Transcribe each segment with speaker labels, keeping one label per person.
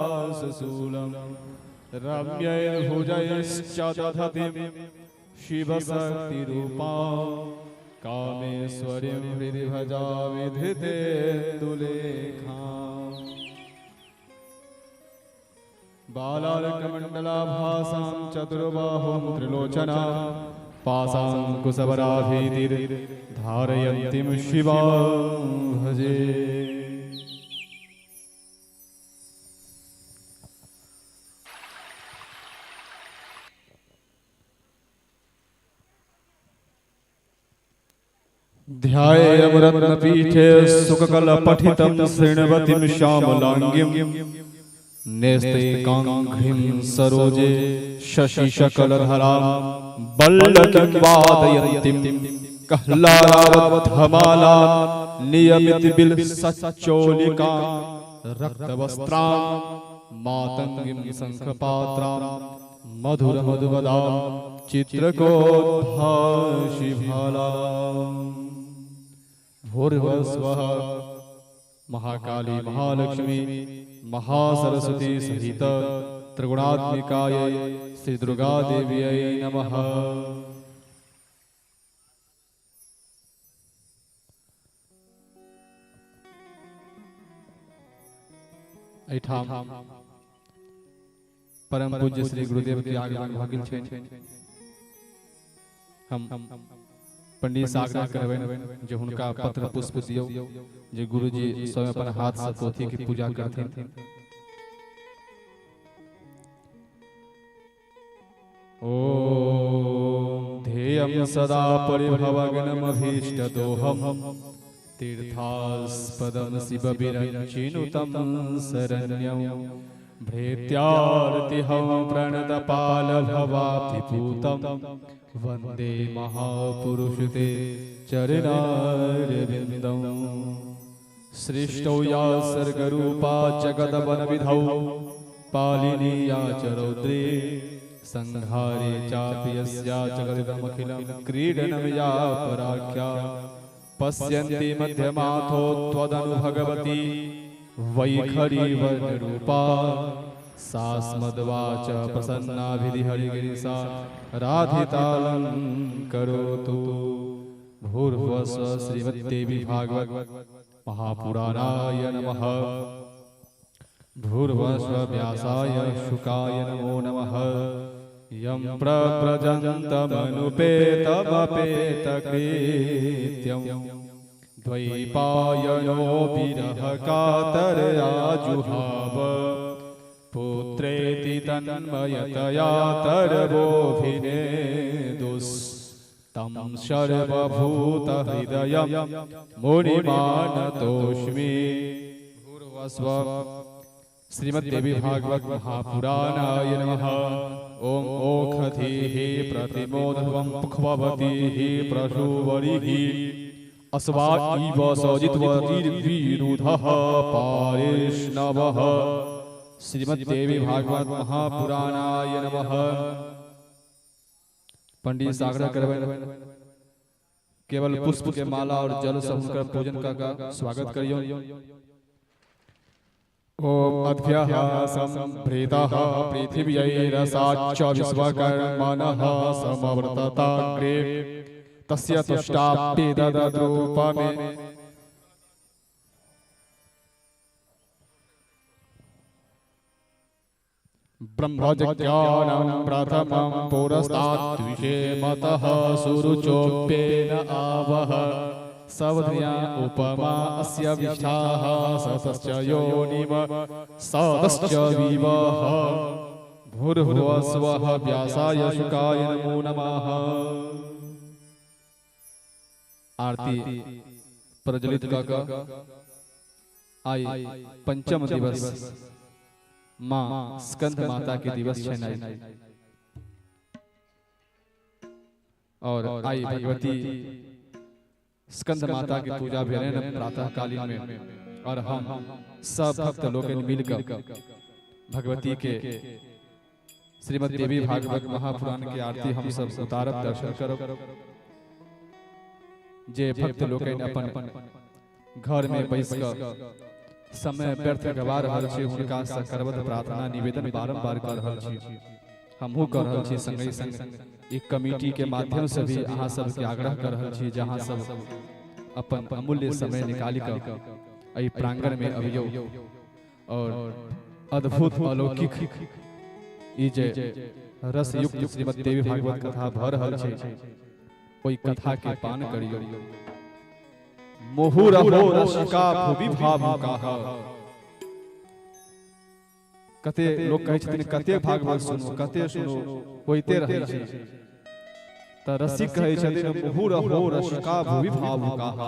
Speaker 1: शूलं रम्यैर्भुजैश्च दधतीं शिवशक्तिरूपां कामेश्वरीं हृदि भजामि धृतेन्दुलेखाम्। बालार्कमण्डलाभासां चतुर्बाहुं त्रिलोचनां पाशाङ्कुशवराभीतिर्धारयन्तीं शिवां भजे। ध्यायेयं रत्नपीठे सुखकलपठितं शृण्वतीं श्यामलाङ्गीं नेस्तैकाङ्घ्रिं सरोजे शशिशकलधरां बल्लकीं वादयन्तीं कह्लारावद्धमालां नियमितबिलसच्चोलिकां रक्तवस्त्रां मातङ्गीं शङ्खपात्रां मधुरमधुवदां चित्रकोद्भाषिफलाम्। भूर्भुवः महाकाली महालक्ष्मी महासरस्वती सहित त्रिगुणात्मिकाय श्री दुर्गा देव्यै नमः। एहिठाम परम पूज्य श्री गुरुदेव के आगमन भऽ गेल छनि। हम पंडित से आग्रह करबनि जे हुनका पत्र पुष्प दियौ जे गुरुजी स्वयं अपन हाथ से पोथी के पूजा करथिन। ओम ध्येयं सदा परिभवग्नमभीष्टदोहं तीर्थास्पदं शिवविरञ्चिनुतं शरण्यं भृत्यार्तिहं प्रणतपालभवाब्धिपूतं वन्दे महापुरुषते चरणारविन्दम्। सृष्टौ या सर्गरूपा जगदवनविधौ पालिनीया च रौद्रे संहारे चापि यस्या जगदिदमखिलं क्रीडनं या पराख्या पश्यन्ति मध्यमाथो त्वदनु भगवती वैखरी वर्णरूपा सा स्मद्वाच प्रसन्नाभिधिहरिगिरिसा राधितालं करोतु। भूर्भुवः श्रीमद्देवी भागवत महापुराणाय नमः। भूर्भुवः व्यासाय शुकाय नमो नमः। यं प्रव्रजन्तमनुपेतमपेतकृत्यं द्वैपायनो विरहकातरयाजुहाव पुत्रेति तन्मयतया तरवोऽभिनेदुस्तं सर्वभूतहृदयं मुनिमानतोऽस्मि। भूर्भुवस्व श्रीमद्देवी भागवत महापुराणाय नमः। ॐ ओखधीः प्रतिमोधवं पुखवतीः प्रसूवरिः अस्वा इव सजित्वतिर्विरुधः पारेष्णवः। श्रीमद्देवी भागवत महापुराणाय नमः। पंडित से आग्रह करबनि केवल पुष्प के माला और जल से हुनकर पूजन का स्वागत करियौ। ॐ अद्भ्यः संभृतः पृथिव्यैरसाच्च विश्वकर्मणः समवर्तताग्रे तस्य तुष्टाप्येतद्रूपमे ब्रह्मज्ञानं प्रथमं पुरस्ताद्विषेमतः सुरुचोप्येन आवह सवध्या उपमा अस्य विष्ठाः सतश्च योनिम सतश्च विवह। भूर्भुवः स्वः व्यासाय शुकाय नमो नमः। आरती प्रज्वलित कऽ आइ पंचम दिवस माँ स्कंद माता के दिवस छनि और आई भगवती स्कंद माता के पूजा भेलनि प्रातः कालीन में और हम सब भक्त लोकनि मिलकर भगवती के श्रीमद् देवी भागवत महापुराण के आरती हम सब उतारब, दर्शन करब। जे भक्त लोकनि अपन घर में बैस कऽ समय व्यर्थ गवा रहल छी, हुनकासँ करबद्ध प्रार्थना निवेदन बारम्बार कऽ रहल छी, हमहूँ कऽ रहल छी। संगहि संग एक कमिटी के माध्यम से भी अहाँ सबके आग्रह कर रहल छी जे अहाँ सब अपन अमूल्य समय निकालि कऽ एहि प्रांगण में अबियौ और अद्भुत अलौकिक ई जे रसयुक्त श्रीमद् देवी भागवत कथा भऽ रहल छै, ओहि कथा के पान करियौ। मुहुरहो रसिका भुवि भावुकाः। कते लोक कहै छथिन कते भागवत सुनू, कते सुनू, होइते रहै छै। तऽ रसिक कहै छथिन मुहुरहो रसिका भुवि भावुकाः।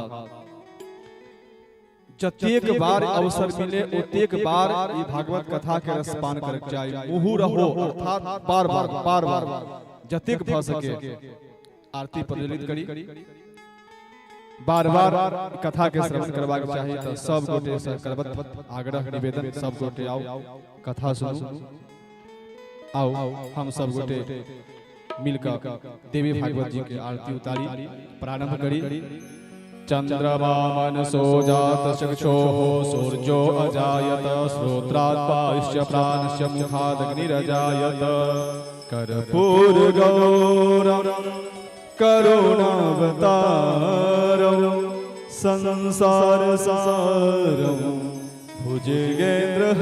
Speaker 1: जतेक बार अवसर मिले ओतेक बार ई भागवत कथा के रसपान करक चाही। मुहुरहो अर्थात बार बार बार बार जतेक भऽ सके आरती प्रज्वलित करी, बार बार कथा के श्रवण करबाक चाही। तऽ सब गोटे से करबत आग्रह निवेदन, सब गोटे आउ, कथा सुनू। आउ हम सब गोटे मिलकर देवी भागवत जी के आरती उतारी प्रारंभ करी। चंद्रमा मनसो जात चक्षोः सूर्यो अजायत श्रोत्रात् वायुश्च प्राणश्च मुखादग्निरजायत। कर्पूर गौरम करुणावतारम संसार सारम भुजगेन्द्रहारम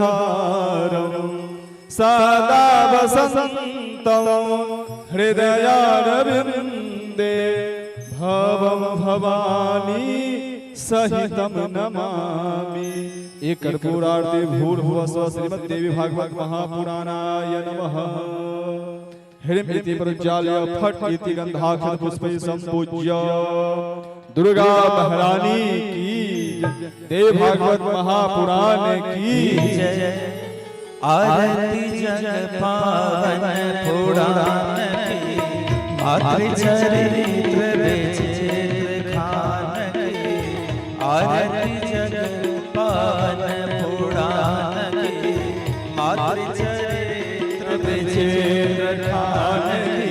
Speaker 1: सदा वसन्तं हृदयारविन्दे भवं भवानी सहितं नमामि। एक कर्पूरारती भूर्भुवः स्वः श्रीमद् देवी भागवत महापुराणाय नमः। ह्रीं इति प्रज्वाल्य फट इति गंधाक्षत पुष्पैः संपूज्य। दुर्गा महारानी की जय, देव भागवत महापुराण की
Speaker 2: जय। आरती जग पावन पुराण की, मातृ चरित्र विचित्र खान की। आरती जग पावन पुराण की, मातृ चरित्र विचित्र खान की।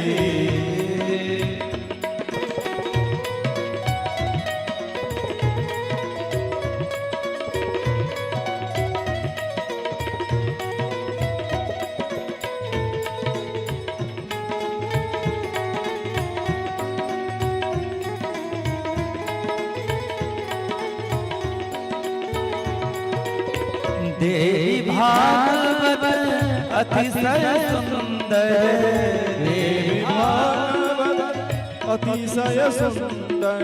Speaker 2: देवी भागवत अतिशय सुंदर, देवी
Speaker 1: भागवत अतिशय सुंदर,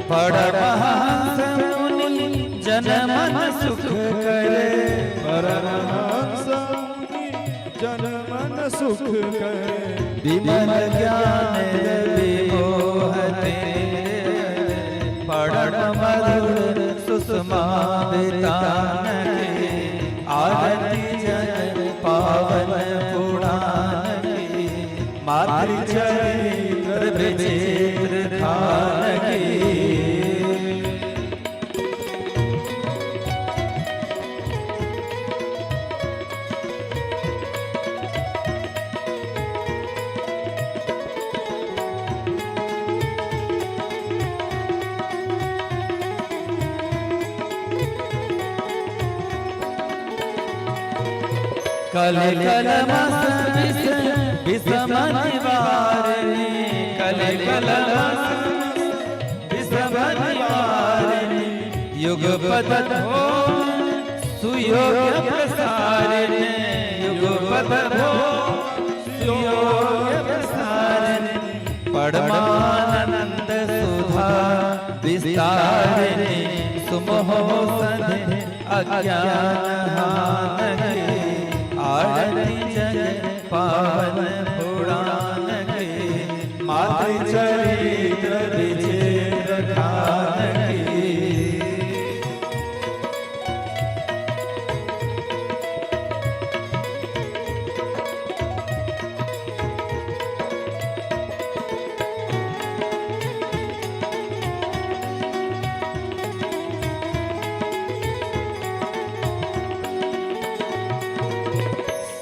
Speaker 2: परमहंस मुनि जन मन सुख करे,
Speaker 1: परमहंस मुनि जन मन सुख करे,
Speaker 2: विमल ज्ञान रवि मोहते, परम मधुर सुषमा वितान के। आरती जग पावन पुराण की, मातृ चरित्र विचित्र खान की। कल कल मस विष विषम निवारिणी, कल कल मस विषम निवारिणी, युग पद हो सुयोग्य प्रसारिणी, युग पद हो सुयोग्य प्रसारिणी, परमानंद सुधा विस्तारिणी, सुमहोषधि अज्ञान हान के। आरती जग पावन पुराण के, मातृ चरित्र विचित्र खान के।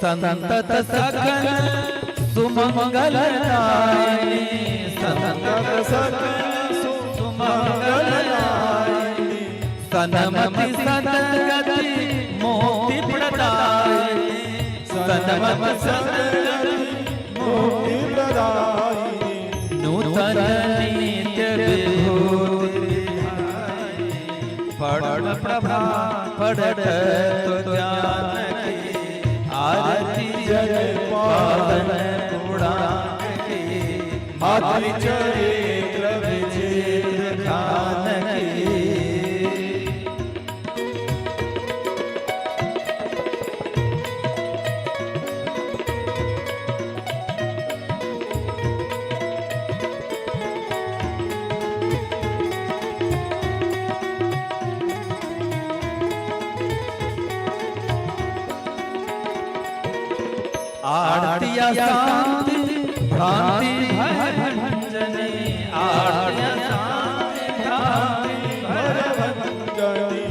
Speaker 2: संतत सकल सुमंगल दायिनी, संतत सकल सुमंगल दायिनी, सन्मति सदगति जनमत सदगति
Speaker 3: मुक्ति प्रदायिनी।
Speaker 2: नूतन नित्य विभूति पढ़ प्रभा पढ़त तो जानकी आरती जग पावन पुराण की
Speaker 3: मातृ चरित्र विचित्र
Speaker 2: खान की। आरतिया शांति भ्रांति भय भंजनी आरतिया शांति भ्रांति भय
Speaker 3: भंजनी।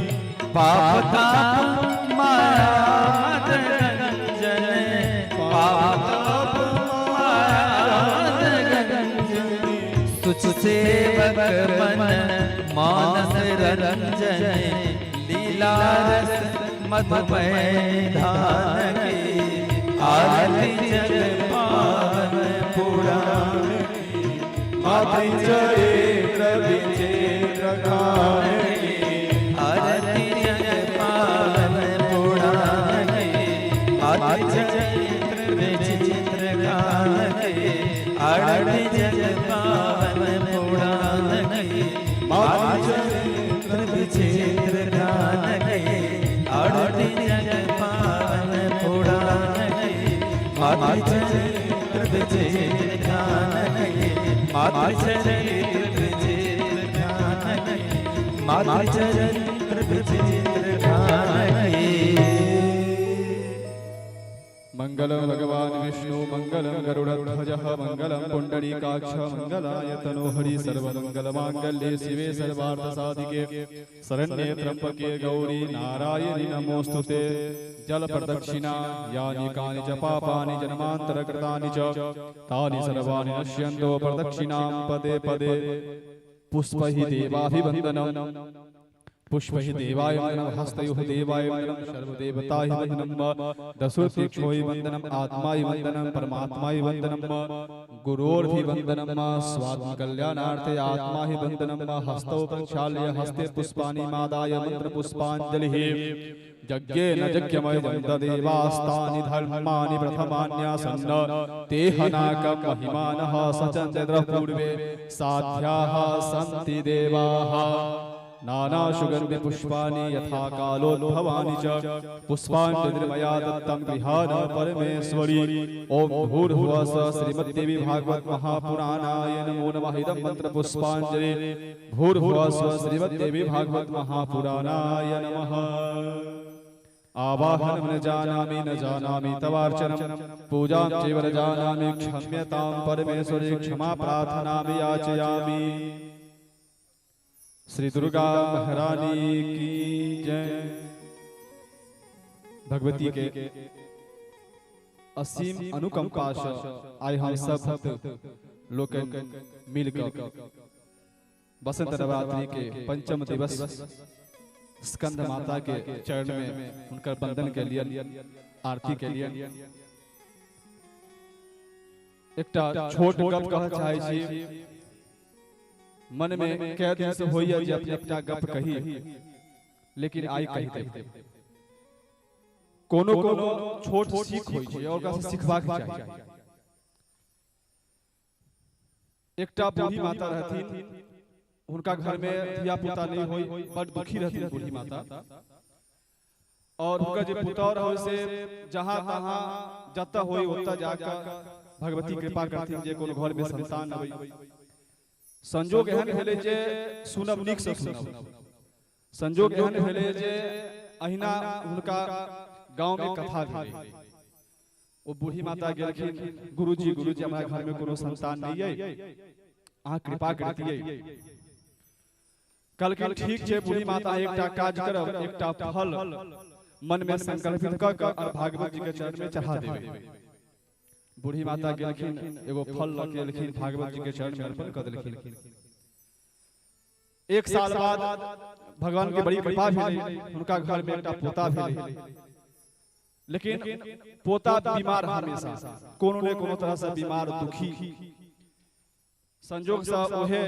Speaker 2: पाप ताप माया मद रंजन पाप ताप माया मद रंजन सुच सेवक मन मानस रंजन लीला रस मधुमय धान की आरती जग पावन पुराण
Speaker 3: मातृ चरित्र विचित्र खान की।
Speaker 2: आरती जग पावन पुराण आरती चरित्र विचित्र गान के आरती जग पावन पुराण
Speaker 3: मातृ
Speaker 2: चरित्र विचित्र गान के आरती जग पावन पुराण मातृ चरित्र विचित्र गान के मातृ चरित्र विचित्र गान के मातृ चरित्र विचित्र गान के।
Speaker 1: मंगलम भगवान विष्णु मंगलम गरुड़ध्वज मंगलम पुंडरीकाक्ष मंगलाय तनोहरि सर्वमंगल मांगल्ये शिवे सर्वार्थ साधिके शरण्ये त्र्यंबके गौरी नारायणि नमोस्तुते। जल प्रदक्षिणा यानि कानि च पापानि जन्मांतर कृतानि च तानि सर्वाणि नश्यन्तो प्रदक्षिणां पदे पदे। पुष्पैः देवाभिवन्दनम् पुष्पैः देवाय वन्दनं हस्तयोः देवाय वन्दनं सर्वदेवताय वन्दनं दशोतीक्षोय वन्दनम् आत्माय वन्दनं परमात्माय वन्दनं गुरोर्भिवन्दनं स्वात्मकल्याणार्थे आत्मा हि वन्दनं हस्तौ प्रक्षाल्य हस्ते पुष्पाणि मादाय मन्त्रपुष्पाञ्जलिः यज्ञेन यज्ञमय देवास्तानि धर्माणि प्रथमान्यासन्न तेहनाकं महिमानः सचन्द्रः पूर्वे साध्याः सन्ति देवाः। नानासुगन्धि पुष्पाणि यथा कालोद्भवानि च पुष्पाञ्जलिर्मया दत्तं गृहाण परमेश्वरी। ॐ भूर्भुवः स्वः श्रीमद्देवी भागवत महापुराणाय नमो नमः। इदं मंत्र पुष्पांजलि भूर्भुवः स्वः श्रीमद्देवी भागवत महापुराणाय नमः। आवाहनं न जानामि न जानामि तवार्चनं पूजां चैव न जानामि क्षम्यतां परमेश्वरी क्षमा प्रार्थनामि याचयामि। श्री दुर्गा महारानी की जय। भगवती के असीम अनुकंपा से आइ हम सब भक्त लोकनि मिलकर बसंत नवरात्रि के पंचम दिवस स्कंद माता के चरण में उनकर वंदन के लिए आरती के लिए एकटा छोट गप कह चाहै छी। मन में कै दिन से होइए जे अपने एकटा गप कही, लेकिन आइ कहि देब। कोनो कोनो छोट सीख होइ छै और ओकरा से सिखबाक चाही। एकटा बूढ़ी माता रहथिन, हुनका घर में धिया पुता नहीं होई, बड़ दुखी रहथिन बूढ़ी माता। और हुनका जे पुतौह रहे से जहां तहां जतऽ होई ओतऽ जाकर भगवती कृपा करथिन जे कोनो घर में संतान अबै। संजोग एहन भेलै जे सुनब नीक से सुनब। संजोग एहन भेलै जे अहिना हुनका गांव में कथा भेलै। ओ बूढ़ी माता गेलखिन, गुरुजी गुरुजी हमरा घर में कोनो संतान नहीं अइ, अहाँ कृपा करतियै। कहलखिन ठीक छै बूढ़ी माता, एकटा काज करब, एकटा फल मन में संकल्पित कऽ कऽ और भागवत जी के चरण में चढ़ा देबै। बूढ़ी माता गेलखिन, एगो फल लऽ के एलखिन, भागवत जी के चरण में अर्पण कऽ देलखिन। एक साल बाद भगवान के बड़ी कृपा भेलै, हुनका घर में एकटा पोता भेलै। लेकिन पोता बीमार हमेशा कोनो ने कोनो तरह से बीमार दुखी। संजोग से ओहे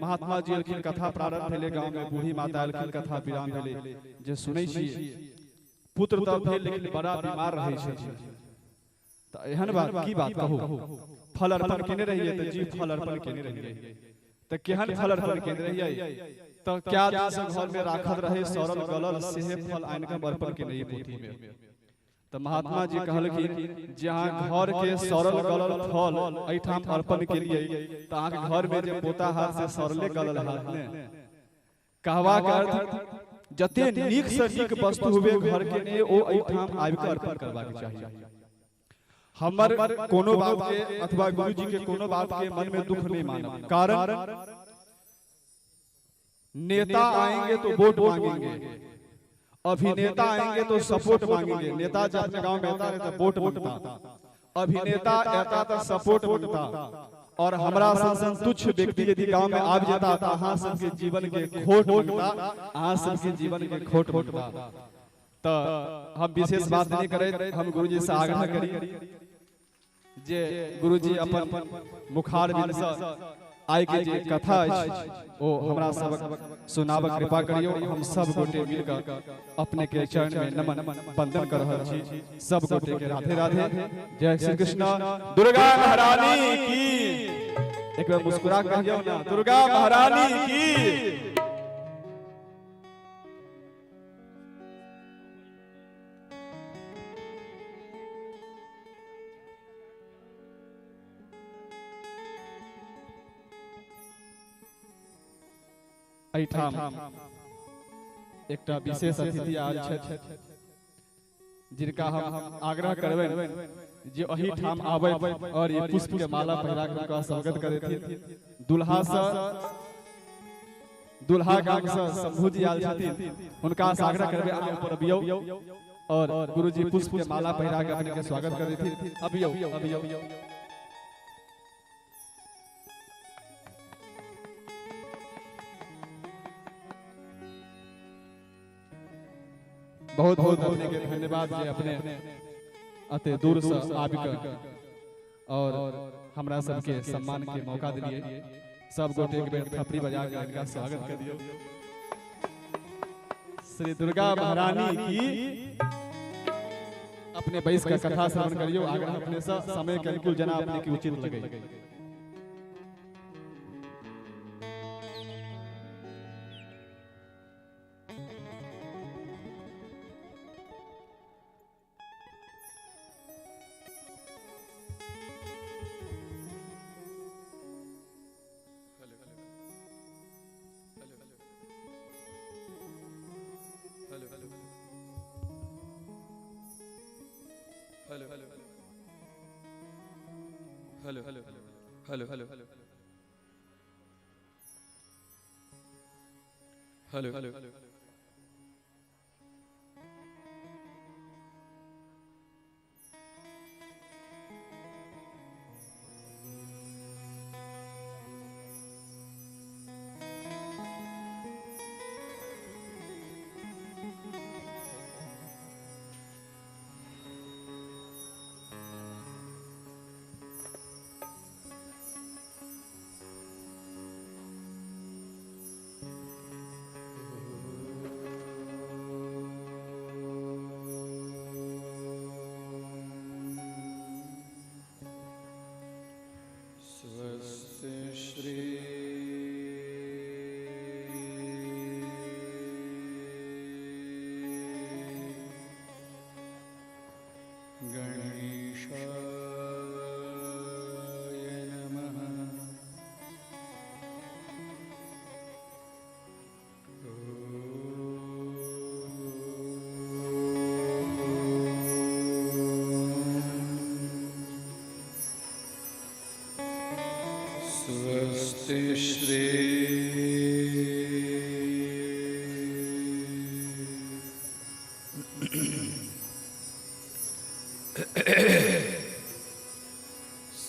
Speaker 1: महात्मा जी एलखिन, कथा प्रारंभ भेलै गाँव में, बूढ़ी माता एलखिन, कथा विराम भेलै। जे सुनै छियै पुत्र तऽ भेल लेकिन बड़ा बीमार रहै छथिन। तऽ एहन बात की बात कहू, फल अर्पण केने रहियै तऽ जी फल अर्पण केने रहियै, तऽ केहन फल अर्पण केने रहियै, तऽ क्या दिन से घर में राखल रहे सड़ल गलल सेहे फल आनि कऽ अर्पण केने रहियै पोथी में। तऽ महात्मा जी कहलखिन जे अहाँ घर के सड़ल गलल फल एहिठाम अर्पण केलियै तऽ अहाँके घर में जे पोता हाथ से सड़ले गलल हाथ ने। कहबाक अर्थ जते नीक से नीक वस्तु हुए घर के ने ओ एहिठाम आबि कऽ अर्पण करबाक चाही। हमर कोनो बात के अथवा गुरुजी के कोनो बात के मन में दुख नहीं मानब, कारण नेता आएंगे तो वोट मांगेंगे, अभिनेता आएंगे तो सपोर्ट मांगेंगे। नेता जब अपने गांव में आता है तो वोट मांगता, अभिनेता आता तो सपोर्ट मांगता, और हमरा सन तुच्छ व्यक्ति यदि गांव में आबि जेता तो अहाँ सबके जीवन के खोट मांगता, अहाँ सबके जीवन के खोट मांगता। तो हम विशेष बात नहीं करैत, हम गुरुजी से आग्रह करी जे गुरुजी अपन मुखार बिंद से आइ के जे कथा अछि ओ हमरा सबक सुनाबक कृपा करियौ। हम सब गोटे मिलकर अपने के चरण में नमन वंदन कर रहल छी। सब गोटे के राधे राधे, जय श्री कृष्ण, दुर्गा महारानी की। एक बार मुस्कुरा के कहियौ ना, दुर्गा महारानी की। एहिठाम एकटा विशेष अतिथि आयल छथि जिनका हम आग्रह करबनि जे एहिठाम आबै और ये पुष्प के माला पहिरा के हुनका स्वागत करथिन। दुल्हा से दुल्हा गाम से शंभू जी आयल छथिन, हुनका से आग्रह करबै अहाँ ऊपर अबियौ और गुरुजी पुष्प के माला पहिरा के अपने के स्वागत करथिन। अबियौ अबियौ। बहुत बहुत अपने के धन्यवाद जे अपने अते दूर से आबि कऽ और हमरा सबके सम्मान के मौका दिलियै। सब गोटे एक बेर थपड़ी बजा के इनका स्वागत कर दियौ। श्री दुर्गा महारानी की। अपने बैस के कथा श्रवण करियौ, आग्रह अपने से समय के अनुकूल जना अपने के उचित लगे।
Speaker 4: Hello hello hello hello hello hello hello. स्वस्ति श्री गणेशाय नमः। स्वस्ति श्री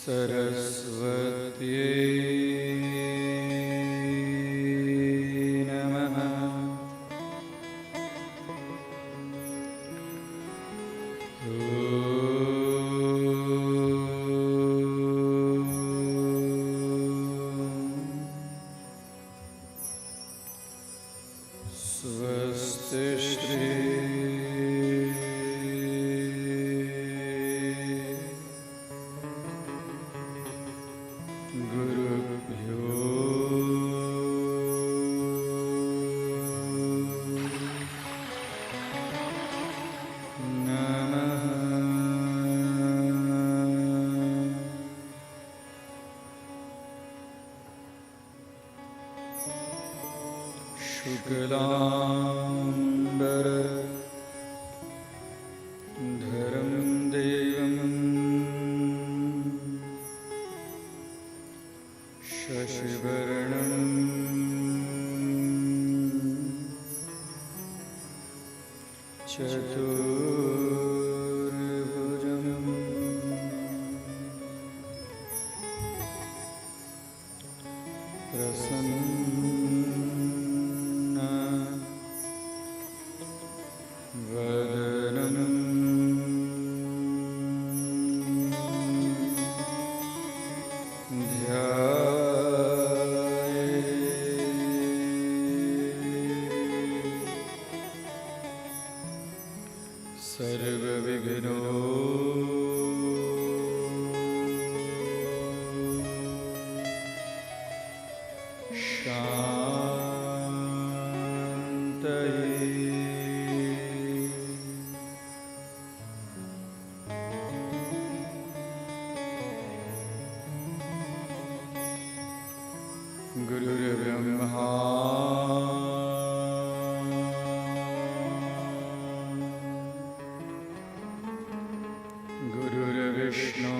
Speaker 4: सरस्वती नमः। शुक्लाम्बर धरं देवं शशिवर्णं चतुर्भुजं प्रसन्न वदनं ध्याये सर्वविघ्नो शान्तये। गुरुर्ब्रह्मा गुरुर्विष्णु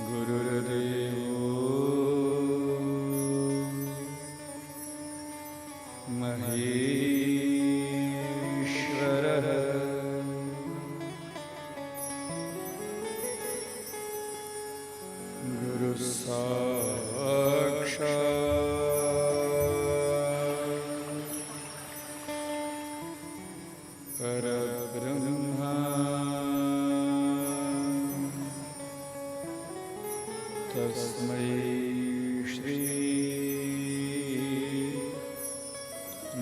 Speaker 4: गुरुर्देवो महेश्वरः। गुरु साक्षात् परब्रह्मा तस्मै श्री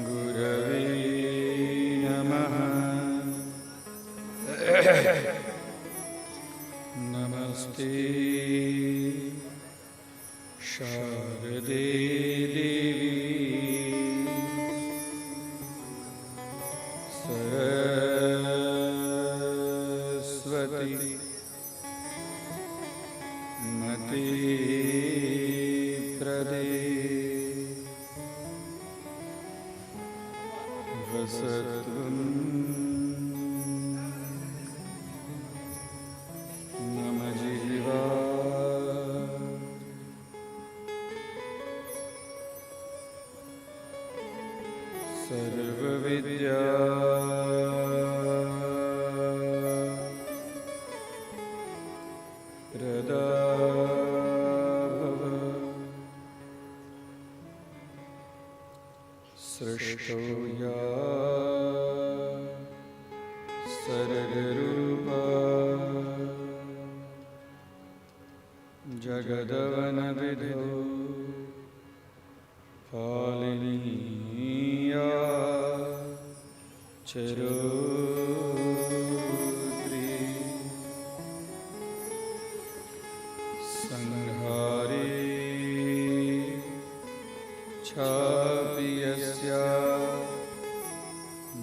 Speaker 4: गुरवे नमः। नमस्ते शारदे देवी सरस्वती मति प्रदे वसत्वं मम जीवा सर्वविद्या प्रदा भव सृष्टौ या सर्गरूपा जगदवनविधौ पालिनीया चरोत्री संहारे चापि यस्या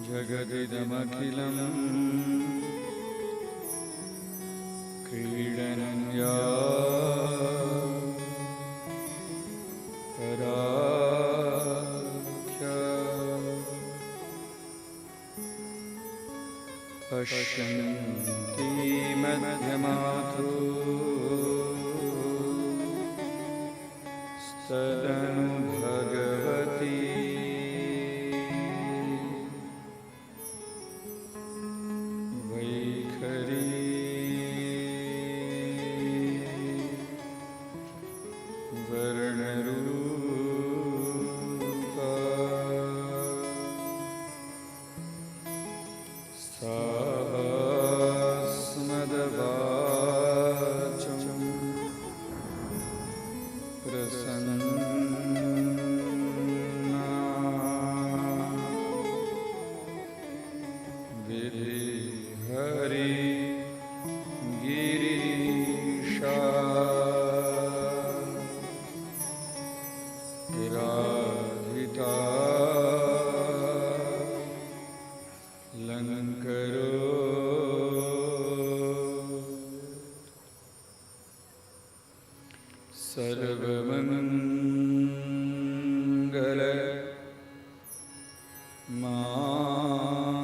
Speaker 4: जगदिदमखिलं क्रीडन्या पराख्या पश्यन्ति मध्यमाथो स्तदनु भगवती वैखरी वर्णरूपा सास्मदवाचं प्रसन्ना विधिहरि गिरीशा विराधिता लङ्करो।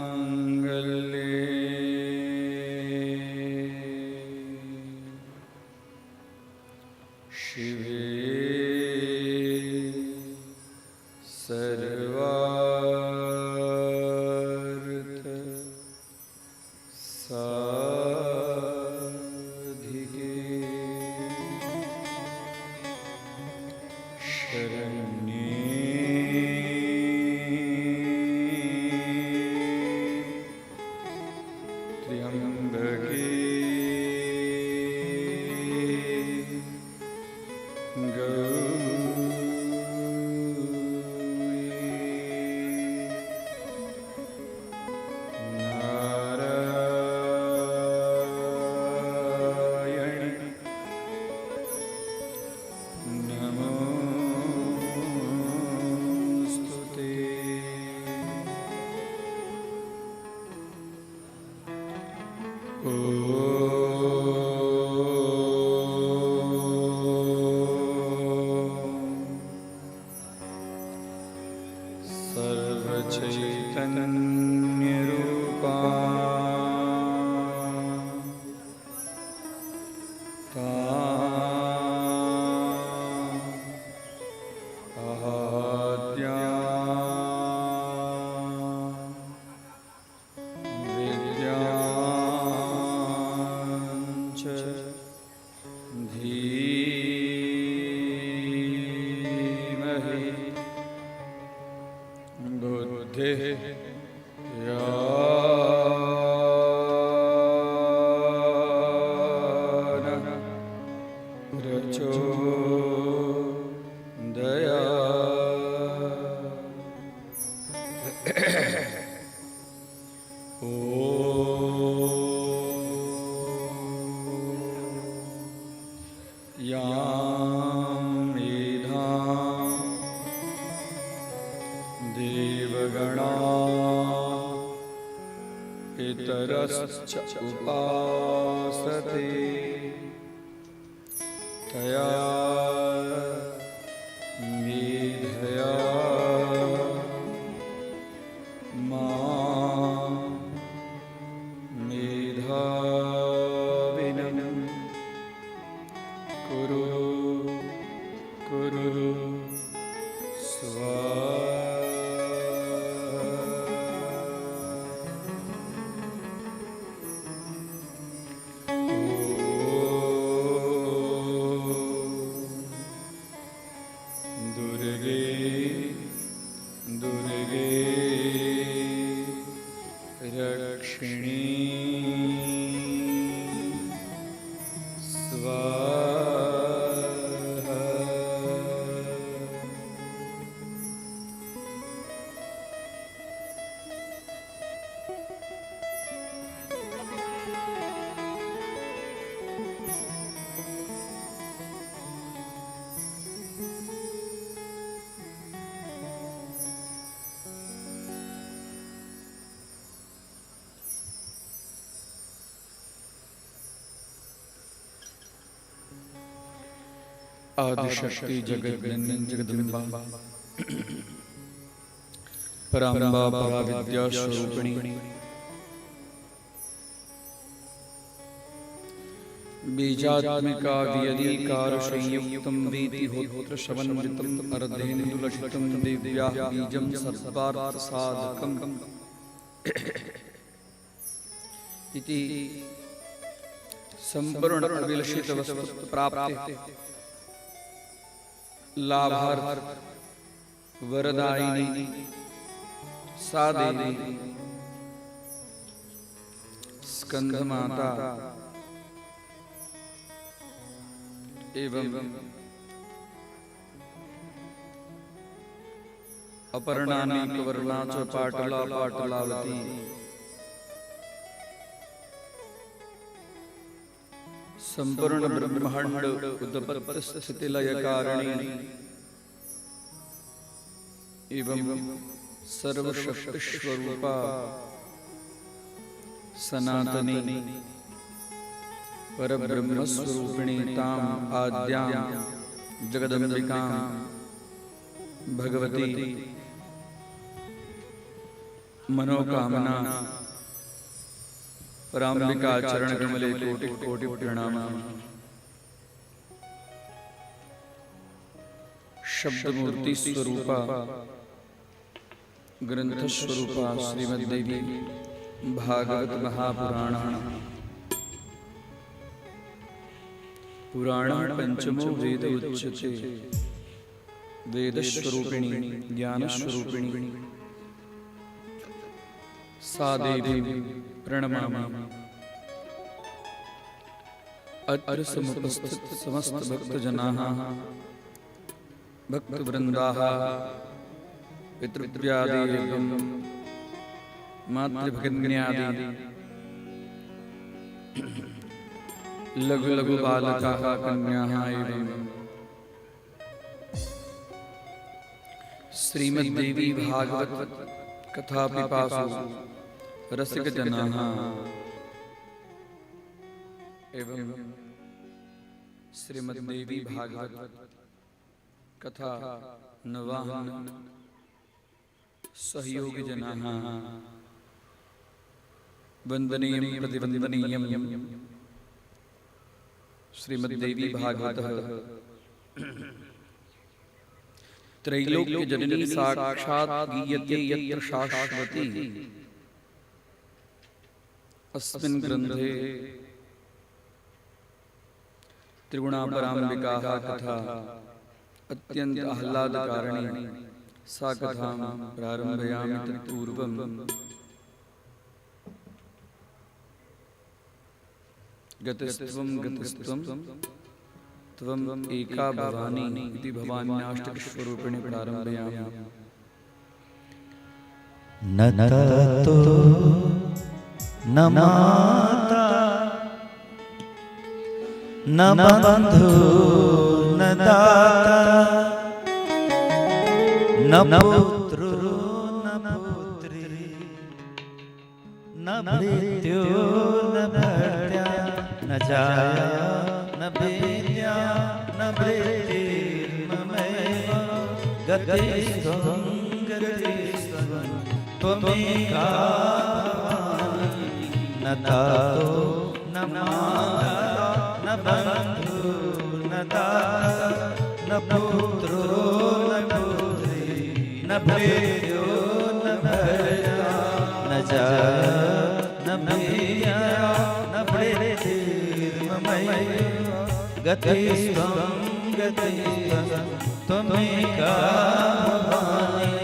Speaker 4: मांगल्ये शिवे सर्वार्थ साधिके शरण्ये त्र्यंबके गौरी नारायणि नमोऽस्तु ते। ॐ सर्वचैतन्यरूपा आद्या विद्यां च धीमहि बुद्धिः या प्रचोदयात्। ॐ यां मेधां देवगणा पितरश्च उपासते तया मेधया मां मेधाविनं कुरु कुरु स्वाहा। दुर्गे दुर्गे रक्षिणी स्वाहा। आदिशक्ति जगज्जननी जगदम्बा पराम्बा पराविद्या स्वरूपिणी बीजात्मिका व्यधिकार संयुक्तं वीतिहोत्र शवन्वितम् अर्धेन्दुलक्षितं देव्याः बीजं सर्वार्थ साधकम् इति संपूर्ण अभिलषित वस्तु प्राप्ति लाभार्थ वरदायिनी सा देवी स्कंद माता एवं अपर्णानेक वर्णा च पाटला पाटलावती संपूर्ण ब्रह्मांड उत्पत्ति स्थिति लय कारिणी एवं सर्वशक्ति स्वरूपा सनातनी परब्रह्म स्वरूपिणी ताम आद्यां जगदंबिकां भगवती मनोकामना पराम्बिका चरण कमले कोटि कोटि प्रणाम। शब्द मूर्ति स्वरूपा ग्रंथ स्वरूपा श्रीमद्देवी भागवत महापुराण पुराण पंचमो वेद उच्यते वेद स्वरूपिणी ज्ञान स्वरूपिणी सा देवी प्रणमामि। अत्र समुपस्थित समस्त भक्तजनाः भक्तवृन्दाः पितृव्यादि एवं मातृभगिन्यादि लघु लघु बालकाः कन्याः एवं श्रीमद्देवी भागवत कथा पिपासु रसिक जनाः एवं श्रीमद्देवी भागवत कथा नवाहन सहयोगी जनाः वंदनीयं प्रतिवंदनीयं श्रीमद्देवी भागवत त्रैलोक्य जननी साक्षात् गीयते यत्र शाश्वती। अस्मिन् ग्रन्थे त्रिगुणापराम्बिकाः कथा अत्यंत आह्लादकारिणी सा कथां प्रारंभयामि। तत्पूर्वं गतिस्त्वं गतिस्त्वं त्वं एका भवानी इति भवान्याष्टकस्वरूपिणी प्रारंभयामि।
Speaker 2: न ततो न माता न बंधु न दाता न पुत्रो न पुत्री न भृत्यो न भर्त्या न जाया न विद्या न वृत्तिर्ममैव गतिस्त्वं गतिस्त्वं त्वमेका भवानी। न तातो न माता न बंधु न दाता न पुत्रो न पुत्री न भृत्यो न भर्ता न जाया न विद्या न वृत्तिर्ममैव गतिस्त्वं गतिस्त्वं त्वमेका भवानी।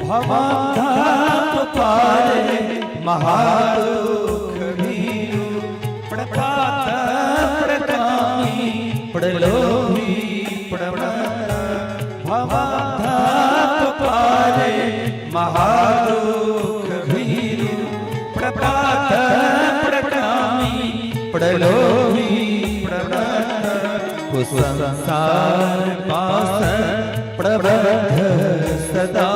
Speaker 2: भवताप पारे महादुख भीरु प्रपात प्रकामी प्रलोभी प्रमत। भवताप पारे महादुख भीरु प्रपात प्रकामी प्रलोभी प्रमत। कुसंसार पास प्रबद्ध सदा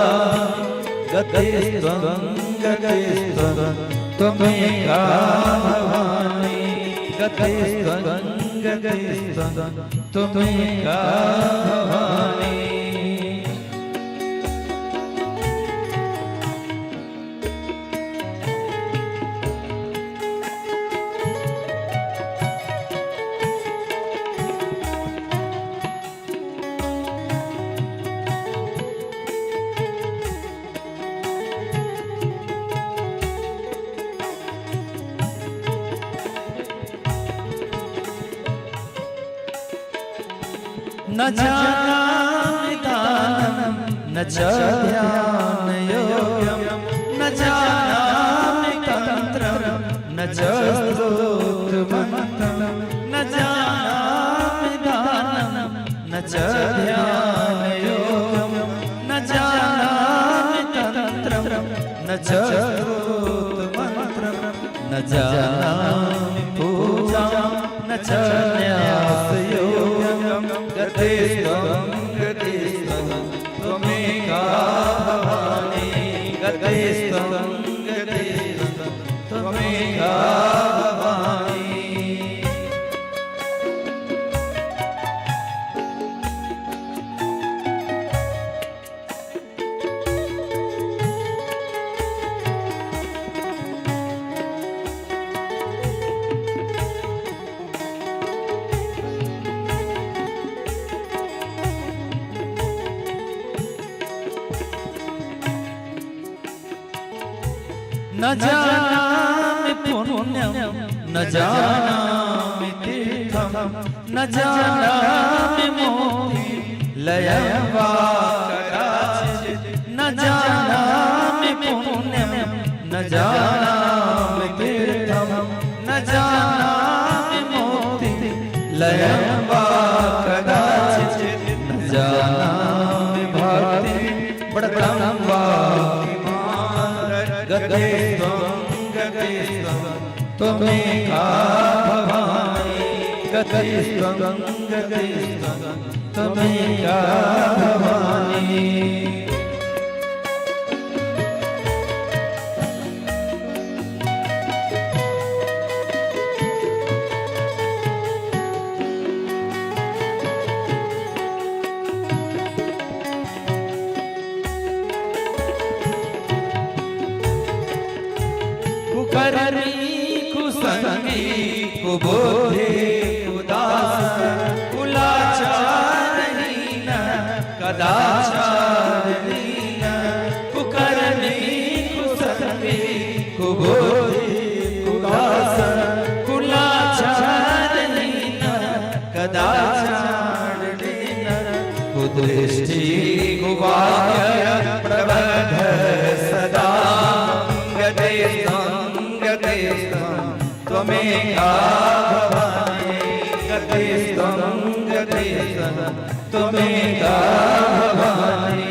Speaker 2: गतिस्त्वं गतिस्त्वं त्वमेका भवानी। गतिस्त्वं गतिस्त्वं त्वमेका भवानी। न जानामि दानं न च ध्यानयोग्यं न जानामि तन्त्रं न च स्तोत्रमन्त्रं। न जानामि दानं न च ध्यानयोग्यं न जानामि तन्त्रं न च स्तोत्रमन्त्रं। न जानामि पूजां न च न्यासयोग्यं गतिस्त्वं गतिस्त्वं त्वमेका भवानी। गतिस्त्वं न जानामि पुण्यं न जानामि तीर्थं न जानामि मुक्ति लयं वा कदाचित्। न जानामि पुण्यं न जानामि तीर्थं न जानामि मुक्ति लयं वा कदाचित्। न जानामि भक्तिं व्रतं वा गतिस्त्वं गतिस्त्वं त्वमेका भवानी। गतिस्त्वं गतिस्त्वं त्वमेका भवानी। कुकर्मी कुसंगी कुबुद्धि कुदास कुलाचारहीन कदाचारहीन। कुकर्मी कुसंगी कुबुद्धि कुदास कुलाचारहीन कदाचारहीन। कुदृष्टि कुवाक्य प्रबंध सदा गतिस्त्वं गतिस्त्वं त्वमेका भवानी। गतिस्त्वं गतिस्त्वं त्वमेका भवानी।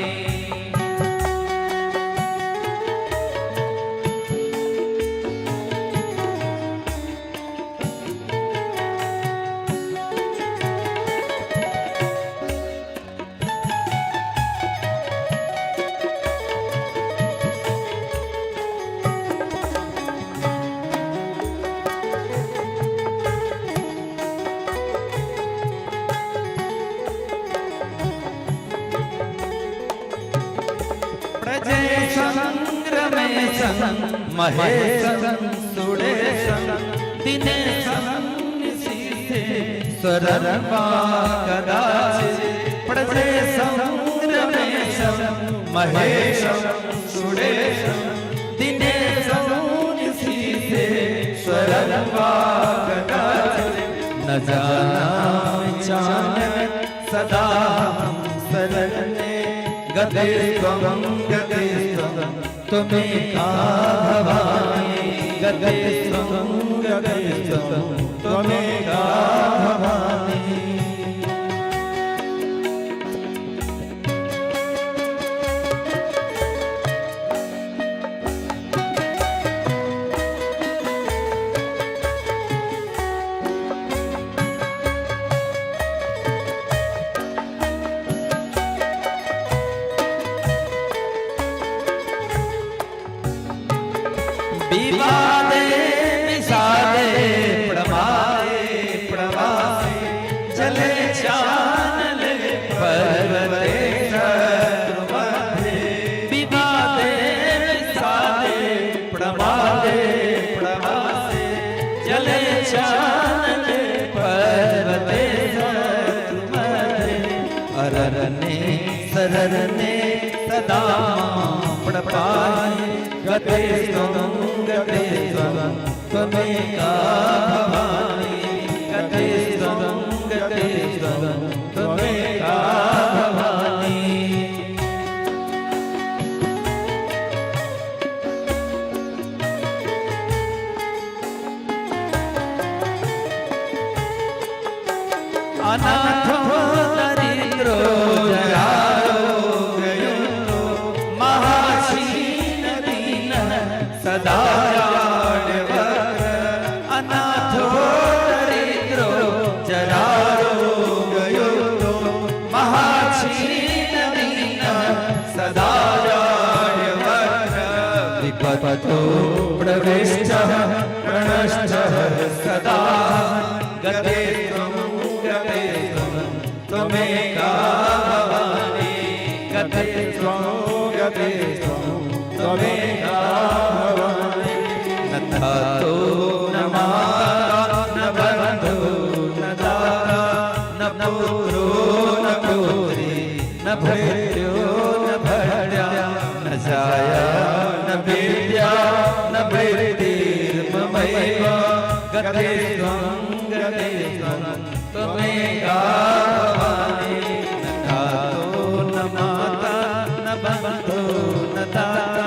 Speaker 2: प्रजेशं रमेशं महेशं सुरेशं दिनेशं निशीथे स्वरं वा कदाचित्। प्रजेशं रमेशं महेशं सुरेशं दिनेशं निशीथे स्वरं वा कदाचित्। न जानामि चानन सदा शरणे गतिस्त्वं गतिस्त्वं त्वमेका भवानी। गतिस्त्वं गतिस्त्वं त्वमेका भवानी। विवादे विषादे प्रमादे प्रवासे जले चानले पर्वते शत्रुमध्ये। विवादे विषादे प्रमादे प्रवासे जले चानले पर्वते शत्रुमध्ये। अरण्ये शरण्ये सदा प्रपाहि गतिस्त्वं गतिस्त्वं त्वमेका भवानी। गतिस्त्वं गतिस्त्वं त्वमेका भवानी। अनाथो दरिद्रो जरारोगयो महाशीन दीन सदा जाड्यवक्र। अनाथो दरिद्रो जरारोगयो महाशीन दीन सदा जाड्यवक्र। विपतो प्रविष्टः प्रणष्टः सदा गतिस्त्वं गतिस्त्वं त्वमेका भवानी। गतिस्त्वं गतिस्त्वं त्वमेका भवानी। न धातो न माता न बन्धु न दाता न पुत्रो न पुत्री न भृत्यो न भर्या न जाया न विद्या न गतिस्त्वं गतिस्त्वं त्वमेका भवानी। न तातो न माता न बन्धो न दाता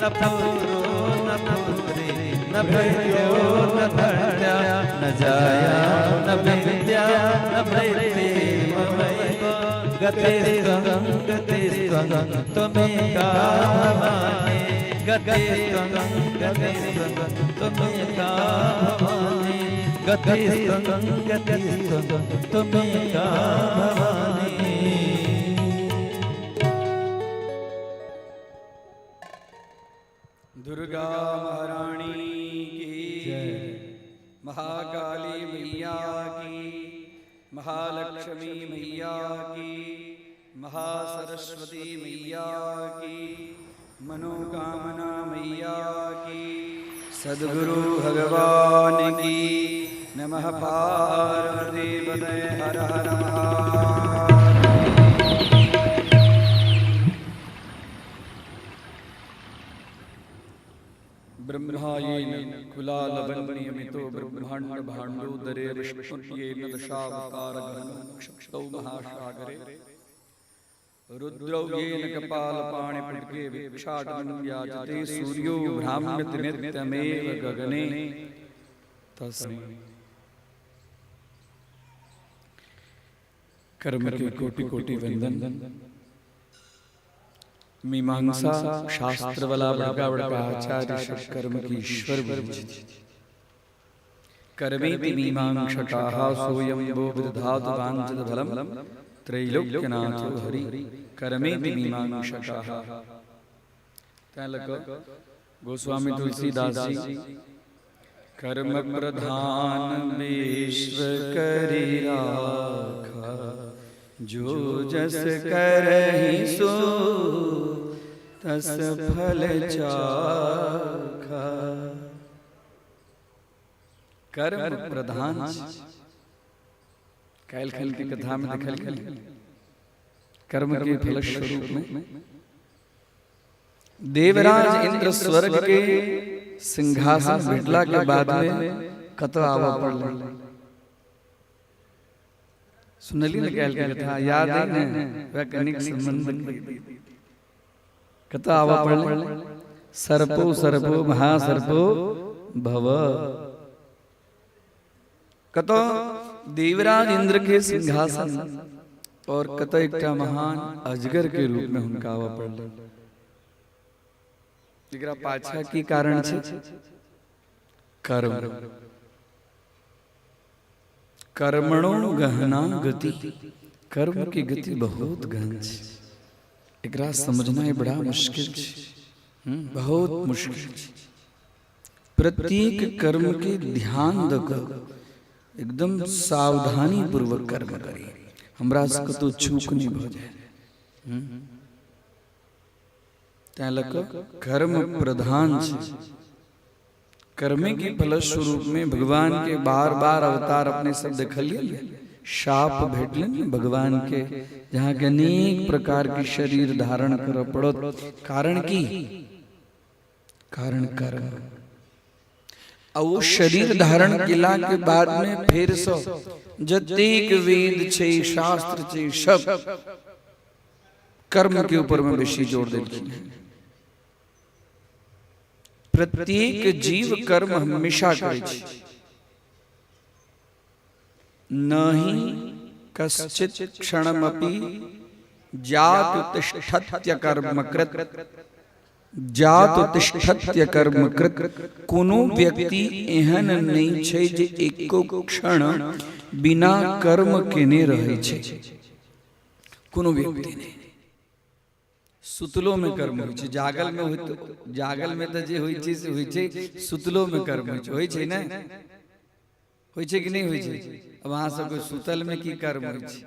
Speaker 2: न पुत्रो न पुत्री न भृत्यो न भर्ता न जाया न विद्या न भृतिर्ममैव। गतिस्त्वं गतिस्त्वं त्वमेका भवानी। गतिस्त्वं गतिस्त्वं त्वमेका भवानी। गतिस्त्वं गतिस्त्वं त्वमेका भवानी।
Speaker 4: दुर्गा महारानी की, महाकाली मैया की, महालक्ष्मी मैया की, महासरस्वती मैया की, मनोकामना मैया की, सद्गुरु भगवान की। नमः पार्वती पतये हर हर महादेव। ब्रह्मायेन कुलालवन्यमितो ब्रह्माण्ड भाण्डोदरे विष्णुर्येन दशावतारगणक्षप्तौ महासागरे रुद्रौ येन कपालपाणिपिटके भिक्षाटनं याचते सूर्यो भ्राम्यति नित्यमेव गगने तस्मै। कर्म के कोटि कोटि वंदन। मीमांसा शास्त्र वाला बड़का बड़का आचार्य सब कर्म की ईश्वर बुझी। कर्मेति मीमांसकाः सोऽयं वो विदधातु वाञ्छित फलं त्रैलोक्यनाथो हरि। कर्मेति मीमांसकाः। तैं लग गोस्वामी तुलसीदास जी कर्म प्रधान विश्व करि राखा, जो जस करहि सो तस फल चाखा। कर्म प्रधान। काल्हि खन के कथा में देखल गेल कर्म के फलस्वरूप में देवराज इंद्र स्वर्ग के सिंहासन भेटला के बाद में कतऽ आबऽ पड़लै। सुनली ने काल्हि के कथा, याद है ने? वह कनिक संबंध कतऽ आबऽ पड़लै। सर्पो सर्पो महासर्पो भव। कतऽ देवराज इंद्र के सिंहासन और कतऽ एकटा महान अजगर के रूप में हुनका आबऽ पड़लै। एकरा पाछा की कारण छै? कर्म। कर्मणो गहना गति। कर्म की गति बहुत गहन छै, एकरा समझना बड़ा मुश्किल छै, बहुत मुश्किल छै। प्रत्येक कर्म के ध्यान दऽ कऽ एकदम सावधानी पूर्वक कर्म करी, हमरा से कतौ चूक नहि भऽ जाय। तैं लऽ कऽ कर्म प्रधान छै। कर्मे के फलस्वरूप में भगवान के बार बार अवतार अपने सब देखलिए। शाप भेटलनि भगवान के, जहाँ के अनेक प्रकार के शरीर धारण करऽ पड़त। कारण की? कारण कर्म। आ वो शरीर धारण केला के बाद में फेर से जतेक वेद छै, शास्त्र छै, सब कर्म के ऊपर में बेसी जोर देलखिन। प्रत्येक जीव कर्म हमेशा करै छै। नहि कश्चित् क्षणमपि जातु तिष्ठत्य कर्मकृत। जातु तिष्ठत्य कर्मकृत। कोनो व्यक्ति एहन नहि छै जे एको क्षण बिना कर्म केने रहै छै। कोनो व्यक्ति नहि। सुतलो में कर्म होइ छै, जागल में होइत, जागल में तऽ जे होइ छै से होइ छै, सुतलो में कर्म होइ छै। होइ छै ने? होइ छै कि नहि होइ छै? अब अहाँ सबके सुतल में की कर्म होइ छै?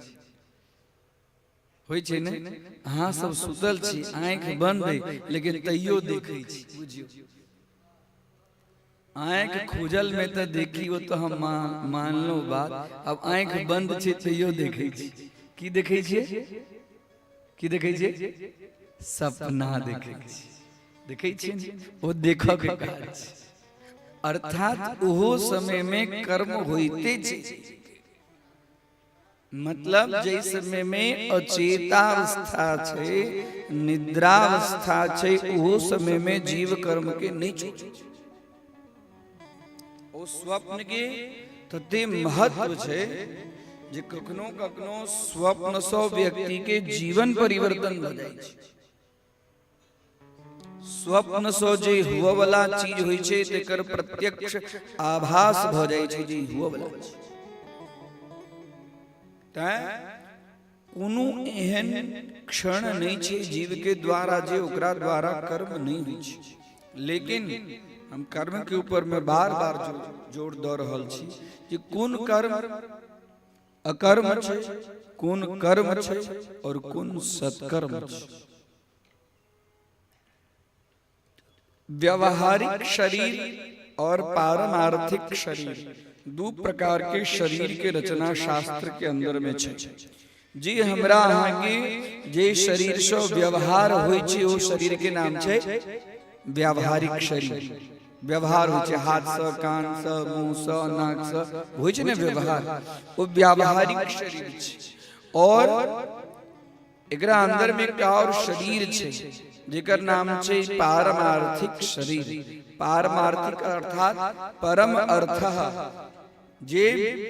Speaker 4: होइ छै ने? अहाँ सब सुतल छी, आँखि बंद अइ, लेकिन तैयो देखै छी। बुझियौ, आँखि खुजल में तऽ देखी, ओ तऽ हम मानलहुँ बात। अब आँखि बंद छै तैयो देखै छी। की देखै छियै? की देखै छियै? सपना देखै छी। देखै छियै ने? ओ देखऽ के काज छै। अर्थात ओहो समय में कर्म होइते छै। मतलब जै समय में अचेतावस्था छै, निद्रावस्था छै, ओहो समय में जीव कर्म के नहीं छोड़ै छै। ओ स्वप्न के तते महत्व छै जे कखनो कखनो स्वप्न सँ व्यक्ति के जीवन परिवर्तन भऽ जाइ छै। स्वप्न सँ जे हुअ वाला चीज होइ छै तेकर प्रत्यक्ष आभास भऽ जाइ छै जे हुअ वाला छै। तैं कोनो एहन क्षण नहि छै जीव के द्वारा जे ओकरा द्वारा कर्म नहि होइ छै। लेकिन हम कर्म के ऊपर में बार बार जोर दऽ रहल छी जे कोन कर्म अकर्म छै, कोन कर्म छै और कोन सत्कर्म छै। व्यवहारिक शरीर और पारमार्थिक शरीर दू प्रकार के शरीर के रचना शास्त्र के अंदर में छै। जे हमरा अहाँ के जे शरीर से व्यवहार होइ छै ओ शरीर के नाम छै व्यावहारिक शरीर। व्यवहार होइ छै हाथ से, कान से, मुंह से, नाक से होइ छै ने व्यवहार, ओ व्यावहारिक शरीर छै। और एकरा अंदर में एकटा और शरीर छै जेकर नाम छै पारमार्थिक शरीर। पारमार्थिक अर्थात परम अर्थ, जे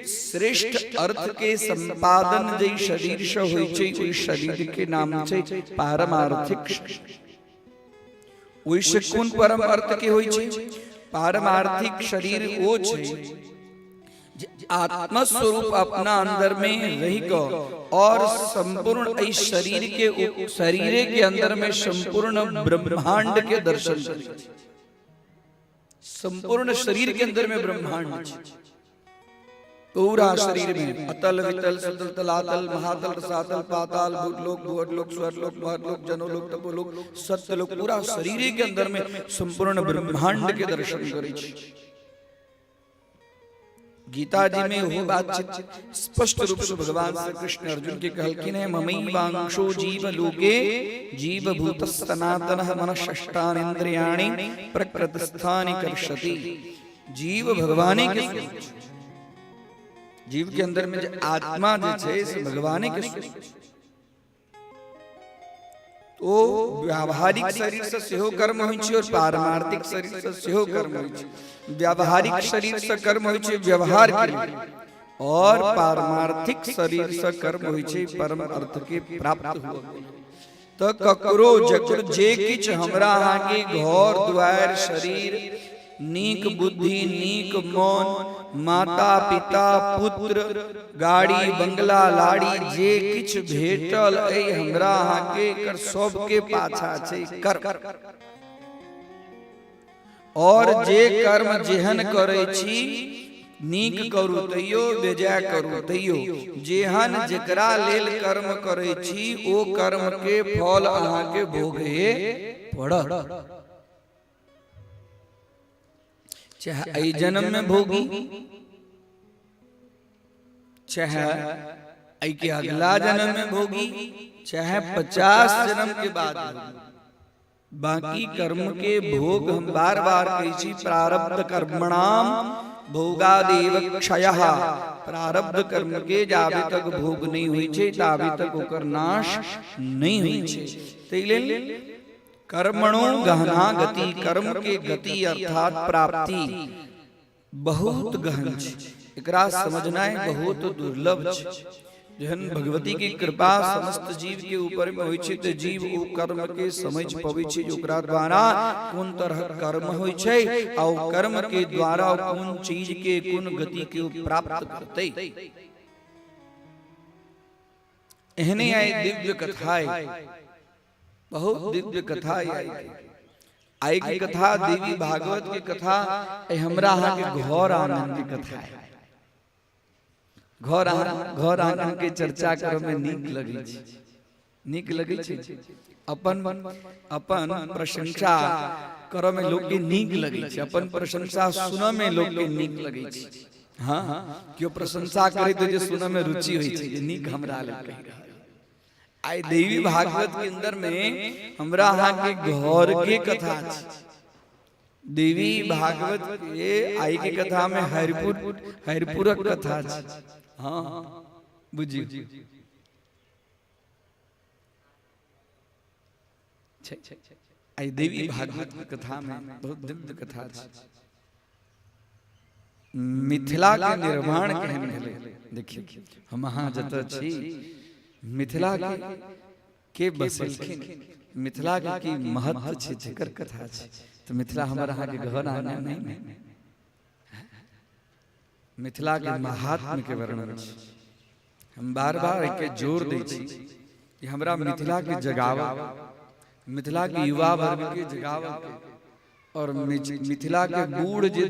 Speaker 4: श्रेष्ठ अर्थ के संपादन जे शरीर से होइ छै ओहि शरीर के नाम छै पारमार्थिक शरीर। ओहि से कोन परम अर्थ के होइ छै? पारमार्थिक शरीर ओ छै जे आत्मस्वरूप अपना अंदर में रहि कऽ और संपूर्ण एहि शरीर के शरीरे के अंदर में संपूर्ण ब्रह्मांड के दर्शन करै छै। संपूर्ण शरीर के अंदर में ब्रह्मांड छै। पूरा शरीर में अतल वितल सुतल तलातल महातल रसातल पाताल भूतलोक भुवरलोक स्वर्लोक महरलोक जनोलोक तपोलोक सत्यलोक, पूरा शरीर के अंदर में संपूर्ण ब्रह्मांड के दर्शन करै छै। गीता जी में वो बातचीत स्पष्ट रूप से भगवान श्री कृष्ण अर्जुन के कहलखिन है, ममैवांशो जीव लोके जीव भूत सनातन मनःषष्ठानि प्रकृतिस्थानि कर्षति। जीव भगवाने के स्वरूप छै। जीव के अंदर में जे आत्मा जे छै से भगवाने के स्वरूप छै। तो व्यावहारिक शरीर से सेहो कर्म होइ छै और पारमार्थिक शरीर से सेहो कर्म होइ छै। व्यावहारिक शरीर से कर्म होइ छै व्यवहार के लिए और पारमार्थिक शरीर से कर्म होइ छै परम अर्थ के प्राप्त हुए के लिए। तऽ ककरो जकर जे किछु हमरा अहाँके घर दुआरि शरीर नीक बुद्धि नीक मन माता पिता पुत्र गाड़ी बंगला लाड़ी जे किछु भेटल अइ हमरा अहाँके एकर सबके पाछा छै कर्म। और जे कर्म जेहन करै छी नीक करू तैयो बेजाय करू तैयो जेहन जेकरा लेल कर्म करै छी ओ कर्म के फल अहाँके भोगे पड़त। चाहे एहि जन्म में भोगी चाहे एहि के अगला जन्म में भोगी चाहे 50 जन्म के बाद भोगी, बाकी कर्म के भोग हम बार बार कहै छी प्रारब्ध कर्मणाम भोगादेव क्षय। प्रारब्ध कर्म के जाबे तक भोग नहीं होइ छै ताबे तक ओकर नाश नहीं होइ छै। ताहि लेल कर्मणो गहना गति, कर्म के गति अर्थात प्राप्ति बहुत गहन छै, एकरा समझनाइ बहुत दुर्लभ छै। जहन भगवती के कृपा समस्त जीव के ऊपर में होइ छै तऽ जीव ओ कर्म के समझ पबै छै जे ओकरा द्वारा कोन तरह कर्म होइ छै आ ओ कर्म के द्वारा कोन चीज के कोन गति के ओ प्राप्त करतै। एहने आइ दिव्य कथा, बहुत दिव्य कथा आई आई की कथा देवी भागवत के कथा हमरा अहाँ के घर आंगन के कथा है। घर घर आंगन के चर्चा करऽ में नीक लगै छै, नीक लगै छै। अपन अपन प्रशंसा करऽ में लोक के नीक लगै छै, अपन प्रशंसा सुनऽ में लोक के नीक लगै छै। हाँ, केओ प्रशंसा करैत जे सुनऽ में रुचि होइ छै जे नीक हमरा लेल कहि रहल। आइ देवी भागवत के अंदर में हमरा अहाँ के घर के कथा छै। देवी भागवत के आइ के कथा में हरिपुर हरिपुरक कथा छै। हाँ बुझियौ आइ देवी भागवत के कथा में बहुत दिव्य कथा छै। मिथिला के निर्माण केहन भेलै देखियौ। हम अहाँ जतऽ छी मिथिला के बसेलखिन, मिथिला के की महत्व छै तेकर कथा छै। तऽ मिथिला हमर अहाँके घर आंगन नहि ने, मिथिला के महात्म्य के वर्णन छै। हम बार बार एहिके जोर दै छी कि हमरा मिथिला के जगावऽ, मिथिला के युवा वर्ग के जगावऽ के और मिथिला के बूढ़ जे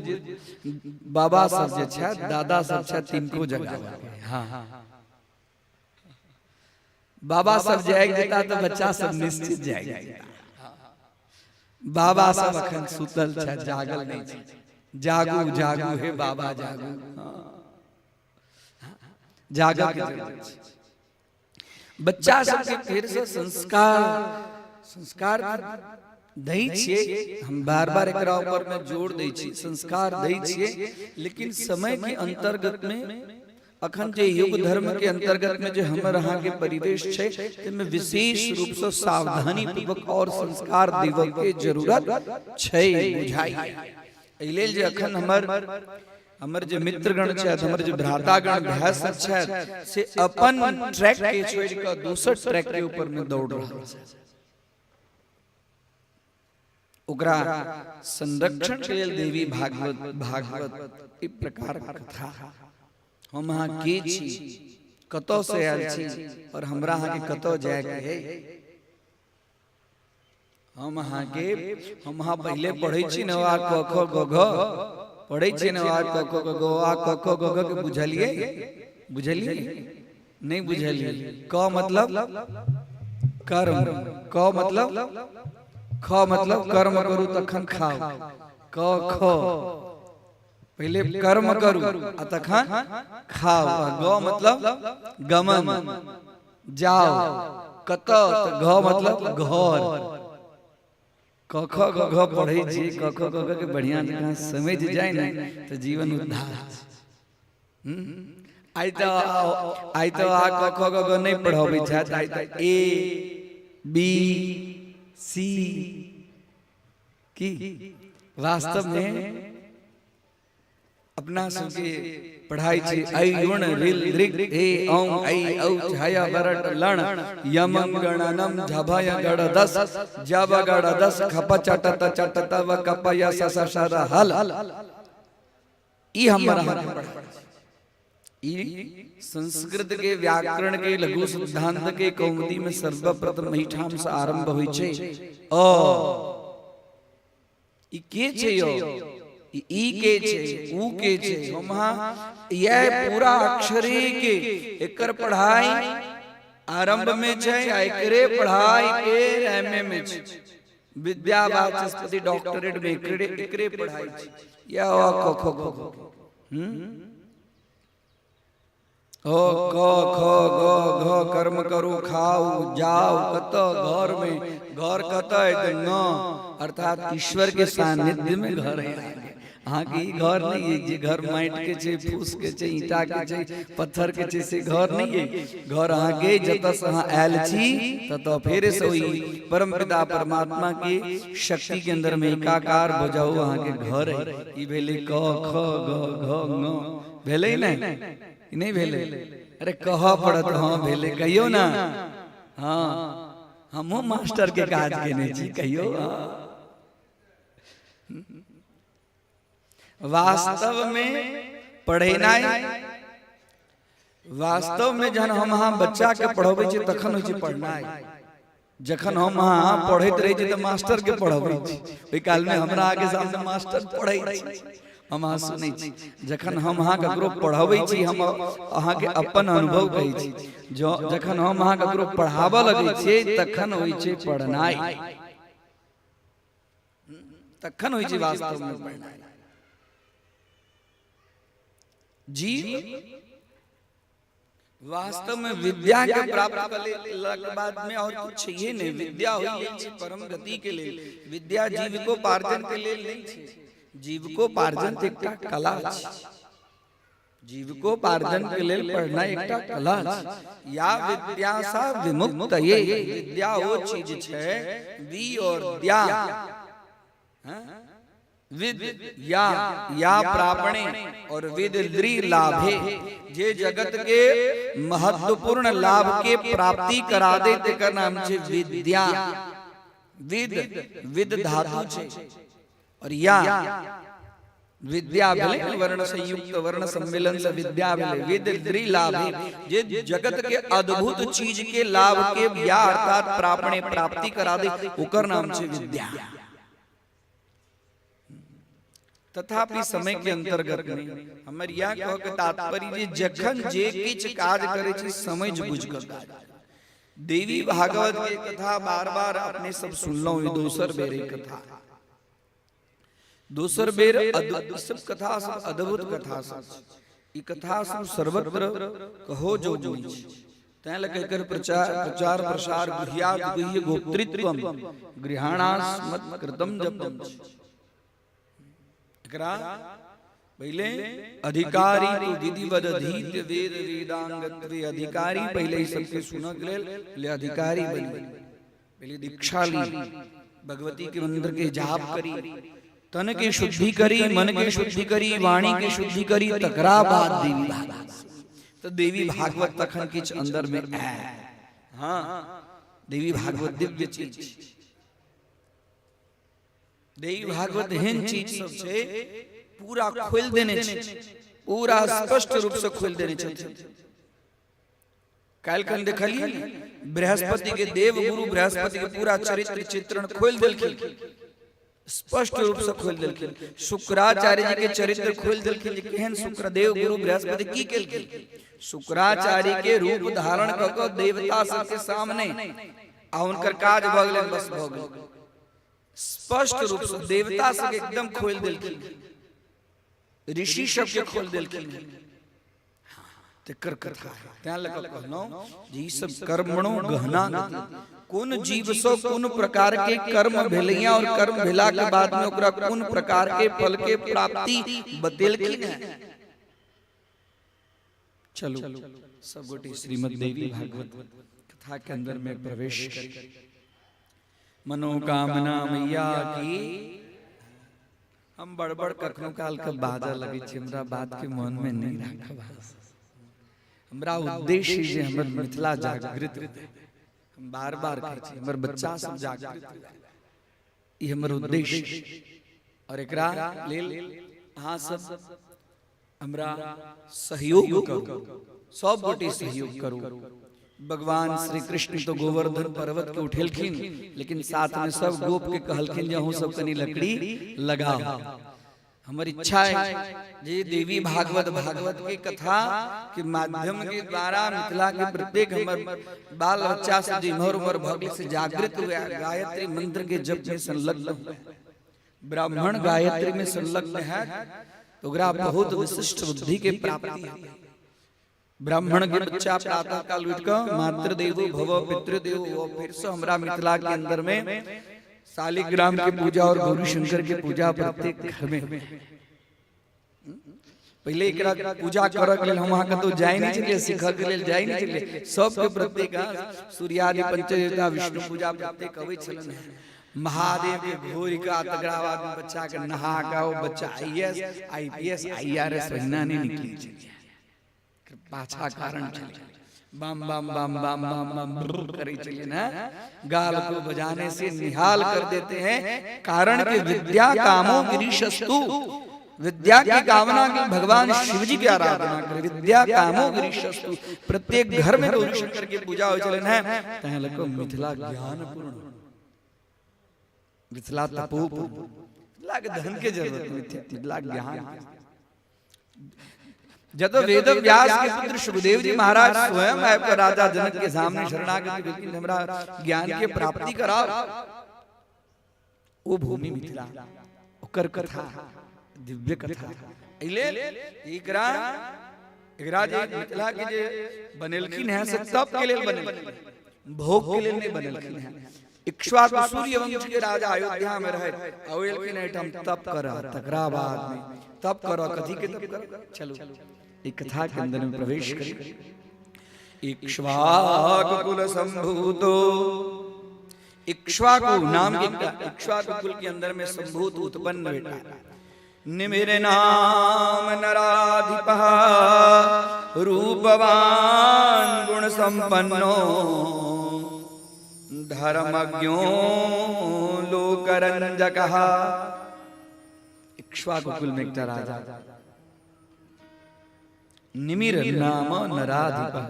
Speaker 4: बाबा सब जे छथि, दादा सब छथि, तिनको जगावऽ के। हाँ बाबा सब जागि जेता तऽ बच्चा सब निश्चित जागि जेता। बाबा सब अखन सुतल छथि, जागल नहि छथि। जागू जागू हे बाबा जागू। जागऽ के जरूरत छै। बच्चा सबके फेर से संस्कार संस्कार दै छियै। हम बार बार एकरा ऊपर में जोर दै छी, संस्कार दै छियै, लेकिन समय के अंतर्गत में अखन जे युग धर्म के अंतर्गत में जे हमर अहाँ के परिवेश छै ताहिमे विशेष रूप से सावधानी पूर्वक और संस्कार देबऽ के जरूरत छै बुझाइ। एहि लेल जे अखन हमर हमर जे मित्रगण छथि, हमर जे भ्रातागण भाय सब छथि, से अपन ट्रैक के छोड़ि कऽ दोसर ट्रैक के ऊपर में दौड़ रहल छथि। ओकरा संरक्षण के लेल देवी भागवत भागवत ई प्रकार कथा। हम अहाँ के छी, कतऽ से आयल छी और हमरा अहाँके कतऽ जायके है। हम अहाँके हम अहाँ पहिले पढ़ै छी ने आ क ख ग घ पढ़ै छी ने, आ क ख ग घ, आ क ख ग घ के बुझलियै? बुझलियै नहि बुझलियै? क मतलब कर्म, क मतलब ख मतलब कर्म करू तखन खाउ। क ख पहिले कर्म करू आ तखन खाउ। आ ग मतलब गमन, जाओ कतऽ, तऽ घ मतलब घर। क ख ग घ पढ़ै छी, क ख ग घ के बढ़िया जकाँ समझ जाय ने तऽ जीवन उद्धार। आइ तऽ आ क ख ग घ नहि पढ़बै छथि, आइ तऽ ए बी सी की वास्तव में अपना सबके पढ़ाई छै ऐ गुण रिल ऋग ए औं ऐ औ छय बरट लण यम गणनम झभय गण दस जब गण दस खप चटत चटत व कप य स स श र हल। ई हमर अहाँके पढ़ाई ई संस्कृत के व्याकरण के लघु सिद्धांत के कौमुदी में सर्वप्रथम एहिठाम से आरंभ होइ छै। अ ई के छै यौ, ई के छै, ऊ के छै, हम अहाँ इएह पूरा अक्षरे के एकर पढ़ाई आरंभ में छै आ एकरे पढ़ाई फेर एम ए में छै। विद्या वाचस्पति डॉक्टरेट में एकरे एकरे पढ़ाई छै। या अ क ख ग घ अ क ख ग घ कर्म करू खाउ जाउ कतऽ घर में, घर कतऽ है तऽ न, अर्थात ईश्वर के सानिध्य में घर है। अहाँके ई घर नहि अइ जे घर माटि के छै, फूस के छै, ईंटा के छै, पत्थर के छै, से घर नहि अइ। घर अहाँके जतऽ से अहाँ आयल छी ततऽ फेर से ओहि परम पिता परमात्मा के शक्ति के अंदर में एकाकार भऽ जाउ, अहाँके घर है। ई भेलै क ख ग घ ङ भेलै ने कि नहि भेलै? अरे कहऽ पड़त, हँ भेलै कहियौ ने। हाँ हमहूँ मास्टर के काज केने छी, कहियौ। हाँ वास्तव में पढ़ेनाइ, वास्तव में जहन हम अहाँ बच्चा के पढ़बै छी तखन होइ छै पढ़नाइ। जखन हम अहाँ पढ़ैत रहै छी तऽ मास्टर के पढ़बै छी, ओहि काल में हमरा अहाँके सामने मास्टर पढ़ै छी, हम अहाँ सुनै छी। जखन हम अहाँ ककरो पढ़बै छी, हम अहाँके अपन अनुभव कहै छी, जखन हम अहाँ ककरो पढ़ाबऽ लगै छियै तखन होइ छै पढ़नाइ, तखन होइ छै वास्तव में पढ़नाइ। जीव वास्तव में विद्या के प्राप्त करेला के बाद में और कुछ चाहिए नहीं। विद्या होई छै परम गति के लेल। विद्या जीविकोपार्जन के लेल नहीं छै। जीविकोपार्जन तऽ एकटा कला छै। जीविकोपार्जन के लेल पढ़नाइ एकटा कला छै। या विद्या सा विमुक्त, ये विद्या ओ चीज छै, वि और द्या, विद या या प्रापणे और विद द्रि लाभे, जे जगत के महत्वपूर्ण लाभ के प्राप्ति करा दे तेकर नाम छै विद्या। विद, विद धातु छै और या विद्या भेलै ने, वर्ण संयुक्त, वर्ण सम्मेलन से विद्या भेलै। विद द्रि लाभे, जे जगत के अद्भुत चीज के लाभ के या अर्थात प्रापणे प्राप्ति करा दे ओकर नाम छै विद्या। तथापि समय के अंतर्गत नहीं, हमर इएह कह के तात्पर्य जे जखन जे किछु काज करै छी समझ बुझ कऽ काज। देवी भागवत के कथा बार बार अपने सब सुनलहुँ, ई दोसर बेर ई कथा, दोसर बेर ई सब कथा सब अद्भुत कथा सब छै। ई कथा सब सर्वत्र कहो जो नहि छै, तैं लऽ कऽ एकर प्रचार प्रचार प्रसार गुह्यात गुह्य गोप्तृत्वम गृहाणास्मत् कृतम जपम छै। एकरा पहिले अधिकारी तो विधिवद अधीत वेद वेदांगत्वे अधिकारी, पहिले ई सबके सुनऽ के लेल पहिले अधिकारी बनी, पहिले दीक्षा ली, भगवती के मंत्र के जाप करी, तन के शुद्धि करी, मन के शुद्धि करी, वाणी के शुद्धि करी, तकरा बाद देवी भागवत। तो देवी भागवत तखन किछु अंदर में आय। हाँ, देवी भागवत दिव्य चीज, देवी भागवत एहन चीज सब छै, पूरा खोलि देने छै, पूरा स्पष्ट रूप से खोलि देने छथिन। काल्हि खन देखलियै ने, बृहस्पति के देव गुरु बृहस्पति के पूरा चरित्र चित्रण खोलि देलखिन, स्पष्ट रूप से खोलि देलखिन। शुक्राचार्य जी के चरित्र खोलि देलखिन जे केहन शुक्र देव गुरु बृहस्पति की केलखिन। शुक्राचार्य के रूप धारण कऽ कऽ देवता सबके सामने आ हुनकर काज भऽ गेलनि, बस भऽ गेल। स्पष्ट रूप से देवता सबके एकदम खोलि देलखिन, ऋषि सबके खोलि देलखिन। तेकर कथा है, तैं लऽ कऽ कहलहुँ जे ई सब कर्मणो गहना गति, कोन जीव सँ कोन प्रकार के कर्म भेलैया और कर्म भेला के बाद में ओकरा कोन प्रकार के फल के प्राप्ति बतेलखिन है। चलू सब गोटे श्रीमद् देवी भागवत कथा के अंदर में प्रवेश करी। मनोकामना मैया की। हम बड़बड़ कखनो काल के बाजऽ लगै छी, हमरा बात के मन में नहीं राखब। हमरा उद्देश्य जे हमर मिथिला जागृत हुए, हम बार बार कहै छी हमर बच्चा सब जागृत हुए, ई हमर उद्देश्य। और एकरा लेल अहाँ सब हमरा सहयोग करू, सब गोटे सहयोग करू। भगवान श्री कृष्ण तो गोवर्धन पर्वत के उठेलखिन, लेकिन साथ में सब गोप के कहलखिन जे अहूँ सब कनी लकड़ी लगाओ। हमर इच्छा है जे देवी भागवत भागवत के कथा के माध्यम के द्वारा मिथिला के प्रत्येक हमर बाल बच्चा से जे इम्हर उम्हर भऽ गेल से जागृत हुए, गायत्री मंत्र के जप में संलग्न हुए। ब्राह्मण गायत्री में संलग्न है तो ओकरा बहुत विशिष्ट बुद्धि के प्राप्ति है। ब्राह्मण के बच्चा प्रातः काल उठ कऽ मातृदेवो भव पितृदेवो भव, फिर से हमरा मिथिला के अंदर में शालिग्राम के पूजा और गौरी शंकर के पूजा प्रत्येक घर में। पहिले एकरा पूजा करऽ के लेल हम अहाँ कतौ जाइ नहि छलियै, सीखऽ के लेल जाइ नहि छलियै। सबके प्रत्येक सूर्यादि पंचदेवता विष्णु पूजा प्रत्येक अबै छलनि। महादेव के घोरि कऽ तकरा बाद बच्चा के नहा कऽ ओ बच्चा I S I P S I R S ओहिना नहि निकलै छलै, पाछा कारण छलै। बाम बाम बाम बाम बाम बाम करै छलियै ने, गाल को बजाने से निहाल कर देते हैं। कारण के विद्या कामो गिरीशस्तु, विद्या की कामना के भगवान शिव जी की आराधना करे। विद्या कामो गिरीशस्तु, प्रत्येक घर में गौरी शंकर के पूजा हो चलन है। तैं लको मिथिला ज्ञान पूर्ण, मिथिला तपोपूर्ण, मिथिला के धन के जरूरत नहीं थी, मिथिला ज्ञान। जब वेद व्यास के पुत्र सुखदेव जी महाराज स्वयं आबि कऽ राजा जनक के सामने शरणागति भेलखिन, हमरा ज्ञान के प्राप्ति कराओ। ओ भूमि मिथिला, ओकर कथा दिव्य कथा। एहि लेल एकरा एकरा जे मिथिला के जे बनेलखिन हैं से तप के लेल बनेलखिन, भोग के लेल नहीं बनेलखिन हैं। इक्ष्वाकु सूर्यवंश के राजा अयोध्या में रहे, अवेलखिन एहिठाम तप कर, तकरा बाद में तप कर, कथी के तप कर? चलो एक कथा के अंदर में प्रवेश करी। इक्ष्वाकु कुल संभूतो, इक्ष्वाकु नाम के इक्ष्वाकु कुल के अंदर में संभूत उत्पन्न बेटा निमिर नाम नराधिपः रूपवान गुण संपन्नो धर्मज्ञो लोकरंजकः। इक्ष्वाकु कुल में एकटा राजा निमिर नाम नराधिपः,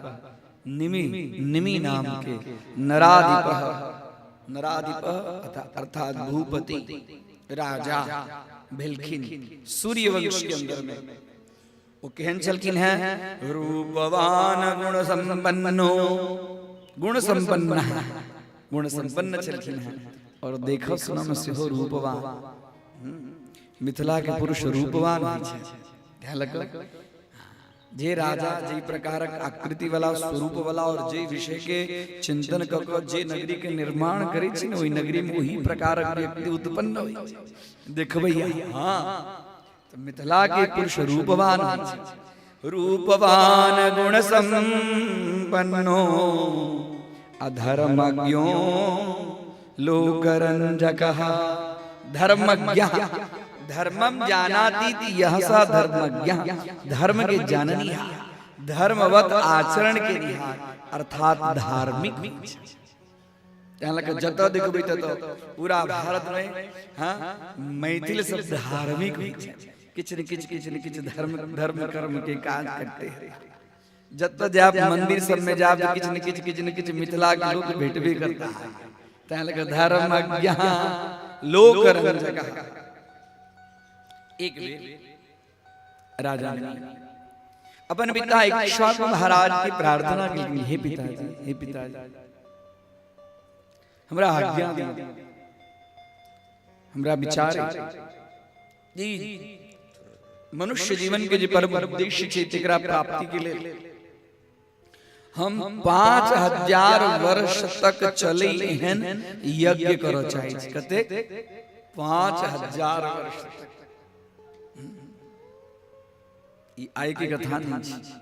Speaker 4: निमि निमि नाम के नराधिपः, नराधिपः अर्थात भूपति राजा भेलखिन सूर्यवंश के अंदर में। वो केहन छलखिन है? रूपवान गुण संपन्नो, गुण संपन्न, गुण संपन्न छलखिन है और देखो सुनो में सेहो रूपवान। मिथिला के पुरुष रूपवान होइ छै, ध्यान रखो। जे राजा जे प्रकारक आकृति वाला स्वरूप वाला और जे विषय के चिंतन क क जे नगरी के निर्माण करै छै ने, ओहि नगरी में ओही प्रकारक व्यक्ति उत्पन्न होइ छै, देखबै। हाँ, तऽ मिथिला के पुरुष रूपवान होइ छै। रूपवान गुण संपन्नो अधर्मज्ञो लोकरंजकः। धर्मज्ञ धर्मम जानाति यह सा धर्मज्ञ, धर्म के जाननिहार, धर्मवत आचरण के निहार, अर्थात धार्मिक। जतऽ देखबै ततऽ पूरा भारत में हाँ मैथिल सब धार्मिक होइ छै, किछु ने किछु किछु ने किछु धर्म धर्म कर्म के काज करते हैं। जतऽ जायब मंदिर सब में जायब तऽ किछु ने किछु किछु ने किछु मिथिला के लोक भेटबे करता है। तैं लऽ कऽ धर्मज्ञ लोक रंजक। एक बेर राजा ने अपन पिता इक्ष्वाकु महाराज की प्रार्थना की, हे पिताजी, हे पिताजी, हमरा आज्ञा दिअ, हमरा विचार जी मनुष्य जीवन के जे परम उद्देश्य छै तेकरा प्राप्ति के लेल हम 5000 वर्ष तक चले एहन यज्ञ करऽ चाहै छी। कतेक? 5000 वर्ष तक। ई आइ के कथा नहीं छै,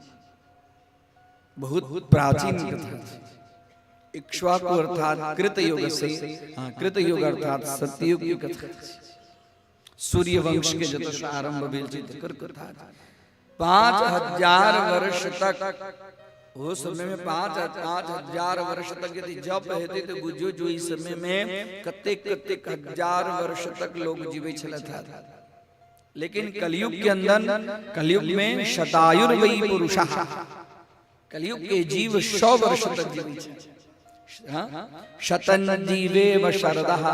Speaker 4: बहुत प्राचीन कथा छै। इक्ष्वाकु अर्थात कृत युग से, हाँ कृत युग अर्थात सतयुग की कथा छै। सूर्य वंश के जतऽ से आरंभ भेल छै तकर कथा छै। 5000 वर्ष तक, ओ समय में 5000 वर्ष तक यदि जप हेतै तऽ बुझियौ जो ई समय में कतेक कतेक हजार वर्ष तक लोग जीबै छलथि हँ। लेकिन कलयुग के अंदर, कलयुग में शतायुर्वै पुरुषः, कलयुग के जीव 100 वर्ष तक जीबै छै। हाँ? शतन जीवेव शरदः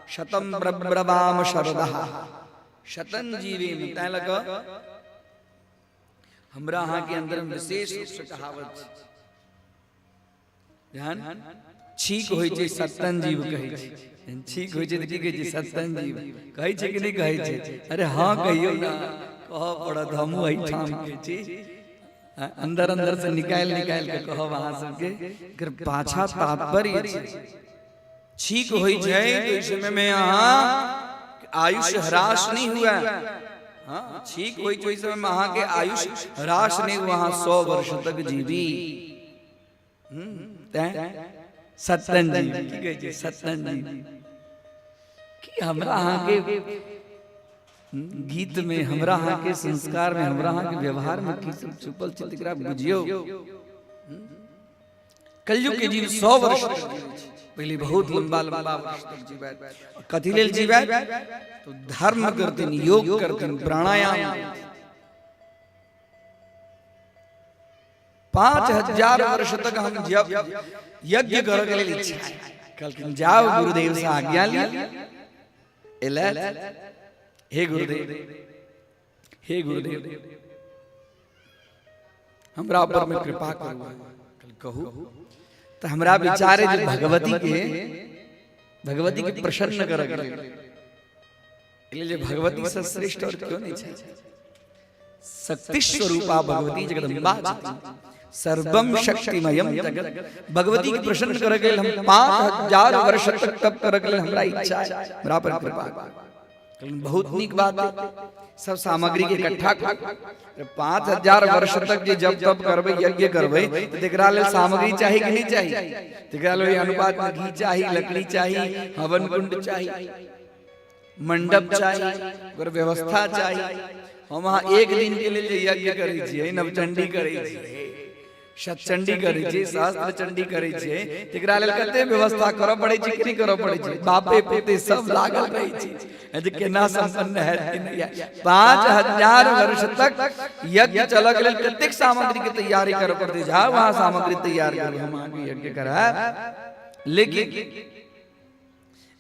Speaker 4: शतम प्रब्रवाम शरदः, शतन जीवेम। तैं लऽ कऽ हमरा अहाँ के अंदर में विशेष रूप से कहावत छै, ध्यान छीक होइ छै सतन जीव कहै छै, छीक होइ छै तऽ की कहै छै? सतन जीव कहै छै कि नहि कहै छै? अरे हाँ कहियौ ना, कहऽ पड़त, हमहूँ एहिठाम के छी, अंदर अंदर से निकालि निकालि के कहब अहाँ सबके। एकर पाछा तात्पर्य छै, छीक होइ छै तऽ ओहि समय में अहाँ आयुष ह्रास नहीं हुआ। हाँ, छीक होइ छै ओहि समय में अहाँके आयुष ह्रास नहीं हुआ, अहाँ 100 वर्ष तक जीवी। तैं सतन जी की कहै छै? सतन जी की हमरा अहाँके गीत में, हमरा अहाँके संस्कार में, हमरा अहाँके व्यवहार में की सब छुपल छै तकरा बुझियौ। कलयुग के जीव 100 वर्ष तक जीवै छै, पहिले बहुत लंबा लंबा वर्ष तक जीवैत। कथी लेल जीवैत? तो धर्म करथिन, योग करथिन, प्राणायाम। 5000 वर्ष तक हम यज्ञ करऽ के लेल इच्छा कहलखिन, जाओ गुरुदेव से आज्ञा लिअ। एलै, हे गुरुदेव, हे गुरुदेव, हमरा ऊपर में कृपा करू। कहू तऽ हमरा विचार जे भगवती के प्रसन्न करऽ के लेल, जे भगवती से श्रेष्ठ और क्यों नहीं छै। शक्ति स्वरूपा भगवती जगदम्बा छथिन। सर्वम शक्तिमयम जगत। भगवती के प्रसन्न करे के लेल हम 5000 वर्ष तक तप करे के लेल हमरा इच्छा है, हमरा पर कृपा करू। बहुत नीक बात है। सब सामग्री के इकट्ठा कर 5000 वर्ष तक जे जप तप करबै, यज्ञ करबै, तऽ तेकरा लेल सामग्री चाही कि नहि चाही? तेकरा लेल ओहि अनुपात में घी चाही, लकड़ी चाही, हवन कुंड चाही, मंडप चाही, ओकर व्यवस्था चाही। हम अहाँ एक दिन के लेल जे यज्ञ करै छियै, नवचंडी करै छियै, शतचंडी करै छियै, सहस्त्र चंडी करै छियै, तेकरा लेल कते व्यवस्था करऽ पड़ै छै कि नहि करऽ पड़ै छै? बापे पोते सब लागल रहै छै जे केना संपन्न हैत कि नहि हैत। 5000 वर्ष तक यज्ञ चलऽ के लेल कतेक सामग्री के तैयारी करऽ पड़तै? जाउ अहाँ सामग्री तैयार करू, हम अहाँके यज्ञ करायब। लेकिन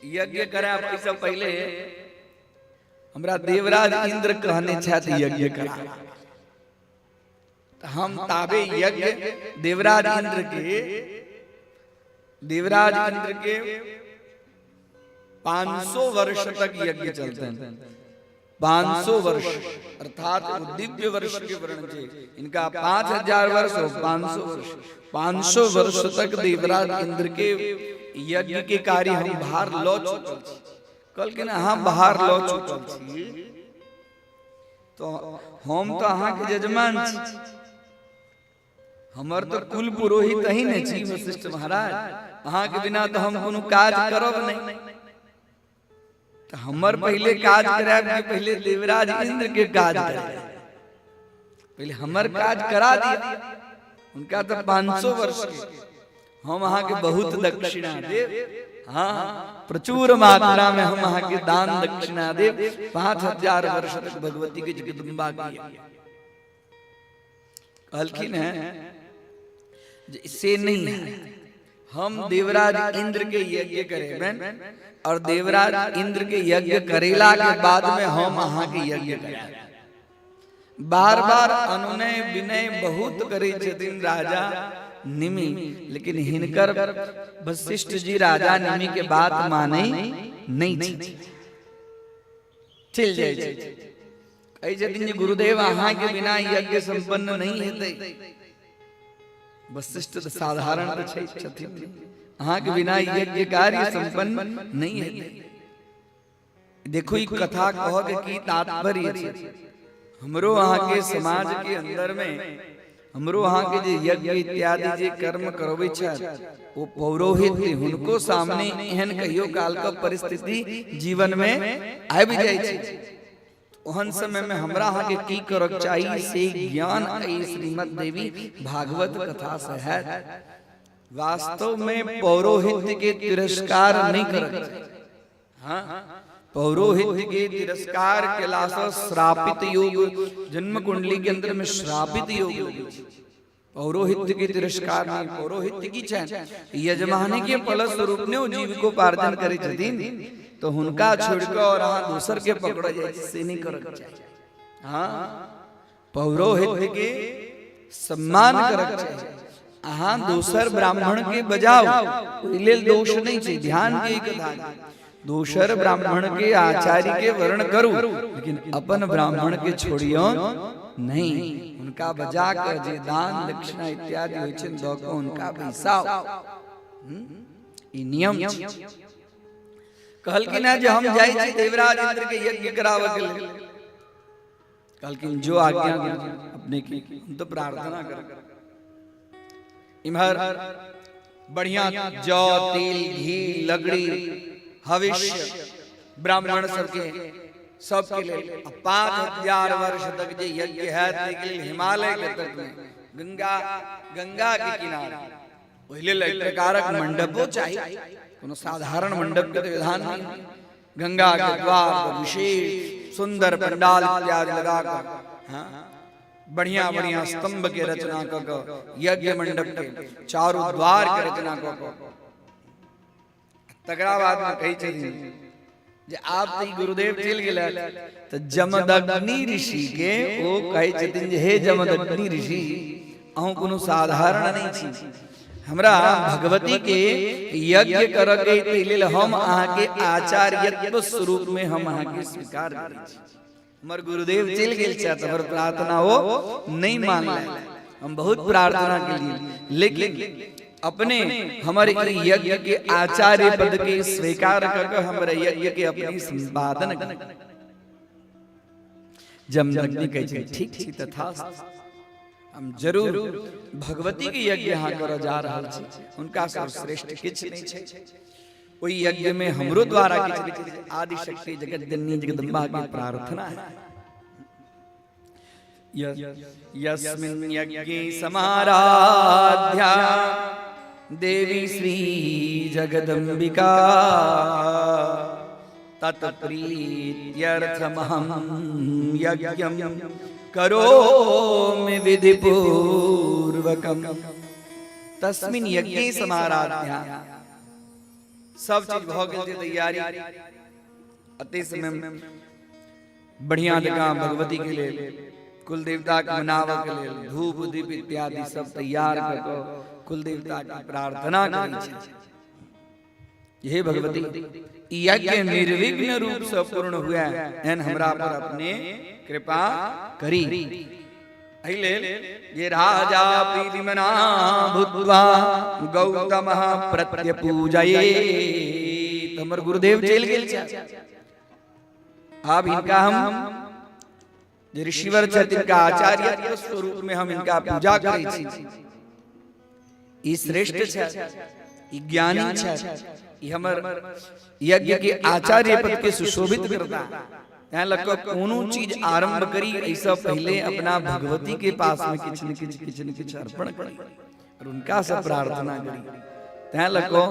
Speaker 4: यज्ञ करायब एहिसँ पहिले हमरा देवराज इंद्र कहने छथि यज्ञ करा, तऽ हम ताबे यज्ञ देवराज इंद्र के 500 वर्ष तक यज्ञ चलते हैं। 500 वर्ष अर्थात दिव्य वर्ष के वर्ण छै। इनका 5000 वर्ष और 500 वर्ष, 500 वर्ष तक देवराज इंद्र के यज्ञ के कार्य हम भार लऽ चुकल छी। कहलखिन अहाँ भार लऽ चुकल छी तो हम तो अहाँके यजमान छी, हमर तो कुल पुरोहित अहीं ने छी वशिष्ठ महाराज, अहाँके बिना तो हम कोनो काज करब नहि, तऽ हमर पहिले काज करायब कि पहिले देवराज इंद्र के काज करायब? पहिले हमर काज करा दिया। हुनका तऽ 500 वर्ष के हम अहाँके बहुत दक्षिणा देब, हाँ प्रचुर मात्रा में हम अहाँके दान दक्षिणा देब। 5000 वर्ष तक भगवती के जगदम्बा के कहलखिन है जे से नहीं है, हम देवराज इंद्र के यज्ञ करेबन और देवराज इंद्र के यज्ञ करेला के बाद में हम अहाँ के यज्ञ करायब। बार बार अनुनय विनय बहुत करै छथिन राजा निमि, लेकिन हिनकर वशिष्ठ जी राजा निमि के बात मानै नहीं छथिन, चलि जाइ छथिन। कहै छथिन जे गुरुदेव अहाँ के बिना यज्ञ संपन्न नहीं हेतै। वशिष्ठ तऽ साधारण तऽ छै छथिन, अहाँ के बिना यज्ञ कार्य संपन्न नहीं हेतै। देखो ई कथा कह के की तात्पर्य छै। हमरो अहाँ के समाज के अंदर में हमरो अहाँ के जे यज्ञ इत्यादि जे कर्म करबै छथि ओ पौरोहित्य, हुनको सामने एहन कहियो काल के परिस्थिति जीवन में आबि जाइ छै। ओहन समय में हमरा अहाँ के की करक चाही से ज्ञान एहि श्रीमद् देवी भागवत कथा से है। वास्तव में पौरोहित्य के तिरस्कार नहीं करक चाही। हाँ, पौरोहित्य के तिरस्कार केलासँ श्रापित योग, जन्म कुंडली के अंदर में श्रापित योग लगै छै। पौरोहित्य के तिरस्कार नहीं, पौरोहित्य की छनि यजमानी के फल स्वरूप ने ओ जीविकोपार्जन करै छथिन, तो हुनका छोड़ के और अहाँ दोसर के पकड़ जाइ छी से नहीं करक चाही। हाँ, पौरोहित्य के सम्मान करक चाही। अहाँ दोसर ब्राह्मण के बजाउ ओहि लेल दोष नहीं छै। ध्यान के ई कथा, दोसर ब्राह्मण के आचार्य के वर्ण करू, लेकिन अपन ब्राह्मण के छोड़ियो नहीं। हुनका बजा के जे दान दक्षिणा इत्यादि होइ छै दऽ कऽ हुनका बैसाउ, ई नियम छै। कहलखिन हेँ जे हम जाइ छी देवराज इंद्र के यज्ञ कराबऽ के लेल। कहलखिन जो आज्ञा अपने की, हम तो प्रार्थना कर। इम्हर बढ़िया जौ तिल घी लकड़ी हविष्य ब्राह्मण सबके सबके लेल 5000 वर्ष तक जे यज्ञ है ताहिके लेल हिमालय के तट में गंगा गंगा के किनारे ओहि लेल एक प्रकारक मंडपो चाही। कोनो साधारण मंडप के विधान नहीं, गंगा के द्वार पर विशेष सुंदर पंडाल इत्यादि लगा कर, हाँ, बढ़िया बढ़िया स्तंभ के रचना क क यज्ञ मंडप के चारों द्वार के रचना क क तकरा बाद में कहै छथिन जे आब तऽ ई गुरुदेव चलि गेलथि, तऽ जमदग्नि ऋषि के ओ कहै छथिन जे हे जमदग्नि ऋषि, अहूँ कोनो साधारण नहि छी, हमरा भगवती के यज्ञ करऽ के ताहि लेल हम अहाँके आचार्यत्व स्वरूप में हम अहाँके स्वीकार करै छी। हमर गुरुदेव चलि गेल छथि, हमर प्रार्थना ओ नहि मानलनि। हम बहुत प्रार्थना केलिए, लेकिन अपने हमर ई यज्ञ के आचार्य पद के स्वीकार कर के हमर यज्ञ के अपने संपादन कर। जमदग्नि कहै छै ठीक छी तथा हम जरूर भगवती के यज्ञ यहाँ करऽ जा रहल छी, हुनका सर्वश्रेष्ठ किछु नहि छै। ओहि यज्ञ में हमरो द्वारा किछु नहि छै। आदि शक्ति जगत जननी जगदम्बा के प्रार्थना है। यस्मिन् यज्ञे समाराध्या देवी श्री जगदम्बिका तत्प्रीत्यर्थमहं यज्ञं करोमि विधिपूर्वकम्। तस्मिन् यज्ञे समाराध्या सब चीज भऽ गेल छै तैयारी। अते समय बढ़िया जकाँ भगवती के लेल, कुल देवता के मनाबऽ के लेल धूप दीप इत्यादि सब तैयार कऽ कऽ कुल देवता के प्रार्थना करै छै, हे भगवती, ई यज्ञ निर्विघ्न रूप से पूर्ण हुए एहन हमरा पर अपने कृपा करी। एहि लेल जे राजा प्रीतिमना भूत्वा गौतम प्रत्यपूजये। हमर गुरुदेव चलि गेल छै, आब हिनका हम जे ऋषिवर छथि तिनका आचार्य स्वरूप में हम हिनका पूजा करै छी। ई श्रेष्ठ छथि, ई ज्ञानी छथि, ई हमर यज्ञ के आचार्य पद के सुशोभित करता। तैं लऽ कऽ कोनो चीज आरंभ करी एहिसँ पहिले अपना भगवती के पास में किछु ने किछु किछु ने किछु अर्पण करी और उनका से प्रार्थना करी। तैं लऽ कऽ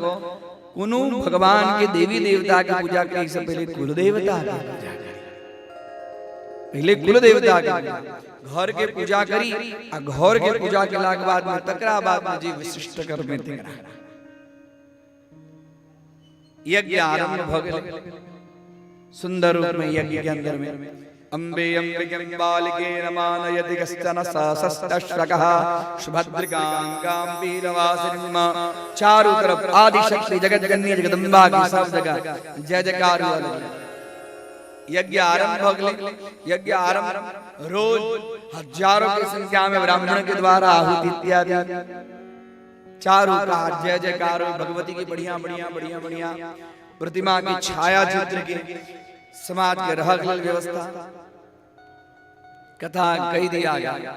Speaker 4: कोनो भगवान के देवी देवता के पूजा करी से पहिले कुलदेवता के पूजा करी, पहिले कुलदेवता के घर के पूजा करी आ घर के पूजा केलाके बाद में तकरा बाद में जे विशिष्ट कर्म हेतै तकरा। यज्ञ आरंभ भऽ गेलै सुंदर रूप में। यज्ञ के अंदर में अम्बे अम्बिके बालिके नमानयति कश्चन सहस्रश्रकः सुभद्रिकां वीरवासिनीं। चारों तरफ आदि शक्ति जगत जननी जगदम्बा की सब जगह जय जयकार हुआ लगे। यज्ञ आरंभ भऽ गेलै। यज्ञ आरंभ रोज हजारों की संख्या में ब्राह्मण के द्वारा आहुति इत्यादि, चारों का जय जयकार। भगवती की बढ़िया बढ़िया बढ़िया बढ़िया प्रतिमा की छाया चित्र के समाज के रह लेल व्यवस्था। कथा कही दिया गया,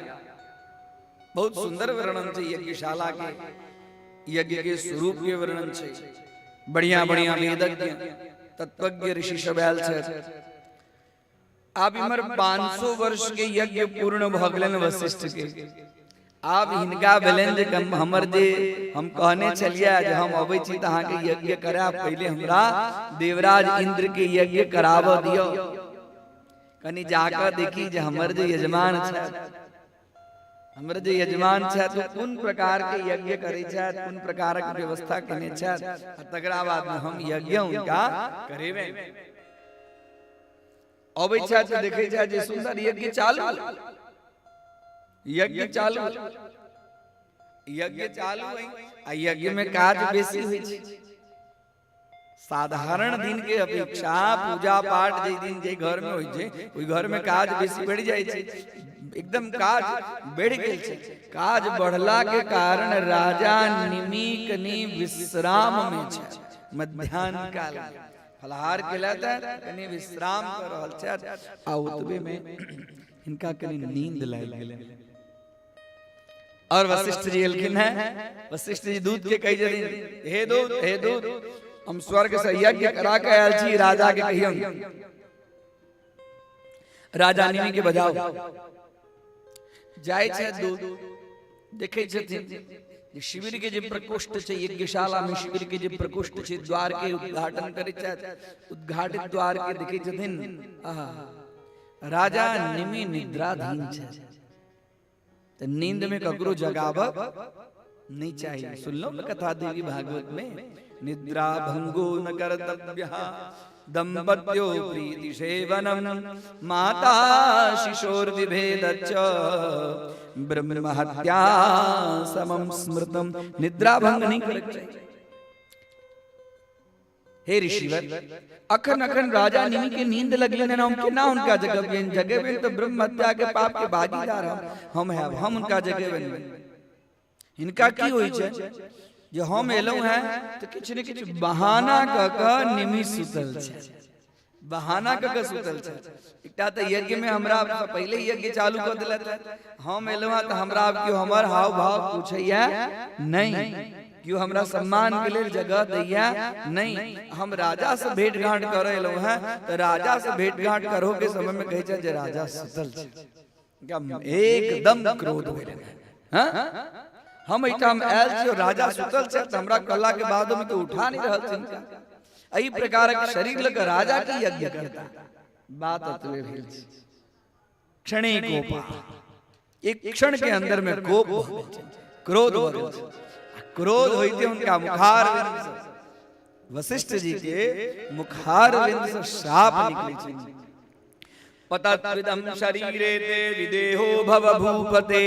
Speaker 4: बहुत सुंदर वर्णन छै यज्ञशाला के, यज्ञ के स्वरूप के वर्णन छै। बढ़िया बढ़िया वेदज्ञ तत्वज्ञ ऋषि सब आयल छथि। आब इम्हर 500 वर्ष के यज्ञ पूर्ण भऽ गेलनि वशिष्ठ के। आब हिनका भेलनि जे हमर जे हम कहने छलियै जे हम अबै छी तऽ अहाँके यज्ञ करायब, पहिले हमरा देवराज इंद्र के यज्ञ कराबऽ दियौ, कनि जाकऽ देखी जे हमर जे यजमान छथि, हमर जे यजमान छथि ओ कोन प्रकार के यज्ञ करै छथि, कोन प्रकारक व्यवस्था केने छथि, आ तकरा बाद मे हम यज्ञ हुनका करेबनि। अबै छथि, देखै छथि जे सुंदर यज्ञ चालू, यज्ञ चालू, यज्ञ चालू है आ यज्ञ में काज बेसी होइ छै। साधारण दिन के अपेक्षा पूजा पाठ जे दिन जे घर में होइ छै ओहि घर में काज बेसी बढ़ि जाइ छै। एकदम काज बढ़ि गेल छै। काज बढ़ला के कारण राजा निमी कनि विश्राम में छै। मध्यान्ह काल में फलाहार केला तऽ कनि विश्राम कऽ रहल छथि आ ओतबे में हिनका कनि नींद लागि गेलनि और वशिष्ठ जी एलखिन हैं। वशिष्ठ जी दूत के कही छथिन, हे दूत, हे दूत, हम स्वर्ग से यज्ञ करा के आयल छी, राजा के कहियन राजा निमि के बजाओ। जाइ छै दूत, देखै छथिन जे शिविर के जे प्रकोष्ठ छै, यज्ञशाला में शिविर के जे प्रकोष्ठ छै, द्वार के उद्घाटन करै छथि। उद्घाटित द्वार के देखै छथिन, आहा, राजा निमि निद्राधीन छै। तऽ नींद में ककरो जगाबऽ नहीं चाहिए। सुनलो न कथा देवी भागवत में, निद्रा भंगो न कर्तव्य दंपत्यो प्रीति सेवनम माता शिशोर विभेद च ब्रह्म हत्या समम स्मृतम। निद्रा भंग नहीं करे चाहिए। हे ऋषिवर, अखन अखन राजा निमि के नींद लगलनि हन, हम केना हुनका जगेबनि? जगेबनि तऽ ब्रह्म हत्या के पाप के भागीदार हम हैब, हम हुनका जगेबनि। हिनका की होइ छै जे हम एलहुं हैं तऽ किछु ने किछु बहाना कऽ कऽ निमि सुतल छै, बहाना कऽ कऽ सुतल छै। एकटा तऽ यज्ञ में हमरा पहिले यज्ञ चालू कऽ देलथि, हम एलहुं हैं तऽ हमरा आब केओ हमर हाव भाव पूछैया नहि, केओ हमरा सम्मान के लेल जगह दैया नहि। हम राजा से भेंट घाट करऽ एलहुं हैं तऽ राजा से भेंट घाट करो के समय में कहै छै जे राजा सुतल छै। एकदम क्रोध भेलै। हँ, हम एहिठाम आयल छी और राजा सुतल छै तऽ हमरा कहला के बादो में केओ उठा नहि रहल छै हिनका। एहि प्रकारक शरीर लऽ कऽ राजा की यज्ञ करता? बात एतबे भेल छै। क्षणे कोपा, एक क्षण के अंदर में कोप भऽ गेल छै, क्रोध भऽ गेल छै। आ क्रोध होइते हुनका मुखार वशिष्ठ जी के मुखार बिंद से शाप निकलै छै। पतत्विदं शरीरे ते विदेहो भव भूपते,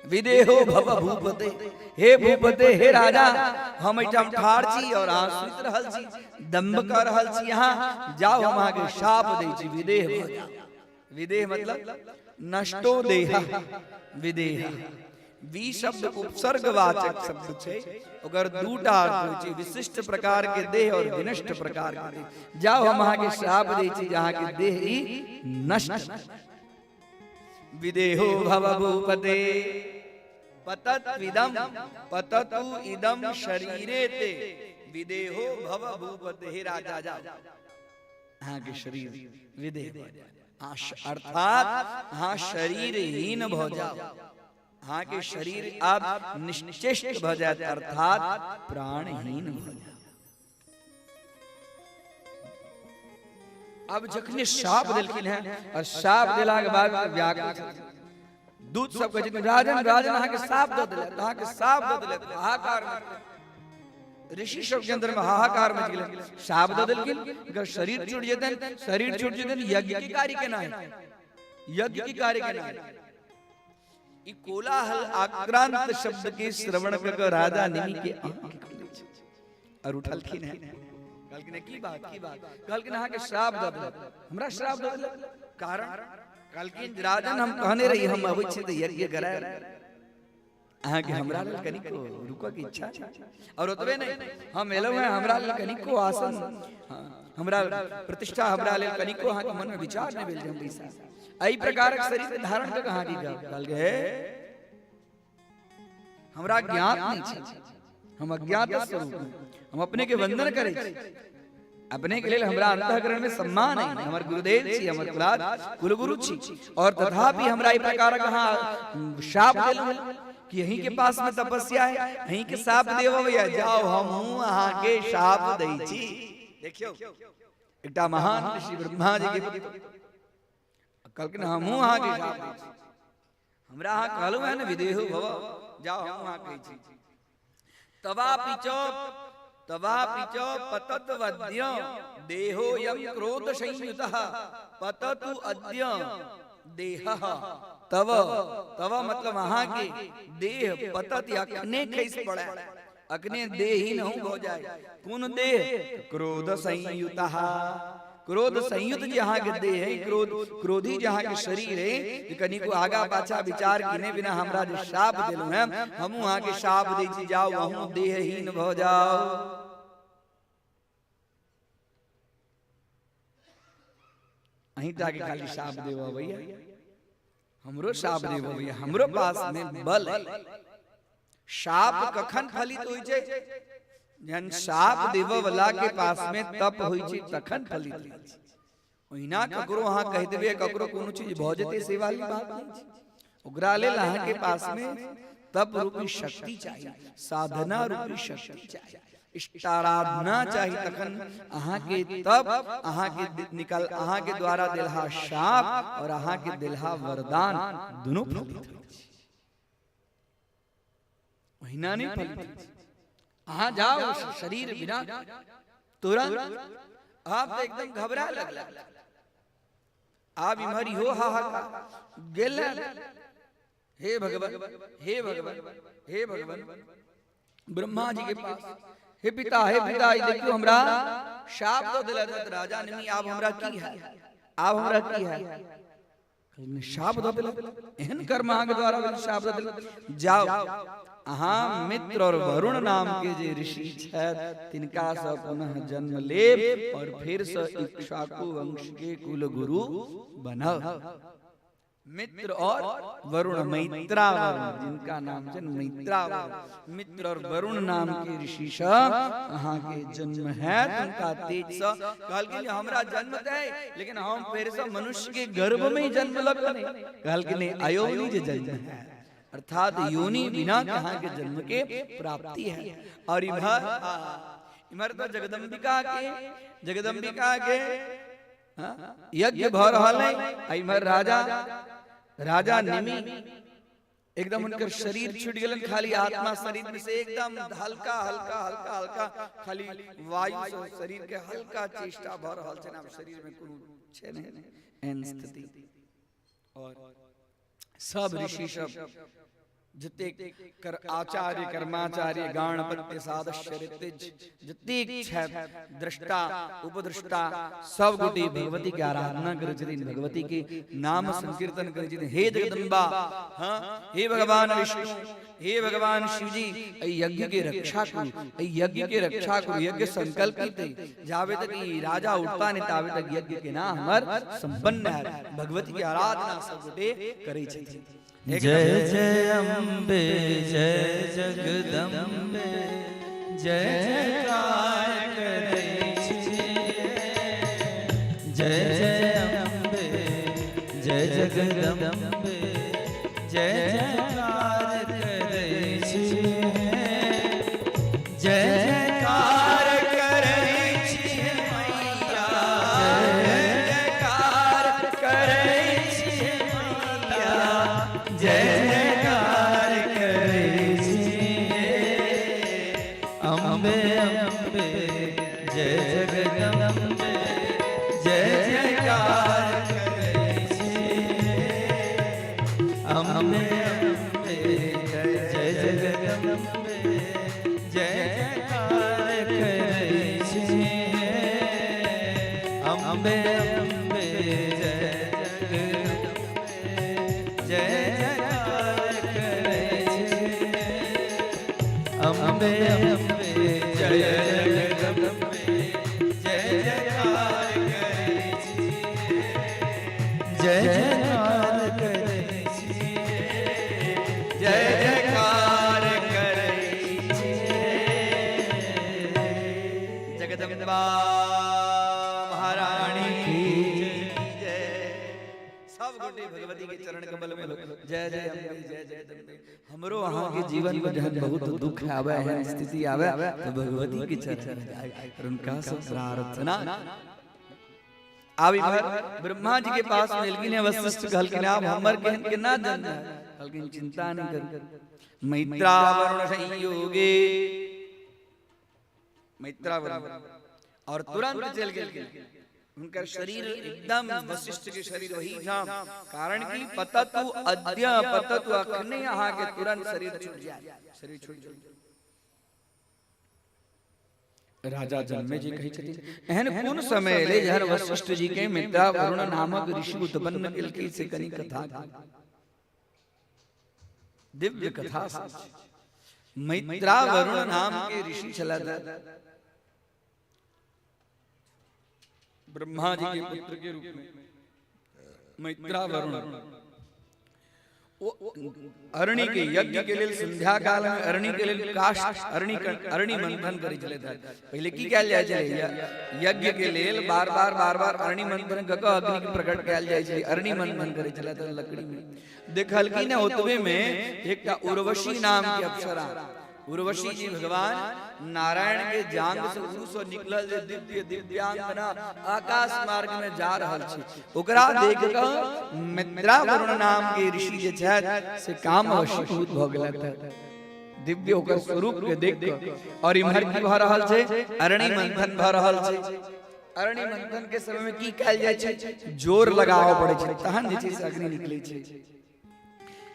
Speaker 4: विदेहो भव भूपते। हे भूपते, हे राजा, हम एहिठाम ठाढ़ छी और अहाँ सुति रहल छी, दम्भ कऽ रहल छी अहाँ। जाउ, हम अहाँके शाप दै छी, विदेह भऽ जाउ। विदेह मतलब नष्टो देह विदेह। वि शब्द उपसर्गवाचक शब्द छै, ओकर दूटा अर्थ होइ छै, विशिष्ट प्रकार के देह और विनष्ट प्रकार के देह। जाउ, हम अहाँके श्राप दै छी जे अहाँके देह ई नष्ट। विदेहो भव भूपते पतत्विदम पततु इदम शरीरे ते विदेहो भव भूपते। हे राजा, जाओ, अहाँके शरीर विदेह भऽ जाय, अर्थात अहाँ शरीरहीन भऽ जाओ, अहाँके शरीर आब निश्चेष्ट भऽ जायत, अर्थात प्राणहीन भऽ जायत। अब जखने शाप देलखिन हैं और शाप देलाके बाद व्याकुल दूत सब कहै छथिन, राजन राजन, अहाँके साप दऽ देलक, अहाँके साप दऽ देलक। हाहाकार, ऋषि सब के अंदर में हाहाकार मच गेलै। शाप दऽ देलखिन, एकर शरीर छूट जेतनि, शरीर छूट जेतनि, यज्ञ के कार्य केना हेतै? यज्ञ के कार्य केना हेतै? ई कोलाहल आक्रांत शब्द के श्रवण कऽ कऽ राजा निमि के आंख खुलै छै और उठलखिन हैं। कहलखिन, की बात, की बात? कहलखिन, अहाँके श्राप दऽ देलक। हमरा श्राप दऽ देलक? कारण? कहलखिन, राजन, हम कहने रही हम अबै छी तऽ यज्ञ करायब, अहाँके हमरा लेल कनिको रुकऽ के इच्छा छै? और ओतबे नहि, हम एलहुँ हैं, हमरा लेल कनिको आसन, हमरा प्रतिष्ठा, हमरा लेल कनिको अहाँके मनमे विचार नहि भेल जे हम बैसा एहि प्रकारक शरीर धारण कऽ अहाँ की कहलकै? हे, हमरा ज्ञात नहि छै, हम अज्ञात स्वरूप, हम अपने के वंदन करै छी, अपने के लेल हमरा अंतःकरण में सम्मान है, हमर गुरुदेव छी, हमर कुलाद कुलगुरु छी, और तथापि हमरा एहि प्रकारक अहाँ शाप देलहुँ कि अहीं के पास में तपस्या है, अहीं के शाप देबो या। जाओ, हमहूँ अहाँ के शाप दै छी। देखियौ, एकटा महान ऋषि ब्रह्मा जी के कहलखिन, हमहूँ अहाँ के शाप दै छी। हमरा अहाँ कहलहुँ है ने विदेहो भव, जाओ, हम अहाँ कहै छी, तवापि च तवापि च पतत्वद्य देहो यम क्रोध संयुतः पततु अद्य देहः तव। तव मतलब अहाँ के देह, पतत अखने खसि पड़े, अखने देहहीन हूँ भऽ जाय। कोन देह? क्रोध संयुतः, क्रोध संयुत जे अहाँके देह है, क्रोध क्रोधी जे अहाँके शरीर है, जे कनिको आगा पाछा विचार केने बिना हमरा जे शाप देलहुँ हैं, हमहूँ अहाँके शाप दै छी, जाउ, अहूँ देहहीन भऽ जाउ। अहीं टा के खाली शाप देबऽ अबैया? हमरो शाप देबऽ अबैया, हमरो पास में बल है। शाप कखन फलित होइ छै? जहन शाप देबऽ वाला के पास में तप होइ छै तखन फलित होइ छै। ओहिना ककरो अहाँ कहि देबै, ककरो कोनो चीज भऽ जेतै से वाली बात नहि छै। ओकरा लेल अहाँके पास में तप रूपी शक्ति चाही, साधना रूपी शक्ति चाही, इष्टाराधना चाही, तखन अहाँके तप अहाँके निकल अहाँके द्वारा देलहा शाप और अहाँके देलहा वरदान दुनू फलित होइ छै। ओहिना नहि फलित होइ छै। अहाँ जाओ, शरीर बिना तुरंत। आप तऽ एकदम घबरा लगला। आब इम्हर इहो हाहाकार गेल। हे भगवान, हे भगवान, हे भगवान। ब्रह्मा जी के पास, हे पिता, हे पिता, ई देखियो हमरा शाप दऽ देलथि राजा निमि, आब हमरा की है, आब हमरा की है? शाप दऽ देलक, एहन कर्म अहाँके द्वारा भेल, शाप दऽ देलक। जाओ अहाँ मित्र और वरुण नाम के जे ऋषि छथि तिनका सँ पुनः जन्म लेब और फिर सँ इक्ष्वाकु वंश के कुल गुरु बनब। मित्र और वरुण, मैत्रा वरुण जिनका नाम छनि मैत्रा वरुण, मित्र और वरुण नाम के ऋषि सँ अहाँ के जन्म हैत। हुनका तेज सँ कहलखिन जे हमरा जन्म तऽ है, लेकिन हम फेर सँ मनुष्य के गर्भ में ही जन्म लग नहि। कहलखिन नहीं, अयोनि जे जन्म है, अर्थात योनि बिना अहाँ के जन्म के प्राप्ति है। और इम्हर इम्हर तो जगदम्बिका के यज्ञ भऽ रहल है, आ इम्हर राजा राजा निमि एकदम उनकर शरीर छूट गेलन, खाली आत्मा शरीर में से एकदम हल्का हल्का हल्का हल्का खाली वायु से शरीर के हल्का चेष्टा भऽ रहल छनि, आब शरीर में कोनो छै नहि एहन स्थिति। और सब ऋषि सब जतेक कर आचार्य कर्माचार्य गाणपत्य सादस्य ऋत्विज जतेक छथि, दृष्टा उपदृष्टा सब गोटे भगवती के आराधना करै छथिन, भगवती के नाम संकीर्तन करै छथिन। हे जगदम्बा, हाँ, हे भगवान विष्णु, हे भगवान शिवजी, एहि यज्ञ के रक्षा करू, एहि यज्ञ के रक्षा करू। यज्ञ संकल्पित है, जाबे तक ई राजा उठता नहीं ताबे तक यज्ञ के ना हमर संपन्न है। भगवती के आराधना सब गोटे करै छथिन।
Speaker 2: जय जय अम्बे जय जगदम्बे जय जयकार करै छियै। जय जय अम्बे जय जगदम्बे जय जयकार करै छियै। जय जयकार करै छियै मैया, जय जयकार करै छियै मैया, जय जयकार करै छियै। अम्बे अम्बे जय जगदम्बे जय जयकार करै छियै। अम्बे अम्बे जय जगदम्बे जय जयकार करै छियै। अम्बे अम्बे जय जगदम्बे जय जयकार करै छियै। अम्बे अम्बे जय जगदम्बे जय जयकार करै छियै। जय जयकार करै छियै।
Speaker 4: जय जयकार करै छियै। जगदम्बा महारानी की जय। सब गोटे भगवती के चरण कमल में जय जय अम्बे जय जगदम्बे। हमरो अहाँ के जीवन में जहन बहुत दुख आवे, एहन स्थिति आवे, तो भगवती के चरण में जाए और उनका से प्रार्थना। आब इम्हर ब्रह्मा जी के पास में एलखिन वशिष्ठ, कहलखिन आब हमर केहन केना जन्म है? कहलखिन चिंता नहीं कर, मैत्रा वरुण संयोगे, मैत्रा वरुण। और तुरंत चल गेलखिन, हुनकर शरीर एकदम वशिष्ठ के शरीर वही ठाम, कारण कि पततु अद्य पततु, अखने अहाँ के तुरंत शरीर छूट जाए, शरीर छूट जाए। राजा जन्मे जी कहै छथिन एहन कोन समय एलै जहन वशिष्ठ जी के मित्रा वरुण नामक ऋषि उत्पन्न केलकै, से कनि कथा, दिव्य कथा। मैत्रा वरुण नाम के ऋषि छलथि ब्रह्मा जी के पुत्र के रूप में। मैत्रा वरुण अरणि के यज्ञ के लेल संध्या काल में अरणि के लेल काष्ठ अरणि अरणि मंथन करै छलथि। पहिले की कयल जाइ छलै? यज्ञ के लेल बार बार बार बार अरणि मंथन कऽ कऽ अग्नि के प्रकट कयल जाइ छलै। अरणि मंथन करै छलथि लकड़ी में। देखलखिन ओतबे में एकटा उर्वशी नाम के अप्सरा, उर्वशी जी भगवान नारायण के जांग से उरु से निकलल जे दिव्य दिव्यांगना आकाश मार्ग में जा रहल छै, ओकरा देख कऽ मित्रा वरुण नाम के ऋषि जे छथि से काम वशीभूत भऽ गेलथि दिव्य ओकर स्वरूप के देख कऽ। और इम्हर की भऽ रहल छै? अरणि मंथन भऽ रहल छै। अरणि मंथन के समय में की कयल जाइ छै? जोर लगाबऽ पड़ै छै, तहन जे छै से अग्नि निकलै छै।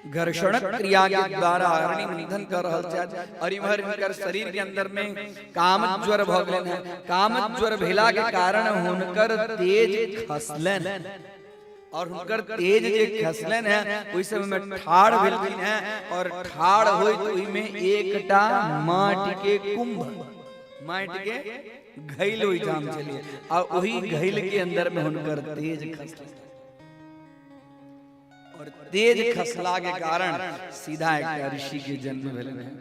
Speaker 4: घर्षण क्रिया के द्वारा अरणि मंथन कर रहल छथि और इम्हर हिनकर शरीर के अंदर में काम ज्वर भ गेलनि हैं। काम ज्वर भेला के कारण हुनकर तेज खसलनि और हुनकर तेज जे खसलनि हैं ओहि समय में ठाढ़ भेलखिन हैं और ठाढ़ होइत ओहि में एकटा माटि के कुंभ, माटि के घैल ओहिठाम छलियै आ ओहि घैल के अंदर में हुनकर तेज खसलनि और तेज खसला के कारण सीधा एकटा ऋषि के जन्म भेलनि हैं।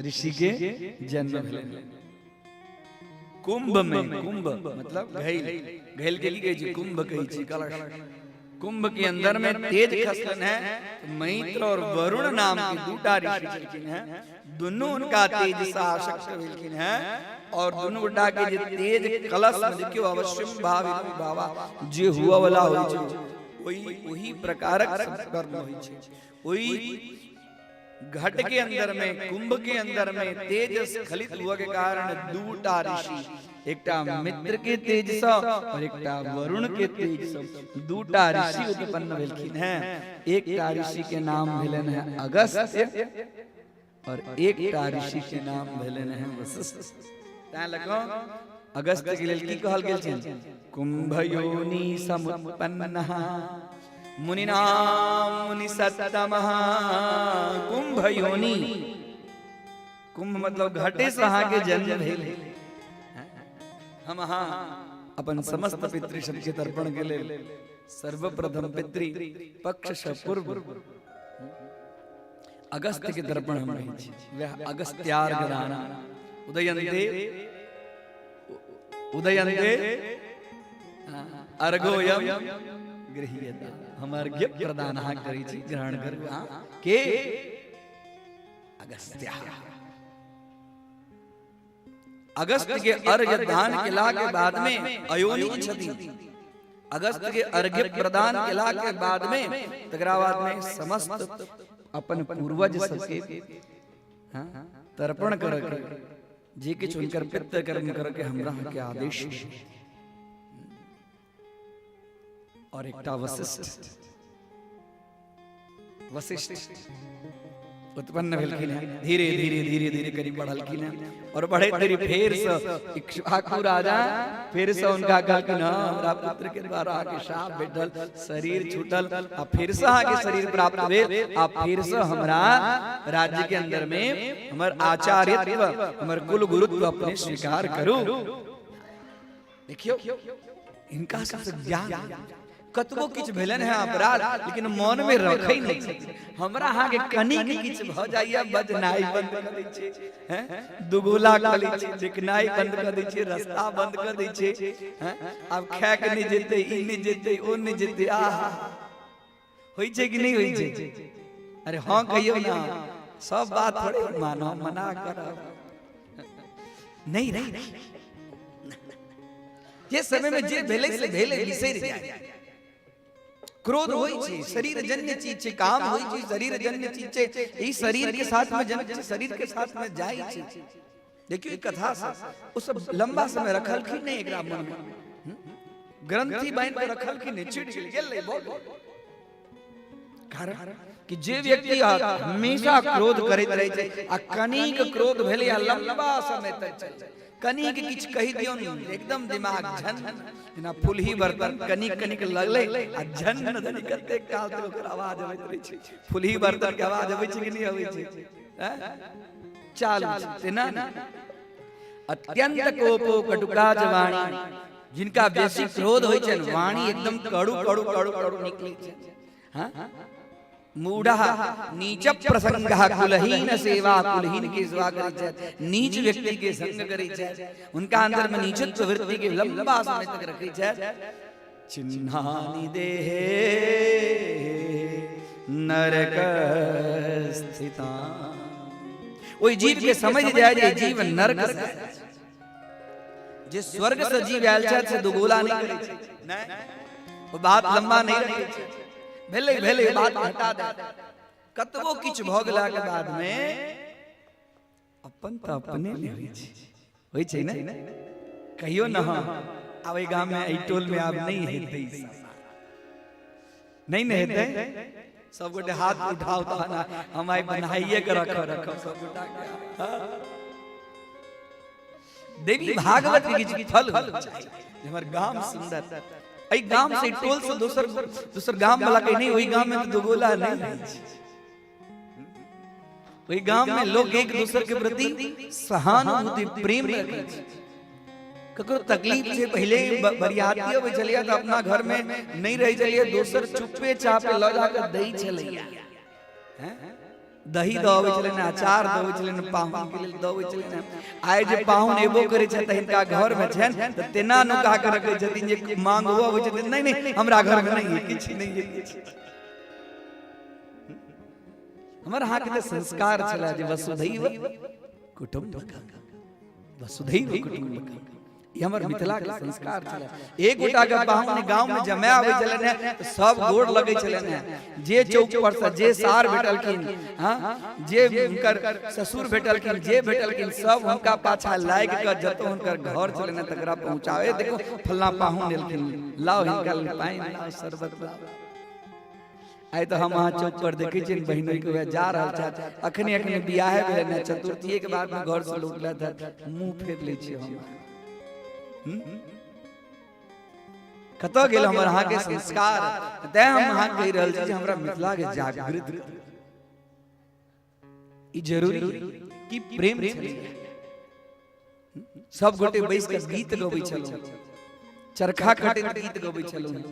Speaker 4: ऋषि के जन्म भेलनि कुंभ में। कुंभ मतलब घैल, घैल के की कहै छै? कुंभ कहै छै, कलश। कुंभ के अंदर में तेज खसलन है तो मैत्र और वरुण नाम के दूटा ऋषि छलखिन हैं, दुनू उनका तेज से आसक्त भेलखिन हैं और दुनू गोटा के जे तेज कलश में देखियो अवश्यम भाव भावा जे हुआ वाला होइ छै ओही ओही प्रकारक कर्म होइ छै। ओही घट के अंदर में, कुंभ के अंदर में तेज स्खलित हुआ के कारण दूटा ऋषि, एकटा मित्र के तेज सँ और एकटा वरुण के तेज सँ दूटा ऋषि उत्पन्न भेलखिन हैं। एकटा ऋषि के नाम भेलनि हैं अगस्त्य और एकटा ऋषि के नाम भेलनि हैं वशिष्ठ। तैं लऽ कऽ अगस्त्य के लेल की कहल गेल छनि? कुंभ योनि समुत्पन्नः मुनिनाम मुनि सत्तमः। कुंभ योनि, कुंभ मतलब घटे से अहाँके जन्म भेल। हम अहाँ अपन समस्त पितृ सबके तर्पण के लेल सर्वप्रथम पितृ पक्ष से पूर्व अगस्त्य के तर्पण हम रहै छी। वएह अगस्त्यार्घ दान उदयन्ते उदयन्ते अर्घोयम गृह्यता, हम अर्घ्य प्रदान अहाँ करै छी, ग्रहण करू अहाँ के अगस्त्य। अगस्त के अर्घ्य दान केला के बाद में अयोनि छथिन। अगस्त के अर्घ्य प्रदान केला के बाद में तकरा बाद में समस्त अपन पूर्वज सबके हाँ, तर्पण कर के जे किछु हुनकर पितृ कर्म करके हमरा के आदेश। और एकटा वशिष्ठ, वशिष्ठ उत्पन्न भेलखिन हैं, धीरे धीरे धीरे धीरे करीब बढ़लखिन हैं और बढ़े धीरे फेर से इक्ष्वाकु राजा फिर से उनका कहलखिन हँ हमरा पुत्र के द्वारा अहाँके शाप भेटल, शरीर छूटल आ फिर से अहाँके शरीर प्राप्त भेल आ फिर से हमरा राज्य के अंदर में हमर आचार्यत्व, हमर कुल गुरुत्व अपने स्वीकार करू। देखियो इनका सबसे ज्ञान कतबो किछु भेलनि है अपराध लेकिन मन में रखै नहि छथिन। हमरा अहाँके कनिक किछु भऽ जाइए बजनाइ बंद कऽ दै छियै, हैं दुगोला कऽ लै छियै, देखनाइ बंद कऽ दै छियै, रास्ता बंद कऽ दै छियै, हैं आब खायके नहि जेतै, ई नहि जेतै, ओ नहि जेतै। आहा होइ छै कि नहि होइ छै? अरे हँ कहियौ ना, सब बात थोड़े मानब, मना करब नहीं नहीं। जे समय में जे भेलै से भेलै, बिसरि जाय। क्रोध होइ छै, शरीर जन्य चीज छै, काम होइ छै, शरीर जन्य चीज छै, ई शरीर के साथ में जन्म छै, शरीर के साथ में जाइ छै। देखियौ ई कथा से ओ सब लंबा समय रखलखिन नहि, एकरा मन में ग्रंथि बान्हि कऽ रखलखिन नहि, छुटि गेल, गेलै बहुत। कारण कि जे व्यक्ति हमेशा क्रोध करैत रहै छै आ कनिक क्रोध भेलै आ लंबा समय तक चलै, कनिक किछु कहि दियौ ने एकदम दिमाग झन, जेना फुलही बर्तन कनिक कनिक लगलै आ झन धनि कतेक काल तक ओकर आवाज अबैत रहै छै। फुलही बर्तन के आवाज अबै छै कि नहि अबै छै? चालू छै तेना ने। अत्यंत कोपो कटुका वाणी, जिनका बेसी क्रोध होइ छनि वाणी एकदम कड़ू कड़ू कड़ू कड़ू निकलै छै। हाँ मूढ़ नीच प्रसंग कुलहीन सेवा, कुलहीन के सेवा करै छथि, नीच व्यक्ति के संग करै छथि, उनका अंदर में नीचत्व वृत्ति के लंबा समय तक रखै छथि। चिन्हानि देहे नरक स्थिता, ओहि जीव के समझ जाय जे जीव नरक से आयल छै। जे स्वर्ग से जीव आयल छथि से दुगोला नहि करै छै, नहि ओ बात लंबा नहि रखै छै, भेलै भेलै बात हटा दे। कतबो किछु भऽ गेला के बाद में अपन तऽ अपने नहि होइ छै, होइ छै ने? कहियो न हँ आब एहि गाम में एहि टोल में आब नहि हेतै ई सब। नहि ने हेतै? सब गोटे हाथ उठाओ तहन हम आइ बनाइए के रखब रखब सब गोटा के। देवी भागवत के किछु फल होइके चाही जे हमर गाम सुंदर, एहि गाम से, टोल से दोसर दोसर गाम वाला के नहि, ओहि गाम में तऽ दुगोला नहि होइ छै। ओहि गाम में लोग एक दोसर के प्रति सहानुभूति, प्रेम रखै छै। ककरो तकलीफ छै, पहिले बरियाती अबै छलैया तऽ अपना घर में नहि रहै छलैया, दोसर चुप्पे चापे लऽ जाकऽ दै छलैया। हैं? दही दऽ अबै छलनि, अचार दऽ अबै छलनि, पाहुन के लेल दऽ अबै छलनि। आइ जे पाहुन एबो करै छै तऽ हिनका घर में छनि तऽ तेना नुका कऽ रखै छथिन जे मांगो अबै छथिन, नहि नहि, हमरा घर में नहि है किछु, नहि है किछु। हमर अहाँके तऽ संस्कार छलै जे वसुधैव कुटुम्बकम, वसुधैव कुटुम्बकम, ई हमर मिथिला के संस्कार छलै। एक गोटा के पाहुन गांव में जमाय आबै छलनि हेँ तऽ सब गोड़ लगै छलनि हेँ। जे चौक पर से जे सार भेटलखिन, हाँ, जे हुनकर ससुर भेटलखिन, जे भेटलखिन, सब हुनका पाछा लागि कऽ जतऽ हुनकर घर छलनि हेँ तकरा पहुँचावे। देखो फल्लाँ पाहुन एलखिन, लाओ हिनका लेल पानि, लाओ शरबत लाओ। आइ तऽ हम अहाँ चौक पर देखै छियनि बहिनोई के वएह जा रहल छथि, अखने अखने बियाहे भेलनि हेँ, चतुर्थीए के बाद में घर से लौटलथि हेँ, मुंह फेर लै छियै हम। कतऽ गेल हमर अहाँके संस्कार? तैं हम अहाँ कहि रहल छी जे हमरा मिथिला के जागृत करू। ई जरूरी कि प्रेम छलै, सब गोटे बैस कऽ गीत गबै छलहुँ, चरखा कटैत गीत गबै छलहुँ।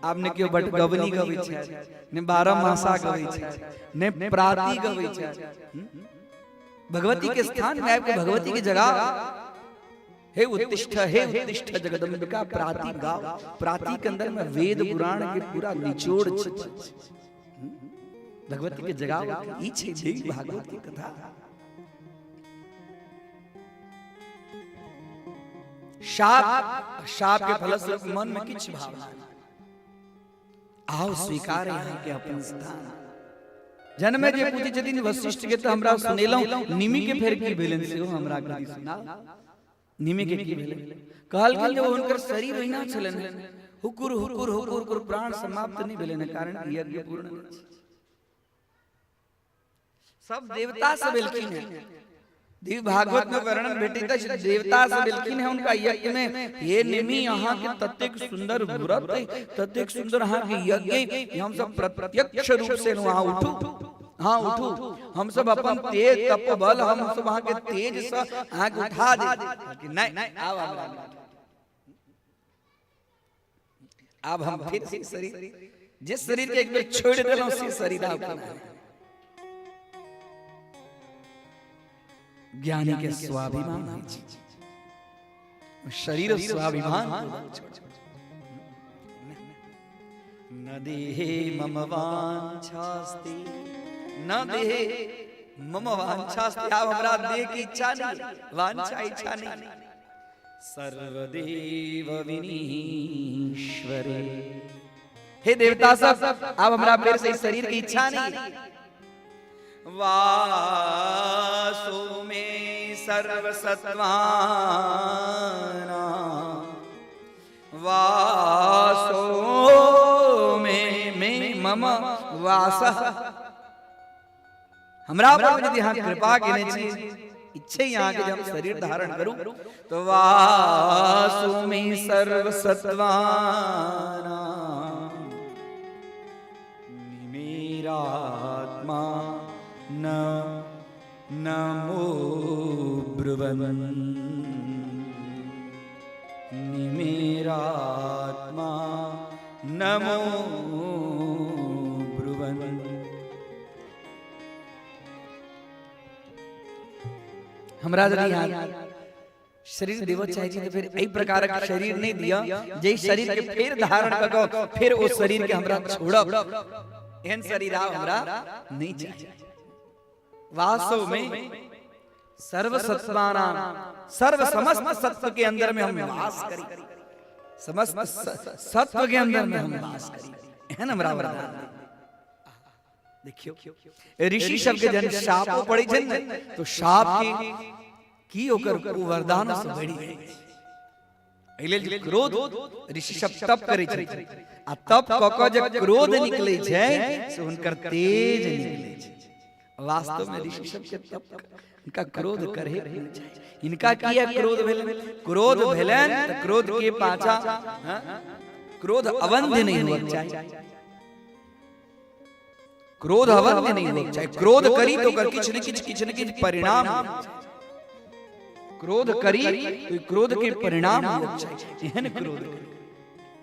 Speaker 4: आब ने केओ बटगबनी गबै छै, ने 12 मासा गबै छै, ने प्राती गबै छै। भगवती के स्थान में आबि के भगवती के जगह, हे उत्तिष्ठ हे उत्तिष्ठ जगदम्बिका, प्राती गाओ। प्राती के अंदर में वेद पुराण के पूरा निचोड़ छै। भगवती के जगह ई छै देवी भागवत के कथा। शाप, शाप के फलस्वरूप मन में किछु भावना नहीं। आओ स्वीकार यहाँ के अपन स्थान। जनमे जे पूछै छथिन वशिष्ठ के तऽ हमरा सुनेलहुँ, निमि के फेर की भेलनि सेहो हमरा कनि सुनाउ। निमि के की भेलै? कहलखिन जे हुनकर शरीर ओहिना छलनि, हुकुर हुकुर हुकुर हुकुर प्राण समाप्त नहि भेलनि, कारण यज्ञ पूर्ण नहि। सब देवता सब एलखिन हैं, देवी भागवत में वर्णन भेटैत अछि, देवता सब एलखिन हैं हुनका यज्ञ में। हे निमि, अहाँ के ततेक सुंदर व्रत अइ, ततेक सुंदर अहाँ के यज्ञ अइ, हम सब प्रत्यक्ष रूप से अहाँ उठू, हाँ उठू, हम सब अपन तेज तप बल, हम सब अहाँ के तेज से अहाँ के उठा दे। नहीं, आब हमरा आब हम फिर से शरीर, जिस शरीर के एक बेर छोड़ देलहुँ से शरीर आब केना? ज्ञानी के स्वाभिमान होइ छै, शरीर स्वाभिमान। न देहे मम वाञ्छास्ति, न देहे मम वाञ्छास्ति, आब हमरा देह के इच्छा नहीं, वाञ्छा इच्छा नहीं। सर्वदेव विनीश्वरे, हे देवता सब, अब हमरा फेर से शरीर की इच्छा नहीं। वासो में सर्वसत्वाना, वासो में मम वासः, हमरा पर यदि अहाँ कृपा केने छी, इच्छे यहाँ के हम शरीर धारण करू, तो वासु में सर्व सत्वाना मेरात्मा न नमो ब्रुवन्, निमेरात्मा नमो ब्रुवन्। हमरा यदि यहाँ शरीर देबऽ चाहै छी तऽ फेर एहि प्रकारक शरीर नहि दिअ जे शरीर के फेर धारण कऽ कऽ फेर ओ शरीर के हमरा छोड़ब, एहन शरीर आब हमरा नहि चाही। वास्तव में सर्व सत्वानाम, सर्व समस्त सत्व के अंदर में हम वास करी, समस्त सत्व के अंदर में हम वास करी, एहन हमरा वरदान दे। देखियो ऋषि सबके जहन शापो पड़ै छै ने तो शाप के की ओकर ओ वरदान से बढ़ि जाइ छै। एहि लेल जे क्रोध ऋषि सब तप करै छथिन आ तप कऽ कऽ जे क्रोध निकलै छै से हुनकर तेज निकलै छै। वास्तव में ऋषि सबके तप हुनका क्रोध करे के नहि चाही। हिनका किया क्रोध भेलनि? क्रोध भेलनि तऽ क्रोध के पाछा क्रोध अवंध्य नहीं होना चाही। क्रोध अवंध्य नहीं होना चाही। क्रोध करी तो ओकर किछु ने किछु किछु ने किछु परिणाम होना चाही। क्रोध करी तो क्रोध के परिणाम होना चाही। एहन क्रोध करी,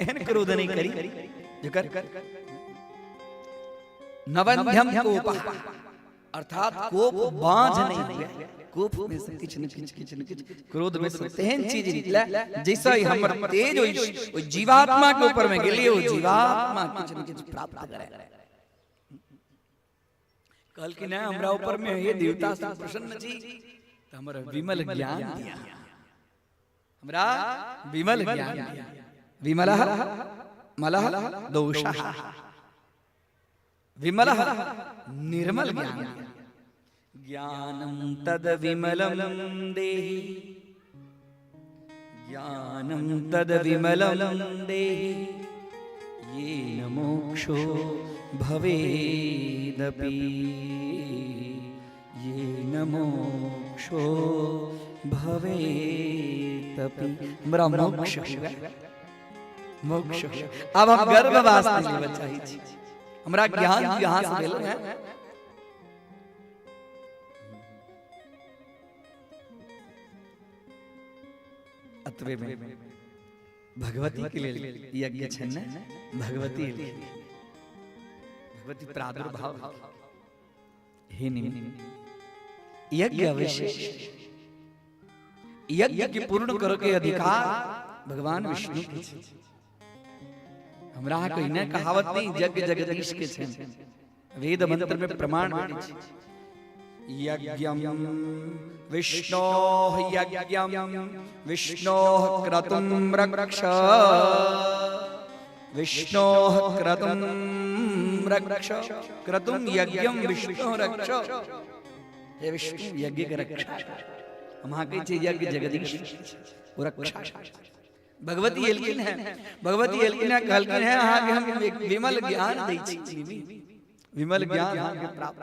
Speaker 4: एहन क्रोध नहीं करी जकर नवंध्यम कोप, अर्थात कोप बांझ नहीं हुए। कोप में से किछु ने किछु किछु ने किछु क्रोध में से तेहन चीज निकले जैसा ही हमर तेज ओहि जीवात्मा के ऊपर में गेलिए, ओ जीवात्मा किछु ने किछु प्राप्त करे। कहलखिन है हमरा ऊपर में हे देवता सब प्रसन्न छी त हमरा विमल ज्ञान दिया, हमरा विमल ज्ञान दिया। विमलः मलः दोषः, विमलः निर्मल ज्ञान। ज्ञानं तद विमलं देहि, ज्ञानं तद विमलं देहि, येन मोक्षो भवेदपि, येन मोक्षो भवेदपि। हमरा मोक्ष हुए, मोक्ष हुए। अब हम गर्भवास नहीं लेबऽ चाहै छी। हमरा ज्ञान यहाँ से भेल है। अतबे में भगवती के लेल यज्ञ छै ने, भगवती भगवती प्रादुर्भाव हे निमि यज्ञ अवशेष यज्ञ के पूर्ण करे के अधिकार भगवान विष्णु के छै। हमरा अहाँके ई नहि कहावत नहीं, यज्ञ जगदीश के छै। वेद मंत्र में प्रमाण भेटै छै। यज्ञं विष्णोः यज्ञं विष्णोः क्रतुं रक्ष, विष्णोः क्रतुं रक्ष, क्रतुं यज्ञं विष्णोः रक्ष। हे विष्णु यज्ञ के रक्षा। हम अहाँ कहै छियै यज्ञ जगदीश ओ रक्षा। भगवती एलखिन है, भगवती एलखिन है, कहलखिन है अहाँके हम एक विमल ज्ञान दै छी, विमल ज्ञान अहाँके प्राप्त।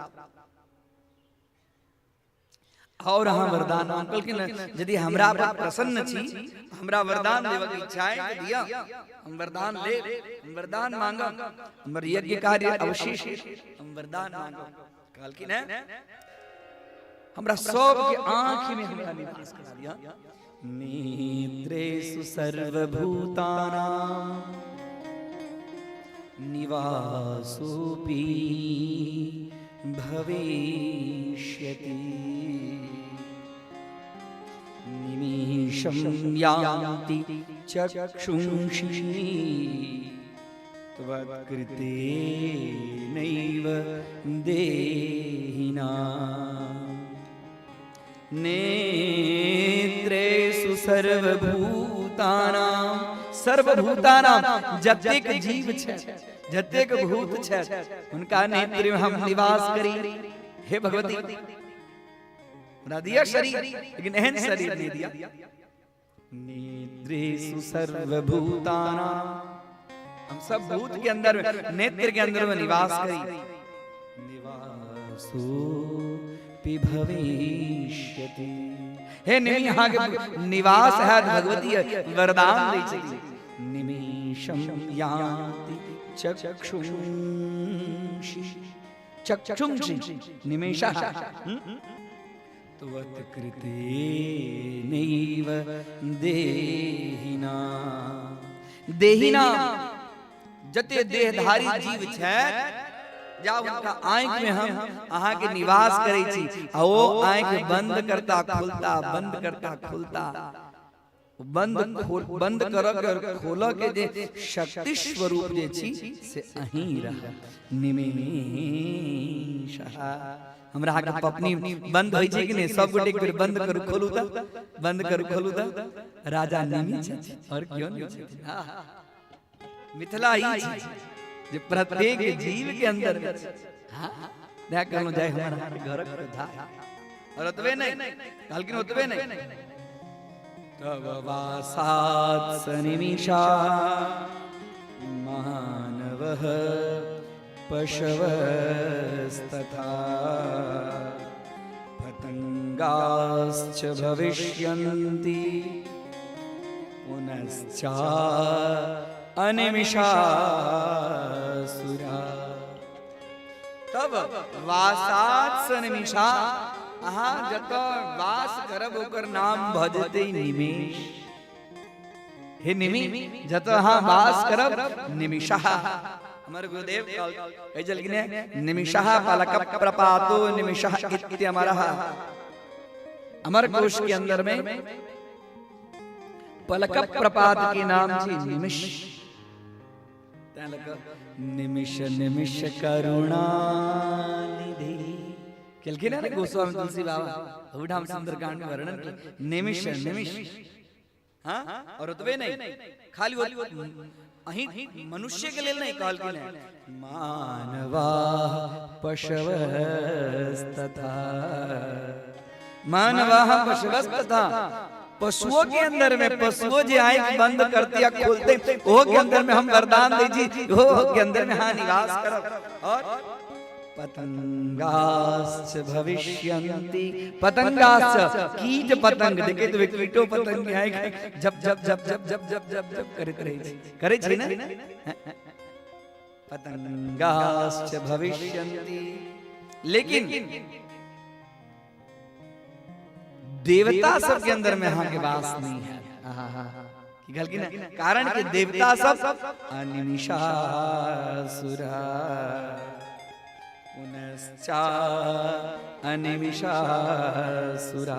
Speaker 4: और अहाँ वरदान हम कहलखिन यदि हमरा पर प्रसन्न छी, हमरा वरदान देबऽ के इच्छा है तऽ दिअ, हम वरदान लेब, हम वरदान मांगब, हमर यज्ञ कार्य अवशेष हम वरदान मांगब। कहलखिन है हमरा सबके आँखि में हमरा निवास करा दिअ। नेत्रेषु सर्वभूतानां निवासोऽपि भविष्यति, निमिषं यान्ति चक्षुंषि त्वत्कृतेनैव देहिना। नेत्रेषु सर्वभूतानां, सर्वभूतानां जतेक जीव छै, जतेक भूत छै, हुनका नेत्र में हम निवास करी। हे भगवती हमरा दिया शरीर, लेकिन एहन शरीर नहीं दिया। नेत्रेषु सर्वभूतानां, हम सब भूत के अंदर में, नेत्र के अंदर में निवास करी। निवासोऽपि भविष्यति। हे निमि अहाँ के निवास है भगवती वरदान दै छथिन। निमिषं यान्ति चक्षुंषि, चक्षुंषि निमिषः त्वत्कृतेनैव देहिना। देहिना जते देहधारी जीव छै, जा हुनका आँखि में हम अहाँ के निवास करै छी, आ ओ आँखि बंद करता खोलता, बंद करता खोलता, बंद खोल बंद करऽ के और खोलऽ के जे शक्ति स्वरूप जे छी से अहीं रह। निमेषः हमरा अहाँके पत्नी बंद होइ छै कि नहि? सब गोटे एक बेर बंद करू खोलू तऽ, बंद करू खोलू तऽ, राजा निमि छथिन और क्यों नहि छथिन। मिथिला ई छै जे प्रत्येक जीव के अंदर में छै। हाँ, कहलहुँ जाय हमर अहाँके घरक धार। और ओतबे नहि कहलखिन, ओतबे नहि, तव वासात् सनिमिषा मानवः पशवस्तथा पतङ्गाश्च भविष्यन्ति पुनश्चा अनिमिषासुरा। तब वासात सनिमिषा, अहाँ जतऽ वास करब ओकर नाम भऽ जेतै निमेष। हे निमि, जतऽ अहाँ वास करब निमिषा। हमर गुरुदेव कहै छलखिन हेँ, निमिषः पलक प्रपातो निमिषः इत्यमरः। अमर कोश के अंदर में पलक प्रपात के नाम छै निमिष। तैं लऽ कऽ निमिष निमिष करुणा निधि केलखिन हेँ ने गोस्वामी तुलसी बाबा, ओहिठाम सुंदरकांड में वर्णन के निमिष निमिष। हाँ, और ओतबे नहीं, खाली अहीं मनुष्य के लेल नहीं कहलखिन हेँ, मानवा पशवस्तथा, मानवा पशवस्तथा, पशुओं के अंदर में, पशुओं जे आंख बंद करते या खोलते वो के अंदर में हम वरदान दै छी, वो के अंदर में हाँ निवास करब। और पतंगाश्च भविष्यन्ति, पतंगाश्च कीट पतंग, देखे तो कीटो पतंग के आंख झप झप झप झप झप झप झप झप करैत रहै छै, करै छै ने। पतंगाश्च भविष्यन्ति, लेकिन देवता सब के अंदर में अहाँ के वास नहीं है। की कहलखिन ने? कारण के देवता सब अनिमिषासुरा पुनश्चा अनिमिषासुरा।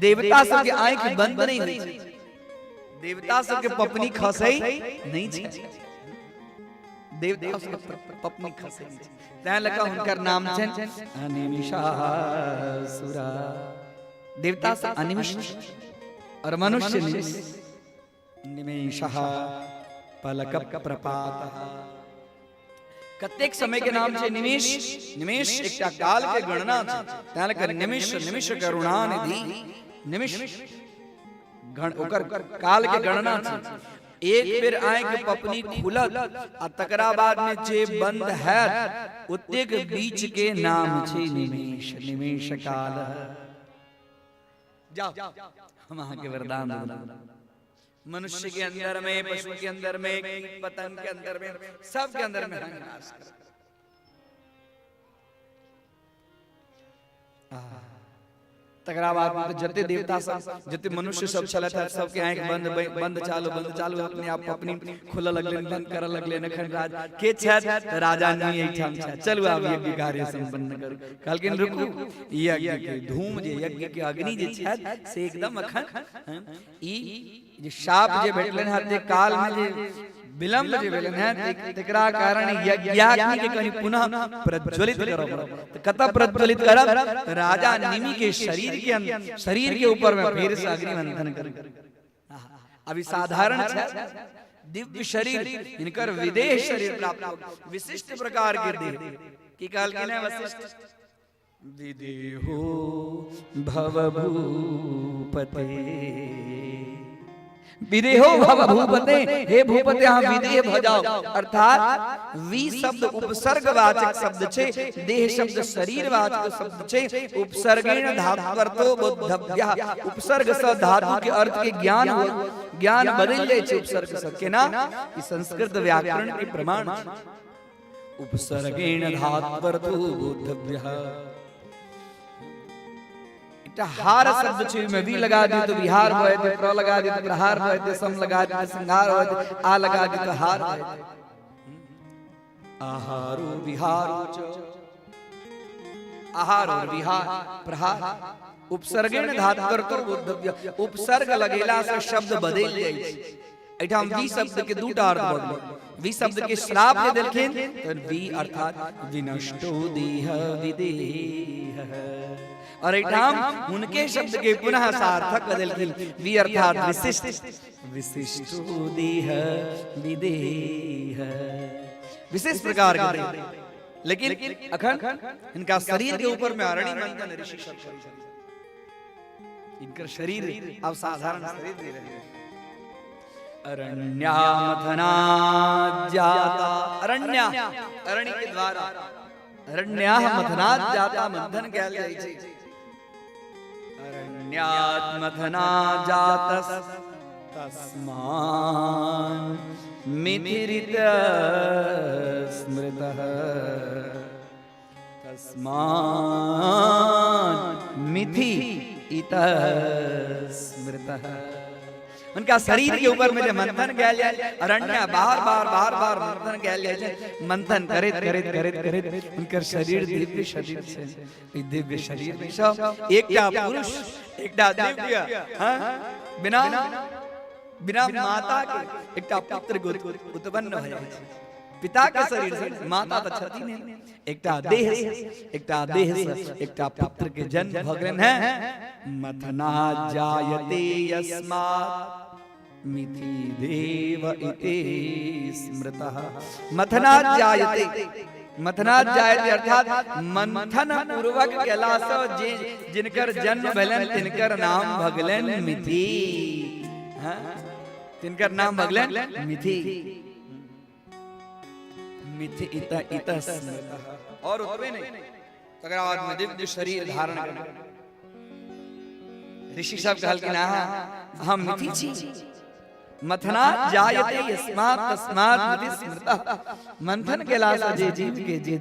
Speaker 4: देवता सब के आंख बंद नहीं होइ छै, देवता सब के पपनी खसै नहीं छै, देवता सब के पपनी खसै नहीं छै, तैं लऽ कऽ हुनकर नाम छनि अनिमिषासुरा। देवता से अनिमिष और मनुष्य निमिष। निमेषः पलक प्रपातः, कतेक समय के नाम छै निमिष। निमिष एकटा काल के गणना छै, तैं लऽ कऽ निमिष निमिष करुणा निधि, निमिष गण ओकर काल के गणना छै। एक बेर आँखि पपनी खुलत आ तकरा बाद में जे बंद हैत ओतेक बीच के नाम छै निमेष। निमेष काल। जाओ, हम अहाँ के वरदान देलहुँ। मनुष्य के अंदर में, पशु के अंदर में, कीट पतंग के अंदर में, सब के अंदर में हम निवास करब। तकरा बाद में जते देवता सब, जते मनुष्य सब छलथि हेँ, सबके आँखि बंद बंद चालू बंद चालू अपने आप अपनी खुलऽ लगलनि, बंद करऽ लगलनि। एखन राज के छथि? तऽ राजा नहीं एहिठाम छथि, चलू आब यज्ञ कार्य संपन्न करू। कहलखिन रुकू, यज्ञ के धूम जे यज्ञ के अग्नि जे छथि से एकदम एखन ई जे शाप जे भेटलनि हेँ ते काल में जे विलंब जे भेलनि हेँ तेकरा कारण यज्ञाग्नि के कनि पुनः प्रज्वलित करऽ पड़त। तऽ कतऽ प्रज्वलित करब? तऽ राजा निमि के शरीर के शरीर के ऊपर में फेर से अग्नि मंथन कर। अभी साधारण छै दिव्य शरीर, हिनकर विदेह शरीर प्राप्त हो, विशिष्ट प्रकार के देह। की कहलखिन है वशिष्ठ? विदेहो भव भूपते, विदेहो भव भूपते, हे भूपते अहाँ विदेह भ जाओ। अर्थात वि शब्द उपसर्गवाचक शब्द छै, देह शब्द शरीरवाचक शब्द छै। उपसर्गेण धात्वर्थो बोद्धव्यः, उपसर्ग सँ धातु के अर्थ के ज्ञान हो, ज्ञान बदलि जाइ छै उपसर्ग सँ। केना? ई संस्कृत व्याकरण के प्रमाण छै। उपसर्गेण धात्वर्थो बोद्धव्यः। एकटा हार शब्द छै, ओहिमे वि लगा दियौ तऽ विहार भऽ जेतै, प्र लगा दियौ तऽ प्रहार भऽ जेतै, सम लगा दियौ तऽ संहार भऽ जेतै, आ लगा दियौ तऽ हार भऽ जेतै। आहारो विहारो च, आहार और विहार प्रहार। उपसर्गेण धात्वर्थो बोद्धव्य, उपसर्ग लगेला से शब्द बदलि जाइ छै। एहिठाम वि शब्द के दूटा अर्थ भऽ गेलै। वि शब्द के श्राप जे देलखिन तऽ वि अर्थात विनष्टो देह विदेह, और एहिठाम हुनके शब्द के पुनः सार्थक कऽ देलखिन, वि अर्थात विशिष्ट, विशिष्टो देह विदेह, विशेष प्रकार के देह। लेकिन अखन हिनका शरीर के ऊपर में अरणि मंथन ऋषि सब करै छथिन। इनकर शरीर अब साधारण शरीर नहीं रहे। अरण्यामथना जाता, अरण्या अरण्य के द्वारा, अरण्या मथना जाता, मंथन कहल जाइ छै। अरण्यात् मथना जातस तस्मान् मिथिरित स्मृतः, तस्मान् मिथि इत स्मृतः। उनका शरीर के ऊपर में जे मंथन कयल जाय, अरण्य बार बार बार बार मंथन कयल जाय छै, मंथन करैत करैत करैत करैत हुनकर शरीर दिव्य शरीर छै। ई दिव्य शरीर में सब एकटा पुरुष, एकटा दिव्य, हाँ, बिना बिना माता के एकटा पुत्र उत्पन्न भऽ जाइ छै। पिता के शरीर से, माता तऽ छथिन नहि, एकटा देह से, एकटा देह से एकटा पुत्र के जन्म भऽ गेलनि है। मथना जायते यस्मात् मिथि देव इति स्मृतः। मथना जायते, मथना जायते अर्थात मंथन पूर्वक केला से जे जिनकर जन्म भेलनि तिनकर नाम भऽ गेलनि मिथि। हाँ? तिनकर नाम भऽ गेलनि मिथि। मिथि इत इत स्मृतः। और ओतबे नहीं, तकरा बाद में दिव्य शरीर धारण कर ऋषि सब कहलखिन, अहाँ हम मिथि छी। मथना जायते यस्मात् तस्मात् मिथि स्मृतः। मंथन केला से जे जीव के जे,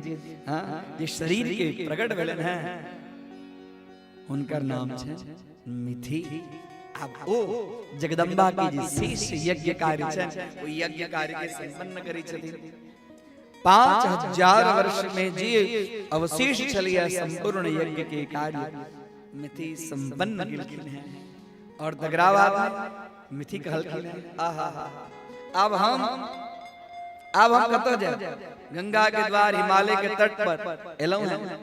Speaker 4: हाँ, जे शरीर के प्रकट भेलन है, हुनकर नाम छै मिथि। आब ओ जगदम्बा के जे शेष यज्ञ कार्य छै, ओ यज्ञ कार्य के संपन्न करै छथिन। 5000 वर्ष में जे अवशेष छलिए संपूर्ण यज्ञ के कार्य मिथि संपन्न केलखिन हैं। और तकरा बाद में मिथि कहलखिन हैं, आहा, अब हम कतऽ जायब? गंगा के द्वार हिमालय के तट पर एलहुं हैं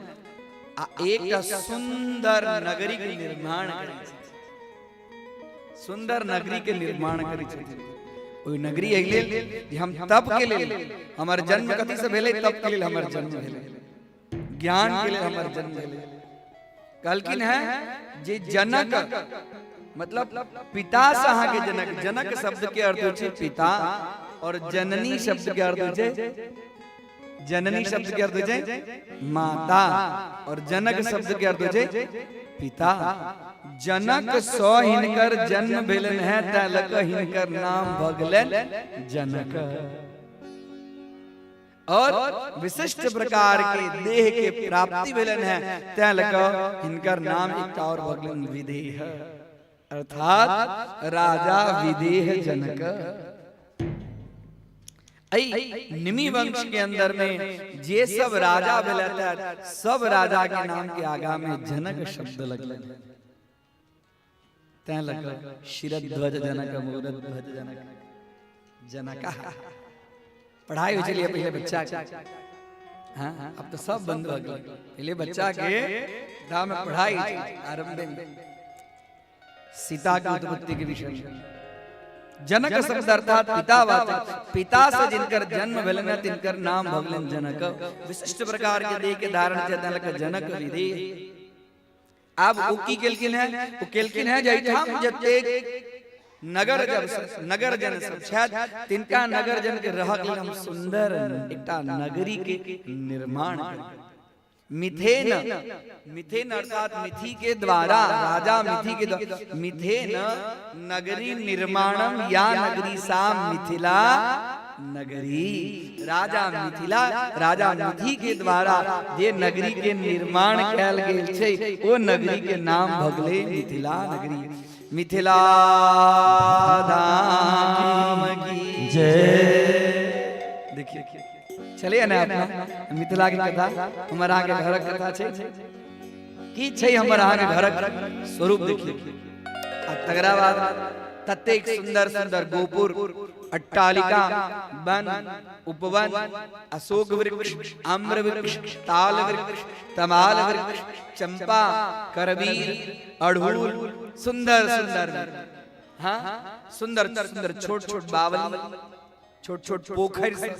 Speaker 4: आ एकटा सुंदर नगरी के निर्माण करै छथिन। सुंदर नगरी के निर्माण करै छथिन। ओहि नगरी एहि लेल जे हम तप के लेल, हमर जन्म कथी से भेलै? तप के लेल हमर जन्म भेलै, ज्ञान के लेल हमर जन्म भेलै। कहलखिन है जे जनक मतलब पिता से अहाँके जनक, जनक शब्द के अर्थ होइ छै पिता, और जननी शब्द के अर्थ होइ छै, जननी शब्द के अर्थ होइ छै माता, और जनक शब्द के अर्थ होइ छै पिता। जनक सँ हिनकर जन्म भेलनि है, तैं लऽ कऽ हिनकर नाम भऽ गेलनि जनक। और विशिष्ट प्रकार के देह के प्राप्ति भेलनि है, तैं लऽ कऽ हिनकर नाम एकटा और भऽ गेलनि विदेह, अर्थात राजा विदेह जनक। एहि निमि वंश के अंदर में जे सब राजा भेलथि, सब राजा के नाम के आगा में जनक शब्द लगल, तैं लऽ कऽ शिरध्वज जनक, मोरध्वज जनक, जनक। पढ़ाई होइ छलियै पहिले बच्चा के, हाँ, अब तऽ सब बंद भऽ गेल। पहिले बच्चा के दाम में पढ़ाई होइ छलै आरंभे में सीता के उत्पत्ति के विषय में। जनक शब्द अर्थात पिता वाचक, पिता से जिनकर जन्म भेलनि तिनकर नाम भऽ गेलनि जनक। विशिष्ट प्रकार के देह के धारण छै, तैं लऽ कऽ जनक विदेह। आब ओ की केलखिन है? ओ केलखिन है जाहिठाम जतेक नगर जब नगर जन सब छथि, तिनका नगर जन के रहक लेल हम सुंदर एकटा नगरी के निर्माण करब। मिथेन, मिथेन अर्थात मिथि के द्वारा, राजा मिथि के द्वारा मिथेन नगरी निर्माणम या नगरी सा मिथिला नगरी। राजा मिथिला, राजा मिथि के द्वारा जे नगरी के निर्माण कयल गेल छै, ओ नगरी के नाम भऽ गेलै मिथिला नगरी। मिथिला धाम की
Speaker 2: जय।
Speaker 4: देखिए चलिए ने, अपना मिथिला के कथा हमर अहाँके घरक कथा छै। की छै हमर अहाँके घरक स्वरूप? देखिए, आ तकरा बाद ततेक सुंदर सुंदर गोपुर, अट्टालिका, वन, उपवन, अशोक वृक्ष, आम्र वृक्ष, ताल वृक्ष, तमाल वृक्ष, चंपा, करबीर, अड़हुल, सुंदर सुंदर, हाँ, सुंदर सुंदर छोट छोट बावली, छोट छोट पोखरि सब।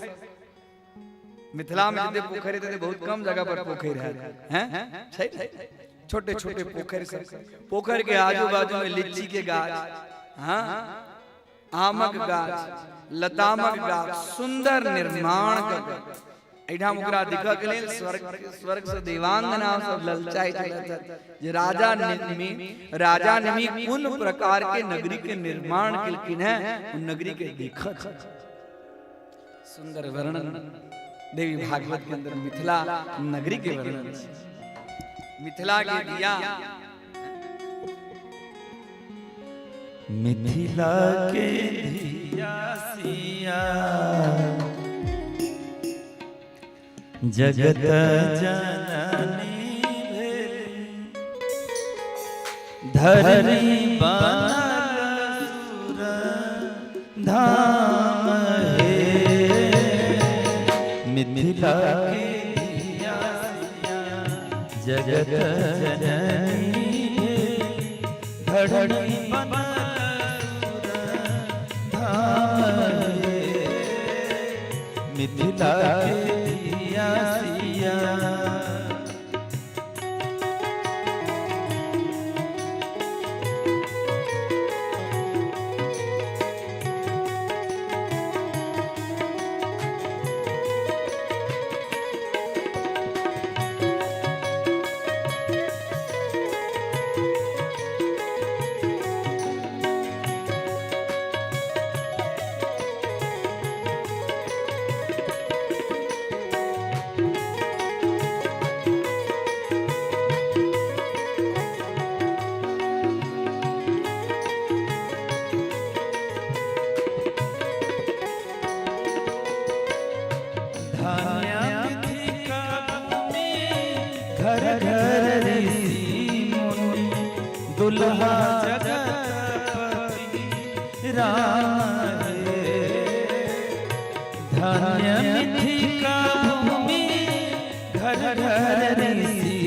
Speaker 4: मिथिला में जते पोखरि हेतै, बहुत कम जगह पर पोखरि है, हैं छै? छोटे छोटे पोखरि सब, पोखरि के आजू बाजू में लीची के गाछ, हाँ, आमक गाछ, लतामक गाछ, सुंदर निर्माण कर एहिठाम ओकरा देखऽ के लेल स्वर्ग स्वर्ग से देवांगना सब ललचाइ छलथि जे राजा निमि, राजा निमि कोन प्रकार के नगरी के निर्माण केलखिन है, ओ नगरी के देखत। सुंदर वर्णन देवी भागवत के अंदर मिथिला नगरी के वर्णन छै। मिथिला के दिया,
Speaker 2: मिथिला के धिया सिया जगत जननी भेली, धरनी बनल सुर धाम हे। मिथिला के धिया सिया जगत जननी भेली, धरनी बनल सुर धाम हे। मिथिला के धिया सिया। धन्य मिथिला भूमि, घर घर ऋषि मुनि, दुल्हा जगतपति राम हे। धन्य मिथिला भूमि, घर घर ऋषि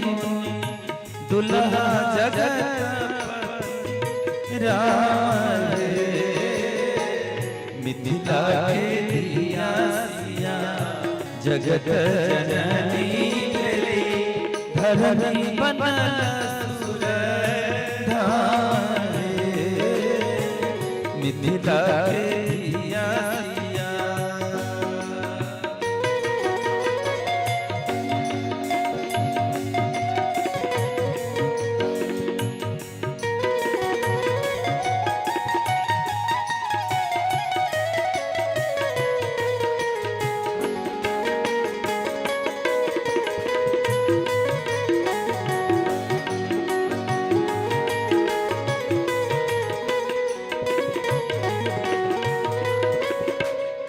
Speaker 2: मुनि, दुल्हा जगतपति राम हे। मिथिला के धिया सिया जगत जननी भेली, धरनी बनल सुर धाम हे। मिथिला के धिया सिया।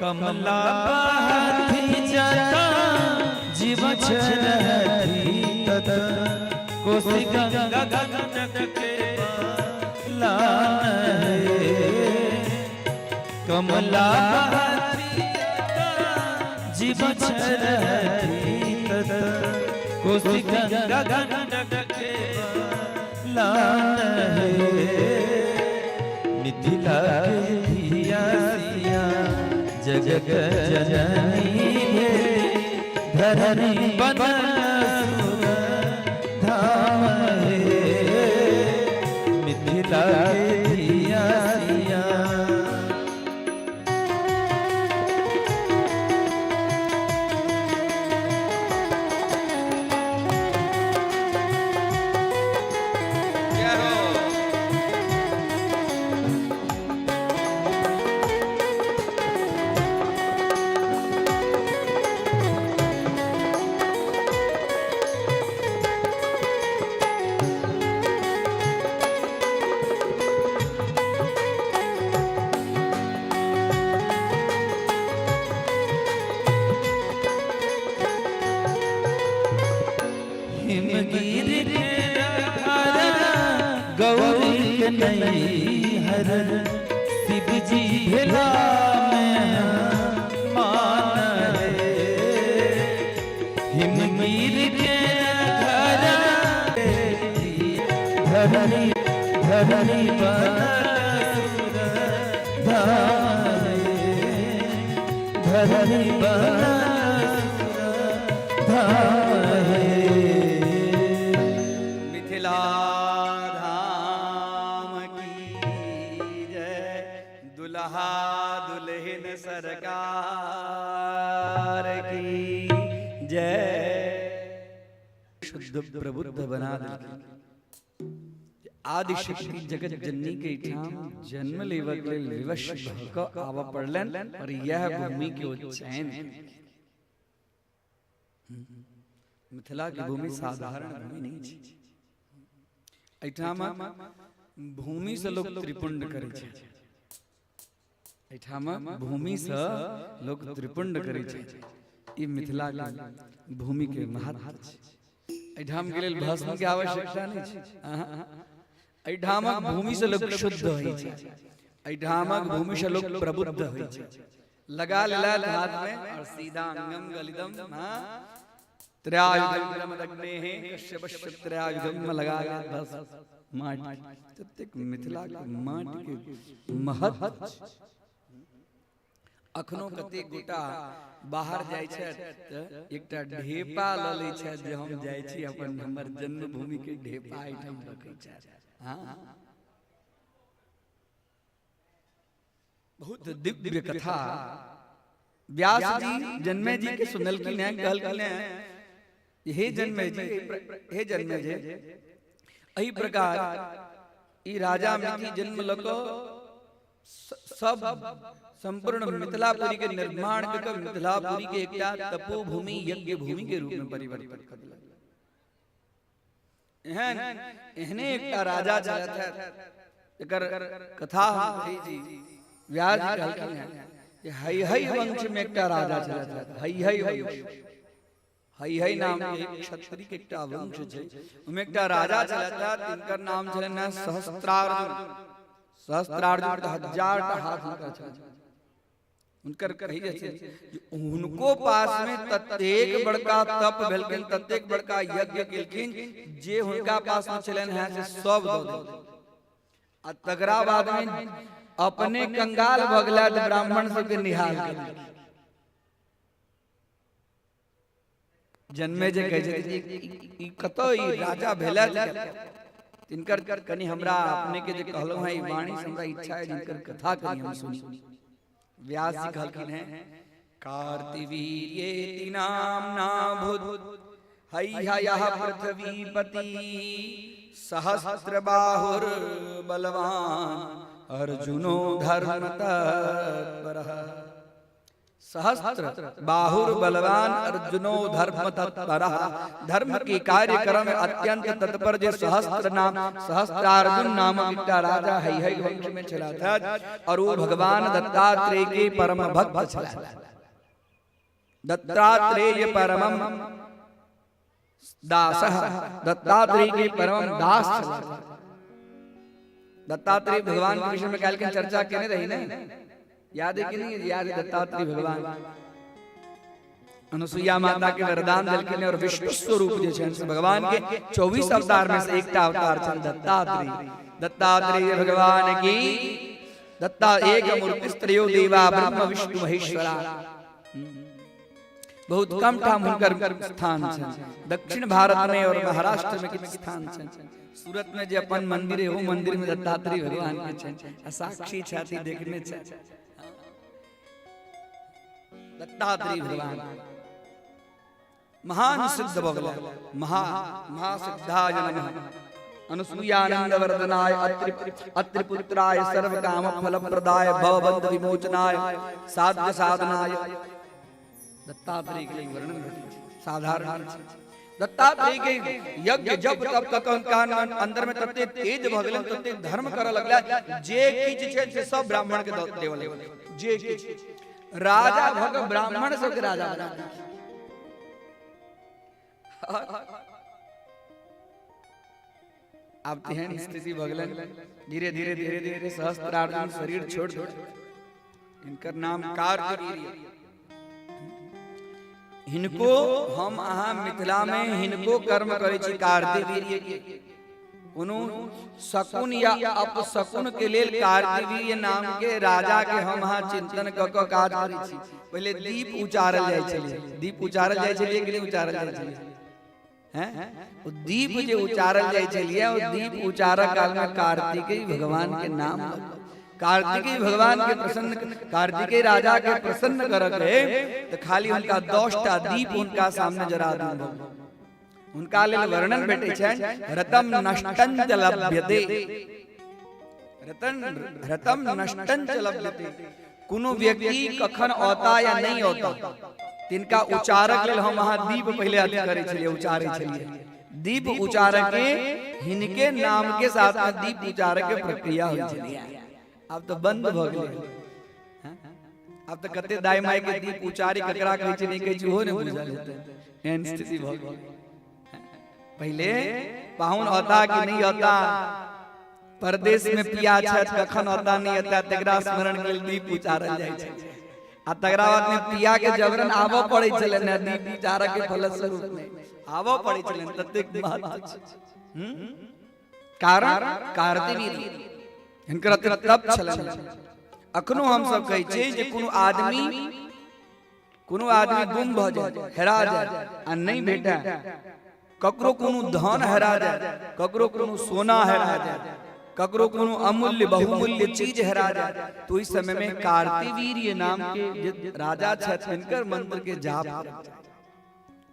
Speaker 2: कमला बहती जता जीवछ रहती तत, कोसी गंगा गंडक के लान हे। कमला बहती जता जीवछ रहती तत, कोसी गंगा गंडक के लान हे। मिथिला के धिया सिया जगत जननी भेली, धरनी बनल सुर धाम हे। मिथिला के धिया सिया।
Speaker 4: जय हो।
Speaker 2: हिमगिरि के हर, गौरी के नैहर, शिव जी भेला में मान रे। हिमगिरि के घर, धरनी धरनी बनल सुर धाम रे। धरनी बनल सुर धाम हे। सरकार की जय। शुद्ध प्रबुद्ध बना देलखिन। आदिशक्ति जगत जननी के ठाम जन्म लेबऽ के लेल विवश भऽ कऽ आबऽ पड़लनि और यह भूमि के ओ चयन। मिथिला के भूमि साधारण भूमि नहीं छै। एहिठाम भूमि से लोग त्रिपुंड करै छै। एहिठाम भूमि से लोग त्रिपुंड करै छै। ई मिथिला के भूमि के महत्व छै। एहिठाम के लेल भस्म के आवश्यकता नहि छै। एहिठामक भूमि से लोग शुद्ध होइ छै। एहिठामक भूमि से लोग प्रबुद्ध होइ छै। लगा लेलक हाथ में और सीधा अंगम गलिदम, हाँ, त्रयायुधम अग्नेः कश्यपस्य त्रयायुधम लगा के बस माटि। ततेक मिथिला के माटि के महत्व। अखनो कतेक गोटा बाहर जाइ छथि तऽ एकटा ढेपा लऽ लै छथि जे हम जाइ छी अपन हमर जन्मभूमि के ढेपा एहिठाम रखै छथि। हाँ, बहुत दिव्य कथा व्यास जी जन्मे जी के सुनलखिन हैं, कहलखिन हैं, हे जन्मे जी, हे जन्मे जी, एहि प्रकार ई राजा मिथि जन्म लऽ कऽ सब संपूर्ण मिथिलापुरी के निर्माण कऽ कऽ मिथिलापुरी के एकटा तपोभूमि यज्ञ भूमि के रूप में परिवर्तित कऽ देलक। एहन एहने एकटा राजा छलथि, एकर कथा हम कहै छी। व्यास जी कहलखिन हैं जे हई हई वंश में एकटा राजा छलथि। हई हई वंश, हई हई नाम के क्षत्रिय के एकटा वंश छै, ओहिमे एकटा राजा छलथि, तिनकर नाम छलनि हैं सहस्त्रार्जुन। सहस्त्रार्जुन तऽ हजार टा हाथ हुनकर छलनि। हुनकर कही जाइ छै जे हुनको पास में ततेक बड़का तप भेलखिन, ततेक बड़का यज्ञ केलखिन जे हुनका पास में छलनि हैं से सब दऽ देलखिन आ तकरा बाद में अपने कंगाल भऽ गेला तऽ ब्राह्मण सबके निहाल केलखिन। जन्मे जे कहै छै ई कतऽ ई राजा भेलथि, तिनकर कनि हमरा अपने के जे कहलहुँ हैं ई वाणी से हमरा इच्छा है जिनकर कथा कनि हम सुनी। व्यास जी कहलखिन हैं, कार्तिवीर्येति नाम्ना भूत हैहयः पृथ्वीपति सहस्रबाहुर बलवान अर्जुनो धर्म तत्परः। सहस्त्र बाहुर बलवान अर्जुनो धर्म तत्परः, धर्म के कार्यक्रम में अत्यंत तत्पर जे सहस्त्र नाम सहस्त्रार्जुन नामक एकटा राजा है है वंश में छला था और वो भगवान दत्तात्रेय के परम भक्त छला। दत्तात्रेय परमम दासः, दत्तात्रेय के परम दास छला। दत्तात्रेय भगवान के विषय में काल्हि के चर्चा केने रही ने, याद है कि नहीं? याद है। दत्तात्रेय भगवान अनुसुईया माता के वरदान देलखिन और विष्णु स्वरूप जे छनि से भगवान के 24 अवतार में से एकटा अवतार छनि दत्तात्रेय। दत्तात्रेय भगवान की दत्ता एक मूर्ति स्त्रियो देवा ब्रह्म विष्णु महेश्वरा। बहुत कम ठाम हुनकर स्थान छनि, दक्षिण भारत में और महाराष्ट्र में किछु स्थान छनि। सूरत में जे अपन मंदिर है वो मंदिर में दत्तात्रेय भगवान के छनि आ साक्षी छथि, देखने छथि दत्तात्रेय भगवान। महान सिद्ध भऽ गेलै, महा महासिद्धाय नमः। अनुसूयानंद वर्धनाय अत्रि अत्रिपुत्राय सर्व काम फल प्रदाय भवबंध विमोचनाय साध्य साधनाय। दत्तात्रेय के वर्णन भेटै छै, साधारण छै। दत्तात्रेय के यज्ञ जप तप कऽ कऽ हुनका अंदर में तते तेज भऽ गेलनि, तते धर्म करऽ लगला जे किछु छै से सब ब्राह्मण के दऽ देबऽ लगलै। जे किछु राजा भऽ कऽ ब्राह्मण सबके राजा बना देलखिन। आब तेहन स्थिति भऽ गेलनि, धीरे धीरे धीरे धीरे सहस्त्रार्जुन शरीर छोड़ देलक। हिनकर नाम कार्तवीर्य। हिनको हम अहाँ मिथिला में हिनको कर्म करै छी। कार्तवीर्य के कोनो शकुन या अपशकुन के लेल कार्तवीर्य नाम के राजा के हम अहाँ चिंतन कऽ कऽ काज करै छी। पहिले दीप उचारल जाइ छलै। दीप उचारल जाइ छलै कि नहि उचारल जाइ छलै? हैं, ओ दीप जे उचारल जाइ छलियै, ओ दीप उचारऽ काल में कार्तिकेय भगवान के नाम लऽ कऽ कार्तिकेय भगवान के प्रसन्न, कार्तिकेय राजा के प्रसन्न करऽ के तऽ खाली हुनका 10टा दीप हुनका सामने जरा दियौ। हुनका लेल वर्णन भेटै छनि, रतम नष्टं च लभ्यते, रतन रतम नष्टं च लभ्यते। कोनो व्यक्ति कखन औता या नहि औता, तिनका उचारक लेल हम अहाँ दीप पहिले अथी करै छलियै, उचारै छलियै। दीप उचारक के हिनके नाम के साथ में दीप उचारक के प्रक्रिया होइ छलियै। आब तऽ बंद भऽ गेलै। आब तऽ कते दाइ माइ के दीप उचारी ककरा कहै छै नहि कहै छै ओहो नहि बुझल हेतै, एहन स्थिति भऽ गेल। पहिले पाहुन औता कि नहि औता, परदेश में पिया छथि कखन औता नहि औता, तकरा स्मरण के लेल दीप उचारल जाइ छै। आ तकरा बाद में पिया के जबरन आबऽ पड़ै छलनि ने, दीप उचारऽ के फलस्वरूप में आबऽ पड़ै छलनि, ततेक महत्व छै। कारण कार्तिवीर हिनकर अति तप छलनि। अखनो हम सब कहै छियै जे कोनो आदमी गुम भऽ जाय, हेरा जाय आ नहि भेटय, ककरो कोनो धन हेरा जाय, ककरो कोनो सोना हेरा जाय, ककरो कोनो अमूल्य बहुमूल्य चीज हेरा जाय, तो ओहि समय में कार्तिवीर्य नाम के जे राजा छथि हिनकर मंत्र के जाप करक।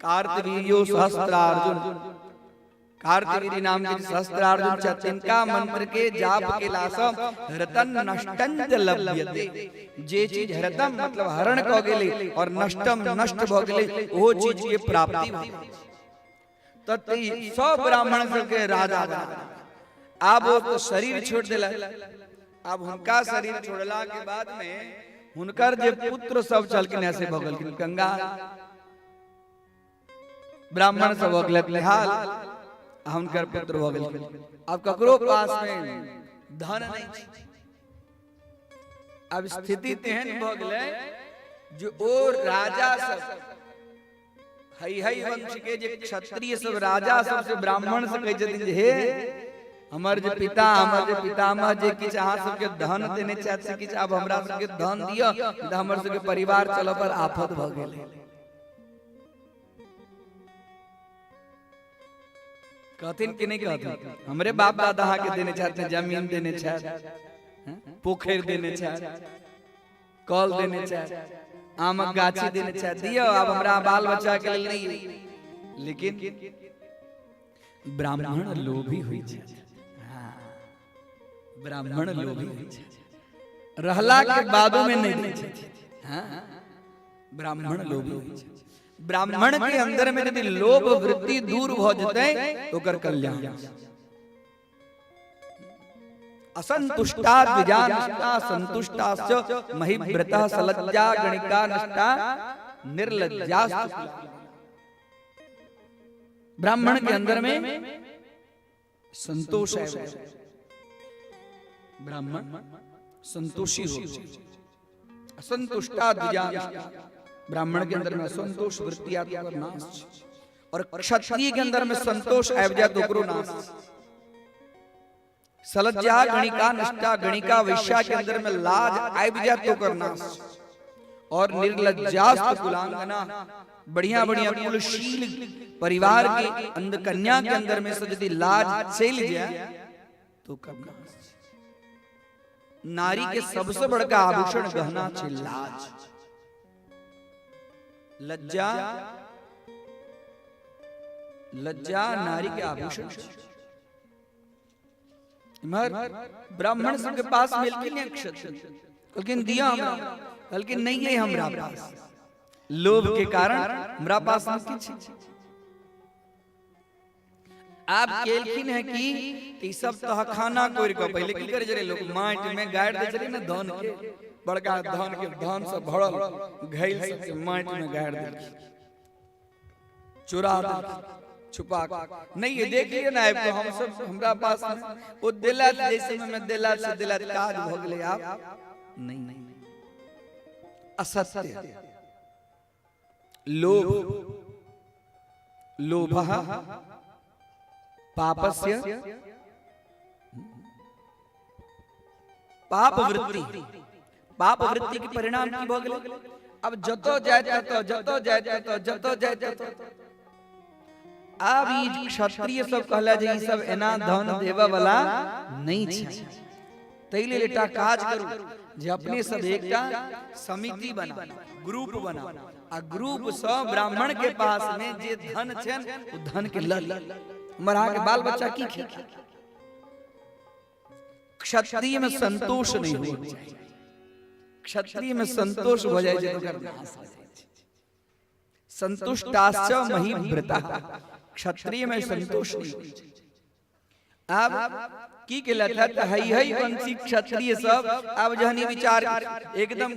Speaker 2: कार्तवीर्यो सहस्त्रार्जुन, कार्तवीर्य नाम के सहस्त्रार्जुन छथि, तिनका मंत्र के जाप केलासँ रतन नष्टं च लभ्यते। जे चीज हरतम मतलब हरण कऽ गेलै और नष्टम नष्ट भऽ गेलै, ओहो चीज के प्राप्ति भऽ गेलै। तऽ ई सब ब्राह्मण सबके राजा बना। आब ओ तऽ शरीर छोड़ देलक। आब हुनका शरीर छोड़ला के बाद में हुनकर जे पुत्र सब छलखिन ऐसे भऽ गेलखिन कंगाल, ब्राह्मण सब भऽ गेलथि निहाल आ हुनकर पुत्र भऽ गेलखिन। आब ककरो पास में धन नहि छै। आब स्थिति तेहन भऽ गेलै जे ओ राजा सब हई हई वंश के जे क्षत्रिय सब राजा सब से ब्राह्मण से कहै छथिन जे हे हमर जे पिता, हमर जे पितामह जे किछु अहाँ सबके धन देने छथि से किछु आब हमरा सबके धन दिअ, तऽ हमर सबके परिवार चलऽ पर आफत भऽ गेलै। कहथिन कि नहि कहथिन? हमरे बाप दादा अहाँके देने छथि, जमीन देने छथि, पोखरि देने छथि, कल देने छथि, आमक गाछी देने छथि, दियौ आब हमरा बाल बच्चा के लेल नहि। लेकिन ब्राह्मण लोभी होइ छथि। हाँ, ब्राह्मण लोभी होइ छथि, रहला के बादो में नहि दै छथि। हाँ, ब्राह्मण लोभी होइ छथि। ब्राह्मण के अंदर में यदि लोभ वृत्ति दूर भऽ जेतै तो ओकर कल्याण। असंतुष्टा द्विजानिष्ठा संतुष्टाश्च महिव्रतः सलज्जा गणिका निष्ठा निर्लज्जास्तु। ब्राह्मण के अंदर में संतोष है, ब्राह्मण संतोषी हो। असंतुष्टा द्विजानिष्ठा, ब्राह्मण के अंदर में असंतोष वृत्ति आती ओकर नाश, और क्षत्रिय के अंदर में संतोष आबि जाए तो ओकरो नाश। सलज्जा गणिका निष्ठा, गणिका वैश्या के अंदर में लाज आबि जाए तो ओकर नाश। और निर्लज्जास्त कुलांगना, बढ़िया बढ़िया कुलशील परिवार के अंदर कन्या के अंदर में से यदि लाज चलि जाए तो ओकर नाश। नारी के सबसे बड़का आभूषण गहना छै लाज, लज्जा। लज्जा नारी के आभूषण छै। इम्हर ब्राह्मण सबके पास मिलखिन एक क्षत्रिय, कहलखिन दिया हमरा, कहलखिन नहीं है हमरा पास, लोभ के कारण हमरा पास में किछु। आब केलखिन है कि ई सब तहखाना कोरि कऽ पहिले की करै छलै लोक, माटि में गाड़ि दै छलै ने धन के, बड़का धन के, धन सब भरल घैल सबके माटि में गाड़ि देलखिन, चुरा देलखिन छुपा के। नहीं ये देख लिए ना आबि कऽ हम सब हमरा पास में ओ देला, जै समय में देला से देला, काज भऽ गेलै। आब नहीं नहीं। असत्य, लोभ, लोभः पापस्य पाप वृत्ति, पाप वृत्ति के परिणाम की भऽ गेलै? अब जतऽ जाय ततऽ, जतऽ जाय ततऽ, जतऽ जाय ततऽ। आब ई क्षत्रिय सब कहला जे ई सब एना धन देबऽ वाला नहि छै। ताहि लेल एकटा काज करू जे अपने सब एकटा समिति बना, ग्रुप बना, आ ग्रुप सँ ब्राह्मण के पास में जे धन छनि ओ धन के ल ली। हमर अहाँके बाल बच्चा की खेतै? क्षत्रिय में संतोष नहीं होना चाहिए। क्षत्रिय में संतोष हो जाए तो ओकर नाश हो जाइ छै। संतुष्टाश्च महीभृता, क्षत्रिय में संतोष नहीं होइ छै। आब की केलथि है तऽ हई हई वंशी क्षत्रिय सब आब जहन ई विचार एकदम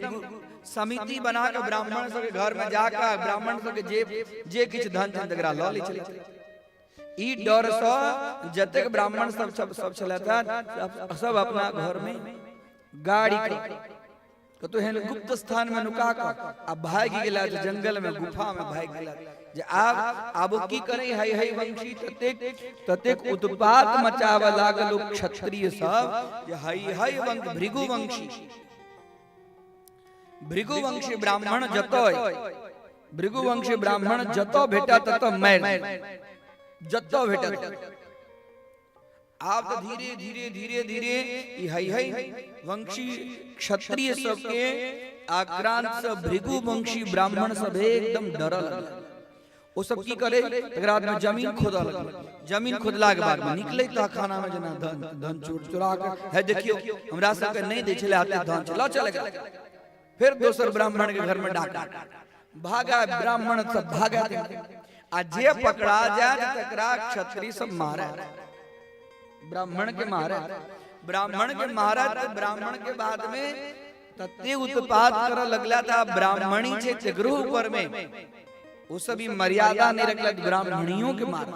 Speaker 2: समिति बना कऽ ब्राह्मण सबके घर में जाकऽ ब्राह्मण सबके जे जे किछु धन छनि तकरा लऽ लै छलै। ई डर सँ जतेक ब्राह्मण सब सब सब छलथि है सब अपना घर में गाड़ी कतौ एहन गुप्त स्थान में नुका कऽ आ भागि गेला जे जंगल में गुफा में भागि गेला जे आब आब ओ की करै है है वंशी ततेक ततेक उत्पात मचाबऽ लागल ओ क्षत्रिय सब जे है है वंश भृगुवंशी भृगुवंशी ब्राह्मण जतय भृगुवंशी ब्राह्मण जतऽ भेटा ततऽ मारि जतऽ भेटा। आब तऽ धीरे धीरे धीरे धीरे ई है है वंशी क्षत्रिय सबके आक्रांत से भृगुवंशी ब्राह्मण सब एकदम डरल लगल। ओ सब की करे तकरा बाद में जमीन खोदऽ लगल। जमीन खोदला के बाद में निकले तहखाना में जेना धन धन चोर चोरा के है देखियो हमरा सबके नहीं दै छलै आते धन चल चल गेल। फिर दोसर ब्राह्मण के घर में डाका भागा ब्राह्मण सब भागा आ जे पकड़ा जाए तकरा क्षत्रिय सब मारे ब्राह्मण के मारे ब्राह्मण के मारे। तो ब्राह्मण के बाद में तते उत्पात कर लगला था ब्राह्मणी छे तकरो ऊपर में वो सब मर्यादा नहीं रखलक ब्राह्मणियों के मारे।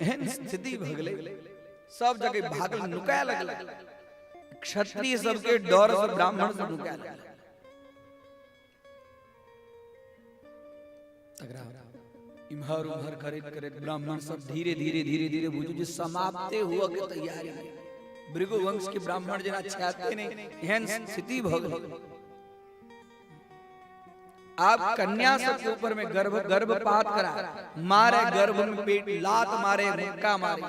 Speaker 2: एहन स्थिति भ गेलै सब जगह भागल नुकाय लगल क्षत्रिय सबके डर से ब्राह्मण सब नुकाय लगल। तकरा इम्हर उम्हर करैत करैत ब्राह्मण सब धीरे धीरे धीरे धीरे बुझू जे समाप्ते हुआ के तैयारी। भृगुवंश के ब्राह्मण जेना छाते नहीं एहन स्थिति भ गेल। आप कन्या सबके ऊपर में गर्भ गर्भपात करा मारे गर्भ में पेट लात मारे मुक्का मारे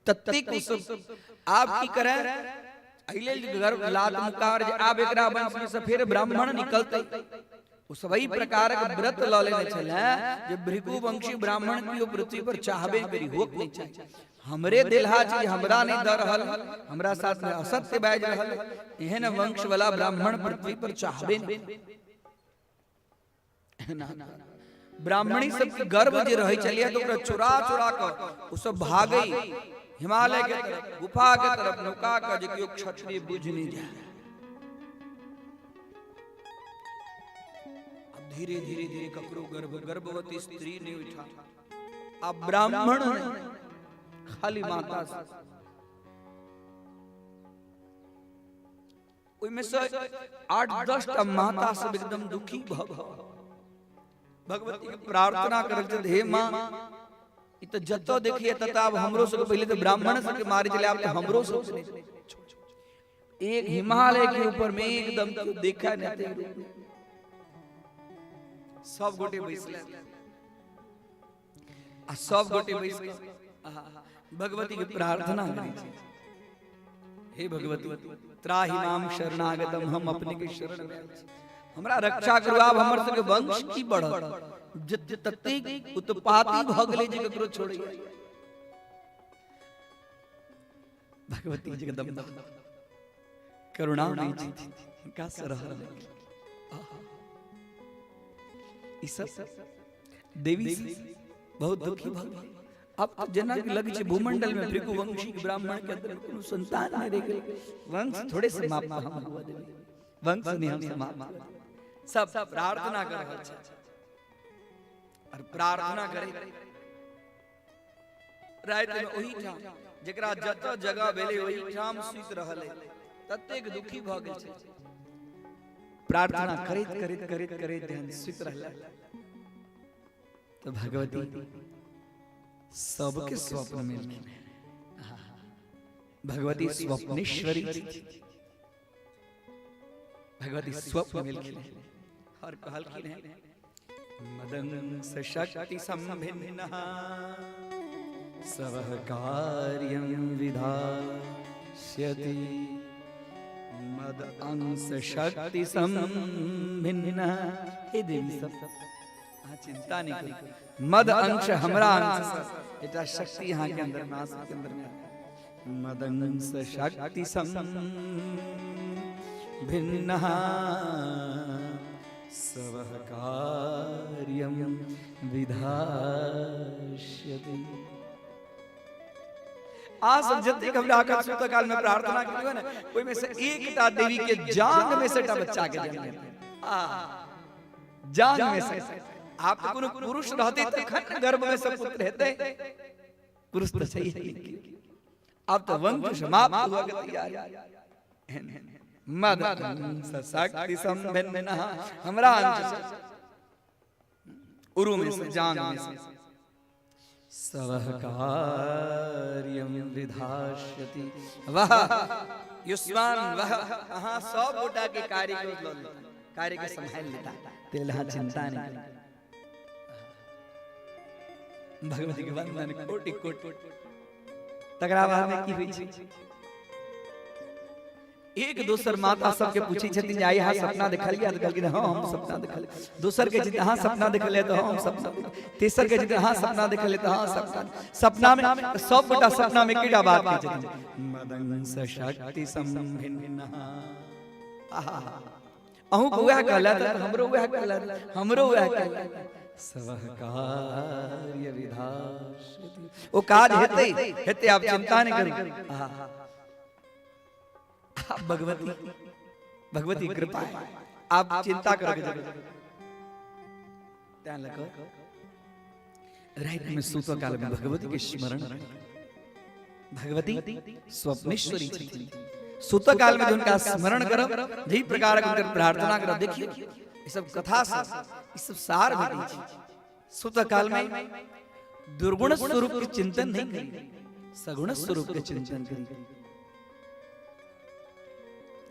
Speaker 2: ततेक सब आप की करे एहि लेल गर्भ लात मुक्का मारे जे आब एकरा वंश में से फेर ब्राह्मण निकलते। ओ सब एहि प्रकारक व्रत ल लेने छलै जे भृगुवंशी ब्राह्मण केओ पृथ्वी पर चाहबे करी होक नहीं चाही। हमरे देलहा चीज हमरा नहीं द रहल, हमरा साथ में असत्य बाजि रहल, एहन वंश वाला ब्राह्मण पृथ्वी पर चाहबे नहीं। ब्राह्मणी सबके गर्भ जे रहै छलियै तऽ ओकरा चोरा चोरा कऽ ओ सब भागै हिमालय के तरफ गुफा के तरफ नुका कऽ जे केओ क्षत्रिय बुझि नहि जाय। अब धीरे धीरे धीरे ककरो गर्भ गर्भवती स्त्री नहीं उठा अब ब्राह्मण नहीं, खाली माता से। ओहिमे से 8-10 टा माता सब एकदम दुखी भ भगवती के प्रार्थना करल छथि, हे माँ ई तऽ जतऽ देखिए ततऽ आब हमरो सबके पहिले तऽ ब्राह्मण सबके मारै छलै आब तऽ हमरो सबके एक हिमालय के ऊपर में एकदम केओ देखा नहीं सब गोटे बैसले आ सब गोटे बैस भगवती के प्रार्थना करै छै, हे भगवती त्राहि माम शरणागतम, हम अपने के शरण में आयल छी, हमरा रक्षा करू। आब हमर सबके वंश की बढ़त जते ततेक उत्पाती भ गेलै जे ककरो छोड़ै। भगवती जगदम्बा करुणामयी छथि, हुनका से रहल ई सब देवी बहुत दुखी भ गेल। अब तो जेना कि लगे छै भूमंडल में भृगुवंशी ब्राह्मण के अंदर कोनो संतान नहीं रह गेल, वंश थोड़े समाप्त हम हुआ देबै, वंश नहीं हम समाप्त। सब प्रार्थना कर रहल छै और प्रार्थना करे राति में ओही ठाम जकरा जतऽ जगह भेलै ओही ठाम सुति रहल है, ततेक दुखी भऽ गेल छै। प्रार्थना करैत करैत करैत करैत जहन सुति रहल तो भगवती सबके स्वप्न में एलखिन। भगवती स्वप्नेश्वरी भगवती स्वप्न में एलखिन और कहलखिन है मदंस शक्ति संभिन्नः
Speaker 4: सवः कार्यं विधास्यति। मद अंश शक्ति संभिन्न। हे देवी सब, अहाँ चिंता नहीं करू। मद अंश, हमरा अंश सँ एकटा शक्ति अहाँ के अंदर में, अहाँ सबके अंदर में। मद अंश शक्ति संभिन्न सवः कार्यं विधास्यति। आ सब जतेक हमरा अखन सुतऽ काल में प्रार्थना करियो ने, ओहिमे से एकटा देवी के जांग में से एकटा बच्चा के जन्म हेतै। आ जांग में से आप तऽ कोनो पुरुष रहतै तखन ने गर्भ में से पुत्र हेतै। पुरुष तऽ छैहे नहि। आब तऽ वंश समाप्त हुअ के तैयारी। मद अंश शक्ति संभिन्न, हमरा अंश से, उरु में से, जांग में से सवः कार्यं विधास्यति। वाह युष्मान वाह, अहाँ सब गोटा के कार्य के लऽ लेता, कार्य के संभाल लेता, तेल अहाँ चिंता नहीं करू। भगवती के वंदन कोटि कोटि। तकरा बाद में की होइ छै? एक दोसर माता सबके पूछै छथिन जे आइ अहाँ सपना देखलियै? तऽ कहलखिन, हँ, हम सपना देखलियै। दोसर के छथिन, अहाँ सपना देखलियै? तऽ हँ, हम सपना। तेसर के छथिन, अहाँ सपना देखलियै? तऽ हँ, सपना। सपना में सब गोटा सपना में एकेटा बात कहै छथिन, मदंस शक्ति संभिन्न। आहा, अहूँ के वएह कहलथि तऽ हमरो वएह कहलथि, हमरो वएह कहलथि। सवह कार्य विधास्यति। ओ काज हेतै, हेतै, आब चिंता नहि करू। आहा, भगवती, भगवती कृपा है, आप चिंता करो के जरूरत। ध्यान रखो, रात में सुतो काल में भगवती के स्मरण। भगवती स्वप्नेश्वरी छथिन। सुत काल में हुनका स्मरण करब, जाहि प्रकार हुनकर प्रार्थना करब, देखियौ ई सब कथा से ई सब सार भेटै छै। सुत काल में दुर्गुण स्वरूप के चिंतन नहीं करी, सगुण स्वरूप के चिंतन करी।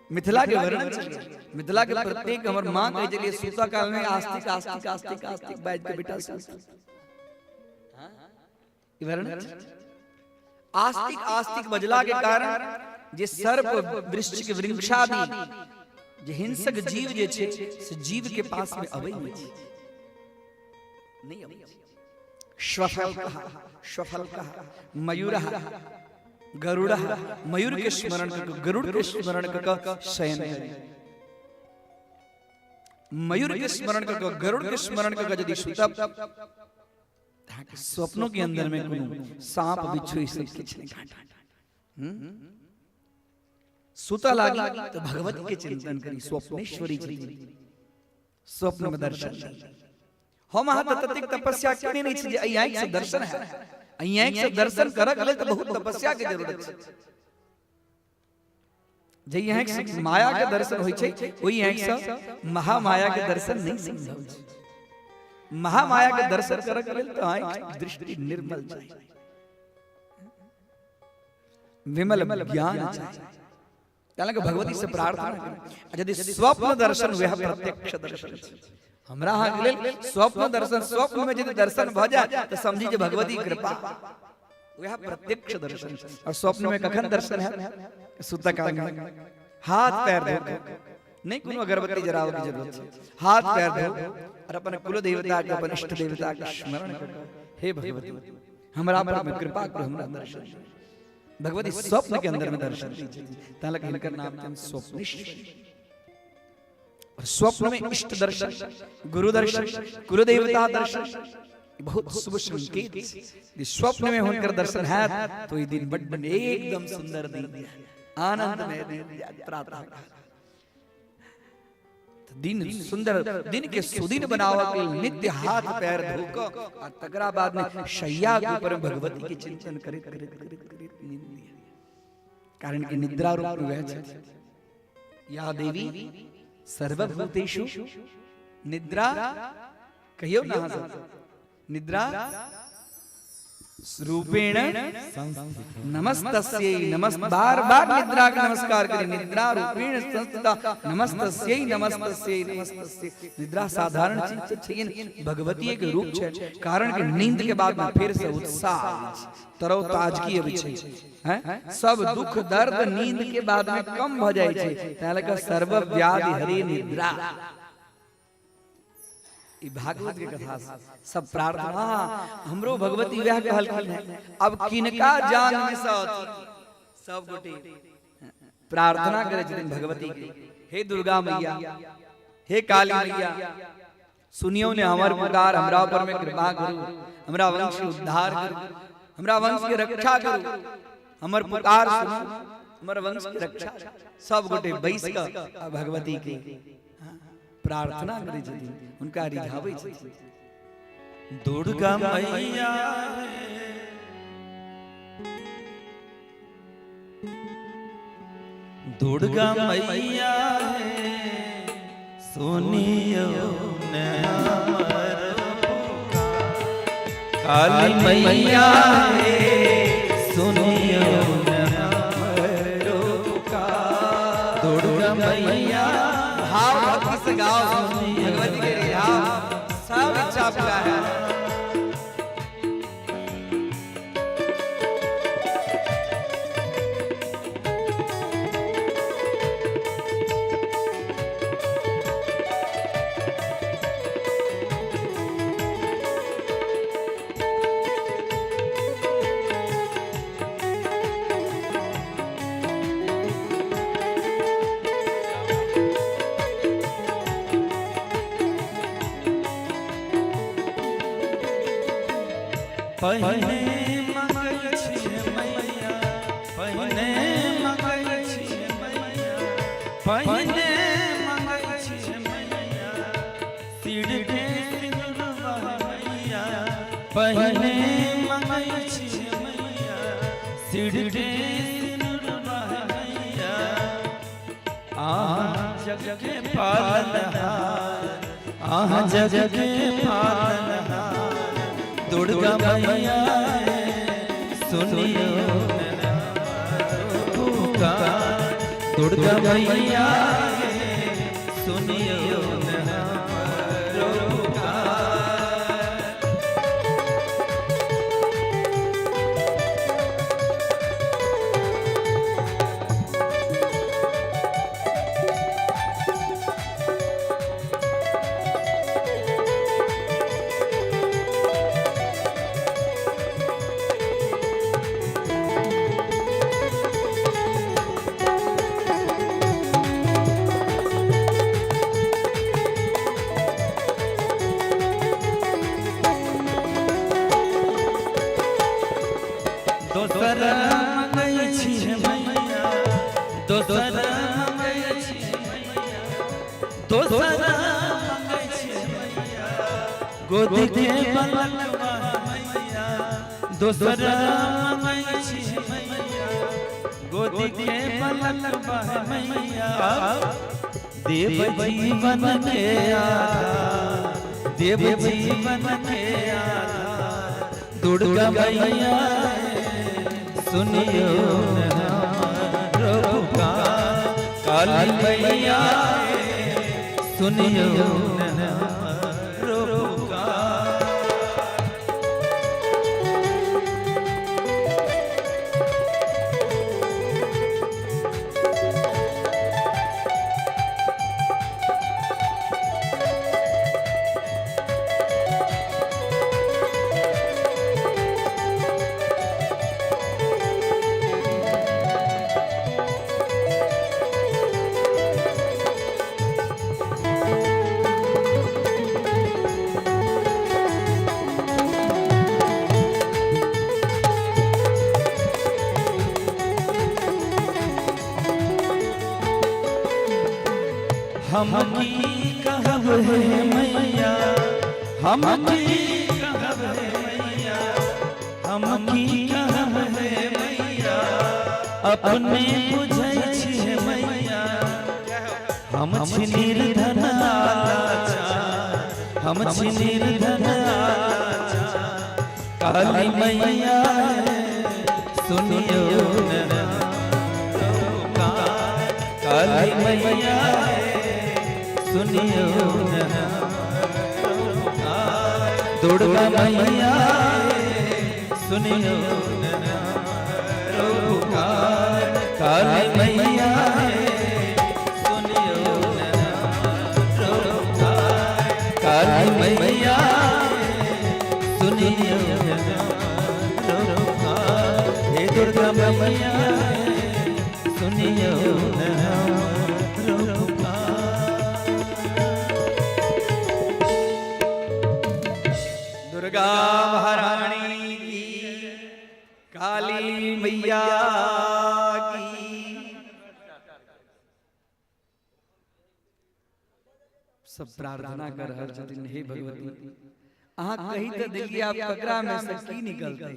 Speaker 4: मिथिला के वर्णन छलियै, मिथिला के प्रत्येक हमर माँ कहै छलियै, सुतऽ काल में आस्तिक आस्तिक आस्तिक आस्तिक बाजि के बेटा सुत। ई वर्णन आस्तिक आस्तिक बजला के कारण जे सर्प, वृश्चिक, वृक्षादि जे हिंसक जीव जे छै से जीव के पास में अबै नहि छै, नहीं अबै छै। श्वफल कहा, श्वफल कहा, मयूर, गरुड़, मयूर के स्मरण क, गरुड़ के स्मरण क शयन करी। मयूर के स्मरण क, गरुड़ के स्मरण क यदि सुतब, अहाँके स्वप्नों के अंदर में कोनो सांप, बिच्छू ई सब किछु नहि काटत। सुतऽ लागी तऽ भगवती के चिंतन करी। स्वप्नेश्वरी छथिन, स्वप्न में दर्शन दी। हम अहाँ तऽ ततेक तपस्या केने नहि छी जे एहि आँखि से दर्शन है। एहि आँखि से दर्शन करऽ के लेल तऽ बहुत तपस्या के जरूरत छै। जाहि आँखि से माया के दर्शन होइ छै, ओहि आँखि से महामाया के दर्शन नहि संभव छै। महामाया के दर्शन करऽ के लेल तऽ आँखि दृष्टि निर्मल चाही, विमल ज्ञान चाही। ताहि भगवती से प्रार्थना करी। आ यदि स्वप्न दर्शन, वएह प्रत्यक्ष दर्शन छै हमरा अहाँके लेल। स्वप्न दर्शन, स्वप्न में यदि दर्शन भऽ जाय तऽ समझी जे भगवती कृपा, वएह प्रत्यक्ष दर्शन छै। और स्वप्न में कखन दर्शन है? सुतऽ काल में हाथ पैर धो कऽ, नहि कोनो अगरबत्ती जराबऽ के जरूरत छै। हाथ पैर धो और अपन कुल देवता के, अपन इष्ट देवता के स्मरण कर, हे भगवती, हमरा पर में कृपा करू, हमरा दर्शन दे। भगवती स्वप्न के अंदर में दर्शन दी छथिन। ताहि लऽ हिनकर नाम छनि स्वप्नेश्वरी। और स्वप्न में इष्ट दर्शन, गुरु दर्शन, कुलदेवता दर्शन ई बहुत शुभ संकेत छै। यदि स्वप्न में हुनकर दर्शन हैत तो ई दिन बड्ड एकदम सुंदर दिन, आनंदमय दिन जायत। प्रातः काल दिन सुंदर दिन के सुदिन बनावऽ के लेल नित्य हाथ पैर धो कऽ आ तकरा बाद में शैया के ऊपर भगवती के चिंतन करैत करैत करैत करैत नींद लिअ। कारण कि निद्रा रूप में वह छथि। या देवी सर्वभूतेषु निद्रा, कहियौ ना अहाँ सब, निद्रा।
Speaker 2: रूपेण नमस्तस्यै नमस्। बार बार निद्रा के नमस्कार करें। निद्रा रूपेण संस्थिता नमस्तस्यै नमस्तस्यै नमस्तस्यै। निद्रा साधारण चीज तो छै नहीं, भगवती एक रूप छै। कारण कि नींद के बाद में फिर से उत्साह आबै छै, तरोताजगी अबै छै, हैं? सब दुख दर्द नींद के बाद में कम भ जाइ छै। तैं लऽ कऽ सर्व व्याधि हरे निद्रा। ई भागवत के कथा से सब प्रार्थना हमरो भगवती वएह कहलखिन है। अब किनका जान में से अथी सब गोटे प्रार्थना करै छथिन भगवती के, हे दुर्गा मैया, हे काली मैया, सुनियो ने हमर पुकार, हमरा ऊपर में कृपा करू, हमरा वंश के उद्धार करू, हमरा वंश के रक्षा करू, हमर पुकार सुनू, हमर वंश के रक्षा। सब गोटे बैस कऽ आ भगवती के प्रार्थना करै छथिन, हुनका रिझाबै छथिन।
Speaker 3: दुर्गा मैया दुर्गा मैया सुनियो ने हमर पुकार। काली मैया सुनियो ने हमर पुकार। दुर्गा मैया
Speaker 2: भाव भक्ति से गाओ, भगवती के रिझाओ, सब इच्छा पूरा है।
Speaker 3: पहिने मंगै छी मैया, पहिने मंगै छी मैया, पहिने मंगै छी मैया, सिर के सिंदूरवा मैया, पहिने मंगै छी मैया, सिर के सिंदूरवा मैया। आहाँ जग के पालनहार, आहाँ जग के पालनहार, दुर्गा मैया सुनियो पुकार। दुर्गा मैया सुनियो पुकार। दोसर मंगै छी मैया, दोसर मंगै छी मैया, दोसर मंगै छी मैया, गोदी के बलकवा मैया, दोसर मंगै छी मैया, गोदी के बलकवा मैया। देव जीवन के आधार, देव जीवन के आधार, दुर्गा मैया सुनियो हमरो पुकार। काली मैया सुनियो हमरो पुकार। हम की कहब हे मैया, हम की कहब हे मैया, हम की कहब हे मैया, अपने बुझै छी मैया, हम छी निर्धन लाचार, हम छी निर्धन लाचार, काली मैया हे, सुनियो न पुकार। काली मैया हे, सुनियो न पुकार। दुर्गा मैया हे, सुनियो न पुकार। काली मैया हे, सुनियो न पुकार। काली मैया हे, सुनियो न पुकार। हे दुर्गा मैया हे, सुनियो न पुकार।
Speaker 4: दुर्गा महारानी की, काली मैया की। सब प्रार्थना कर रहल छथिन, हे भगवती अहाँ कही तऽ देलियै, आब ककरा में से की निकलतै,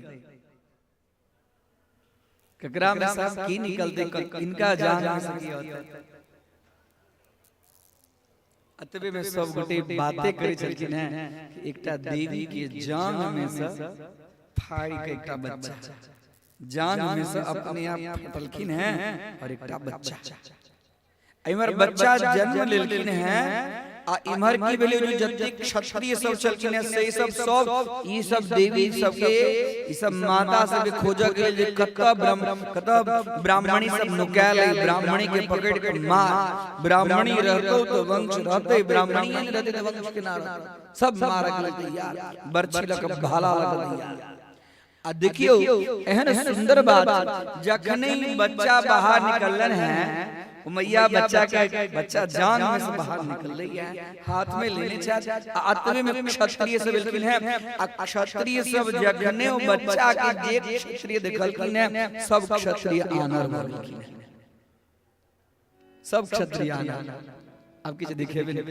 Speaker 4: ककरा में से की निकलतै, किनका जान में से की होतै। अतबे में सब गोटे बातें करै छलखिन हैं कि एकटा देवी के जांघ में से फाड़ि के एकटा बच्चा, जांघ में से अपने आप फटलखिन हैं और एकटा बच्चा, इम्हर बच्चा जन्म लेलखिन हैं। आ इम्हर की भेलै जे जतेक क्षत्रिय सब छलखिन हैं से सब सब ई सब देवी सबके, ई सब माता सबके खोजऽ के लेल जे कतऽ ब्रह्म, कतऽ ब्राह्मणी सब नुकायल है, ब्राह्मणी के पकड़ के मार, ब्राह्मणी रहतौ तो वंश रहतै, ब्राह्मणी नहि रहतै तऽ वंश केना रहतै। सब मारऽ के लेल तैयार, बरछी लऽ कऽ भाला लऽ कऽ तैयार। आ देखियौ एहन सुंदर बात, जखने बच्चा बाहर निकललन है, ओ मैया बच्चा के, बच्चा जान में से बाहर निकल रही है, हाथ में लेने छथि, आ अतबे में क्षत्रिय सब एलखिन है। आ क्षत्रिय सब जखने ओ बच्चा के जे क्षत्रिय देखलखिन है, सब क्षत्रिय आनर भऽ गेलखिन है, सब क्षत्रिय आनर। आब किछु देखेबे नहि,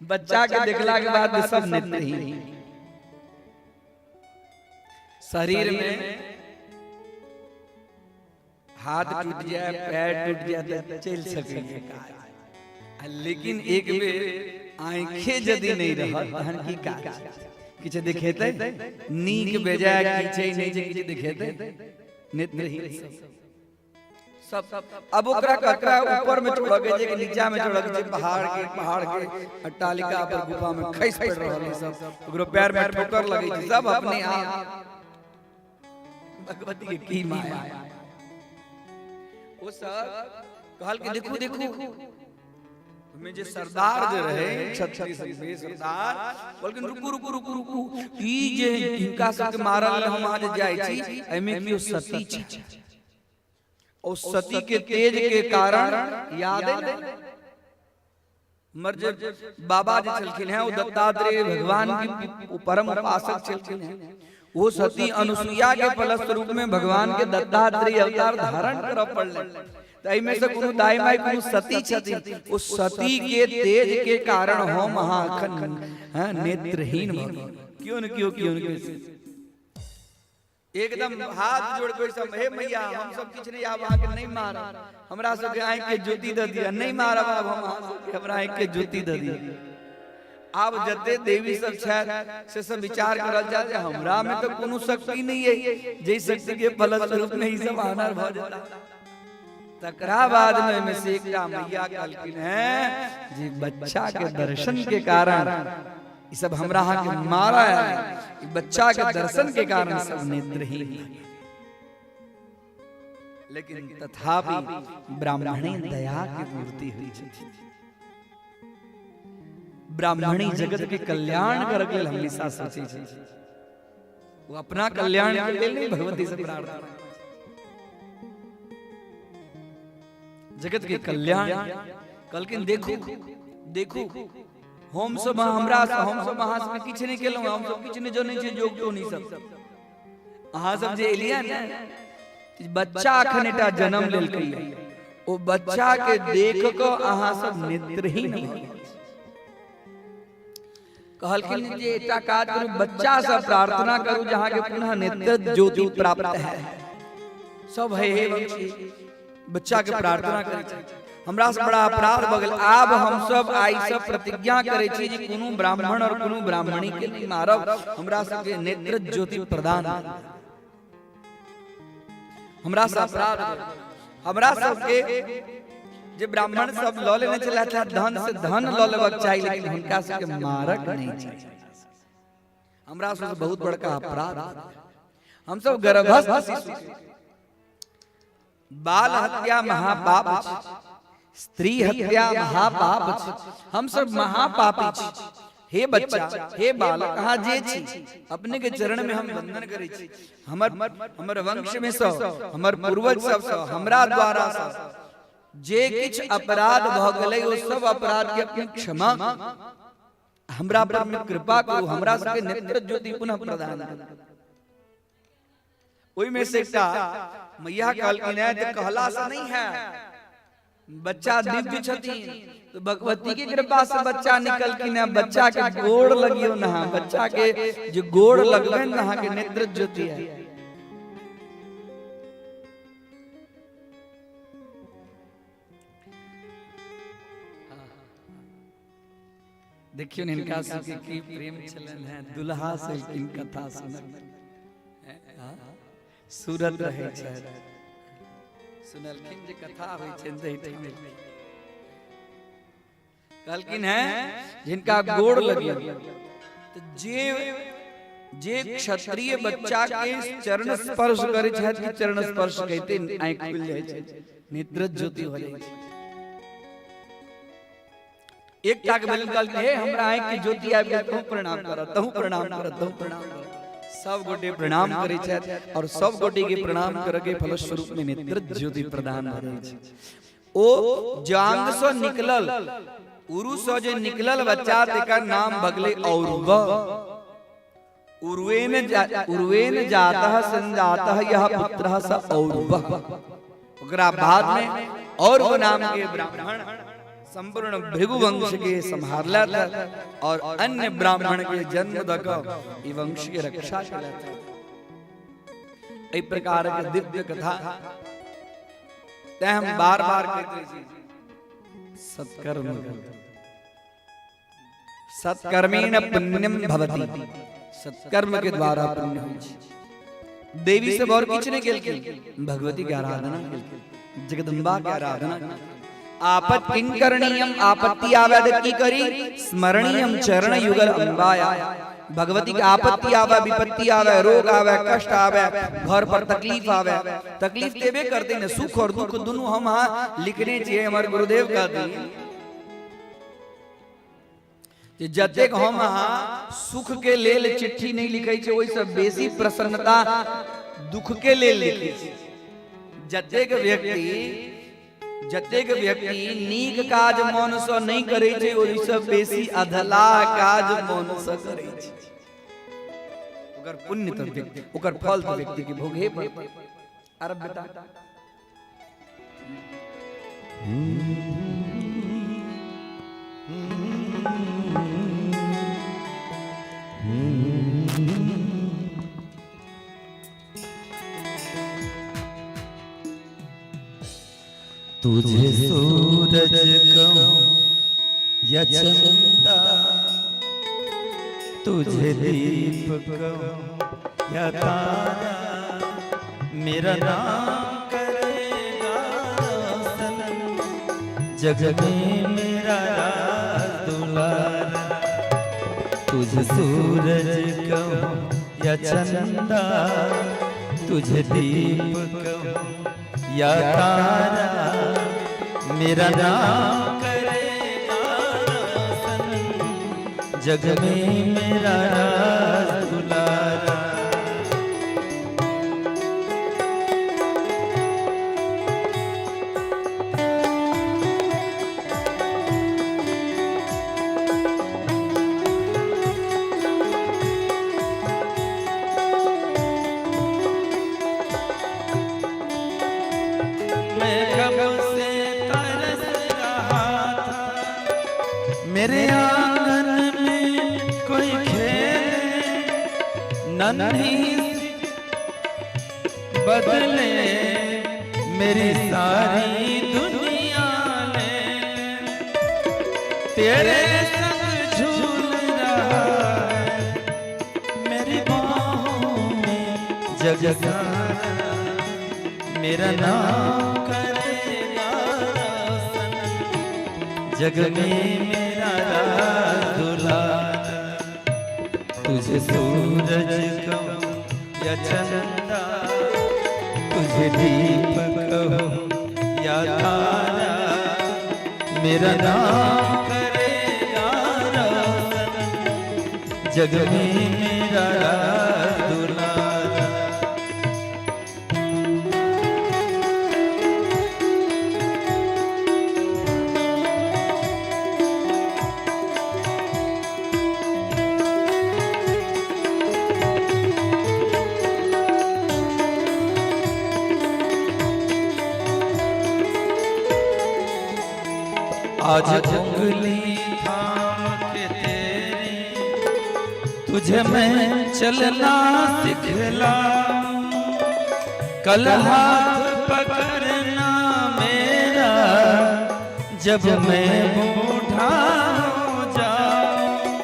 Speaker 4: बच्चा के देखला के बाद सब नेत्रहीन। शरीर में हाथ टूट जाए, पैर टूट जाए तो चल सके काज, लेकिन एक बेर आंखें यदि नहीं रहत तहन की काज, किछु देखेतै नीक बेजाय की छै नहि छै, किछु देखेतै, नेत्रहीन सब। अब ओकरा ककरा ऊपर में चढ़ के छै कि नीचा में चढ़ के छै, पहाड़ के अट्टालिका पर गुफा में खसि पड़ रहल है सब, ओकरो पैर में ठोकर लगै छै, सब अपने आप। भगवती के की माया। ओ सब कहल कि देखू देखू, में जे सरदार जे रहे क्षत्रिय सब सरदार, बोलकिन रुकू रुकू रुकू रुकू, ई जे हिनका सबके मारल हम अहाँ जे जाइ छी, एहिमे केओ सती छै, ओ सती के तेज के कारण याद है मर जे बाबा जे छलखिन हैं, ओ दत्तात्रेय भगवान की परम उपासक छलखिन हैं, वो सती अनुसुईया के फलस्वरूप में भगवान के दत्तात्रेय अवतार धारण करऽ पड़लै। तऽ एहिमे से कोनो दाई माई कोनो सती छथिन, ओ सती के तेज के कारण हम अहाँ अखन नेत्रहीन भऽ गेल। क्यों न क्यों क्यों न क्यों एकदम हाथ जोड़ के सब, हे मैया हम सब किछु नहीं, आब अहाँके नहीं मारब, हमरा सबके आँखि के ज्योति दऽ दिअ, नहीं मारब आब हम अहाँ सबके, हमरा आँखि के ज्योति दऽ दिअ। आब जते देवी सब छथि से सब विचार करल जाय जे हमरा में तो कोनो शक्ति नहीं है, जै शक्ति के फलस्वरूप में ई सब आनर भऽ जेता। तकरा बाद में ओहिमे से एकटा मैया कहलखिन हैं जे बच्चा के दर्शन के कारण ई सब हमरा अहाँ के मारा है, ई बच्चा के दर्शन के कारण सब नेत्रहीन। लेकिन तथापि ब्राह्मणी दया के मूर्ति हुई छथिन, ब्राह्मणी जगत के कल्याण करे के लेल हमेशा सोचै छै, वो अपना कल्याण के लेल नहीं भगवती से प्रार्थना, जगत के कल्याण। कहलखिन देखू देखू, हम सब हमरा हम सब अहाँ सब किछु नहि केलहुँ, हम सब किछु नहि जनै छियै जोग टोनी सब, अहाँ सब जे एलियै ने, बच्चा अखन एकटा जन्म लेलकै, ओ बच्चा के देख कऽ अहाँ सब नेत्रहीन भऽ गेल। कहलखिन जे एकटा काज करू, बच्चा से प्रार्थना करू जे अहाँके पुनः नेत्र ज्योति प्राप्त है। सब हे हे वंशी बच्चा के प्रार्थना करै छै।
Speaker 2: हमरा से बड़ा अपराध भऽ गेल। आब हम सब आइ सब प्रतिज्ञा करै छी जे कोनो ब्राह्मण और कोनो ब्राह्मणी के नहि मारब, हमरा सबके नेत्र ज्योति प्रदान करू। हमरा से अपराध भेल। हमरा सबके जे ब्राह्मण सब लऽ लेने छलथि हेँ धन से धन लऽ लेबाक चाही, लेकिन हुनका सबके मारक नहि चाही। हमरा सबसे बहुत बड़का अपराध भेल। हम सब गर्भस्थ शिशु छी। बाल हत्या महापाप छै, स्त्री हत्या महापाप छै, हम सब महापापी छी। हे बच्चा, हे बालक, अहाँ जे छी अपने के चरण में हम वंदन करै छी। हमर हमर वंश में सँ, हमर पूर्वज सब सँ, हमरा द्वारा सँ जे किछु अपराध भऽ गेलै ओ सब अपराध के अपने क्षमा हमरा पर में कृपा करू, हमरा सबके नेत्र ज्योति पुनः प्रदान करू। ओहिमे से एकटा मैया कहलखिन है तऽ कहला से नहीं है, बच्चा दिव्य छथिन तो भगवती के कृपा से बच्चा निकलखिन है। बच्चा के गोड़ लगियो ना, बच्चा के जो गोड़ लगबे ना अहाँ के नेत्र ज्योति है। देखियो ने हिनका सबके की प्रेम छलनि है, दुल्हा से एलखिन कथा सुनक, सूरत रहै छथि, सुनलखिन जे कथा होइ छनि ताहिठाम एलखिन। कहलखिन है जिनका गोड़ लगियो तऽ जे जे क्षत्रिय बच्चा के चरण स्पर्श करै छथि कि चरण स्पर्श कहिते आँखि खुलि जाइ छै, नेत्र ज्योति हो जाइ छै। एकटा के भेल, कहलखिन हे हमरा आँखि के ज्योति आबि गेल, तहूँ प्रणाम कर, तहूँ प्रणाम कर, तहूँ प्रणाम कर। सब गोटे प्रणाम करै छथि और सब गोटे के प्रणाम करे के फलस्वरूप में नेत्र ज्योति प्रदान भऽ जाइ छै। ओ जांग से निकलल, उरु से जे निकलल बच्चा तेकर नाम भगले औरव। उर्वेन उर्वेन जातः संजातः यह पुत्रः स औरवः। ओकरा बाद में औरव नाम के ब्राह्मण संपूर्ण भृगुवंश के संभारलक और अन्य ब्राह्मण के जन्म दक ई वंश के रक्षा केलक। एहि प्रकार के दिव्य कथा तैं हम बार बार कहैत रहै छी, सत्कर्म करू। सत्कर्मेण पुण्यम भवति, सत्कर्म के द्वारा पुण्य होइ छै। देवी सब और किछु नहि केलखिन, भगवती के आराधना केलखिन, जगदम्बा के आराधना केलखिन। आपत किं करणीयम, आपत्ति आवे त की करी, स्मरणीयम चरण युगल अंबाया। भगवती के आपत्ति आवे, विपत्ति आवे, रोग आवे, कष्ट आवे, घर पर तकलीफ आवे, तकलीफ तेबे करते ने, सुख और दुख दुनू हम अहाँ लिखने छियै। हमर गुरुदेव कहथिन जे जतेक हम अहाँ सुख के लेल चिट्ठी नहि लिखै छियै ओहिसँ बेसी प्रसन्नता दुख के लेल लिखै छी। जतेक व्यक्ति नीक काज मनसँ नहि करै छै ओहिसँ बेसी अधलाह काज मनसँ करै छै। ओकर पुण्य तऽ व्यक्ति, ओकर फल तऽ व्यक्ति के भोगे पड़तै। अरब बेटा
Speaker 3: तुझे सूरज कहूँ या चंदा, तुझे दीप कहूँ या तारा, मेरा नाम करेगा रोशन जग में मेरा राज दुलारा। तुझे सूरज कहूँ या चंदा, तुझे दीप कहूँ या तारा, मेरा नाम करेगा रोशन जग में मेरा राज दुलारा। मैं कब से तरस रहा था, मेरे आंगन में कोई खेले, नन्ही सी बदले मेरी सारी दुनिया ले। तेरे संग झूल रहा है मेरी बाहों में जग सारा, मेरा नाम करेगा रोशन, जग में मेरा राज दुलारा। तुझे सूरज कहूँ या चंदा, तुझे दीप कहूँ या तारा, मेरा नाम करेगा रोशन, जग में मेरा राज दुलारा। आज उंगली थाम के तेरी तुझे मैं चलना सिखला, कल हाथ पकड़ना मेरा जब मैं बूढ़ा हो जाऊं।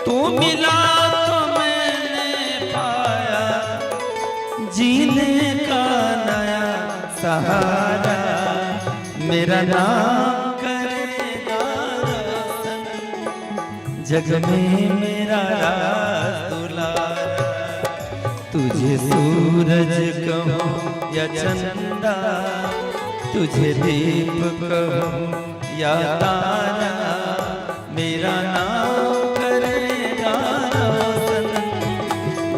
Speaker 3: तू मिला तो मैंने पाया जीने का नया सहारा, मेरा नाम करेगा रोशन, जग में मेरा राज दुलारा। तुझे सूरज कहूँ या चंदा, तुझे दीप कहूँ या तारा, मेरा नाम करेगा रोशन,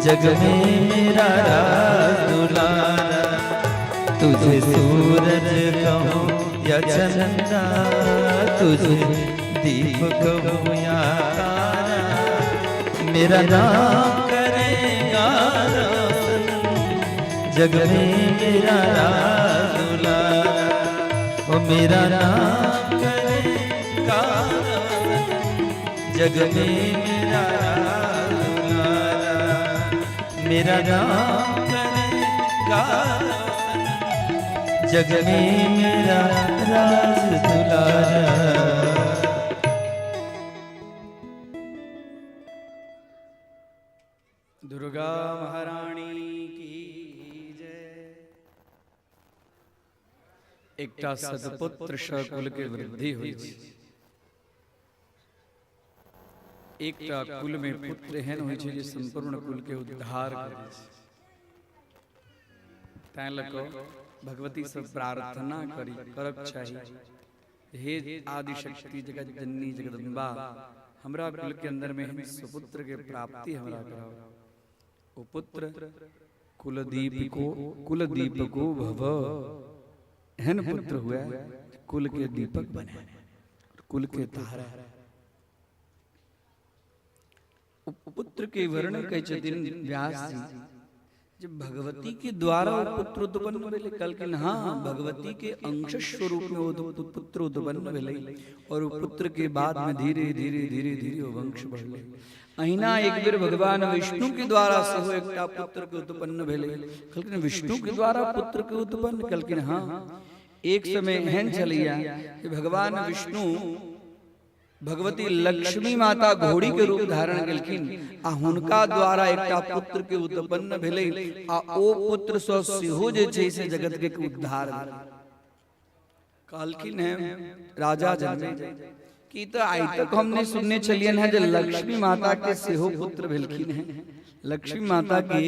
Speaker 3: जग में मेरा राज दुलारा। तुझे सूरज कहूँ या चंदा, तुझे दीप कहूँ या तारा, मेरा नाम करेगा रोशन, जग में मेरा राज दुलारा। ओ मेरा नाम करेगा रोशन, जग में मेरा राज दुलारा। मेरा नाम करेगा रोशन, जग में मेरा राज दुलारा।
Speaker 4: दुर्गा महारानी की जय। एकटा सतपुत्र कुल के वृद्धि हुई छै। एकटा कुल में पुत्र एहन होइ छै जे संपूर्ण कुल के उद्धार करै छै। तैं लऽ कऽ भगवती से प्रार्थना करी करक चाही, हे आदिशक्ति जगत जननी जगदम्बा, हमरा कुल के अंदर में एहन सुपुत्र के प्राप्ति हमरा कराओ। ओ पुत्र कुलदीप को भव, एहन पुत्र हुए कुल के दीपक बने, कुल के तारा। पुत्र के वर्णन कहै छथिन व्यास जी, जे भगवती के द्वारा ओ पुत्र उत्पन्न भेलै। कहलखिन हाँ, भगवती के अंश स्वरूप में ओ पुत्र उत्पन्न भेलै और ओ पुत्र के बाद में धीरे धीरे धीरे धीरे ओ वंश बढ़लै। अहिना एक बेर भगवान विष्णु के द्वारा सेहो एकटा पुत्र के उत्पन्न भेलै। कहलखिन विष्णु के द्वारा पुत्र के उत्पन्न? कहलखिन हाँ। एक समय एहन छलैया कि भगवान विष्णु भगवती लक्ष्मी माता घोड़ी के रूप धारण केलखिन आ हुनका द्वारा एकटा पुत्र के उत्पन्न भेलै आ ओ पुत्र सँ सेहो जे छै से जगत के उद्धार भेलै। कहलखिन हैं राजा जनमे कि तऽ आइ तक हम नहि सुनने छलियनि हैं जे लक्ष्मी माता के सेहो पुत्र भेलखिन हैं, लक्ष्मी माता के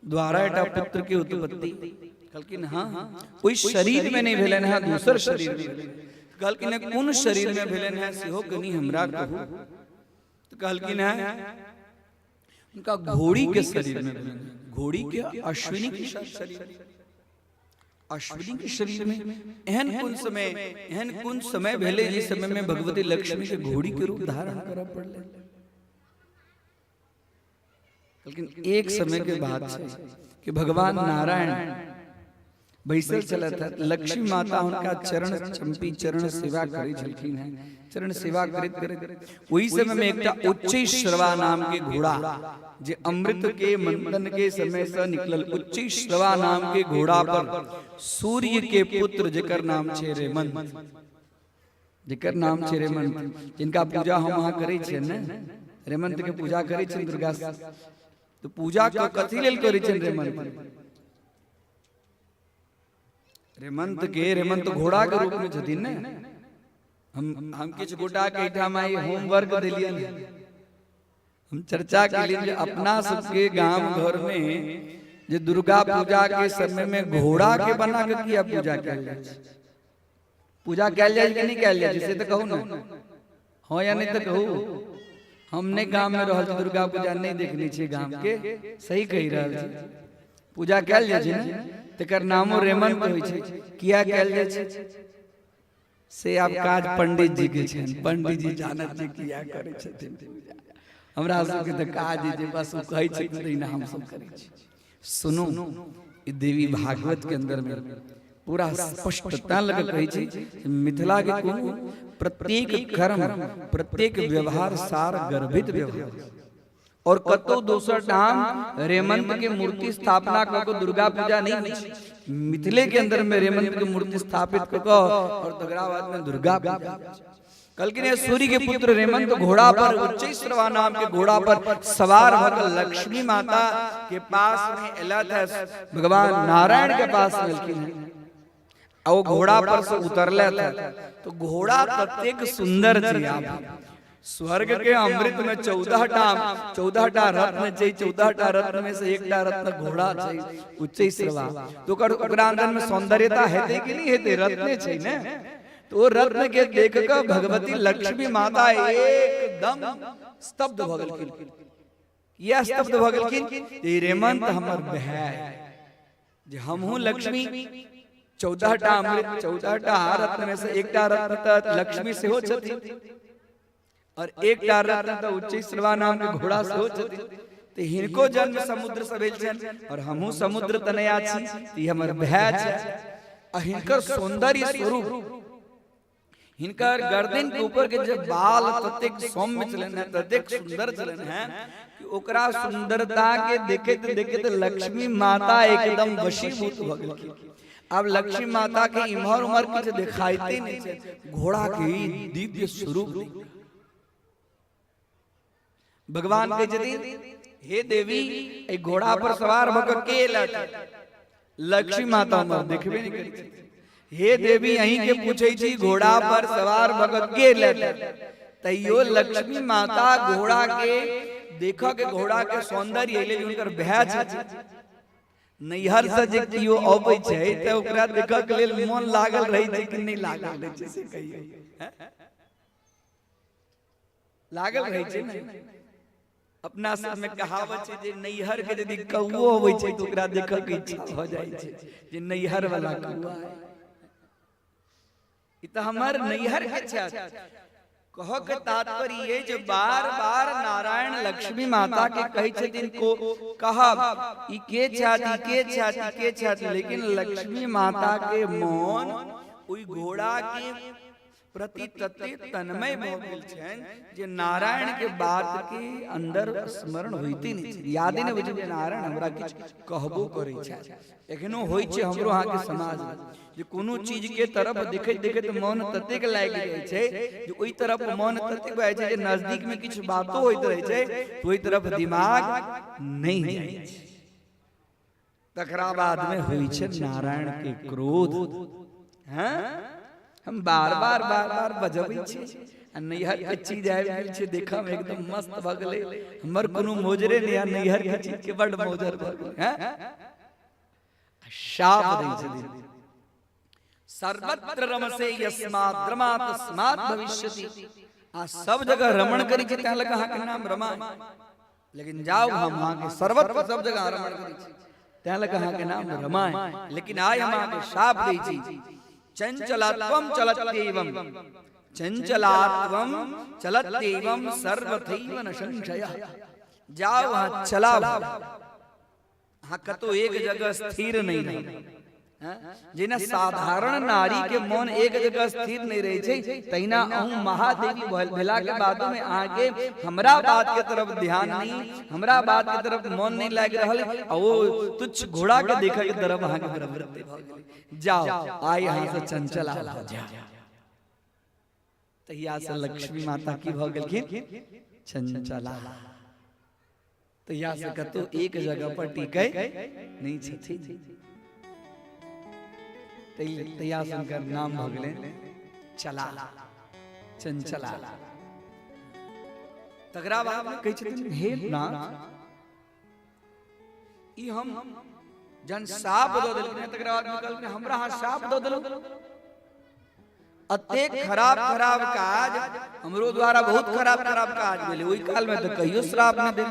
Speaker 4: द्वारा एकटा पुत्र के उत्पत्ति। कहलखिन हाँ, ओहि शरीर में नहि भेलनि हैं, दोसर शरीर में भेलनि। कहलखिन हैं कोन शरीर में भेलनि हैं सेहो कनि हमरा कहू। तऽ कहलखिन हैं उनका घोड़ी के शरीर में भेलनि, घोड़ी के अश्विनी के शरीर, अश्विनी के शरीर में। एहन कोन समय, एहन कोन समय भेलै जे समय में भगवती लक्ष्मी के घोड़ी के रूप धारण करऽ पड़लै? लेकिन एक समय के बात छै कि भगवान नारायण बैसल छलथि हँ, लक्ष्मी माता हुनका चरण चंपी चरण सेवा करै छलखिन हैं। चरण सेवा करैत करैत ओहि समय में एकटा उच्चैश्रवा नाम के घोड़ा जे अमृत के मंथन के समय से निकलल, उच्चैश्रवा नाम के घोड़ा पर सूर्य के पुत्र जेकर नाम छै रेमंत,
Speaker 2: जेकर नाम छै रेमंत, जिनका पूजा हम अहाँ करै छियै ने, रेमंत के पूजा करै छियै दुर्गा, तऽ पूजा कथी लेल करै छियनि रेमंत? रेमंत के, रेमंत घोड़ा के रूप में छथिन ने। हम किछु गोटा के एहिठाम आइ होमवर्क देलियनि, हम चर्चा केलियनि जे अपना सबके गाम घर में जे दुर्गा पूजा के समय में घोड़ा के बना के किया पूजा कयल जाइ छै? पूजा कयल जाइ कि नहि कयल जाइ छै से तऽ कहू ने, हाँ या नहि तऽ कहू। हम नहि गाम में रहल छी, दुर्गा पूजा नहि देखने छियै गाम के, सही कहि रहल छी। पूजा कयल जाइ छै ने, तकर नामो रेमंत होइ छै, किया कयल जाइ छै से आब काज पंडित जी के छनि, पंडित जी जानत जे किया करै छथिन पूजा। हमरा सबके तऽ काज जे बस ओ कहै छथिन तहिना हमसब करै छी। सुनू, ई देवी भागवत के अंदर में पूरा स्पष्टता लग कहै छै मिथिला के कोनो प्रत्येक कर्म प्रत्येक व्यवहार सार गर्भित व्यवहार। और कतौ दोसर ठाम रेमंत के मूर्ति स्थापना कऽ के दुर्गा पूजा नहीं होइ छै, मिथिले के अंदर में रेमंत के मूर्ति स्थापित कऽ के और तकरा बाद में दुर्गा पूजा। कहलखिन सूर्य के पुत्र रेमंत घोड़ा पर, उच्चैश्रवा नाम के घोड़ा पर सवार भऽ के लक्ष्मी माता के पास में एलथि है, भगवान नारायण के पास में एलखिन हैं। आ ओ घोड़ा पर से उतरले थे तो घोड़ा ततेक सुंदर छै। आब स्वर्ग के अमृत में 14 टा रत्न छै, 14 टा रत्न में से एकटा रत्न घोड़ा छै उच्चैश्रवा। तो ओकरा अंदर में सौंदर्यता हेतै कि नहीं हेतै? रत्ने छै ने। तो ओ रत्न के देख कऽ भगवती लक्ष्मी माता एकदम स्तब्ध भऽ गेलखिन। किया स्तब्ध भऽ गेलखिन? ई रेमंत हमर भाय, जे हमहूँ लक्ष्मी, 14 टा अमृत 14 टा रत्न में से एकटा रत्न तऽ लक्ष्मी सेहो छथिन और एकटा रत्न तऽ उच्चैश्रवा नाम के घोड़ा सेहो छथिन। तऽ हिनको जन्म समुद्र से भेल छनि और हमहूँ समुद्र तनया छी, तऽ ई हमर भाय छै। आ हिनकर सौंदर्य स्वरूप, हिनकर गर्दन के ऊपर के जे बाल ततेक सौम्य छलनि हेँ, ततेक सुंदर छलनि हेँ कि ओकरा सुंदरता के देखैत देखैत लक्ष्मी माता एकदम वशीभूत भऽ गेलखिन। आब लक्ष्मी माता के इम्हर उम्हर किछु देखाइते नहि छै, घोड़ा के ई दिव्य स्वरूप देख। भगवान कहै छथिन हे देवी, एहि घोड़ा पर सवार भऽ कऽ के एलथि? लक्ष्मी माता हमर देखबे नहि करै छथिन। हे देवी, अहीं के पूछै छी, घोड़ा पर सवार भऽ कऽ के एलथि? तैयो लक्ष्मी माता घोड़ा के देखऽ के, घोड़ा के सौंदर्य एलै, हुनकर भाय छथिन। नैहर से जे केओ अबै छै तऽ ओकरा देखऽ के लेल मोन लागल रहै छै कि नहि लागल रहै छै से कहियौ? लागल रहै छै ने। अपना सबमे कहावत छै जे नैहर के यदि कौओ अबै छै तऽ ओकरा देखऽ के इच्छा भऽ जाइ छै जे नैहर वाला कौआ है, ई तऽ हमर नैहर के छथि। कहऽ के तात्पर्य ये जे बार बार नारायण लक्ष्मी माता के कहै छथिन को कहब ई के छथि, ई के छथि, ई के छथि, लेकिन लक्ष्मी माता के मोन ओहि घोड़ा के प्रति तते तन्मय भऽ गेल छनि जे नारायण के बात के अंदर स्मरण होइते नहि छै, यादे नहि होइ छै जे नारायण हमरा किछु कहबो करै छथि। एखनो होइ छै हमरो अहाँके समाजमे जे कोनो चीज के तरफ देखैत देखैत मन ततेक लागि जाइ छै जे ओहि तरफ मन ततेक भऽ जाइ छै जे नजदीक मे किछु बातो होइत रहै छै तऽ ओहि तरफ दिमाग नहि जाइ छै। तकरा बाद में होइ छै नारायण के क्रोध। हैं, हम बार बार बार बार बजबै छी आ नैहर के चीज आबि गेल छै, देखऽ मे एकदम मस्त भऽ गेलै, हमर कोनो मोजरे नहि आ नैहर के चीज के बड मोजर भऽ गेलै। हैं, शाप दै छथिन, सर्वत्र रमसे यस्मात् रमा तस्मात् भविष्यति। आ सब जगह रमण करै छी तैं लग अहाँके नाम रमा, लेकिन जाउ हम अहाँके सर्वत्र सब जगह रमण करै छी तैं लग अहाँके नाम रमा, लेकिन आइ हम अहाँके शाप दै छी, चंचलत्वम चलत्येवं, चंचलात्वम चलत्येवं सर्वथैव न संशयः। जाउ अहाँ चलाउ, अहाँ कतौ एक जगह स्थिर नहीं रहब। जेना साधारण नारी के मन एक जगह स्थिर नहीं रहे छै, तहिना अहूँ महादेवी भेला के बादो में अहाँके हमरा बात के तरफ ध्यान नहीं, हमरा बात के तरफ मन नहीं लागि रहल, आ ओ तुच्छ घोड़ा के देखे के तरफ अहाँके प्रवृत्ति भऽ गेलै। जाओ, आइ अहाँ से चंचल भऽ जाओ। तहिया से लक्ष्मी माता की भऽ गेलखिन चंचला। तहिया से कतौ एक जगह पर टिकै नहि छथिन। तहिया से हुनकर नाम भऽ गेलै चला, चंचला। तकरा बाद कहै छथिन हे नाथ, ई हम जहन साप दऽ देलखिन तकरा बाद कहलखिन हमरा अहाँ साप दऽ देलहुँ, अतेक खराब खराब काज हमरो द्वारा बहुत खराब खराब काज भेलै, ओहि काल में तऽ कहियो श्राप नहि देल।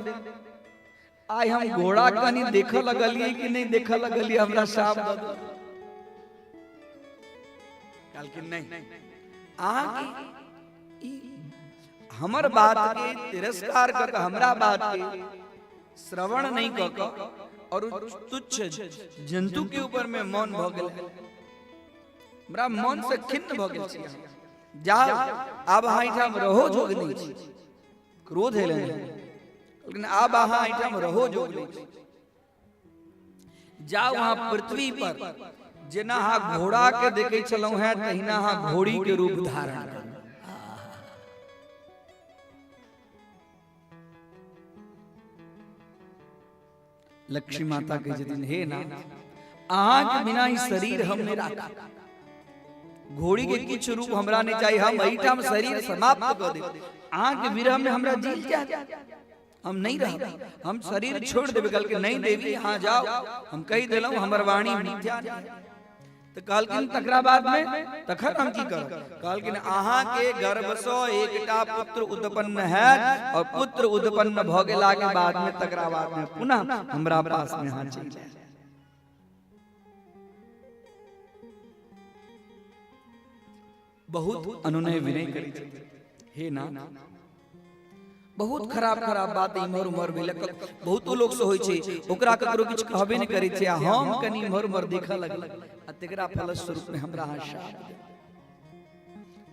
Speaker 2: आइ हम घोड़ा कनि देखऽ लगलियै कि नहि देखऽ लगलियै, हमरा श्राप दऽ देल। कहलखिन नहि, अहाँके ई हमर बात के तिरस्कार कऽ कऽ, हमरा बात के श्रवण नहीं कऽ कऽ और तुच्छ जंतु के ऊपर में मौन भऽ गेल, हमरा मन से खिन्न भऽ गेल छी। जाउ आब अहाँ एहिठाम रहो जोग नहि छी। क्रोध एलनि, लेकिन आब अहाँ एहिठाम रहो जोग नहि छी। जाउ अहाँ पृथ्वी पर जेना अहाँ घोड़ा के देखै छलहुँ हैं तहिना अहाँ घोड़ी के रूप धारण करू। लक्ष्मी माता कहै छथिन हे नाथ, अहाँके बिना ई शरीर हम नहि राखब, घोड़ी के किछु रूप हमरा नहि चाही, हम एहिठाम शरीर समाप्त कऽ देब, अहाँके विरह में हमरा जील जायत, हम नहीं रहब, हम शरीर छोड़ देबै। कहलकै नहीं देवी, अहाँ जाओ, हम कहि देलहुँ हमर वाणी मिथ्या नहि। तऽ कहलखिन तकरा बाद में तखन हम की करब? कहलखिन अहाँ के गर्भ सँ एकटा पुत्र उत्पन्न हैत और पुत्र उत्पन्न भऽ गेला के बाद में तकरा बाद में पुनः हमरा पास में अहाँ चलि जायब। बहुत अनुनय विनय करै छथिन, हे नाथ, बहुत खराब खराब बात इम्हर उम्हर भेल, बहुतो लोक से होइ छै, ओकरा ककरो किछु कहबे नहि करै छै, आ हम कनि इम्हर उम्हर देखऽ लगल आ तकरा फलस्वरूप में हमरा अहाँ शाप देल।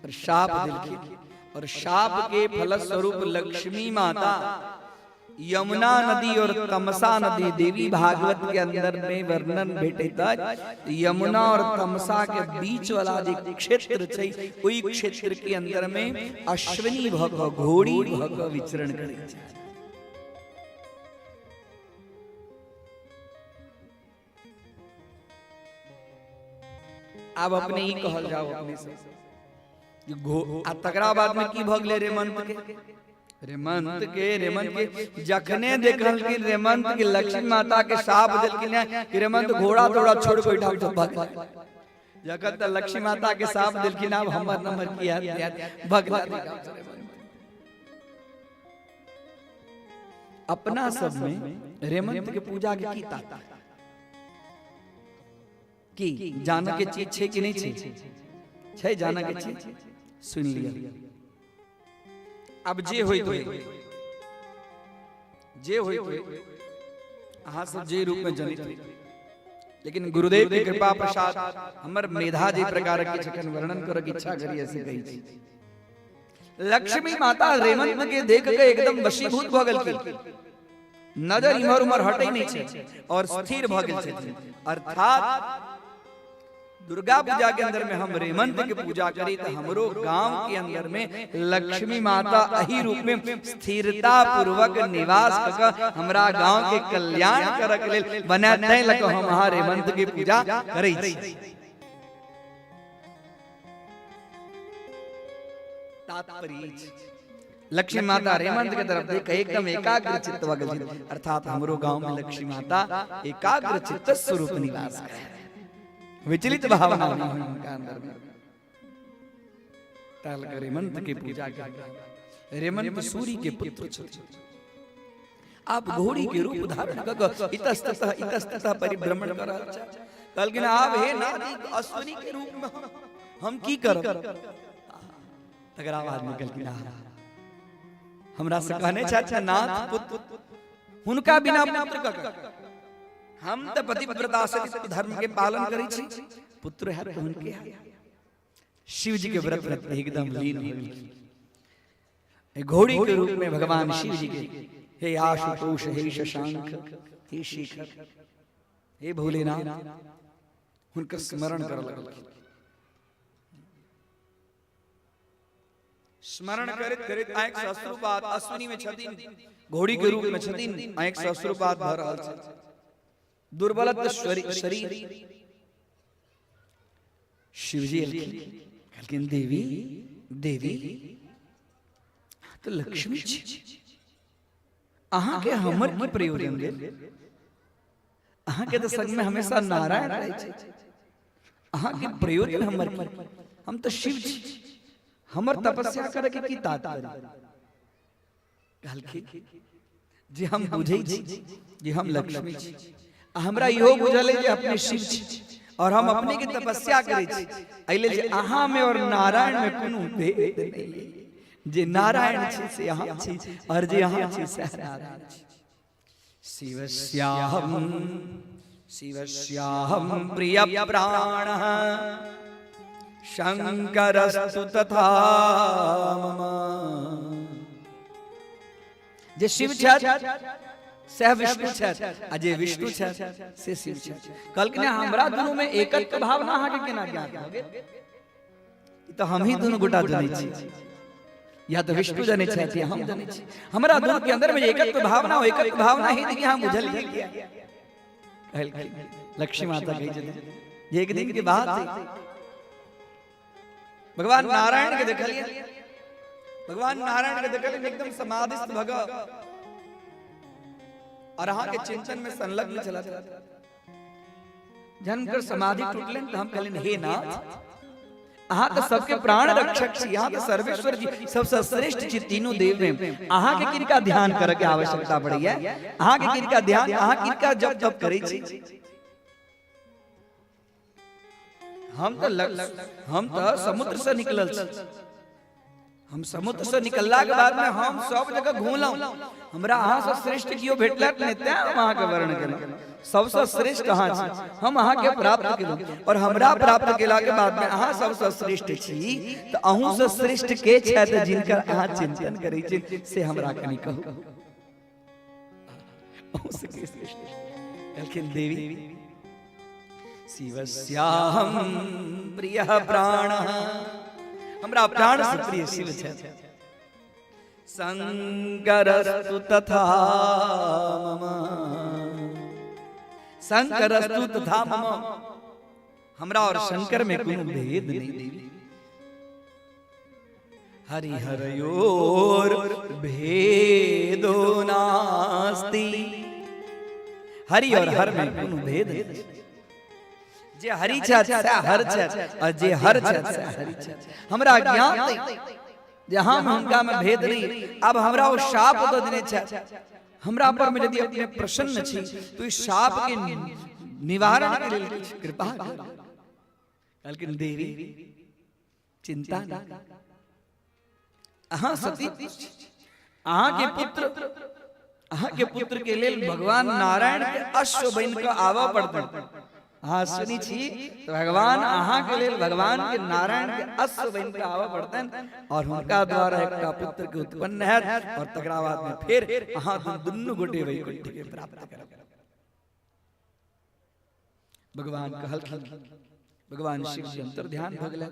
Speaker 2: और शाप देलखिन और शाप के फलस्वरूप लक्ष्मी माता यमुना नदी और तमसा नदी, देवी भागवत के अंदर में वर्णन भेटैत अछि, यमुना और तमसा के बीच वाला जे क्षेत्र छै ओहि क्षेत्र के अंदर में अश्विनी भऽ कऽ, घोड़ी भऽ कऽ विचरण करै छै। आब अपने ही कहल जाओ अपने से आ तकरा बाद में की भऽ गेलै रेमंत के? रेमंत के रेमंत के जखने देखलखिन रेमंत के लक्ष्मी माता के साप देलखिन है कि रेमंत घोड़ा तोड़ा छोड़ के ओहिठाम से भग जखन तऽ लक्ष्मी माता के साप देलखिन आब हमर नंबर की हैत भगला। अपना सब में रेमंत के पूजा के की तात्पर्य की जान के चीज छै कि नहीं छै? छै जान के चीज। सुन लिया, अब जे होइत होय, जे होइत होय, अहाँ सब जे रूप में जनित होय, लेकिन गुरुदेव के कृपा प्रसाद हमर मेधा जे प्रकार के जखन वर्णन करऽ के इच्छा करिए से कहै छी। लक्ष्मी माता रेमंत के देख के एकदम वशीभूत भऽ गेलखिन, नजर इम्हर उम्हर हटै नहि छै और स्थिर भऽ गेल छथिन। अर्थात दुर्गा पूजा के अंदर में हम रेमंत के पूजा करी तो हमरो गांव के अंदर में लक्ष्मी माता अही रूप में स्थिरता पूर्वक निवास क हमरा गांव के कल्याण करऽ के लेल बना तै लक हम अहाँ रेमंत के पूजा करै छी। तात्पर्य लक्ष्मी माता रेमंत के तरफ देख एकदम एकाग्र चित्त भऽ गेल, अर्थात हमरो गांव में लक्ष्मी माता एकाग्र चित्त स्वरूप निवास करे, विचलित भावना नहीं हुई उनका अंदर में। ताल कर रेमंत के पूजा कर। रेमंत सूर्य के पुत्र छथि, आप घोड़ी के रूप धारण क क इतस्ततः इतस्ततः परिभ्रमण कर रहल छथि। कहलखिन आब हे नाथ, अश्विनी के रूप में हम की करब? तकरा बाद में कहलखिन हमरा से कहने छथि नाथ पुत्र, हुनका बिना पुत्र क हम तऽ पतिव्रता सहित धर्म के पालन करै छी, पुत्र है तो हुनके है। शिव जी के व्रत व्रत एकदम लीन हो गेलखिन घोड़ी के रूप में भगवान शिव जी के। हे आशुतोष, हे शशांक, हे शेखर, हे भोलेनाथ, हुनकर स्मरण कर लगलखिन।
Speaker 4: स्मरण करैत करैत आँखि से अश्रुपात, अश्विनी में छथिन, घोड़ी के रूप में छथिन, आँखि से अश्रुपात भऽ रहल छै। दुर्बलत शरीर। शिवजी एलखिन, कहलखिन देवी देवी, तऽ लक्ष्मी छी, अहाँके हमर की प्रयोजन भेल? अहाँके तऽ संगमे हमेशा नारायण रहै छै, अहाँके प्रयोजन हमर की? हम तऽ शिव छी, हमर तपस्या करे के की तात्पर्य? कहलखिन जे हम बुझै छी जे हम लक्ष्मी छी, आ हमरा इहो बुझल है जे अपने शिव छी, और हम अपने के तपस्या करै छी एहि लेल जे अहाँ में और नारायण में कोनो भेद नहीं है। जे नारायण छी से अहाँ छी, और जे अहाँ छी से नारायण छी। शिवस्याहम शिवस्याहम प्रिय प्राण शंकरस्तु तथा मम। जे शिव छथि सएह विष्णु छथि, आ जे विष्णु छथि से शिव छथि। कहलखिन हमरा दुनू में एकत्व भावना अहाँके केना ज्ञात भऽ गेल? ई तऽ हमही दुनू गोटा जनै छी, या तऽ विष्णु जनै छथि या हम जनै छी। हमरा दुनू के अंदर में एकत्व भावना हो, एकत्व भावना ही देखिए हम बुझलियै किया। कहलखिन लक्ष्मी माता कहै छथिन जे एक दिन के बात है, भगवान नारायण के देखलिए, भगवान नारायण के देखलिए एकदम समाधिस्थ भग और अहाँ के चिंतन में संलग्न चला था। जन्म कर समाधि टूटलन तो हम कहलिन हे नाथ, अहाँ तो सबके प्राण रक्षक छी, अहाँ तो सर्वेश्वर जी, सबसे श्रेष्ठ छी तीनों देव में, अहाँ के किनका ध्यान करे के आवश्यकता पड़ैया? अहाँ के किनका ध्यान, अहाँ किनका जप तप करै छी? हम तो समुद्र से निकलल छी, हम समुद्र से निकलला के बाद में हम सब जगह घूमलहुँ, हमरा अहाँ से श्रेष्ठ केओ भेटलक नहि, तें हम अहाँके वर्ण केलहुँ। सबसँ श्रेष्ठ अहाँ छी, हम अहाँके प्राप्त केलहुँ, और हमरा प्राप्त केला के बाद में अहाँ सबसँ श्रेष्ठ छी, तऽ अहूँ से श्रेष्ठ के छथि जिनकर अहाँ चिंतन करै छी से हमरा कनि कहू। अहूँ से के श्रेष्ठ? कहलखिन देवी शिवस्याहम प्रिय प्राण, हमरा प्राण से प्रिय शिव छथि। शंकरस्तु तथा मम, शंकरस्तु तथा मम, हमरा और शंकर में कोनो भेद नहीं देवी। हरिहरयोर भेदो नास्ति, हरि और हर में कोनो भेद नहीं। जे हरि छथि से हर छथि, और जे हर छथि से हरि छथि। हमरा ज्ञात नहीं जे हम हुनका में भेद नहीं। अब हमरा ओ शाप दऽ देने छथि, हमरा पर में यदि अपने प्रसन्न छी तो इस शाप के निवारण के लेल किछु कृपा करू। कहलखिन देवी चिंता नहीं, अहाँ सती, अहाँ के पुत्र, अहाँ के पुत्र के लेल भगवान नारायण के अश्व बन के आबऽ पड़तनि। अहाँ सुनी छी तो भगवान अहाँ के लेल भगवान के नारायण के अश्व बन के आबऽ पड़तनि, और हुनका द्वारा एकटा पुत्र के उत्पन्न हैत, और तकरा बाद में फिर अहाँ दुनू गोटे वैकुंठ के प्राप्त करब। भगवान कहलखिन, भगवान शिव जी अंतर ध्यान भऽ गेला।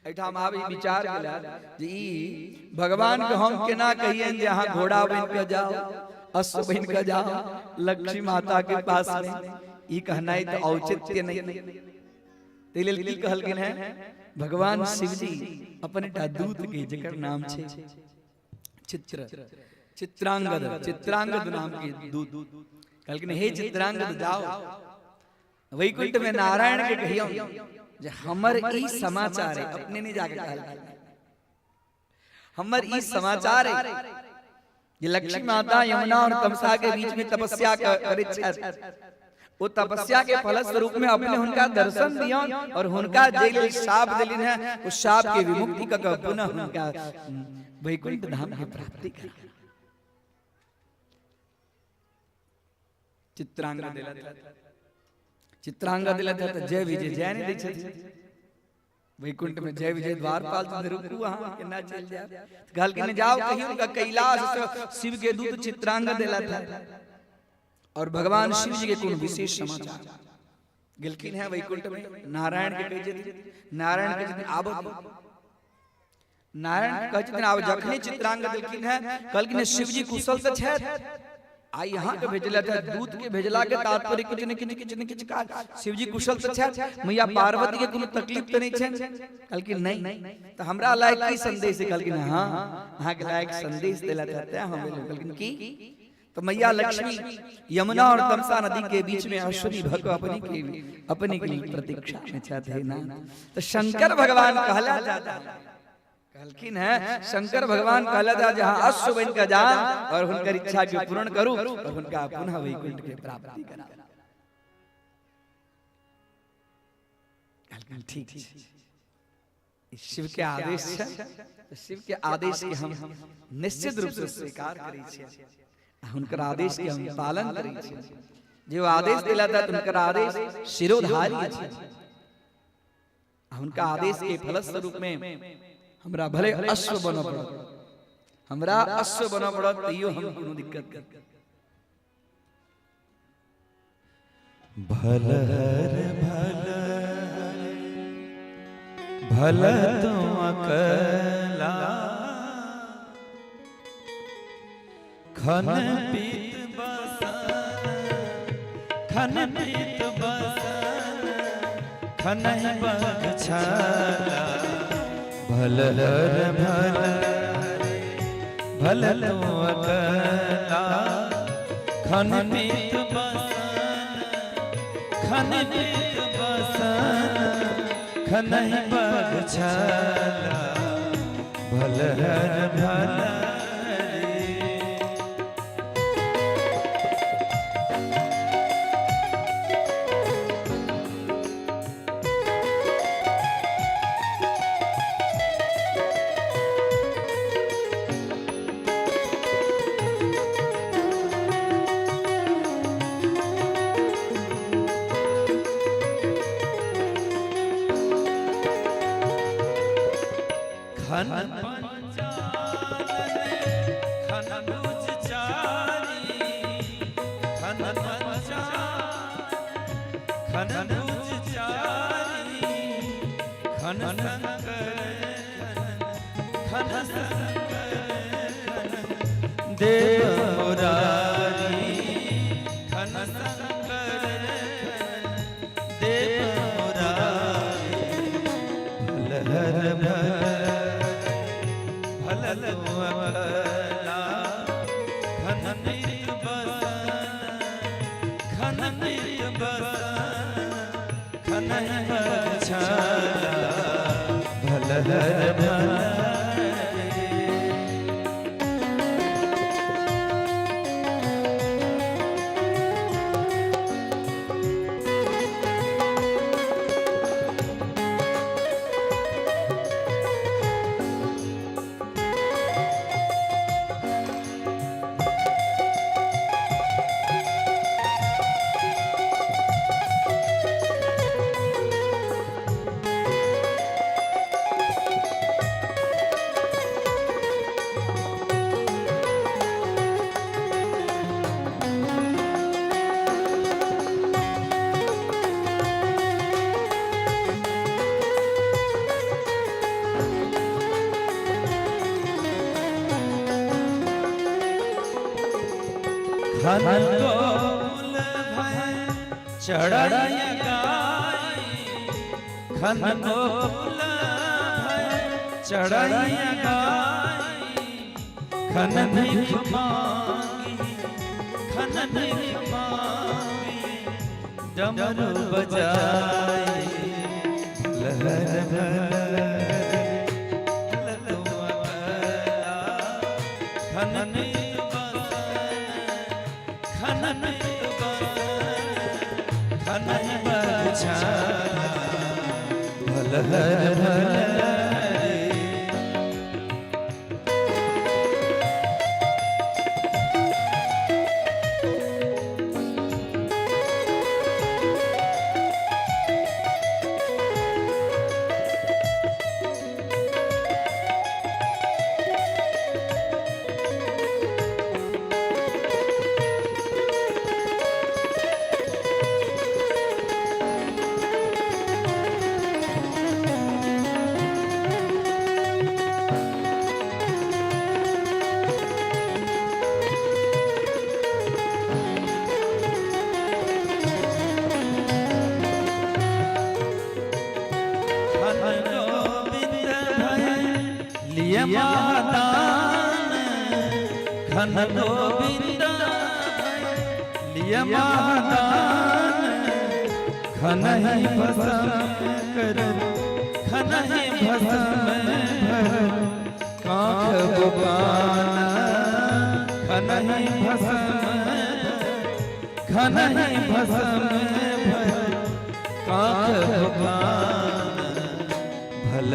Speaker 4: एहिठाम आब ई विचार गेला जे ई भगवान के हम केना कहियनि जे अहाँ घोड़ा बनि कऽ जाओ, अश्व बनि कऽ जाओ लक्ष्मी माता के पास में, ई कहनाइ तऽ औचित्य नहीं। ताहि लेल की कहलखिन हैं भगवान शिवजी अपन एकटा दूत के जकर नाम छै चित्र चित्रांगद, चित्रांगद नाम के दूत, कहलखिन हे चित्रांगद जाओ वैकुंठ में नारायण के कहियो जे हमर ई समाचार है, अपने नहीं जाके कहलखिन, हमर ई समाचार है जे लक्ष्मी माता यमुना और तमसा के बीच में तपस्या करैत छथि, वो तपस्या के फलस्वरूप में अपने हुनका दर्शन दियौन और हुनका जे लेल शाप देलिन है उस शाप के विमुक्ति क पुनः हुनका वैकुंठ धाम के प्राप्ति करा। चित्रांगद देलथि, चित्रांगद देलथि तऽ जय विजय जय नहि दै छथिन वैकुंठ में, जय विजय द्वारपाल छथिन, रुकू अहाँ केना चलि जायब? कहलखिन जाओ कहियो हुनका कैलाश से शिव के दूत चित्रांगद देलथि और भगवान शिव जी के कोनो विशेष समाचार। गेलखिन है वैकुंठ में, नारायण के कहै छथिन, नारायण के छथिन आबो।
Speaker 2: नारायण कहै छथिन आब जखने चित्रांगद देलखिन है, कहलखिन शिवजी कुशल तऽ छथि, आइ यहाँ के भेजला था, दूत के भेजला के तात्पर्य किछु ने किछु किछु ने किछु काज। शिवजी कुशल तऽ छथि, मैया पार्वती के कोनो तकलीफ तऽ नहि छनि? कहलखिन नहि। तऽ हमरा लायक की संदेश है? कहलखिन हाँ, अहाँ के लायक संदेश देला था तें हम एलहुँ। कहलखिन की? तो मैया लक्ष्मी यमुना और तमसा नदी के बीच में अश्विनी भग अपने के लिए प्रतीक्षा में छथि ना। तो शंकर भगवान कहला दादा, कहलखिन है शंकर भगवान कहला था जहां अश्व बन के जा और हुनकर इच्छा के पूर्ण करू और हुनका पुनः वैकुंठ के प्राप्ति करा। कहलखिन ठीक छै, शिव के आदेश छै, तो शिव के आदेश के हम निश्चित रूप से स्वीकार करै छियै, हुनकर आदेश के हम पालन करै छियै। जे ओ आदेश दिला था हुनकर आदेश शिरोधारी छै। हुनका आदेश के फलस्वरूप में हमरा भले अश्व बनऽ पड़त, हमरा अश्व बनऽ पड़त, तैयो हम कोनो दिक्कत नहीं।
Speaker 3: भल हर भल भल तुम अकला, खन पीत बसन, खन पीत बसन, खन बगछाला। भल हर भल भल तुम अकला, खन पीत बसन, खन पीत बसन, खन बगछाला। भल हर भल खन पंचानन खन भुज चारी, खन पंचानन खन भुज चारी, खन शंकर खन शंकर खन देव मुरारी, खन शंकर देव मुरारी। भल हर भल भल अकला, खन पीत बसन, खन पीत बसन, खन बगछाला। भल हर भल खन गोकुल भय चढ़ाई गाई, खन गोकुल भय चढ़ाई गाई, खन भीख मांगी, खन भीख मांगी, डमरू बजाई। लहर भर खन बसन, खन बसन, खन बछाला। भल हर भल लिय महादान खन गोविंद लिय महादान खनहि भस्म कर खनहि भस्म भर कांख गोपाना खनहि भस्म खनहि भस्म भर कांख गोपाना भल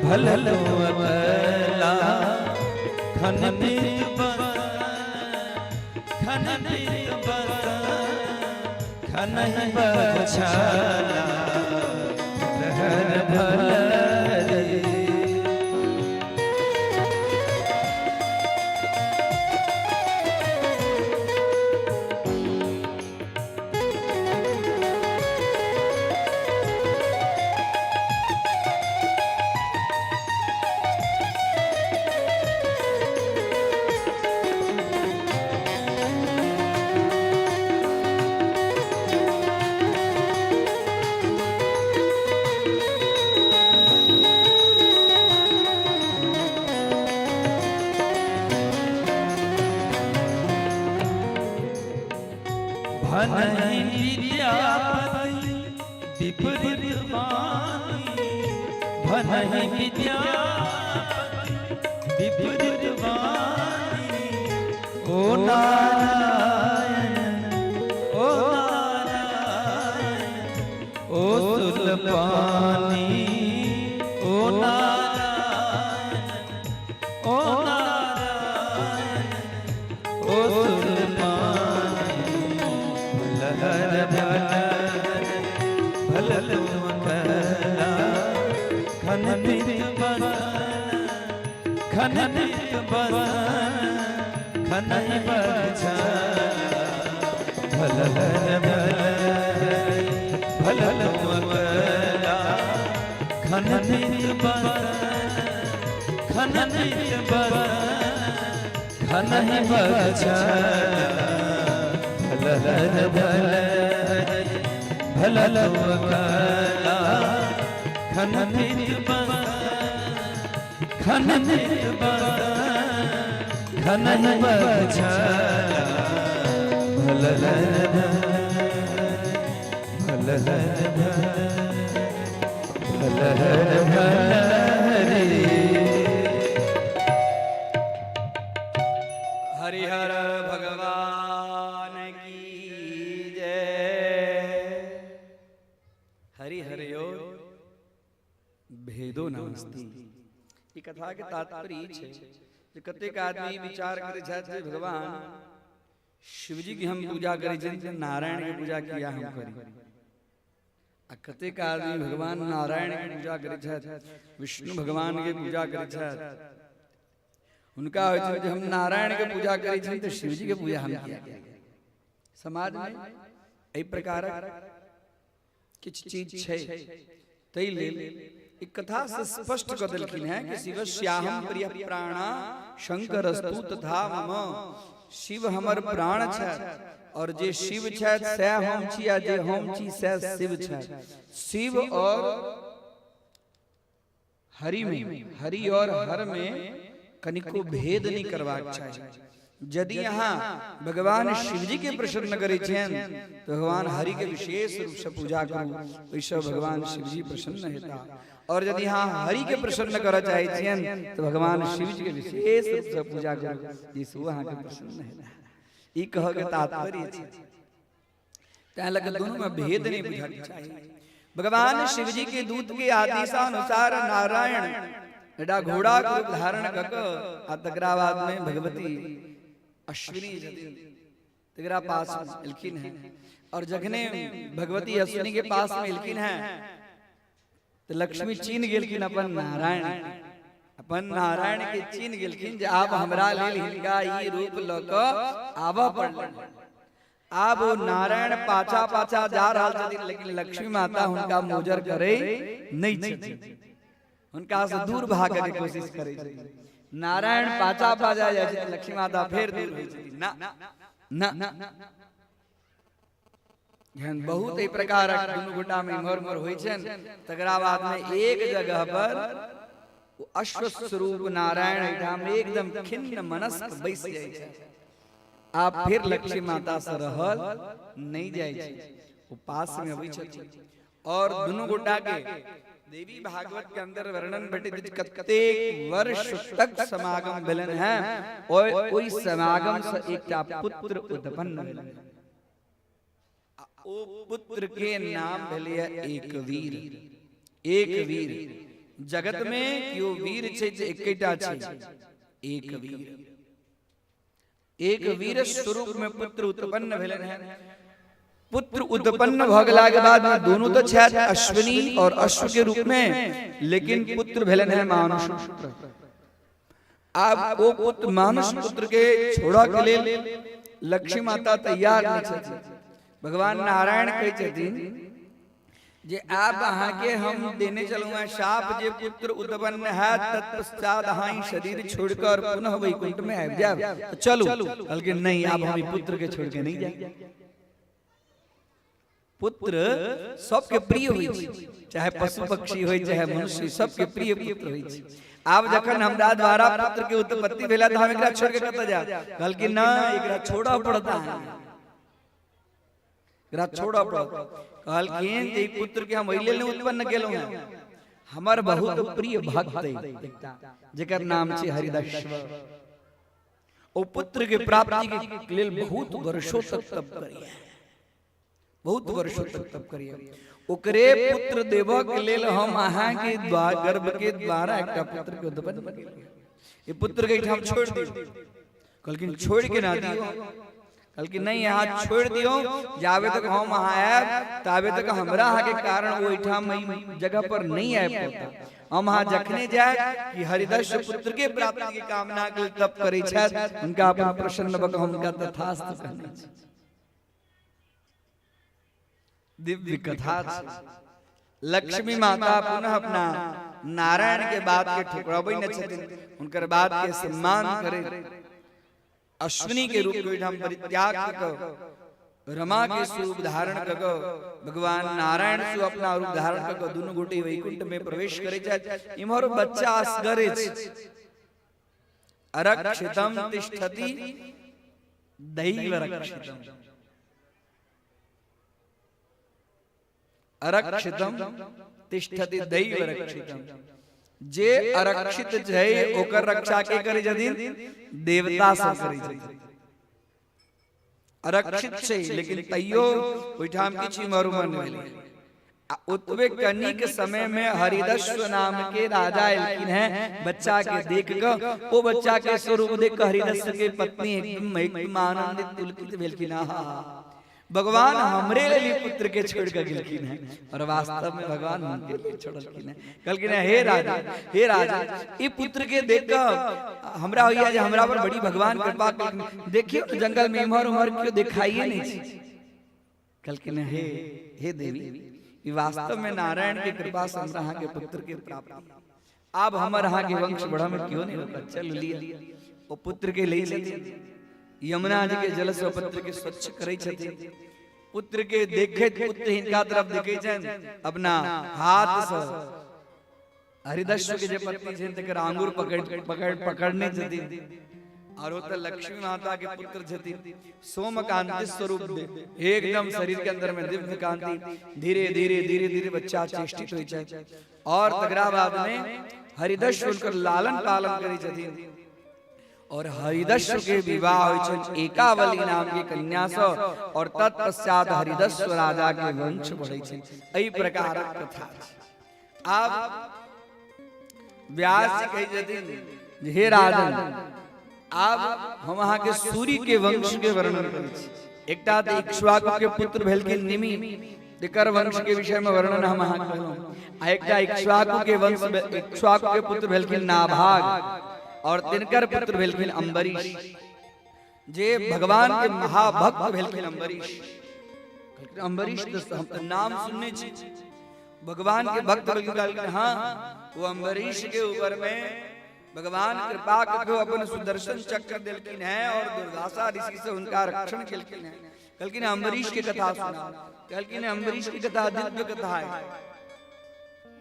Speaker 3: भल भल अकला खन पीत बस खन पीत बस खनहि बछाला लहर भल रे। भनहि विद्यापति विपरीत वाणी भनहि विद्यापति विपरीत वाणी ओ नारायण ओ नारायण ओ सुलपानी ओ नारायण ओ नारायण ओ सुलपानी भल भल भल कला खन पित बसन खन पित बसन खन बछाला भल भल भल कला खन पित बसन खन पित बसन खन बछाला भल भल भल कला खन पित बसन खन पित बसन खन बछाला भल भल भल भल रे।
Speaker 2: हरिहर भगवान की जय। हरिहर यो भेदो नास्ति। ई कथा के तात्पर्य ई छै जे कतेक आदमी विचार करै छथि जे भगवान शिवजी के हम पूजा करै छियनि, नारायण के पूजा किया हम करी। आ कतेक आदमी भगवान नारायण के पूजा करै छथि, विष्णु भगवान के पूजा करै छथि, हुनका होइ छै जे हम नारायण के पूजा करै छी तऽ शिवजी के पूजा हम किया करी। समाज में एहि प्रकारक किछु चीज छै, ताहि लेल ई कथा से स्पष्ट कऽ देलखिन हेँ कि शिवस्याहम प्रिय प्राणा शंकरस्तु तथा मम। शिव हमर प्राण छथि और जे शिव छथि सएह हम छी आ जे हम छी सएह शिव छथि। शिव और हरि में, हरि और हर में कनिको भेद नहीं करबाक चाही। यदि अहाँ भगवान शिवजी के प्रसन्न करै छियनि तऽ भगवान हरि के विशेष रूप से पूजा करू, ओहिसँ भगवान शिवजी प्रसन्न हेता। और यदि अहाँ हरि के प्रसन्न करऽ चाहै छियनि तऽ भगवान शिवजी के विशेष रूप से पूजा करू, जाहिसँ ओ अहाँके प्रसन्न हेता। ई कहऽ के तात्पर्य छै। तैं लऽ कऽ दुनूमे भेद नहि बुझऽके चाही। भगवान शिवजी के दूत के आदेशानुसार नारायण एकटा घोड़ा के रूप धारण कऽ कऽ आ तकरा बाद में भगवती अश्विनी छथिन तकरा पास एलखिन हैं। और जखने भगवती अश्विनी के पास में एलखिन हैं तऽ लक्ष्मी चिन्ह गेलखिन अपन नारायण, अपन नारायण के चिन्ह गेलखिन जे आब हमरा लेल हिनका ई रूप लऽ कऽ आबऽ पड़लनि। आब ओ नारायण पाछा पाछा जा रहल छथिन, लेकिन लक्ष्मी माता हुनका मोजर करै नहि छथिन, हुनका से दूर भागय के कोशिश करै छथिन। नारायण पाछा पाछा जाइ छथिन, लक्ष्मी माता फेर दूर होइ छथिन। ना ना, जहन बहुत एहि प्रकारक दुनू गोटा में इम्हर उम्हर होइ छनि, तकरा बाद में एक जगह पर ओ अश्व स्वरूप नारायण एहिठाम एकदम खिन्न मनस्क बैस जाइ छै। आब फिर लक्ष्मी माता से रहल नहीं जाइ छै, ओ पास में अबै छथिन और दुनू गोटा के देवी भागवत के अंदर वर्णन भेटैत अछि कतेक वर्ष तक समागम भेलनि हैं और ओहि समागम से एकटा पुत्र उत्पन्न भेलनि। ओ पुत्र के नाम भेलैए एक वीर। एक वीर जगत में केओ वीर छै जे एकेटा छै, एक वीर। एक वीर स्वरूप में पुत्र उत्पन्न भेलनि हैं। पुत्र उत्पन्न भऽ गेला के बाद में दोनों तो छथि अश्विनी और अश्व के रूप में, लेकिन पुत्र भेलनि हैं मानुष पुत्र। आब ओ पुत्र मानुष पुत्र के छोड़ऽ के लेल लक्ष्मी माता तैयार नहीं छथिन। भगवान नारायण कहै छथिन जे आब अहाँके हम देने चलू हैं शाप, जे पुत्र उत्पन्न हैत तत्पश्चात अहाँ ई शरीर छोड़ कर पुनः वैकुंठ में आबि जायब। तो चलू। कहलखिन नहीं, आब हम ई पुत्र के छोड़ के नहीं जायब। पुत्र सबके प्रिय होइ छै, चाहे पशु पक्षी होइ चाहे मनुष्य, सबके प्रिय पुत्र होइ छै। आब जखन हमरा द्वारा पुत्र के उत्पत्ति भेला तऽ हम एकरा छोड़ के कतऽ जायब? कहलखिन नहि, एकरा छोड़ऽ पड़त, एकरा छोड़ऽ पड़त। कहलखिन जे ई पुत्र के हम एहि लेल नहि उत्पन्न केलहुँ हैं, हमर बहुत प्रिय भक्त अइ एकटा जेकर नाम छै हरिदश्व, ओ पुत्र के प्राप्ति के लेल बहुत वर्षों तक तप करिए, बहुत वर्षों तक तप करिए, ओकरे पुत्र देबऽ के लेल हम अहाँ के द्वार गर्भ के द्वारा एकटा पुत्र के उत्पन्न केलियै। ई पुत्र के एहिठाम छोड़ि दियौ। कहलखिन छोड़ि के ना दियौ। कहलखिन नहीं, अहाँ छोड़ि दियौ, जाबे तक हम अहाँ आयब ताबे तक हमरा अहाँ के कारण ओहिठाम एहि जगह पर नहीं आबि पौता। हम अहाँ जखने जाय कि हरिदश्व पुत्र के प्राप्ति के कामना के लेल तप करै छथि, हुनका अपन प्रसन्न भऽ कऽ हम हुनका तथास्तु कहने छी। दिव्य कथा छै। लक्ष्मी माता पुनः अपना नारायण के बात के ठुकराबै नहि छथिन, हुनकर बात के सम्मान करे अश्विनी के रूप के ओहिठाम परित्याग कऽ रमा के स्वरूप धारण कऽ कऽ भगवान नारायण से अपना रूप धारण कऽ कऽ दुनू गोटे वैकुंठ में प्रवेश करै छथि। इम्हर बच्चा असगरे छै। अरक्षितम तिष्ठति दैव रक्षितम, अरक्षितम तिष्ठति दैव रक्षितम, जे अरक्षित छै ओकर रक्षा के करै छथिन? देवता सब करै छथिन। अरक्षित छै लेकिन तैयो ओहिठाम किछु इम्हर उम्हर नहि भेलै। आ ओतबे कनिक समय में हरिदश्व नाम के राजा एलखिन हैं। बच्चा के देख कऽ, ओ बच्चा के स्वरूप देख कऽ हरिदश्व के पत्नी एकदम एकदम आनंदित पुलकित भेलखिन, आहा, भगवान हमरे लेल ई पुत्र के छोड़ के गेलखिन हैं। और वास्तव में भगवान हुनके लिए छोड़लखिन हैं। कहलखिन हैं, हे राजा, हे राजा, ई पुत्र के देख कऽ हमरा होइया जे हमरा पर बड़ी भगवान कृपा केलखिन। देखियौ ने जंगल में इम्हर उम्हर केओ देखाइए नहीं छै। कहलखिन हे हे देवी, ई वास्तव में नारायण के कृपा से हमरा अहाँ के पुत्र के प्राप्ति, आब हमर अहाँ के वंश बढ़ा में क्यों नहीं रोकत, चल लिया। ओ पुत्र के लै छथिन, यमुना जी के जल से पुत्र के स्वच्छ करै छथिन। पुत्र के देखैत पुत्र हिनका तरफ देखै छनि, अपना हाथ से हरिदश्व के जे पत्नी छनि तकर आंगुर पकड़ पकड़ पकड़ने छथिन। और ओ तऽ लक्ष्मी माता के पुत्र छथिन, सोम कांति स्वरूप दे एकदम शरीर के अंदर में दिव्य कांति, धीरे धीरे धीरे धीरे बच्चा चेष्टित होइ छै। और तकरा बाद में हरिदश्व हुनकर लालन पालन करै छथिन और हरिदश्व के विवाह होइ छनि एकावली नाम के कन्या सँ और तत्पश्चात हरिदश्व राजा के वंश बढ़ै छै। एहि प्रकारक कथा छै। आब व्यास जी कहै छथिन जे हे राजन, आब हम अहाँके सूर्य के वंश के वर्णन करै छी। एकटा तऽ इक्ष्वाकु के पुत्र भेलखिन निमि, तेकर वंश के विषय में वर्णन हम अहाँ कहलहुँ। आ एकटा इक्ष्वाकु के वंश, इक्ष्वाकु के पुत्र भेलखिन नाभाग और तिनकर पुत्र भेलखिन अम्बरीश, जे भगवान के महाभक्त भेलखिन अम्बरीश। अम्बरीश तऽ हम तऽ नाम सुनने छी, भगवान के भक्त भेलखिन। कहलखिन हाँ, वो अम्बरीश के ऊपर में भगवान कृपा करके अपन सुदर्शन चक्र देलखिन हैं और दुर्वासा ऋषि से उनका रक्षण केलखिन हैं। कहलखिन अम्बरीश के कथा सुना। कहलखिन अम्बरीश के कथा दिव्य कथा है।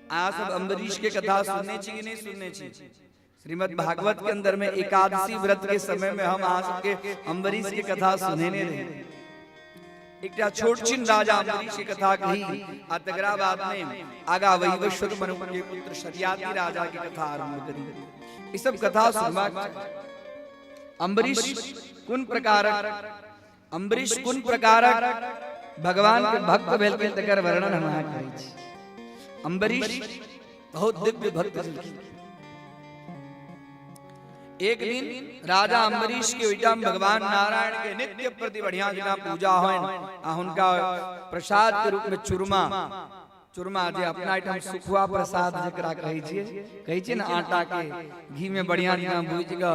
Speaker 2: अहाँ सब अम्बरीश के कथा सुनने छी कि नहीं सुनने छी? श्रीमद् भागवत के अंदर में एकादशी व्रत के समय में हम अहाँ सबके अम्बरीश के कथा सुनेने रही। एकटा छोट छिन राजा अम्बरीश के कथा कही आ तकरा बाद में आगा वैवस्वत मनु के पुत्र शर्याति राजा के कथा आरंभ करी। ई सब कथा सुनबाक चाही। अम्बरीश कोन प्रकारक, अम्बरीश कोन प्रकारक भगवान के भक्त भेलखिन तकर वर्णन हम अहाँ करै छी। अम्बरीश बहुत दिव्य भक्त छलखिन। एक दिन राजा अम्बरीश के ओहिठाम भगवान नारायण के नित्य प्रति बढ़िया जेना पूजा होइन आ हुनका प्रसाद के रूप में चूरमा, चूरमा जे अपना एहिठाम सुखुआ प्रसाद जकरा कहै छियै, कहै छियै ने, आटा के घी में बढ़िया जेना भूजि कऽ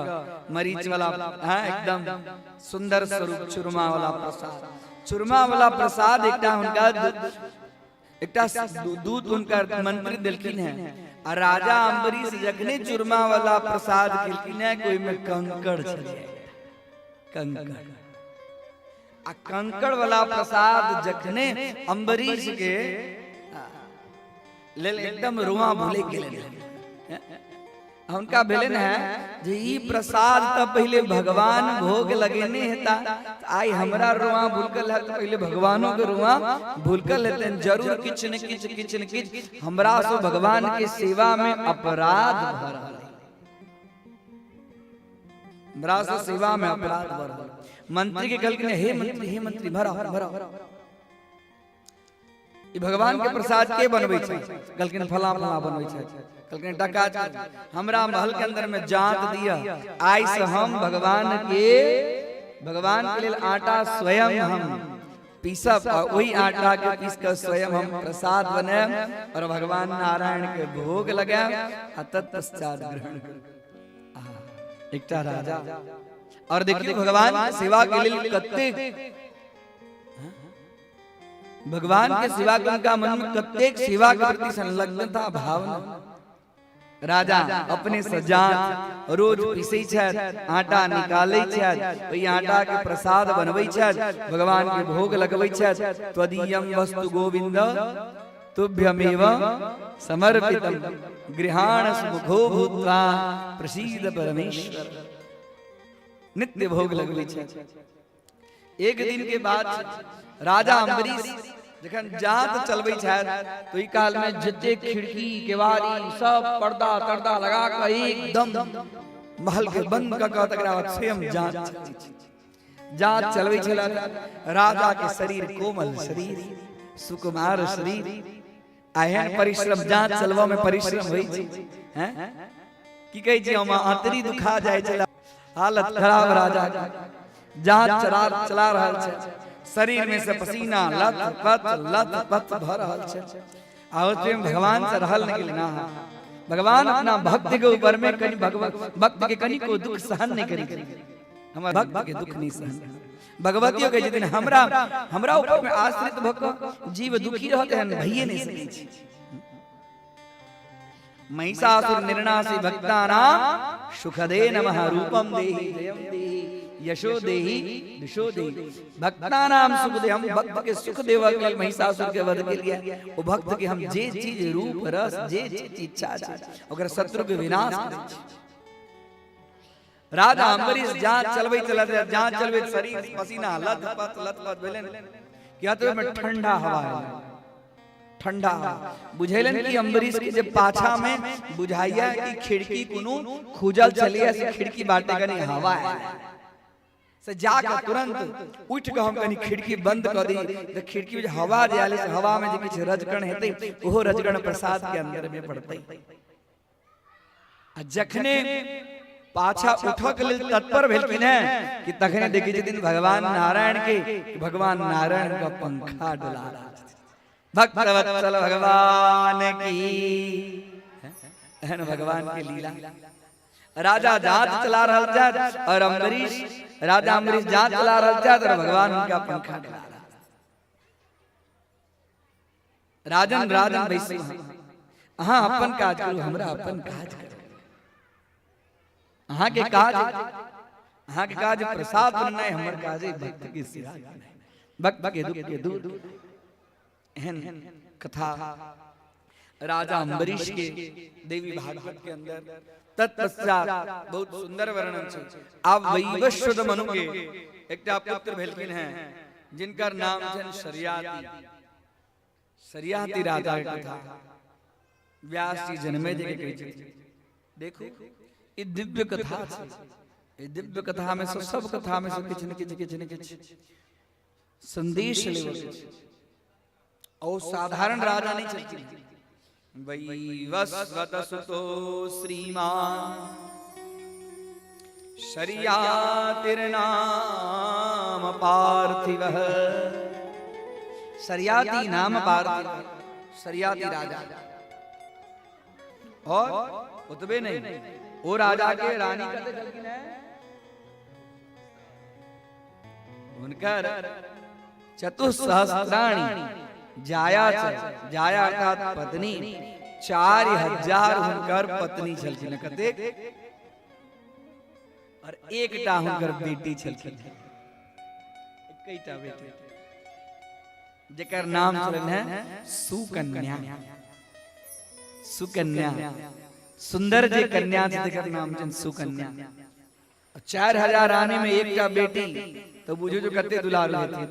Speaker 2: मरीच वाला, हाँ, एकदम सुंदर स्वरूप चूरमा वाला प्रसाद। चूरमा वाला प्रसाद एकटा हुनका एकटा दूत हुनकर मंत्री देलखिन हैं आ राजा अम्बरीश जखने चूरमा वाला प्रसाद खेलखिन हैं कि ओहिमे कंकड़ छलै, कंकड़। आ कंकड़ वाला प्रसाद जखने अम्बरीश के लेल एकदम रुआ भूले गेलनि। हुनका भेलनि है जे ई प्रसाद तऽ पहिले भगवान भोग लगेने हेता, आइ हमरा रुआ भूलकल है तऽ पहिले भगवानो के रुआ भूलकल हेतनि, जरूर किछु ने किछु, किछु ने किछु हमरा से भगवान के सेवा में अपराध भऽ रहल है, हमरा से सेवा में अपराध भऽ रहल। मंत्री के कहलखिन, हे मंत्री, हे मंत्री, भरा भरा ई भगवान के प्रसाद के बनबै छै? कहलखिन फला फला बनबै छै। कहलखिन टका हमरा महल के अंदर में जांत दिया, आइ से हम भगवान के लेल आटा स्वयं हम पीसब आ ओहि आटा के पीस के स्वयं हम प्रसाद बनायब और भगवान नारायण के भोग लगायब आ तत्पश्चात ग्रहण करब। एकटा राजा और देखियो भगवान के सेवा के लेल कतेक, भगवान के सेवा के उनका मन में कतेक सेवा के प्रति संलग्नता भावना। राजा अपने से जात रोज पीसै छथि, आटा निकालै छथि, ओहि आटा के प्रसाद बनबै छथि, भगवान के भोग लगबै छथि। त्वदीयं वस्तु गोविंद तुभ्यमेव समर्पितम गृहाण सुमुखो भूत्वा प्रसीद परमेश्वर। नित्य भोग लगबै छथि। एक दिन के बाद राजा अम्बरीश जखन जात चलबै छथि तो ई काल में जते खिड़की केवाड़ी सब पर्दा तर्दा लगा के एकदम महल के बंद क के तकरा बाद स्वयं जात चलबै छथि। जात चलबै छलथि। राजा के शरीर कोमल शरीर, सुकुमार शरीर, आ एहन परिश्रम, जात चलबऽ में परिश्रम होइ छै, हैं की कहै छी हम, आंतरी दुखा जाइ छला, हालत खराब राजा के। जात चला चला रहल छै, शरीर में से पसीना लत पत लत पत भऽ रहल छै आ ओतबे में भगवान से रहल नहि गेल ना। भगवान अपना भक्त के ऊपर में कनि भगवत भक्त के कनिको दुख सहन नहि करी, हमर भक्त के दुख नहि सहन। भगवतियो कहै छथिन हमरा हमरा ऊपर में आश्रित भऽ कऽ जीव दुखी रहत एहन भइए नहि सकै छै। महिषासुर निर्णासी भक्तानाम सुखदे नमः रूपम देहि जयम देहि यशो देहि दिशो देहि भक्तानाम सुख दे। हम भक्त के सुख देवा के लिए महिषासुर के वध के लिए ओ भक्त के हम जे चीज रूप रस जे चीज इच्छा छै ओकर शत्रु के विनाश करै छी। राजा अम्बरीश जाँच चलबै चलत, जाँच चलबै शरीर पसीना लत पत लत पत भेलनि कि अतबे में ठंडा हवा आयल, ठंडा हवा बुझेलनि कि अम्बरीश के जे पाछा में बुझाइया कि खिड़की कोनो खुजल छलैया से खिड़की बाटे कनी हवा आयल, से जाके तुरंत उठि कऽ हम कनी खिड़की बंद कऽ दी तऽ खिड़की में जे हवा जे आयल से हवा में जे किछु रजकण हेतै ओहो रजकण प्रसाद के अंदर में पड़तै। आ जखने पाछा उठऽ के लेल तत्पर भेलखिन हैं कि तखने देखै छथिन भगवान नारायण के, भगवान नारायण का पंखा डोला रहल छथिन। भक्त वत्सल भगवान की एहन भगवान के लीला। राजा जात चला रहल छथि और अम्बरीश, राजा अम्बरीश जात चला रहल छथि और भगवान हुनका पंखा डोला रहल। राजन राजन बैसू, अहाँ अपन काज करू, हमरा अपन काज करू। अहाँके काज, अहाँके काज प्रसाद बननाइ, हमर काज है भक्त के सेवा करनाइ। भक्त के दुख के दूर। एहन कथा राजा अम्बरीश के देवी भागवत के अंदर तत्पश्चात बहुत सुंदर वर्णन छै। आब वैवस्वत मनु के एकटा पुत्र भेलखिन हैं जिनकर नाम छनि शर्याति। शर्याति राजा के कथा व्यास जी जन्मे जे के कहै छथिन। देखू ई दिव्य कथा छै। ई दिव्य कथा में से सब कथा में से किछु ने किछु किछु ने किछु संदेश लेबऽ के छै। और साधारण राजा नहीं छलखिन। वैवस्वत सुतो श्रीमान शर्यातिर्नाम पार्थिवः। शर्याति नाम पार्थिव, शर्याति राजा। और ओतबे नहीं, ओ राजा के रानी कते छलखिन हैं? हुनकर चतुस्सहस्राणि जाया छ, जाया अर्थात पत्नी, 4000 हुनकर पत्नी छलखिन। कतेक? और एकटा हुनकर बेटी छलखिन, एकटा बेटी जेकर नाम छलनि है सुकन्या। सुकन्या सुंदर जे कन्या छै तेकर नाम छनि सुकन्या। 4000 रानी में एकटा बेटी, तो बुझू जो कते दुलारू हेथिन।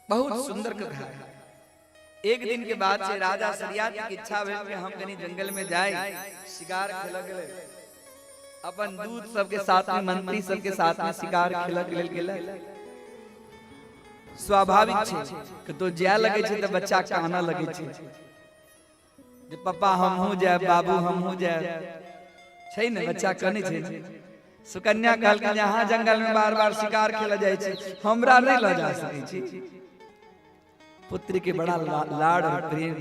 Speaker 2: बहुत सुंदर कथा है। एक दिन के बाद से राजा शर्याति के इच्छा भेल कि हम कनी जंगल में जाए शिकार खेलऽ के लेल। अपन दूत सबके साथ में, मंत्री सबके साथ में शिकार खेलऽ के लेल गेलै। स्वाभाविक छै कतौ जाय लगै छै तऽ बच्चा कानऽ लगै छै जे पप्पा हमहूँ जायब, बाबू हमहूँ जायब। छै ने बच्चा कनै छै ने। सुकन्या कहलखिन जे अहाँ जंगल में बार बार शिकार खेलऽ जाइ छी, हमरा नहि लऽ जा सकै छी। पुत्री के बड़ा लाड़ और प्रेम।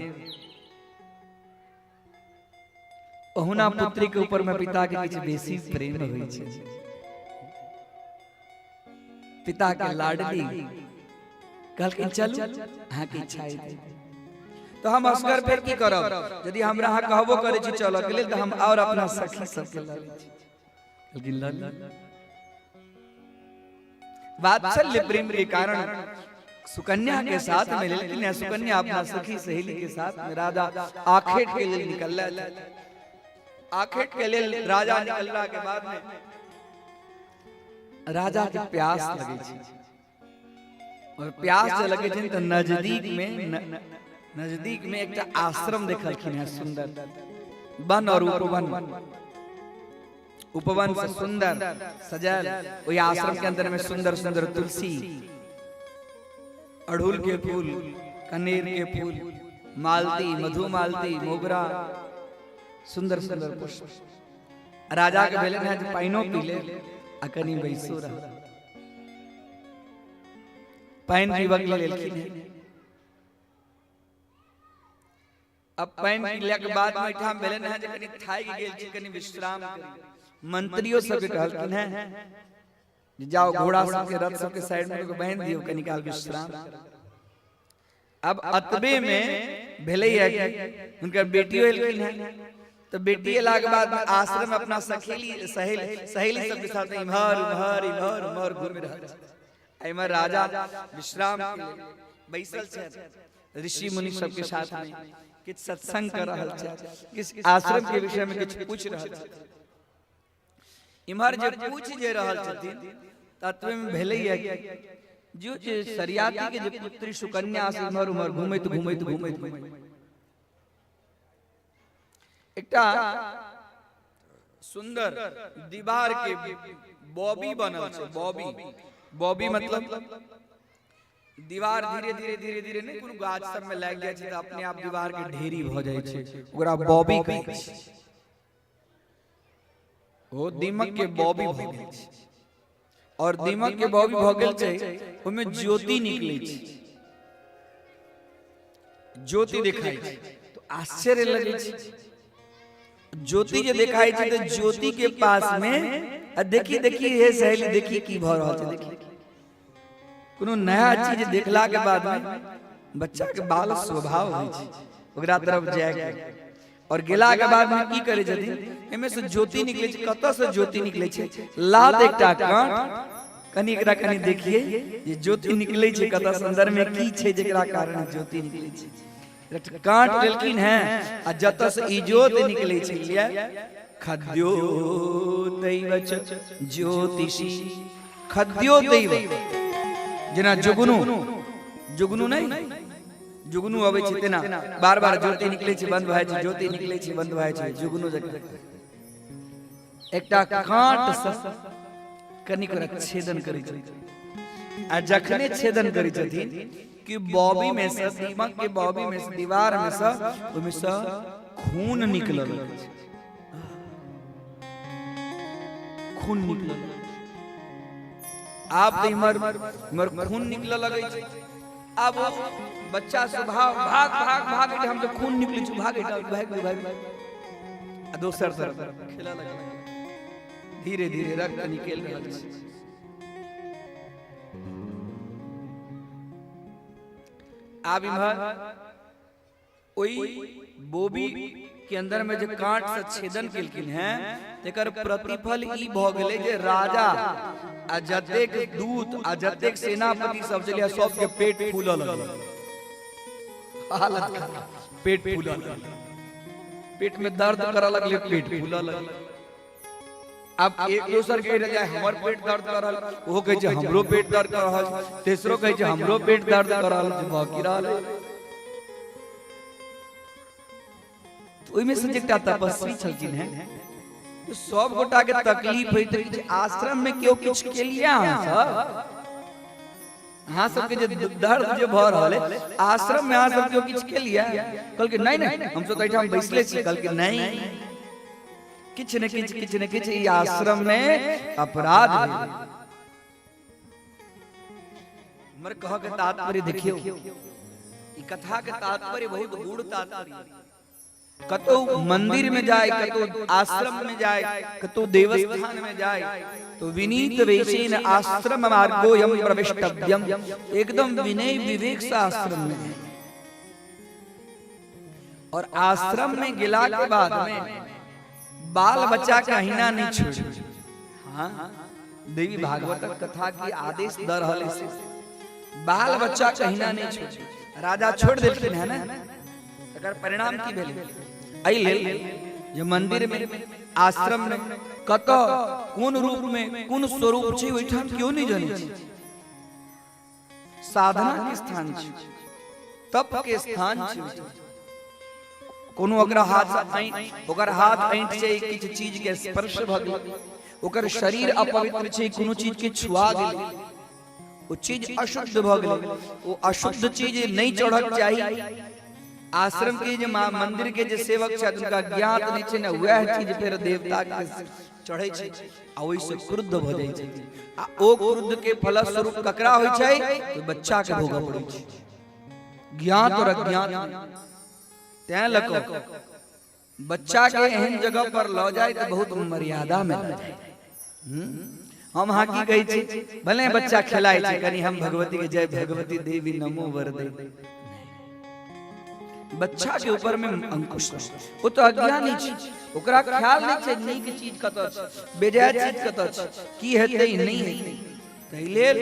Speaker 2: ओहुना पुत्री के ऊपर में पिता के किछु बेसी प्रेम होइ छै। पिता के लाडली कहलखिन चलू, अहाँके इच्छा अछि तो हम असगर फेर की करब? यदि हमरा अहाँ कहबो करै छी चलऽ के लेल तऽ हम और अपना सखी सबके लऽ लै छी। कहलखिन लऽ ली। वात्सल्य प्रेम के कारण सुकन्या के साथ में लेकिन सुकन्या अपना सखी सहेली के साथ में राजा आखेट के लिए निकल। आखेट के लिए राजा निकलला के बाद में राजा के प्यास लगे छै और प्यास जे लगे छै तऽ नजदीक में एकटा आश्रम देखलखिन है, सुंदर वन और उपवन, उपवन से सुंदर सजल। ओहि आश्रम के अंदर में सुंदर सुंदर तुलसी, अड़हुल के फूल, कनेर के फूल, मालती, मधुमालती, मोगरा, सुंदर सुंदर पुष्प। राजा के भेलनि है जे पानिओ पी ले आ कनि बैसो रह। पानि पीबक लेल एलखिन हेँ। अब पानि पीला के बाद में एहिठाम भेलनि हेँ जे कनि थाकि गेल छी, कनि विश्राम करी। मंत्रियो सबके कहलखिन हेँ जे जाओ घोड़ा सबके रथ सबके साइड में बांधि दियौ, कनि काल विश्राम। अब अतबे में भेलैया कि हुनकर बेटियो एलखिन हेँ। तऽ बेटी एलाके बाद में आश्रम में अपना सखेली सहेली सहेली सबके साथ इम्हर उम्हर इम्हर उम्हर घूमि रहल छै। आ इम्हर राजा विश्राम के लेल बैसल छथि, ऋषि मुनि सबके साथ में किछु सत्संग कर रहल छथि, किछु आश्रम के विषय में किछु पूछि रहल छथि। इम्हर जे पूछि जे रहल छथिन तत्व में भेलैया कि जो जे शर्याति के जे पुत्री सुकन्या से इम्हर उम्हर घूमैत घूमैत घूमैत घूमैत एकटा सुंदर दीवार के बॉबी बनल छै। बॉबी, बॉबी मतलब दीवार धीरे धीरे धीरे धीरे नहि कोनो गाछ सब में लागि जाइ छै तऽ अपने आप दीवार के ढेरी भऽ जाइ छै, ओकरा बॉबी कहै छै। ओ दीमक के बॉबी भऽ गेल छै और दीमक के बॉबी भऽ गेल छै, ओहिमे ज्योति निकलै छै, ज्योति देखाइ छै तो आश्चर्य लगै छै। ज्योति जे देखाइ छै तऽ ज्योति के पास में आ देखी देखी हे सहेली, देखी की भऽ रहल छै, देखी। कोनो नया चीज देखला के बाद में बच्चा के बाल स्वभाव होइ छै ओकरा तरफ जाय के। और गेला के बाद में की करे छथिन, एमे से ज्योति निकले छै। कतऽ से ज्योति निकले छै? लात एकटा कांट, कनी एकरा कनी देखिए जे ज्योति निकले छै कतऽ से, अंदर में की छै जेकरा कारण ज्योति निकले छै। कांट लेलखिन हैं आ जतऽ से इजोत निकले छै लिया खद्यो दैव च ज्योतिषी, खद्यो दैव, जेना जुगनू, जुगनू नहीं, जुगनू अबै छै तेना बार बार ज्योति निकले छै बंद भए छै, ज्योति निकले छै बंद भए छै, जुगनू जकाँ एकटा कांट से कनिक ओकरा छेदन करै छै आ जखने छेदन करै छथिन कि बॉबी में से, दीमक के बॉबी में से, दीवार में से, ओहिमे से खून निकलल लगै छै, खून निकलल। आब तऽ इम्हर इम्हर खून निकलऽ लगै छै। आब ओ बच्चा स्वभाव भाग भाग भाग, हम तऽ खून निकलै छै, भाग भाग भाग, आ दोसर तरफ खेलऽ लगै। धीरे धीरे रक्त निकलि रहल छै। आब इम्हर ओहि बोबी के अंदर में जे कांट से छेदन केलखिन हैं तेकर प्रतिफल ई भऽ गेलै जे राजा आ जतेक दूत आ जतेक सेनापति सब छलै सबके पेट फूलऽ लगलै, हालत खराब, पेट फूलऽ लगलै, पेट में दर्द करऽ लगलै, पेट फूलऽ लगलै। अब एक दोसर के जाय हमर पेट दर्द कर रहल, ओहो कहै छै हमरो पेट दर्द कर रहल, तेसरो कहै छै हमरो पेट दर्द कर रहल, भऽ की रहल है। ओहिमे से एकटा तपस्वी छलखिन हैं, सब गोटा के तकलीफ होइत कि आश्रम में केओ किछु केलिए अहाँ सब, अहाँ सबके जे दर्द जे भऽ रहल है आश्रम में अहाँ सब केओ किछु केलिए? कहलकै नहीं नहीं हम सब तऽ एहिठाम बैसले छी। कहलकै नहीं, किछु ने किछु किछु ने किछु ई आश्रम में अपराध भेल। हमर कह के तात्पर्य देखियौ, ई कथा के तात्पर्य बहुत गूढ़ तात्पर्य। कतौ मंदिर में जाए, कतौ आश्रम में जाए, कतौ देवस्थान में जाए तो विनीत वेशेन आश्रम मार्गोयम प्रविष्टव्यम, एकदम विनय विवेक से आश्रम में जाए। और आश्रम में गिला के बाद में बाल बच्चा के अहिना नहीं छोड़। हाँ, देवी भागवत कथा की आदेश द रहल है, बाल बच्चा के अहिना नहीं छोड़। राजा छोड़ देलखिन है ना, एकर परिणाम की भेलै? एहि लेल जे मंदिर में आश्रम में कतऽ कोन रूप में कोन स्वरूप छै ओहिठाम केओ नहीं जानै छै। साधना के स्थान छै, तप के स्थान छै। कोनो ओकरा हाथ ओकर हाथ ऐंठ छै, किछु चीज के स्पर्श भऽ गेल, ओकर शरीर अपवित्र छै, कोनो चीज के छुआ गेल, ओ चीज अशुद्ध भऽ गेलै, ओ अशुद्ध चीज नहीं चढ़क चाही। आश्रम के जे मंदिर के जे सेवक छथि हुनका ज्ञात नहीं छै ने, वएह चीज फेर देवता के चढ़ै छै आ ओहिसँ क्रुद्ध भऽ जाइ छै। आ ओ क्रुद्ध के फलस्वरूप ककरा होइ छै? तो बच्चा के भोगऽ पड़ै छै, ज्ञात और अज्ञात। तैं लऽ कऽ बच्चा के एहन जगह पर लऽ जाय तऽ बहुत मर्यादा में लऽ जाय। हम अहाँ की कहै छी, भले बच्चा खेलाइ छै, कनी हम भगवती के जय भगवती देवी नमो वरदे। बच्चा के ऊपर में अंकुश, ओ तऽ अज्ञानी छै, ओकरा ख्याल नहीं छै नीक चीज कतऽ छै, बेजाय चीज कतऽ छै, की हेतै नहीं हेतै। ताहि लेल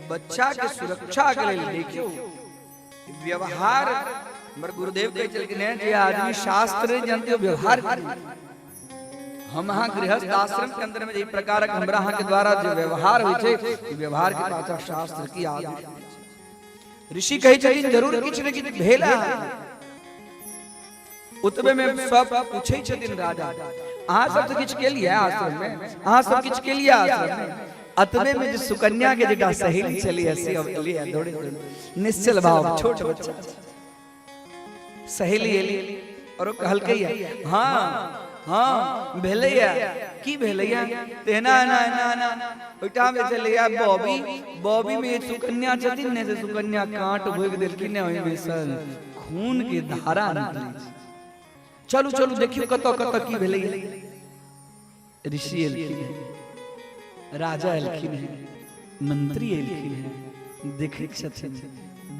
Speaker 2: बच्चा के सुरक्षा के लेल देखियौ व्यवहार। हमर गुरुदेव कहै छलखिन हेँ जे आदमी शास्त्र नहि जानते व्यवहार करी। हम अहाँ गृहस्थ आश्रम के अंदर में जे प्रकारक हमरा अहाँ के द्वारा जे व्यवहार होइ छै, ई व्यवहार के पाछा शास्त्र की आदेश। ऋषि कहै छथिन जरूर किछु ने किछु भेल है। ओतबे में सब पूछै छथिन राजा, अहाँ सब तऽ किछु केलियै आश्रम में, अहाँ सब किछु केलियै आश्रम में? अतबे में जे सुकन्या के जेटा सहेली छलियै से एलियै दौड़े दौड़े, निश्चल भाव, छोट बच्चा सहेली एली और ओ कहलकै हाँ हाँ भेलैया। की भेलैया? तेना एना एना एना ओहिठाम जे छलैया बॉबी, बॉबी में सुकन्या छथिन ने, से सुकन्या कांट भोगि देलखिन ने, ओहिमे से खून के धारा निकलै छै। चलू चलू देखियौ कतऽ कतऽ की भेलैया। ऋषि एलखिन हैं, राजा एलखिन हैं, मंत्री एलखिन हैं, देखै छथिन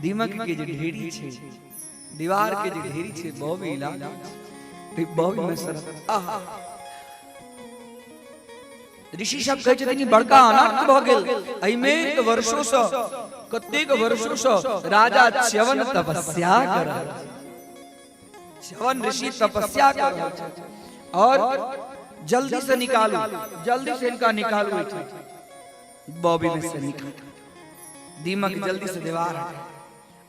Speaker 2: दीमक के जे ढेरी छै, दीवार के जे ढेरी छै, बॉबी लागल छै। बॉबी में सर। आहा, ऋषि सब कहै छथिन बड़का अनर्थ भऽ गेल। एहिमे वर्षों सँ, कतेक वर्षों सँ राजा च्यवन तपस्या कर रहल, च्यवन ऋषि तपस्या कर रहल छथि, और जल्दी से निकालू, जल्दी से इनका निकालू। बॉबी में से निकालू दीमक, जल्दी से दीवार हटे,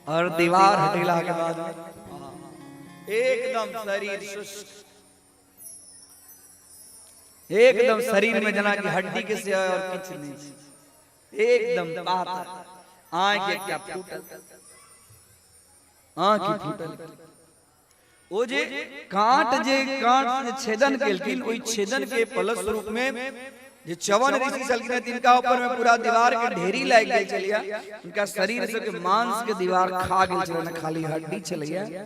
Speaker 2: और दीवार हटेला के बाद एकदम शरीर शुष्क, एकदम शरीर में जना कि हड्डी के सिवा और किछु नहीं, एकदम पातर, आंख एकटा फूटल, आंख फूटल। ओ जे कांट, जे कांट जे छेदन केलखिन, ओहि छेदन के फलस्वरूप में जे च्यवन ऋषि छलखिन तिनका ऊपर में पूरा दीवार के ढेरी लागि गेल छलिया। उनका शरीर से के मांस के दीवार खा गेल छलनि, खाली हड्डी छलैया।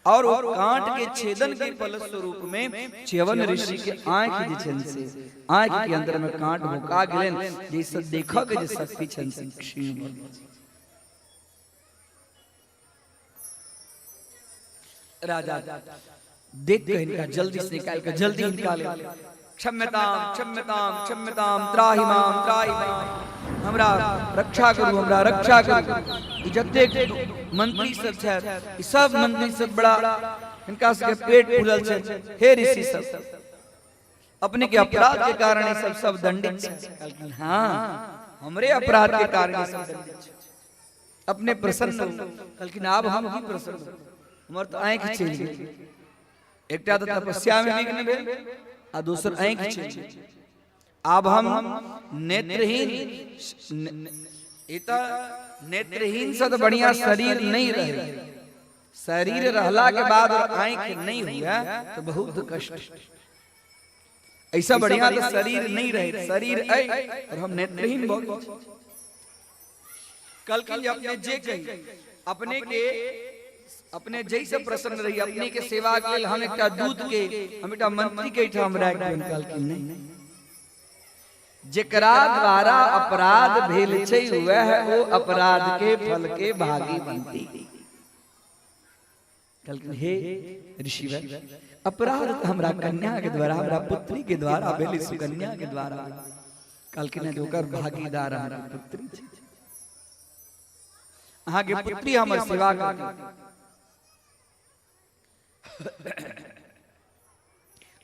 Speaker 2: और वो कांट के छेदन के फलस्वरूप में च्यवन ऋषि के आंख जे छनि से आंख के अंदर में कांट भोका गेलनि, जैसे देखऽ के जे शक्ति छनि से क्षीण भऽ गेल। राजा देख के इनका जल्दी से निकाल के जल्दी निकाले। क्षम्यताम क्षम्यताम क्षम्यताम, त्राहिमाम त्राहिमाम, हमरा रक्षा करू, हमरा रक्षा करू। ई जतेक मंत्री सब छथि, ई सब मंत्री सब बड़ा हिनका सबके पेट फूलल छै। हे ऋषि सब, अपने के अपराध के कारण ई सब सब दंडित छै। हाँ, हमरे अपराध के कारण ई सब दंडित छै। अपने प्रसन्न हो। कहलखिन आब हम की प्रसन्न हो, हमर तऽ आँखि चलि गेल। एकटा तऽ तपस्या में विघ्न भेल आ दोसर आँखि चलि गेल। आब हम नेत्रहीन, ई तऽ नेत्रहीन से तऽ बढ़िया शरीर नहीं रहे। शरीर रहला के बाद और आँखि नहीं हुआ तो बहुत कष्ट। ऐसा बढ़िया तो शरीर नहीं रहे, शरीर है और हम नेत्रहीन भऽ गेल। कहलखिन जे अपने जे कही, अपने के अपने जैसे प्रसन्न रही, अपने के सेवा के लेल हम एकटा दूत के, हम एकटा मंत्री के एहिठाम राखि देबनि। कहलखिन नहीं, जेकरा द्वारा अपराध भेल छै वएह ओ अपराध के फल के भागी बनती। कहलखिन हे ऋषिवर, अपराध तऽ हमरा कन्या के द्वारा, हमरा पुत्री के द्वारा भेल, सुकन्या के द्वारा। कहलखिन जे ओकर भागीदार अहाँके पुत्री छै, अहाँके पुत्री हमर सेवा करती।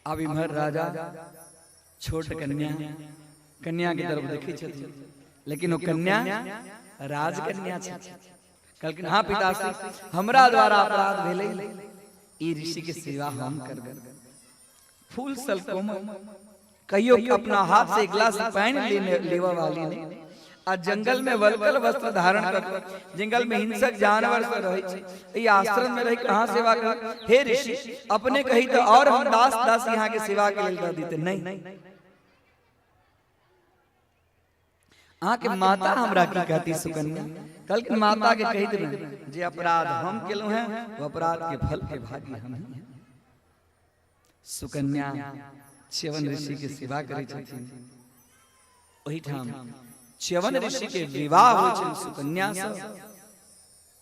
Speaker 2: आब इम्हर राजा छोट कन्या, कन्या के तरफ देखै छथिन, लेकिन ओ कन्या राजकन्या छथिन। कहलखिन हाँ पिताश्री, हमरा द्वारा अपराध भेलै, ई ऋषि के सेवा हम करबै। फूल सल कोमल, कहियो अपना हाथ से एक गिलास पानि लेने लेवा वाली नहीं, आ जंगल में वलकल वस्त्र धारण कर जंगल में हिंसक जानवर से रहै छै, ई आश्रम में रहि कहाँ सेवा कर। हे ऋषि, अपने कही तो और हम दास दास यहाँ के सेवा के लेल दऽ देते। नहीं, अहाँके माता हमरा की कहती सुकन्या? कहलखिन माता के कहि देबै जे अपराध हम केलहुँ हैं वो अपराध के फल के भागी हम ही हैं। सुकन्या च्यवन ऋषि के सेवा करै छथिन। ओहिठाम च्यवन ऋषि के विवाह होइ छनि सुकन्या से।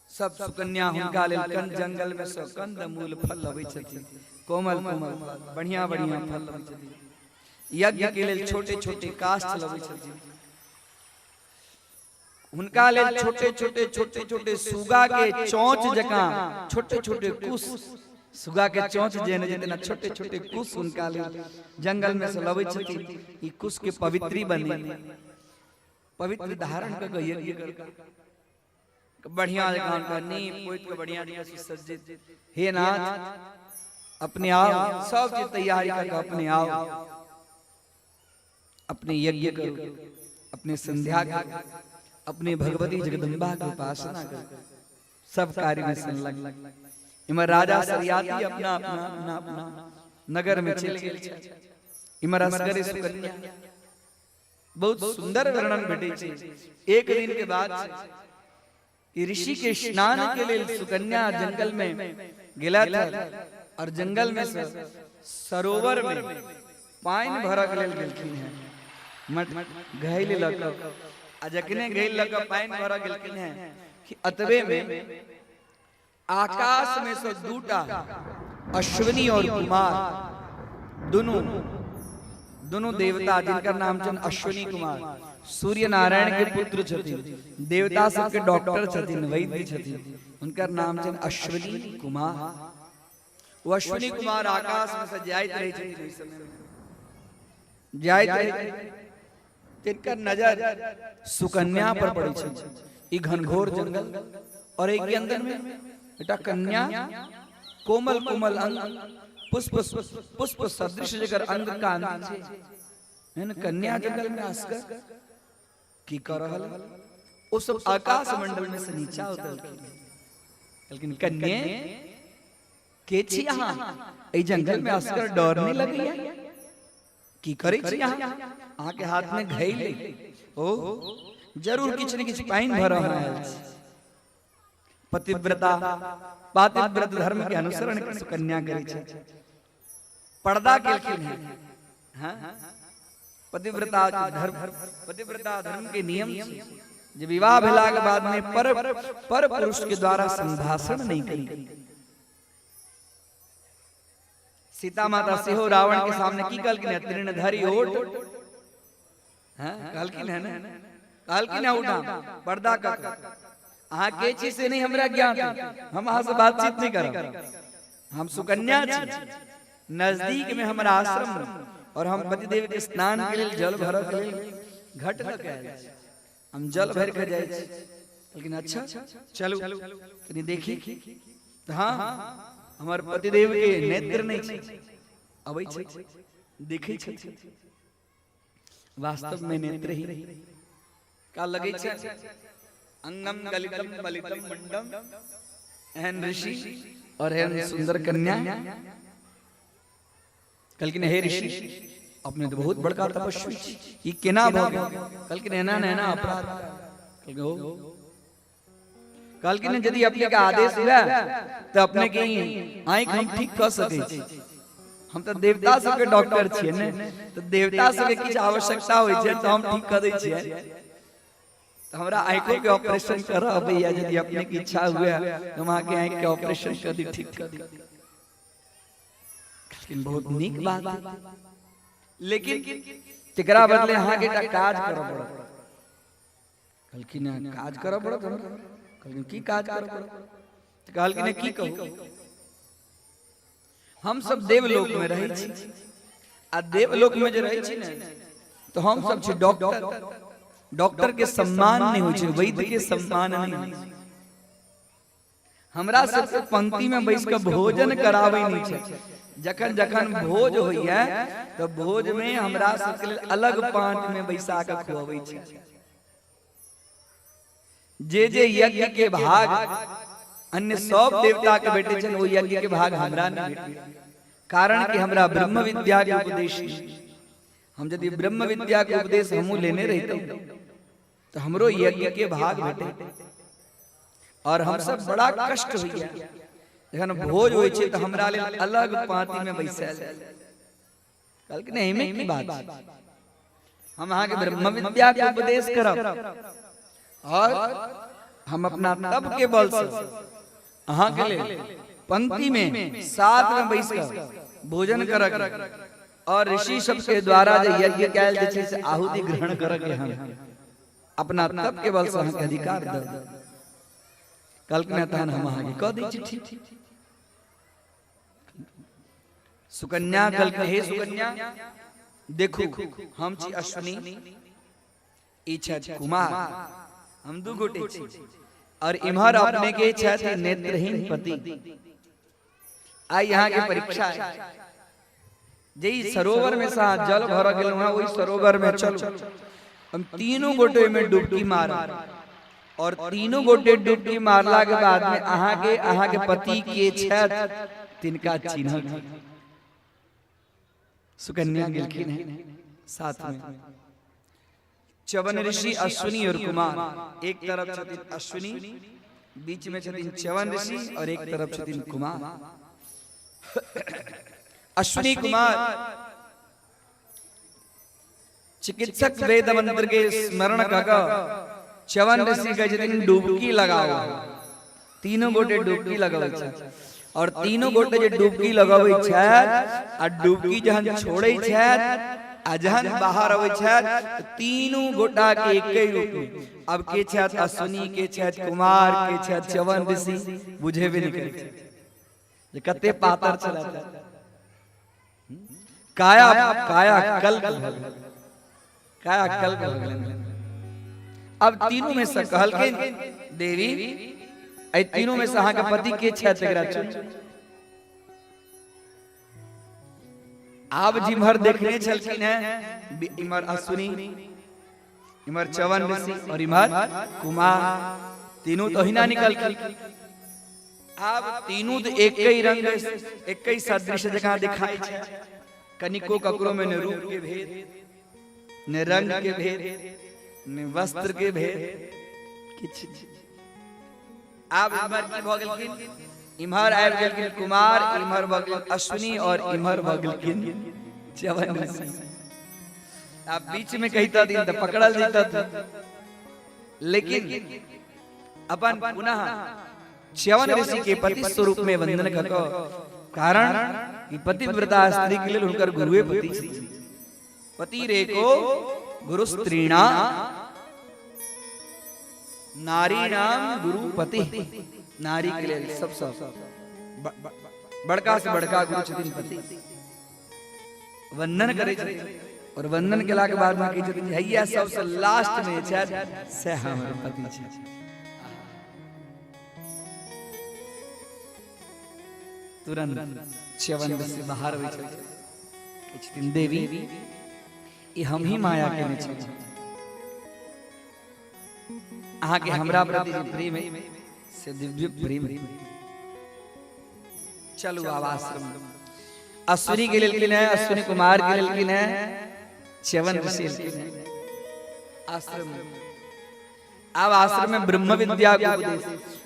Speaker 2: सब सुकन्या हुनका लेल कंद जंगल में से कंद मूल फल लबै छथिन, कोमल कोमल फल, बढ़िया बढ़िया फल लबै छथिन। यज्ञ के लेल छोटे छोटे काष्ठ लबै छथिन। हुनका लेल छोटे छोटे छोटे छोटे सुगा के चोंच जकाँ छोटे छोटे कुश, सुगा के चोंच जेहन जितना छोटे छोटे कुश हुनका लेल जंगल में से लबै छथिन। ई कुश के पवित्री बने, पवित्र धारण कऽ के यज्ञ कर बढ़िया जकाँ हुनका नीप पोति के बढ़िया जकाँ सुसज्जित। हे नाथ, अपने आओ, सब चीज तैयारी कऽ के अपने आओ, अपने यज्ञ करू, अपने संध्या करू, अपने भगवती जगदम्बा के उपासना करू, सब कार्य में संलग्न। इमर राजा सरियाती अपना अपना अपना अपना नगर में चलि गेल छथि। इमर असगरे सुकन्या, बहुत सुंदर वर्णन भेटै छै। एक दिन के बाद कि ऋषि के स्नान के लेल सुकन्या जंगल में गेला था और जंगल में से सरोवर में पानि भरऽ के लेल गेलखिन हैं। मट घैल लऽ कऽ, आ जखने घैल लऽ कऽ पानि भरऽ गेलखिन हैं कि अतबे में आकाश में से दूटा अश्विनी और कुमार दुनू दुनू देवता जिनकर नाम छनि अश्विनी कुमार, सूर्य नारायण के पुत्र छथिन, देवता सबके डॉक्टर छथिन, वैद्य छथिन, हुनकर नाम छनि अश्विनी कुमार। ओ अश्विनी कुमार आकाश में से जाइत रहै छथिन, ओहि समय में जाइत रहै, तिनकर नजर सुकन्या पर पड़ै छै। ई घनघोर जंगल और एक के अंदर में एकटा कन्या, कोमल कोमल अंग, पुष्प पुष्प सदृश जकर अंग कांति छै, एहन कन्या जंगल में असगर की कर रहल? ओ सब आकाश मंडल में से नीचा उतरलखिन, कहलखिन कन्या के छी अहाँ? एहि जंगल में असगर डर नहीं लगैया? की करै छी अहाँ? अहाँ के हाथ में घैल ओ जरूर किछु ने किछु पानि भरल आयल छी। पतिव्रता पातिव्रत धर्म के अनुसरण सुकन्या करै छै, पर्दा केलखिन हैं। हाँ, पतिव्रता धर्म, पतिव्रता धर्म के नियम छै जे विवाह भेला के बाद में पर पर पुरुष के द्वारा संभाषण नहीं करी। सीता माता सेहो रावण के सामने की कहलखिन है? तृण धरि ओट, हाँ कहलखिन है ने, कहलखिन है उठा पर्दा कर, अहाँ के छी से नहीं हमरा ज्ञात, हम अहाँ से बातचीत नहीं करब, हम सुकन्या छी, नजदीक में हमरा आश्रम और हम पतिदेव के स्नान के लेल जल भरऽ के लेल घट लऽ के आयल छी, हम जल भरि के जाइ छी। लेकिन अच्छा चलू कनि देखी। तऽ हाँ हमर पतिदेव के नेत्र नहि छै, अबै छै, देखै छै, वास्तव में नेत्र ही का लगै छै, अंगम गलितम बलितम मुंडम, एहन ऋषि और एहन सुंदर कन्या। कहलखिन हे ऋषि, अपने तो बहुत बड़का तपस्वी छी, ई केना भऽ गेल? कहलखिन एना ने एना अपराध। कहलखिन हो, कहलखिन यदि अपने के आदेश हुए तऽ अपने के आँखि हम ठीक कऽ सकै छी, हम तऽ देवता सबके डॉक्टर छियै ने, तऽ देवता सबके किछु आवश्यकता होइ छै तऽ हम ठीक कऽ दै छियै, तऽ हमरा आँखिओ के ऑपरेशन करऽ अबैया, यदि अपने के इच्छा हुए तऽ हम अहाँके आँखि के ऑपरेशन कऽ दी, ठीक कऽ दी। कहलखिन बहुत नीक बात, लेकिन तेकरा बदले अहाँके एकटा काज करऽ पड़त। कहलखिन काज करऽ पड़त हमरा? कहलखिन की काज करऽ पड़त? तऽ कहलखिन की कहू, हम सब देवलोक में रहै छी आ देवलोक में जे रहै छी ने तऽ हम सब छी डॉक्टर, डॉक्टर के सम्मान नहीं होइ छै, वैद्य के सम्मान नहीं होइ छै, हमरा सबके पंक्ति में बैस के भोजन कराबै नहीं छै। जखन जखन भोज होइया तऽ भोज में हमरा सबके लेल अलग पाँति में बैसा के खुआबै छै। जे जे यज्ञ के भाग अन्य सब देवता के भेटै छनि, ओ यज्ञ के भाग हमरा नहीं भेटै, कारण कि हमरा ब्रह्म विद्या के उपदेश नहीं। हम यदि ब्रह्म विद्या के उपदेश हमहूँ लेने रहितहुँ तऽ हमरो यज्ञ के भाग भेटै। और हम सब बड़ा कष्ट होइया जखन भोज होइ छै तऽ हमरा लेल अलग पाँति में बैसायल। कहलखिन एहिमे की बात छै, हम अहाँके ब्रह्म विद्या के उपदेश करब और हम अपना तप के बल से अहाँके लेल पंक्ति में साथ में बैस कऽ भोजन करक और ऋषि सबके द्वारा जे यज्ञ कयल जे छै से आहुति ग्रहण करक हम अपना तप के बल से अहाँके अधिकार दऽ देब। कहलखिन तहन हम अहाँके कऽ दै छी ठीक। सुकन्या कहलखिन हे सुकन्या देखू, हम छी अश्विनी, ई छथि कुमार, हम दू गोटे छी और इम्हर अपने के छथि नेत्रहीन पति। आइ यहाँ के परीक्षा है, जे ई सरोवर में से अहाँ जल भरऽ गेलहुँ हँ, ओहि सरोवर में चलू, हम तीनों गोटे में डुबकी मारब और तीनों गोटे डुबकी मारला के बाद में अहाँ के पति के छथि तिनका चिन्हब। सुकन्या गेलखिन हैं साथ में च्यवन ऋषि, अश्विनी और कुमार। एक तरफ छथिन अश्विनी, बीच में छथिन च्यवन ऋषि और एक तरफ छथिन कुमार। अश्विनी कुमार चिकित्सक वेद मंत्र के स्मरण कऽ कऽ च्यवन ऋषि कहै छथिन डुबकी लगाओ। तीनों गोटे डुबकी लगबै छै और तीनों गोटे जे डुबकी लगबै छथि आ डुबकी जहन छोड़ै छथि आ जहन बाहर अबै छथि, तीनू गोटा के एके रूप में। अब के छथि अश्विनी, के छथि कुमार, के छथि च्यवन ऋषि, बुझेबे नहि करै छथि जे कते पातर छलथि। काया काया कल्प भऽ गेल, काया कल्प भऽ गेलनि। अब तीनू में से कहलखिन, देवी, एहि तीनू में से अहाँके पति के छथि, एकरा चुनू। आब जिम्हर देखने छलखिन हैं, इम्हर अश्विनी, इम्हर च्यवन ऋषि और इम्हर कुमार, तीनू तो ओहिना निकलखिन। आब तीनू तऽ एके रंग, एके सदृश जकाँ दिखाई छै। कनिको ककरो में ने रूप के भेद, ने रंग के भेद, ने वस्त्र के भेद, किछु। आब इम्हर की भऽ गेलखिन? इम्हर आबि गेलखिन कुमार, इम्हर भऽ गेल अश्विनी और इम्हर भऽ गेलखिन च्यवन ऋषि। आब बीच में कहिता दिन तऽ पकड़ल जैतथिन, लेकिन अपन पुनः च्यवन ऋषि के पति स्वरूप में वंदन कऽ कऽ, कारण कि पतिव्रता स्त्री के लेल हुनकर गुरुए पति छथिन। पति रे को गुरु स्त्रीणा नारी नाम गुरु पति। नारी के लेल सबसँ बड़का से बड़का गुरु छथिन पति। वंदन करै छथिन और वंदन केला के बाद में कहै छथिन, हैया सबसँ लास्ट में छथि से हमर पति छथि। तुरंत च्यवन से बाहर होइ छथिन, कहै छथिन, देवी, ई हम ही माया केने छी। अहाँके हमरा प्रति जे प्रेम है से दिव्य प्रेम है। चलू आब आश्रम। अश्विनी के लेलखिन है, अश्विनी कुमार के लेलखिन है, च्यवन ऋषि एलखिन है आश्रम में। आब आश्रम में ब्रह्म विद्या के उपदेश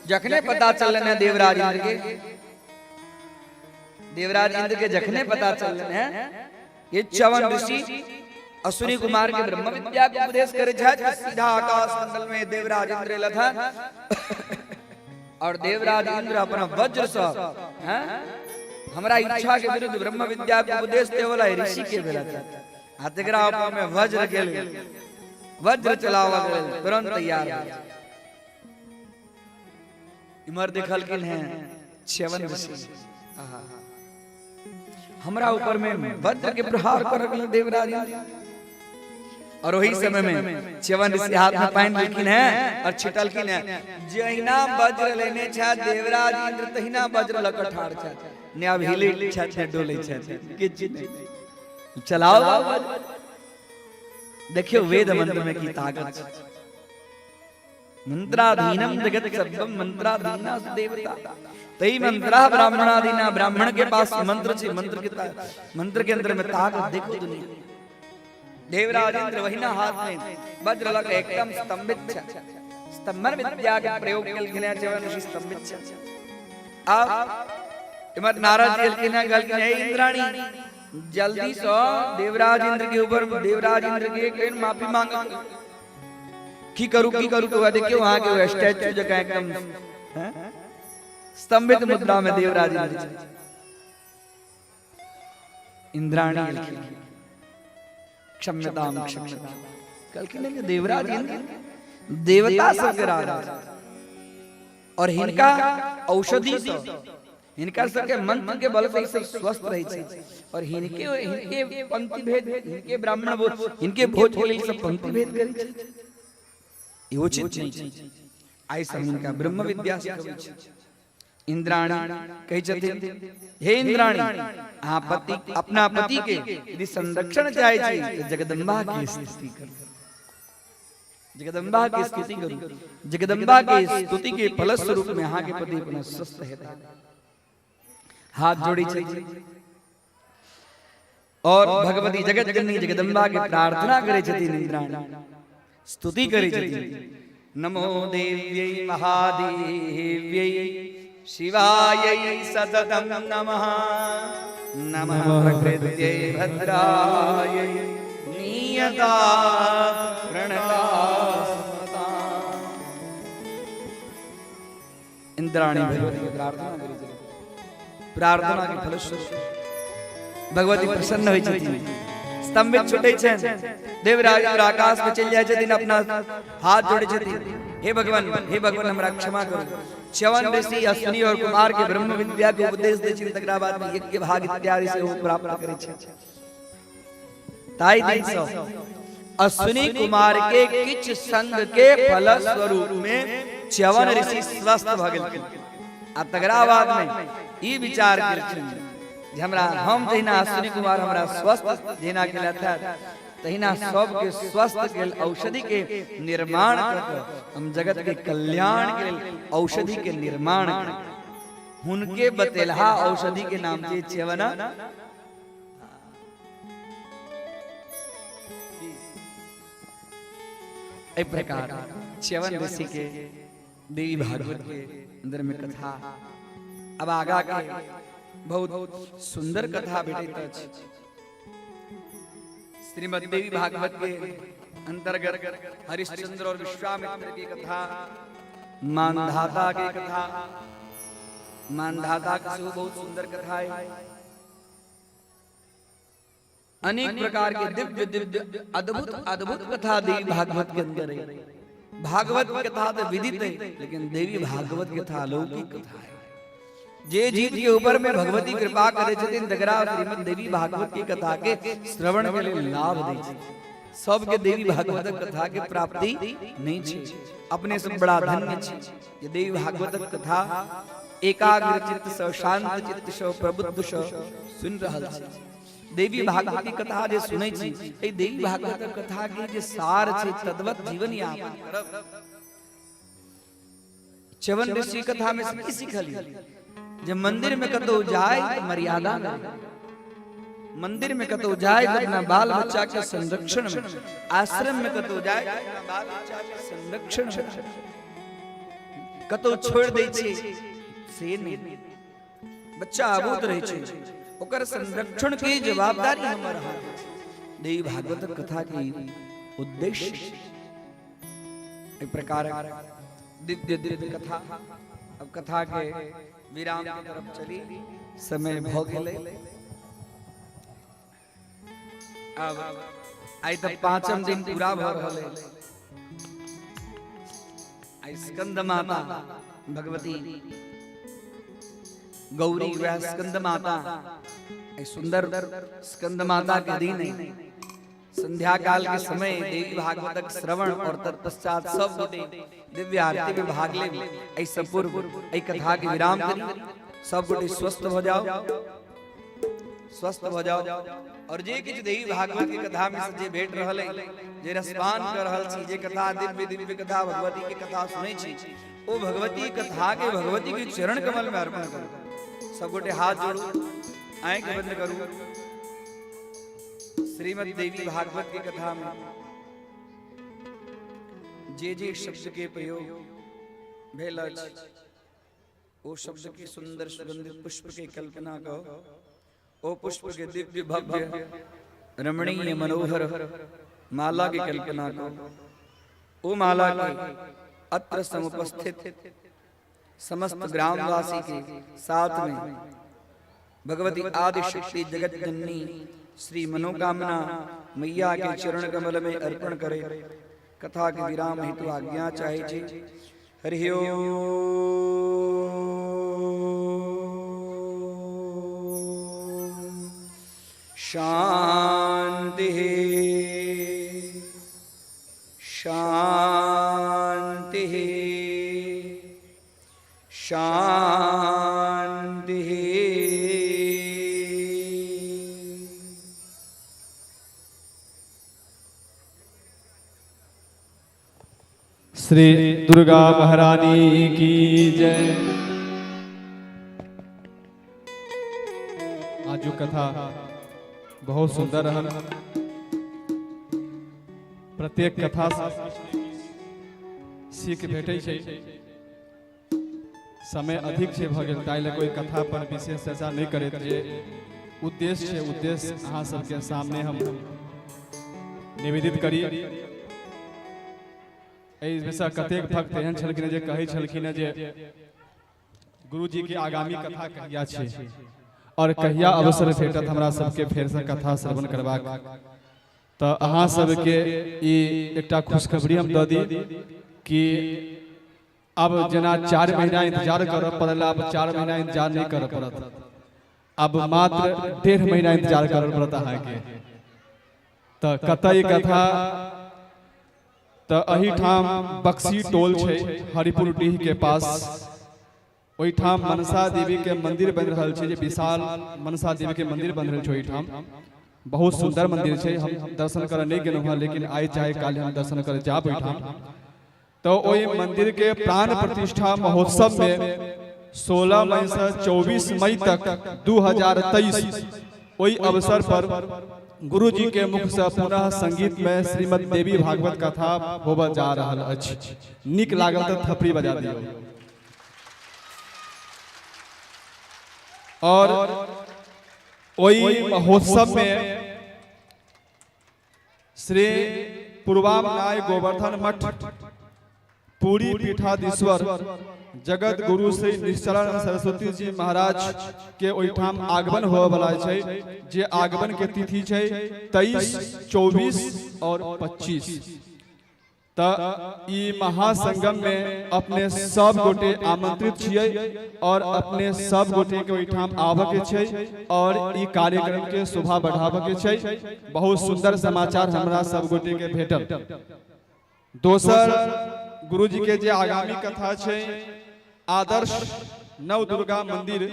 Speaker 2: जखने पता चलल है देवराज इंद्र के, देवराज इंद्र के जखने पता चलल है ये च्यवन ऋषि अश्विनी कुमार के ब्रह्म विद्या के उपदेश करे छथि, सीधा आकाश मंडल में देवराज इंद्र एलथि और देवराज इंद्र अपना वज्र से, हैं, हमरा इच्छा के विरुद्ध ब्रह्म विद्या के उपदेश दे वाला ऋषि के भेला आ तेकरा ऊपर में वज्र गेल, वज्र चलावा गेल, तुरंत तैयार हो। इमर देखलखिन हैं च्यवन ऋषि, आहा, हमरा ऊपर में वज्र के प्रहार कर गेल देवराज इंद्र। और वही समय में च्यवन ऋषि हाथ में पानि लेलखिन हैं और छिटलखिन हैं। जहिना वज्र लेने छथि देवराज इंद्र, तहिना वज्र लऽ कऽ ठाढ़ छथि। ने आब हिलै छथि, ने डोलै छथि, किछु नहि। चलाओ वज्र। देखियौ वेद मंत्र में की ताकत छै। मंत्राधीनम जगत सर्वम मंत्राधीना देवता तई मंत्रा ब्राह्मणाधीना। ब्राह्मण के पास मंत्र छै, मंत्र के मंत्र के अंदर में ताकत देखो दुनिया। देवराज इंद्र वहिना हाथ में वज्र लग एकदम स्तंभित छै। स्तंभन विद्या के प्रयोग केलखिन हैं च्यवन ऋषि, स्तंभित छै। आब इमहर नारद जी एलखिन हैं, कहलखिन, हे इंद्राणी, जल्दी से देवराज इंद्र के ऊपर, देवराज इंद्र के केन माफी मांग। की करू, की करू? तो देखियो वहां के स्टैचू जकाँ एकदम, हैं, स्तंभित मुद्रा में देवराज इंद्र छै। इंद्राणी एलखिन, क्षम्यताम, क्षम्यताम। कहलखिन जे देवराज इंद्र देवता सबके राजा छथि और हिनका औषधि से, हिनका सबके मंत्र के बल से ई सब स्वस्थ रहै छै और हिनके हिनके पंक्ति भेद, हिनके ब्राह्मण भोज, हिनके भोज के लेल सब पंक्ति भेद करै छै, ई उचित नहि छै। आइ सब हिनका ब्रह्म विद्या सिखबै छै। इंद्राणी कहै छथिन, हे इंद्राणी, अहाँ पति, अपना पति के यदि संरक्षण चाहै छी तऽ जगदम्बा के स्तुति करू, जगदम्बा के स्तुति करू। जगदम्बा के स्तुति के फलस्वरूप में अहाँ के पति अपना स्वस्थ हेतै। हाथ जोड़ी छथिन और भगवती जगत जननी जगदम्बा के प्रार्थना करै छथिन इंद्राणी, स्तुति करै छथिन। नमो देव्यै महादेव्यै शिवायै सततं नमः, नमः प्रकृत्यै भद्रायै नियता प्रणता। इंद्राणी भगवती के प्रार्थना करै छथिन। प्रार्थना के फलस्वरूप भगवती प्रसन्न होइ छथिन, स्तंभित छुटै छनि। देवराज इंद्र आकाश में चलि जाइ छथिन, अपना हाथ जोड़ै छथिन, हे भगवान, हे भगवान, हमरा क्षमा करू। च्यवन ऋषि अश्विनी और कुमार के ब्रह्म विद्या के उपदेश दै छथिन, तकरा बाद में यज्ञ भाग इत्यादि से ओ प्राप्त करै छथि। ताहि दिन सँ अश्विनी कुमार के किछ संग के फल स्वरूप में च्यवन ऋषि स्वस्थ भऽ गेलखिन आ तकरा बाद में ई विचार केलखिन जे हमरा हम जहिना अश्विनी कुमार हमरा स्वस्थ जहिना केलथि हँ, तहिना सबके स्वस्थ के लेल औषधि के निर्माण कऽ कऽ हम जगत के कल्याण के लेल औषधि के निर्माण करब। हुनके बतेलहा औषधि के नाम छै च्यवन। एहि प्रकार च्यवन ऋषि के देवी भागवत के अंदर में कथा। अब आगा के बहुत सुंदर कथा भेटैत अछि श्रीमद देवी भागवत के अंतर्गत। हरिश्चंद्र और विश्वामित्र की कथा, मानधाता के कथा, मानधाता के सेहो बहुत सुंदर कथा है। अनेक प्रकार के दिव्य दिव्य अद्भुत अद्भुत कथा देवी भागवत के अंदर है। भागवत कथा तो विदित है, लेकिन देवी भागवत कथा अलौकिक कथा है। जे जीव के ऊपर में भगवती कृपा करे छथिन, तकरा श्रीमद देवी भागवत की कथा के श्रवण के लिए लाभ दै छै। सबके देवी भागवत कथा के प्राप्ति नहीं छै। अपने सब बड़ा धन्य छी जे देवी भागवत कथा एकाग्र चित्त सँ, शांत चित्त सँ, प्रबुद्ध सँ सुनि रहल छी। देवी भागवत की कथा जे सुनै छी, एहि देवी भागवत कथा के जे सार छै, तद्वत जीवन यापन करब। च्यवन ऋषि कथा में से की सिखलियै जे मंदिर में कतौ जाय तऽ मर्यादा में, मंदिर में कतौ जाय तऽ अपना बाल बच्चा के संरक्षण में, आश्रम में कतौ जाय तऽ अपना बाल बच्चा के संरक्षण में। कतौ छोड़ि दै छै से नहि, बच्चा अबूत रहै छै, ओकर संरक्षण के जवाबदारी हमर हाथ छै। देवी भागवत कथा के उद्देश्य एहि प्रकार दिव्य दिव्य कथा। अब कथा के विराम के तरफ चली, समय भ गेलै। अब आइ तऽ पांचम दिन पूरा भ रहल है। आइ स्कंद माता भगवती गौरी, वह स्कंद माता, आई सुंदर स्कंद माता के दिन है। संध्या काल के समय देवी भागवतक श्रवण और तत्पश्चात सब गोटे दिव्य आरती में भाग ले। एहि पूर्व एहि कथा के विराम करी। सब गोटे स्वस्थ हो जाओ, स्वस्थ हो जाओ और जे किछु देवी भागवत के कथा में से जे भेट रहल है, जे रसपान कर रहल छी, जे कथा दिव्य दिव्य कथा भगवती के कथा सुनै छी, ओ भगवती कथा के भगवती के चरण कमल में अर्पण करू। सब गोटे हाथ जोड़ू, आंख बंद करू। श्रीमद देवी भागवत के कथा में जे जे शब्द के प्रयोग भेल अछि, ओ शब्द के सुंदर सुगंधित पुष्प के कल्पना कहो। ओ पुष्प के दिव्य भव्य रमणीय मनोहर माला के कल्पना कहो। ओ माला के अत्र समुपस्थित समस्त ग्रामवासी के साथ में भगवती आदि शक्ति जगत जननी श्री मनोकामना मैया के चरण कमल में अर्पण करे कथा के विराम हेतु आज्ञा चाहे छी। हरि ओम। शांति शांति शांति।
Speaker 1: श्री दुर्गा महारानी की जय। आजू कथा बहुत सुंदर रहल। प्रत्येक कथा से सीख भेटै छै। समय अधिक छै भऽ गेल, ताहि लए कोई कथा पर विशेष चर्चा नहि करैत। जे उद्देश्य छै, उद्देश्य अहाँ सबके सामने हम निवेदित करी। एहिमे से कतेक भक्त एहन छलखिन जे कहै छलखिन जे गुरुजी के आगामी कथा कहिया छै और कहिया अवसर भेटत हमरा सबके फेरसँ कथा श्रवण करबाक। तऽ अहाँ सबके ई एकटा खुशखबरी हम दऽ दी कि अब जेना 4 महीना इंतजार करऽ पड़ल, आब 4 महीना इंतजार नहि करऽ पड़त, अब मात्र 1.5 महीना इंतजार करऽ पड़त अहाँके। तऽ कतऽ ई कथा? तऽ एहिठाम बक्सी टोल छै हरिपुर डीह के पास, ओहिठाम मनसा देवी के मंदिर बनि रहल छै, जे विशाल मनसा देवी के मंदिर बनि रहल छै ओहिठाम। बहुत सुंदर मंदिर छै, हम दर्शन करऽ नहि गेलहुँ हँ, लेकिन आइ चाहे काल्हि हम दर्शन करऽ जायब ओहिठाम। तऽ ओहि मंदिर के प्राण प्रतिष्ठा महोत्सव में 16 मई से 24 मई तक 2023 ओहि अवसर पर गुरुजी के मुख से पुनः संगीत में श्रीमद् देवी भागवत कथा होबऽ जा रहल अछि। नीक लागल तऽ थपड़ी बजा दियौ। और ओहि महोत्सव में श्री पूर्वाम नाय गोवर्धन मठ पुरी पीठाधीश्वर जगत गुरु श्री निश्चलानंद सरस्वती जी महाराज के ओहिठाम आगमन होए वाला छै, जे आगमन के तिथि छै 23, 24 और 25। तऽ ई महासंगम में अपने सब गोटे आमंत्रित छियै और अपने सब गोटे के ओहिठाम आबऽ के छै और ई कार्यक्रम के शोभा बढ़ाबऽ के छै। बहुत सुंदर समाचार हमरा सब गोटे के भेटल। दोसर गुरुजी के जे आगामी कथा छै आदर्श नव दुर्गा मंदिर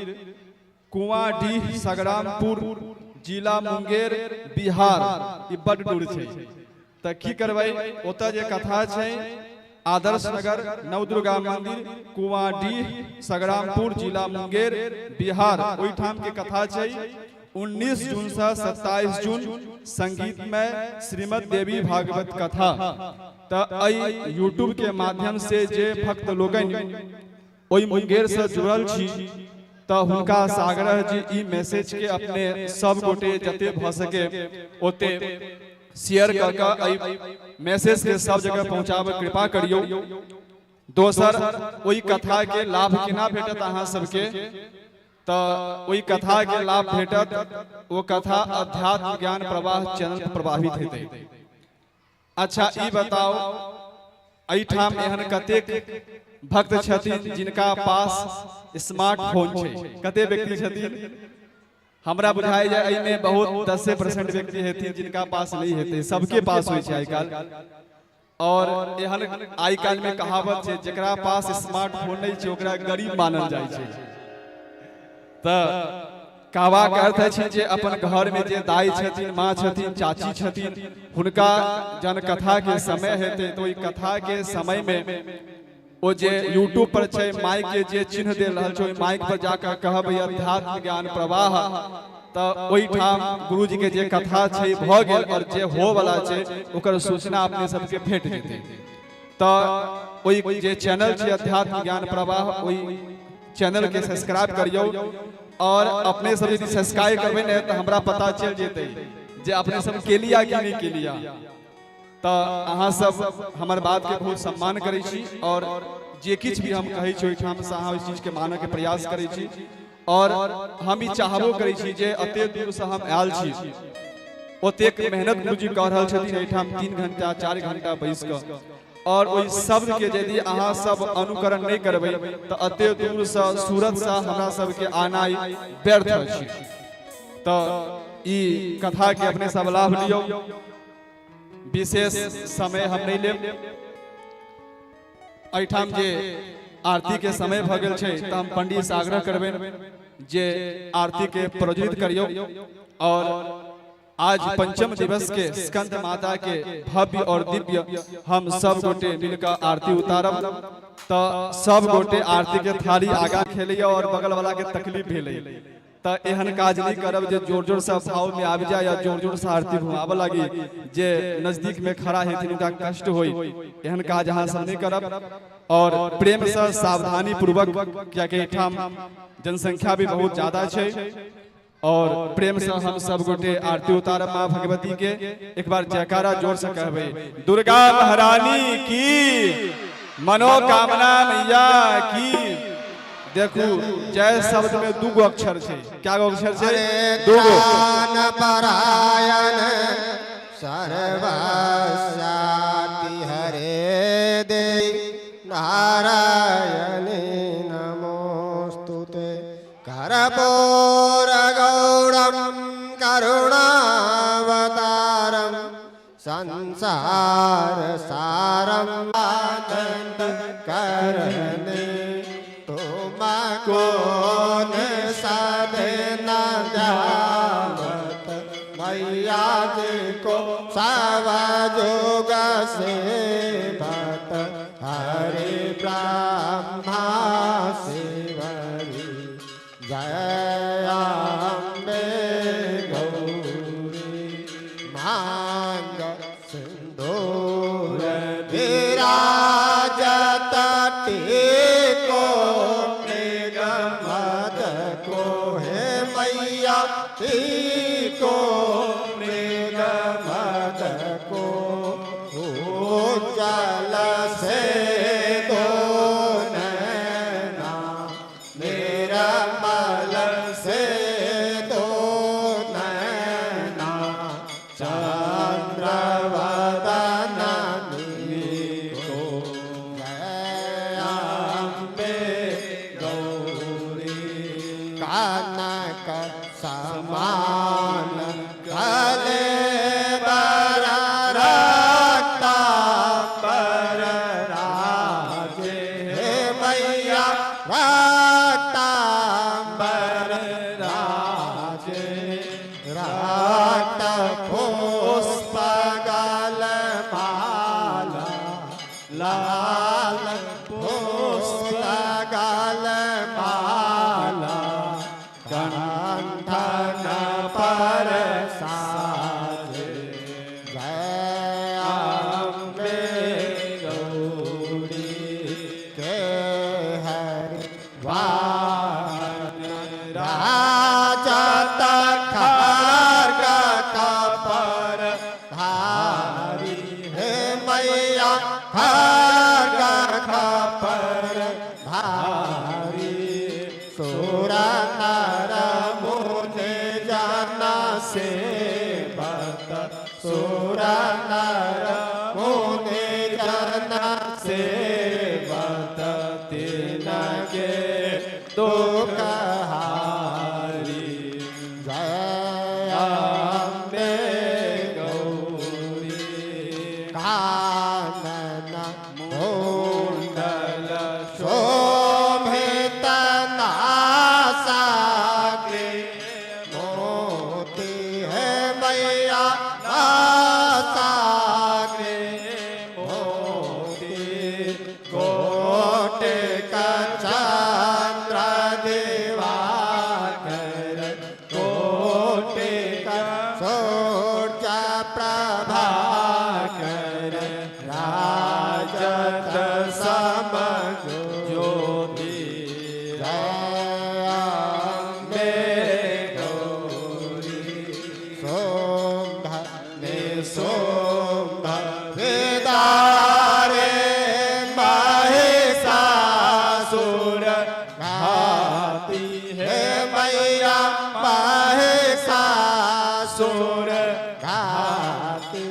Speaker 1: कुआंडीह सगरामपुर जिला मुंगेर बिहार, ई बड दूर छै, तऽ की करबै? ओतऽ जे कथा छै आदर्श नगर नव दुर्गा मंदिर कुआंडीह सगरामपुर जिला मुंगेर बिहार, ओहिठाम के कथा छै 19 जून से 27 जून संगीत में श्रीमद् देवी भागवत कथा। तऽ एहि यूट्यूब के माध्यम से जे भक्त लोकनि ओहि मुंगेर से जुड़ल छी तऽ हुनका से आग्रह जे ई मैसेज के अपने सब गोटे जते भऽ सके ओते शेयर कऽ कऽ एहि मैसेज के सब जगह पहुंचाबऽ कृपा करियौ। दोसर ओहि कथा के लाभ केना भेटत अहाँ सबके? तऽ ओहि कथा के लाभ भेटत, ओ कथा अध्यात्म ज्ञान प्रवाह चैनल पर प्रवाहित हेतै। अच्छा ई बताउ, एहिठाम एहन कतेक भक्त छथिन जिनका पास स्मार्टफोन छै? कते व्यक्ति छथिन? हमरा बुझाइ जे एहिमे बहुत 10% व्यक्ति हेथिन जिनका पास नहि हेतै, सबके पास होइ छै आइ काल्हि। और एहन आइ काल्हि मे कहावत छै, जेकरा पास स्मार्टफोन नहि छै ओकरा गरीब मानल जाइ छै। तऽ कहबाक अर्थ अछि जे अपन घर में जे दाई छथिन, माँ छथिन, चाची छथिन, हुनका जहन कथा के समय हेतै तऽ ओहि कथा के समय में ओ जे यूट्यूब पर छै माइक के जे चिन्ह दे रहल छै, ओहि माइक पर जाकर कहबै अध्यात्म ज्ञान प्रवाह, तऽ ओहिठाम गुरुजी के जे कथा छै भऽ गेल और जे हो वाला छै ओकर सूचना अपने सबके भेट जेतै। तऽ ओहि जे चैनल छै अध्यात्म ज्ञान प्रवाह, ओहि चैनल के सब्सक्राइब करियौ। और अपने सब यदि सब्सक्राइब करबै ने तऽ हमरा पता चलि जेतै जे अपने सब केलिया कि नहि केलिया। तऽ अहाँ सब हमर बात के बहुत सम्मान करै छी और जे किछु भी हम कहै छी ओहिठाम से अहाँ ओहि चीज के मानऽ के प्रयास करै छी। और हम ई चाहबो करै छी जे एते दूर से हम आयल छी, ओतेक मेहनत गुरुजी कऽ रहल छथिन एहिठाम 3 घंटा 4 घंटा बैस कऽ, और ओहि शब्द के यदि अहाँ सब अनुकरण नहि करबै तऽ एते दूर से सूरत से हमरा सबके आनाइ व्यर्थ अछि। तऽ ई कथा के अपने सब लाभ लियौ। विशेष समय हम नहि लेब। एहिठाम जे आरती के समय भऽ गेल छै तऽ हम पंडित से आग्रह करबनि जे आरती के प्रज्वलित करियौ। और आज पंचम दिवस के स्कंद माता के भव्य और दिव्य हम सब गोटे मिलकर आरती उतारब। तऽ सब गोटे आरती के थाली आगा खेलैया और बगल वाला के तकलीफ भेलै, तऽ एहन काज नहि करब जे जोर जोर से भाव में आबि जाय या जोर जोर से आरती घुमाबऽ लागी, जे नजदीक में खड़ा हेथिन हुनका कष्ट होई, एहन काज अहाँ सब नहि करब। और प्रेम से सावधानी पूर्वक, कियाकि एहिठाम जनसंख्या भी बहुत ज्यादा छै, और प्रेम से हम सब गोटे आरती उतारब माँ भगवती के। एक बार जयकारा जोर से कहबै, दुर्गा महारानी की, मनोकामना मैया की। देखू जय शब्द में दूगो अक्षर छै। क्या गो अक्षर छै? दूगो।
Speaker 5: परायण सर्वस्याति हरे दे नारायणे नमोस्तुते। कर्पूरगौरं करुणावतारं संसार सारं आनंद करने तुम कौन साधना जावत मैया जी को सवजुग से भक्त हरि ब्रह्मा शिवरी जय अम्बे गौरी। मांग सिंदूर विराजत टीको मृगमद को हे मैया टीको मृगमद को उज्जल से दो नैना निर्मल से दो नैना चंद्रवदन को जय अम्बे गौरी। कनक समान गले बर रक्ता पर राजे हे मैया रक्ता बर राजे रक्त पुष्प गल माला लाल पुष्प गल माला कंठन पर साजे जय अम्बे गौरी। के हरि वाहन राजा खर्ग कपर धारी हे मैया खर्ग कपर धारी सुर नर मुनि जन सेवत सुर नर मुनि जन सेवत तिनके दुख हारी जय अम्बे गौरी। कानन कुंडल शोभित नासाग्रे मोती है मैया नासाग्रे मोती कोटि चंद्र दिवाकर कोटि सूर्य प्रभाकर राजत सम ज्योति जय अम्बे गौरी। शुंभ निशुंभ विदारे महिषासुर घाती हे मैया महिषासुर घाती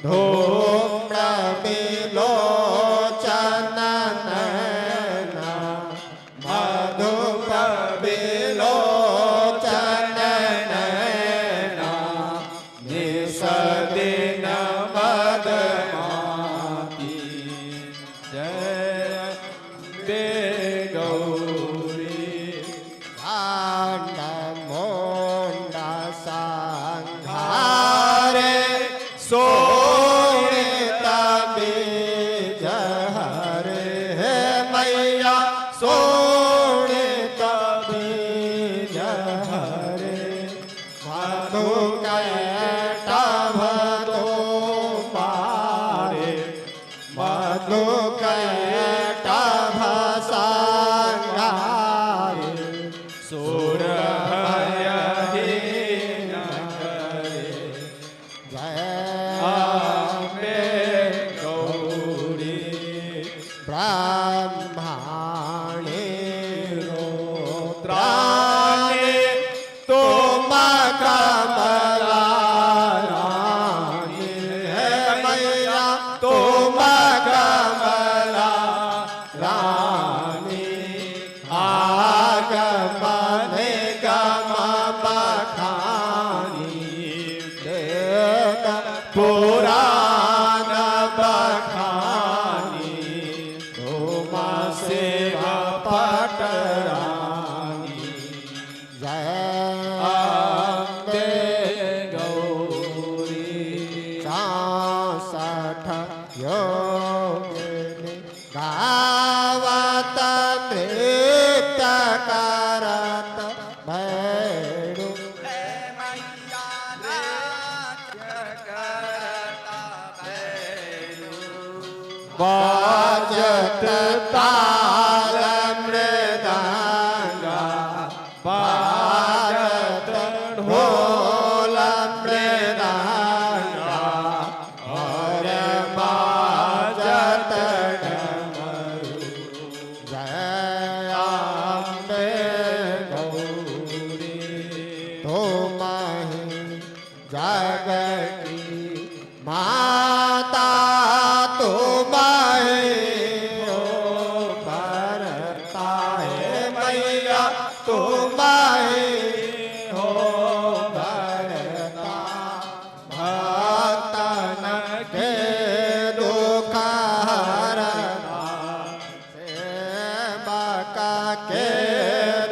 Speaker 5: धूम्र विलोचन नैना मधुप विलोचन नैना निसदिन मदमाती जय अम्बे गौरी। कांड मुंड संघारे सोनित बीज हरे हे मैया सोनित बीज हरे मधु कैटभ तो मारे मधु कैटभ संघारे सुर भयहीन करे जय अम्बे गौरी। ब्रह्माणि अम्बे
Speaker 1: गौरी।
Speaker 5: 64 योगिनी गावत नृत्य करत भैरू।
Speaker 1: बाजत
Speaker 5: ताल मृदंगा
Speaker 1: बाजत
Speaker 5: ढोल मृदंगा और बाजत डमरू। जय अम्बे गौरी। तुमहि जग की माता तुमहि हो भरता है मैया तुमहि हो भरता। भक्तन के दुख हरता सेवक के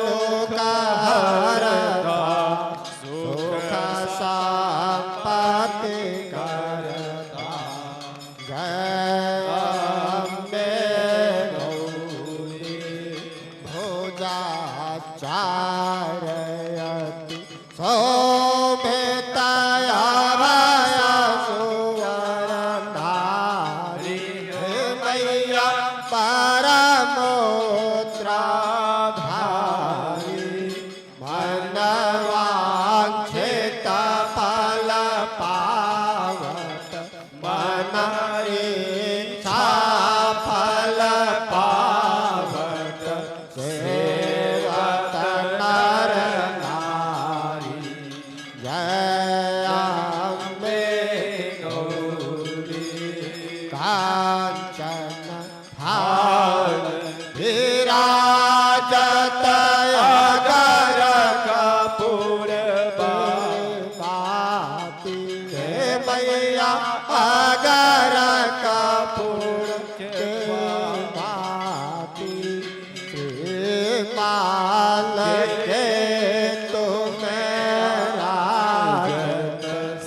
Speaker 5: दुख हरता सुख संपत्ति करता। जय अम्बे गौरी। भुजा चारयति शोभितया सुवरधारी। हे मैया परमोत्राधारी मनवांछित फल पावत मन इच्छा फल पावत सेवत नर नारी। जय अम्बे गौरी। कांचन हार विराजत अगर
Speaker 1: कपूर
Speaker 5: बाती। हे मैया अगर कपूर के बाती। श्रीमाल के तुम्हें राजत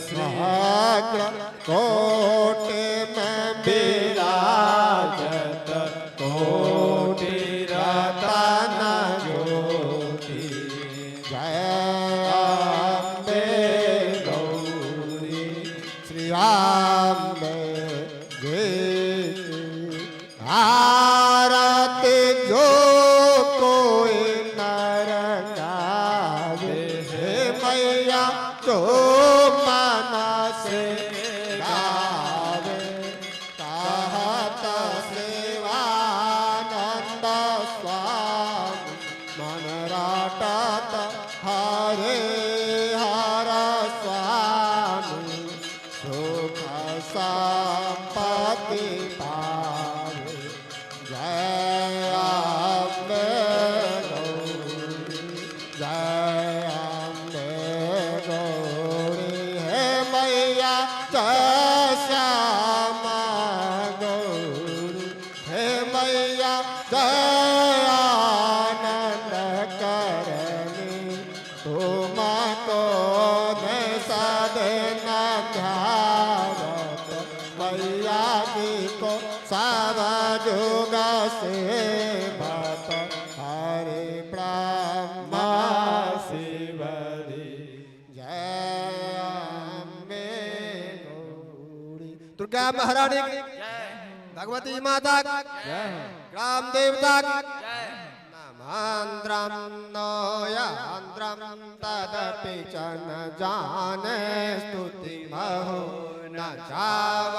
Speaker 5: सहग्र कोटि में विराजत
Speaker 1: कोटि
Speaker 5: रतन ज्योति। जय अम्बे गौरी। श्री अम्बे जी आरती जो कोई नर गावे। हे मैया जो मन से गावे। कहत शिवानंद स्वामी मन राटत हरे हर स्वामी सुख संपत्ति पावे। जय अम्बे गौरी। जय अम्बे गौरी। हे मैया जय श्यामा गौरी। हे मैया जय आनंद करनी। तुम को सदन ध्यावत मैया जी को सब जुग से भत। हरे ब्रह्मा
Speaker 1: शिवरी।
Speaker 5: जय अम्बे गौरी। दुर्गा महारानी की, भगवती माता की, ग्राम देवता की। नमान्द्रं नोयान्द्रं तदपि च न जाने स्तुतिमहो न चावा।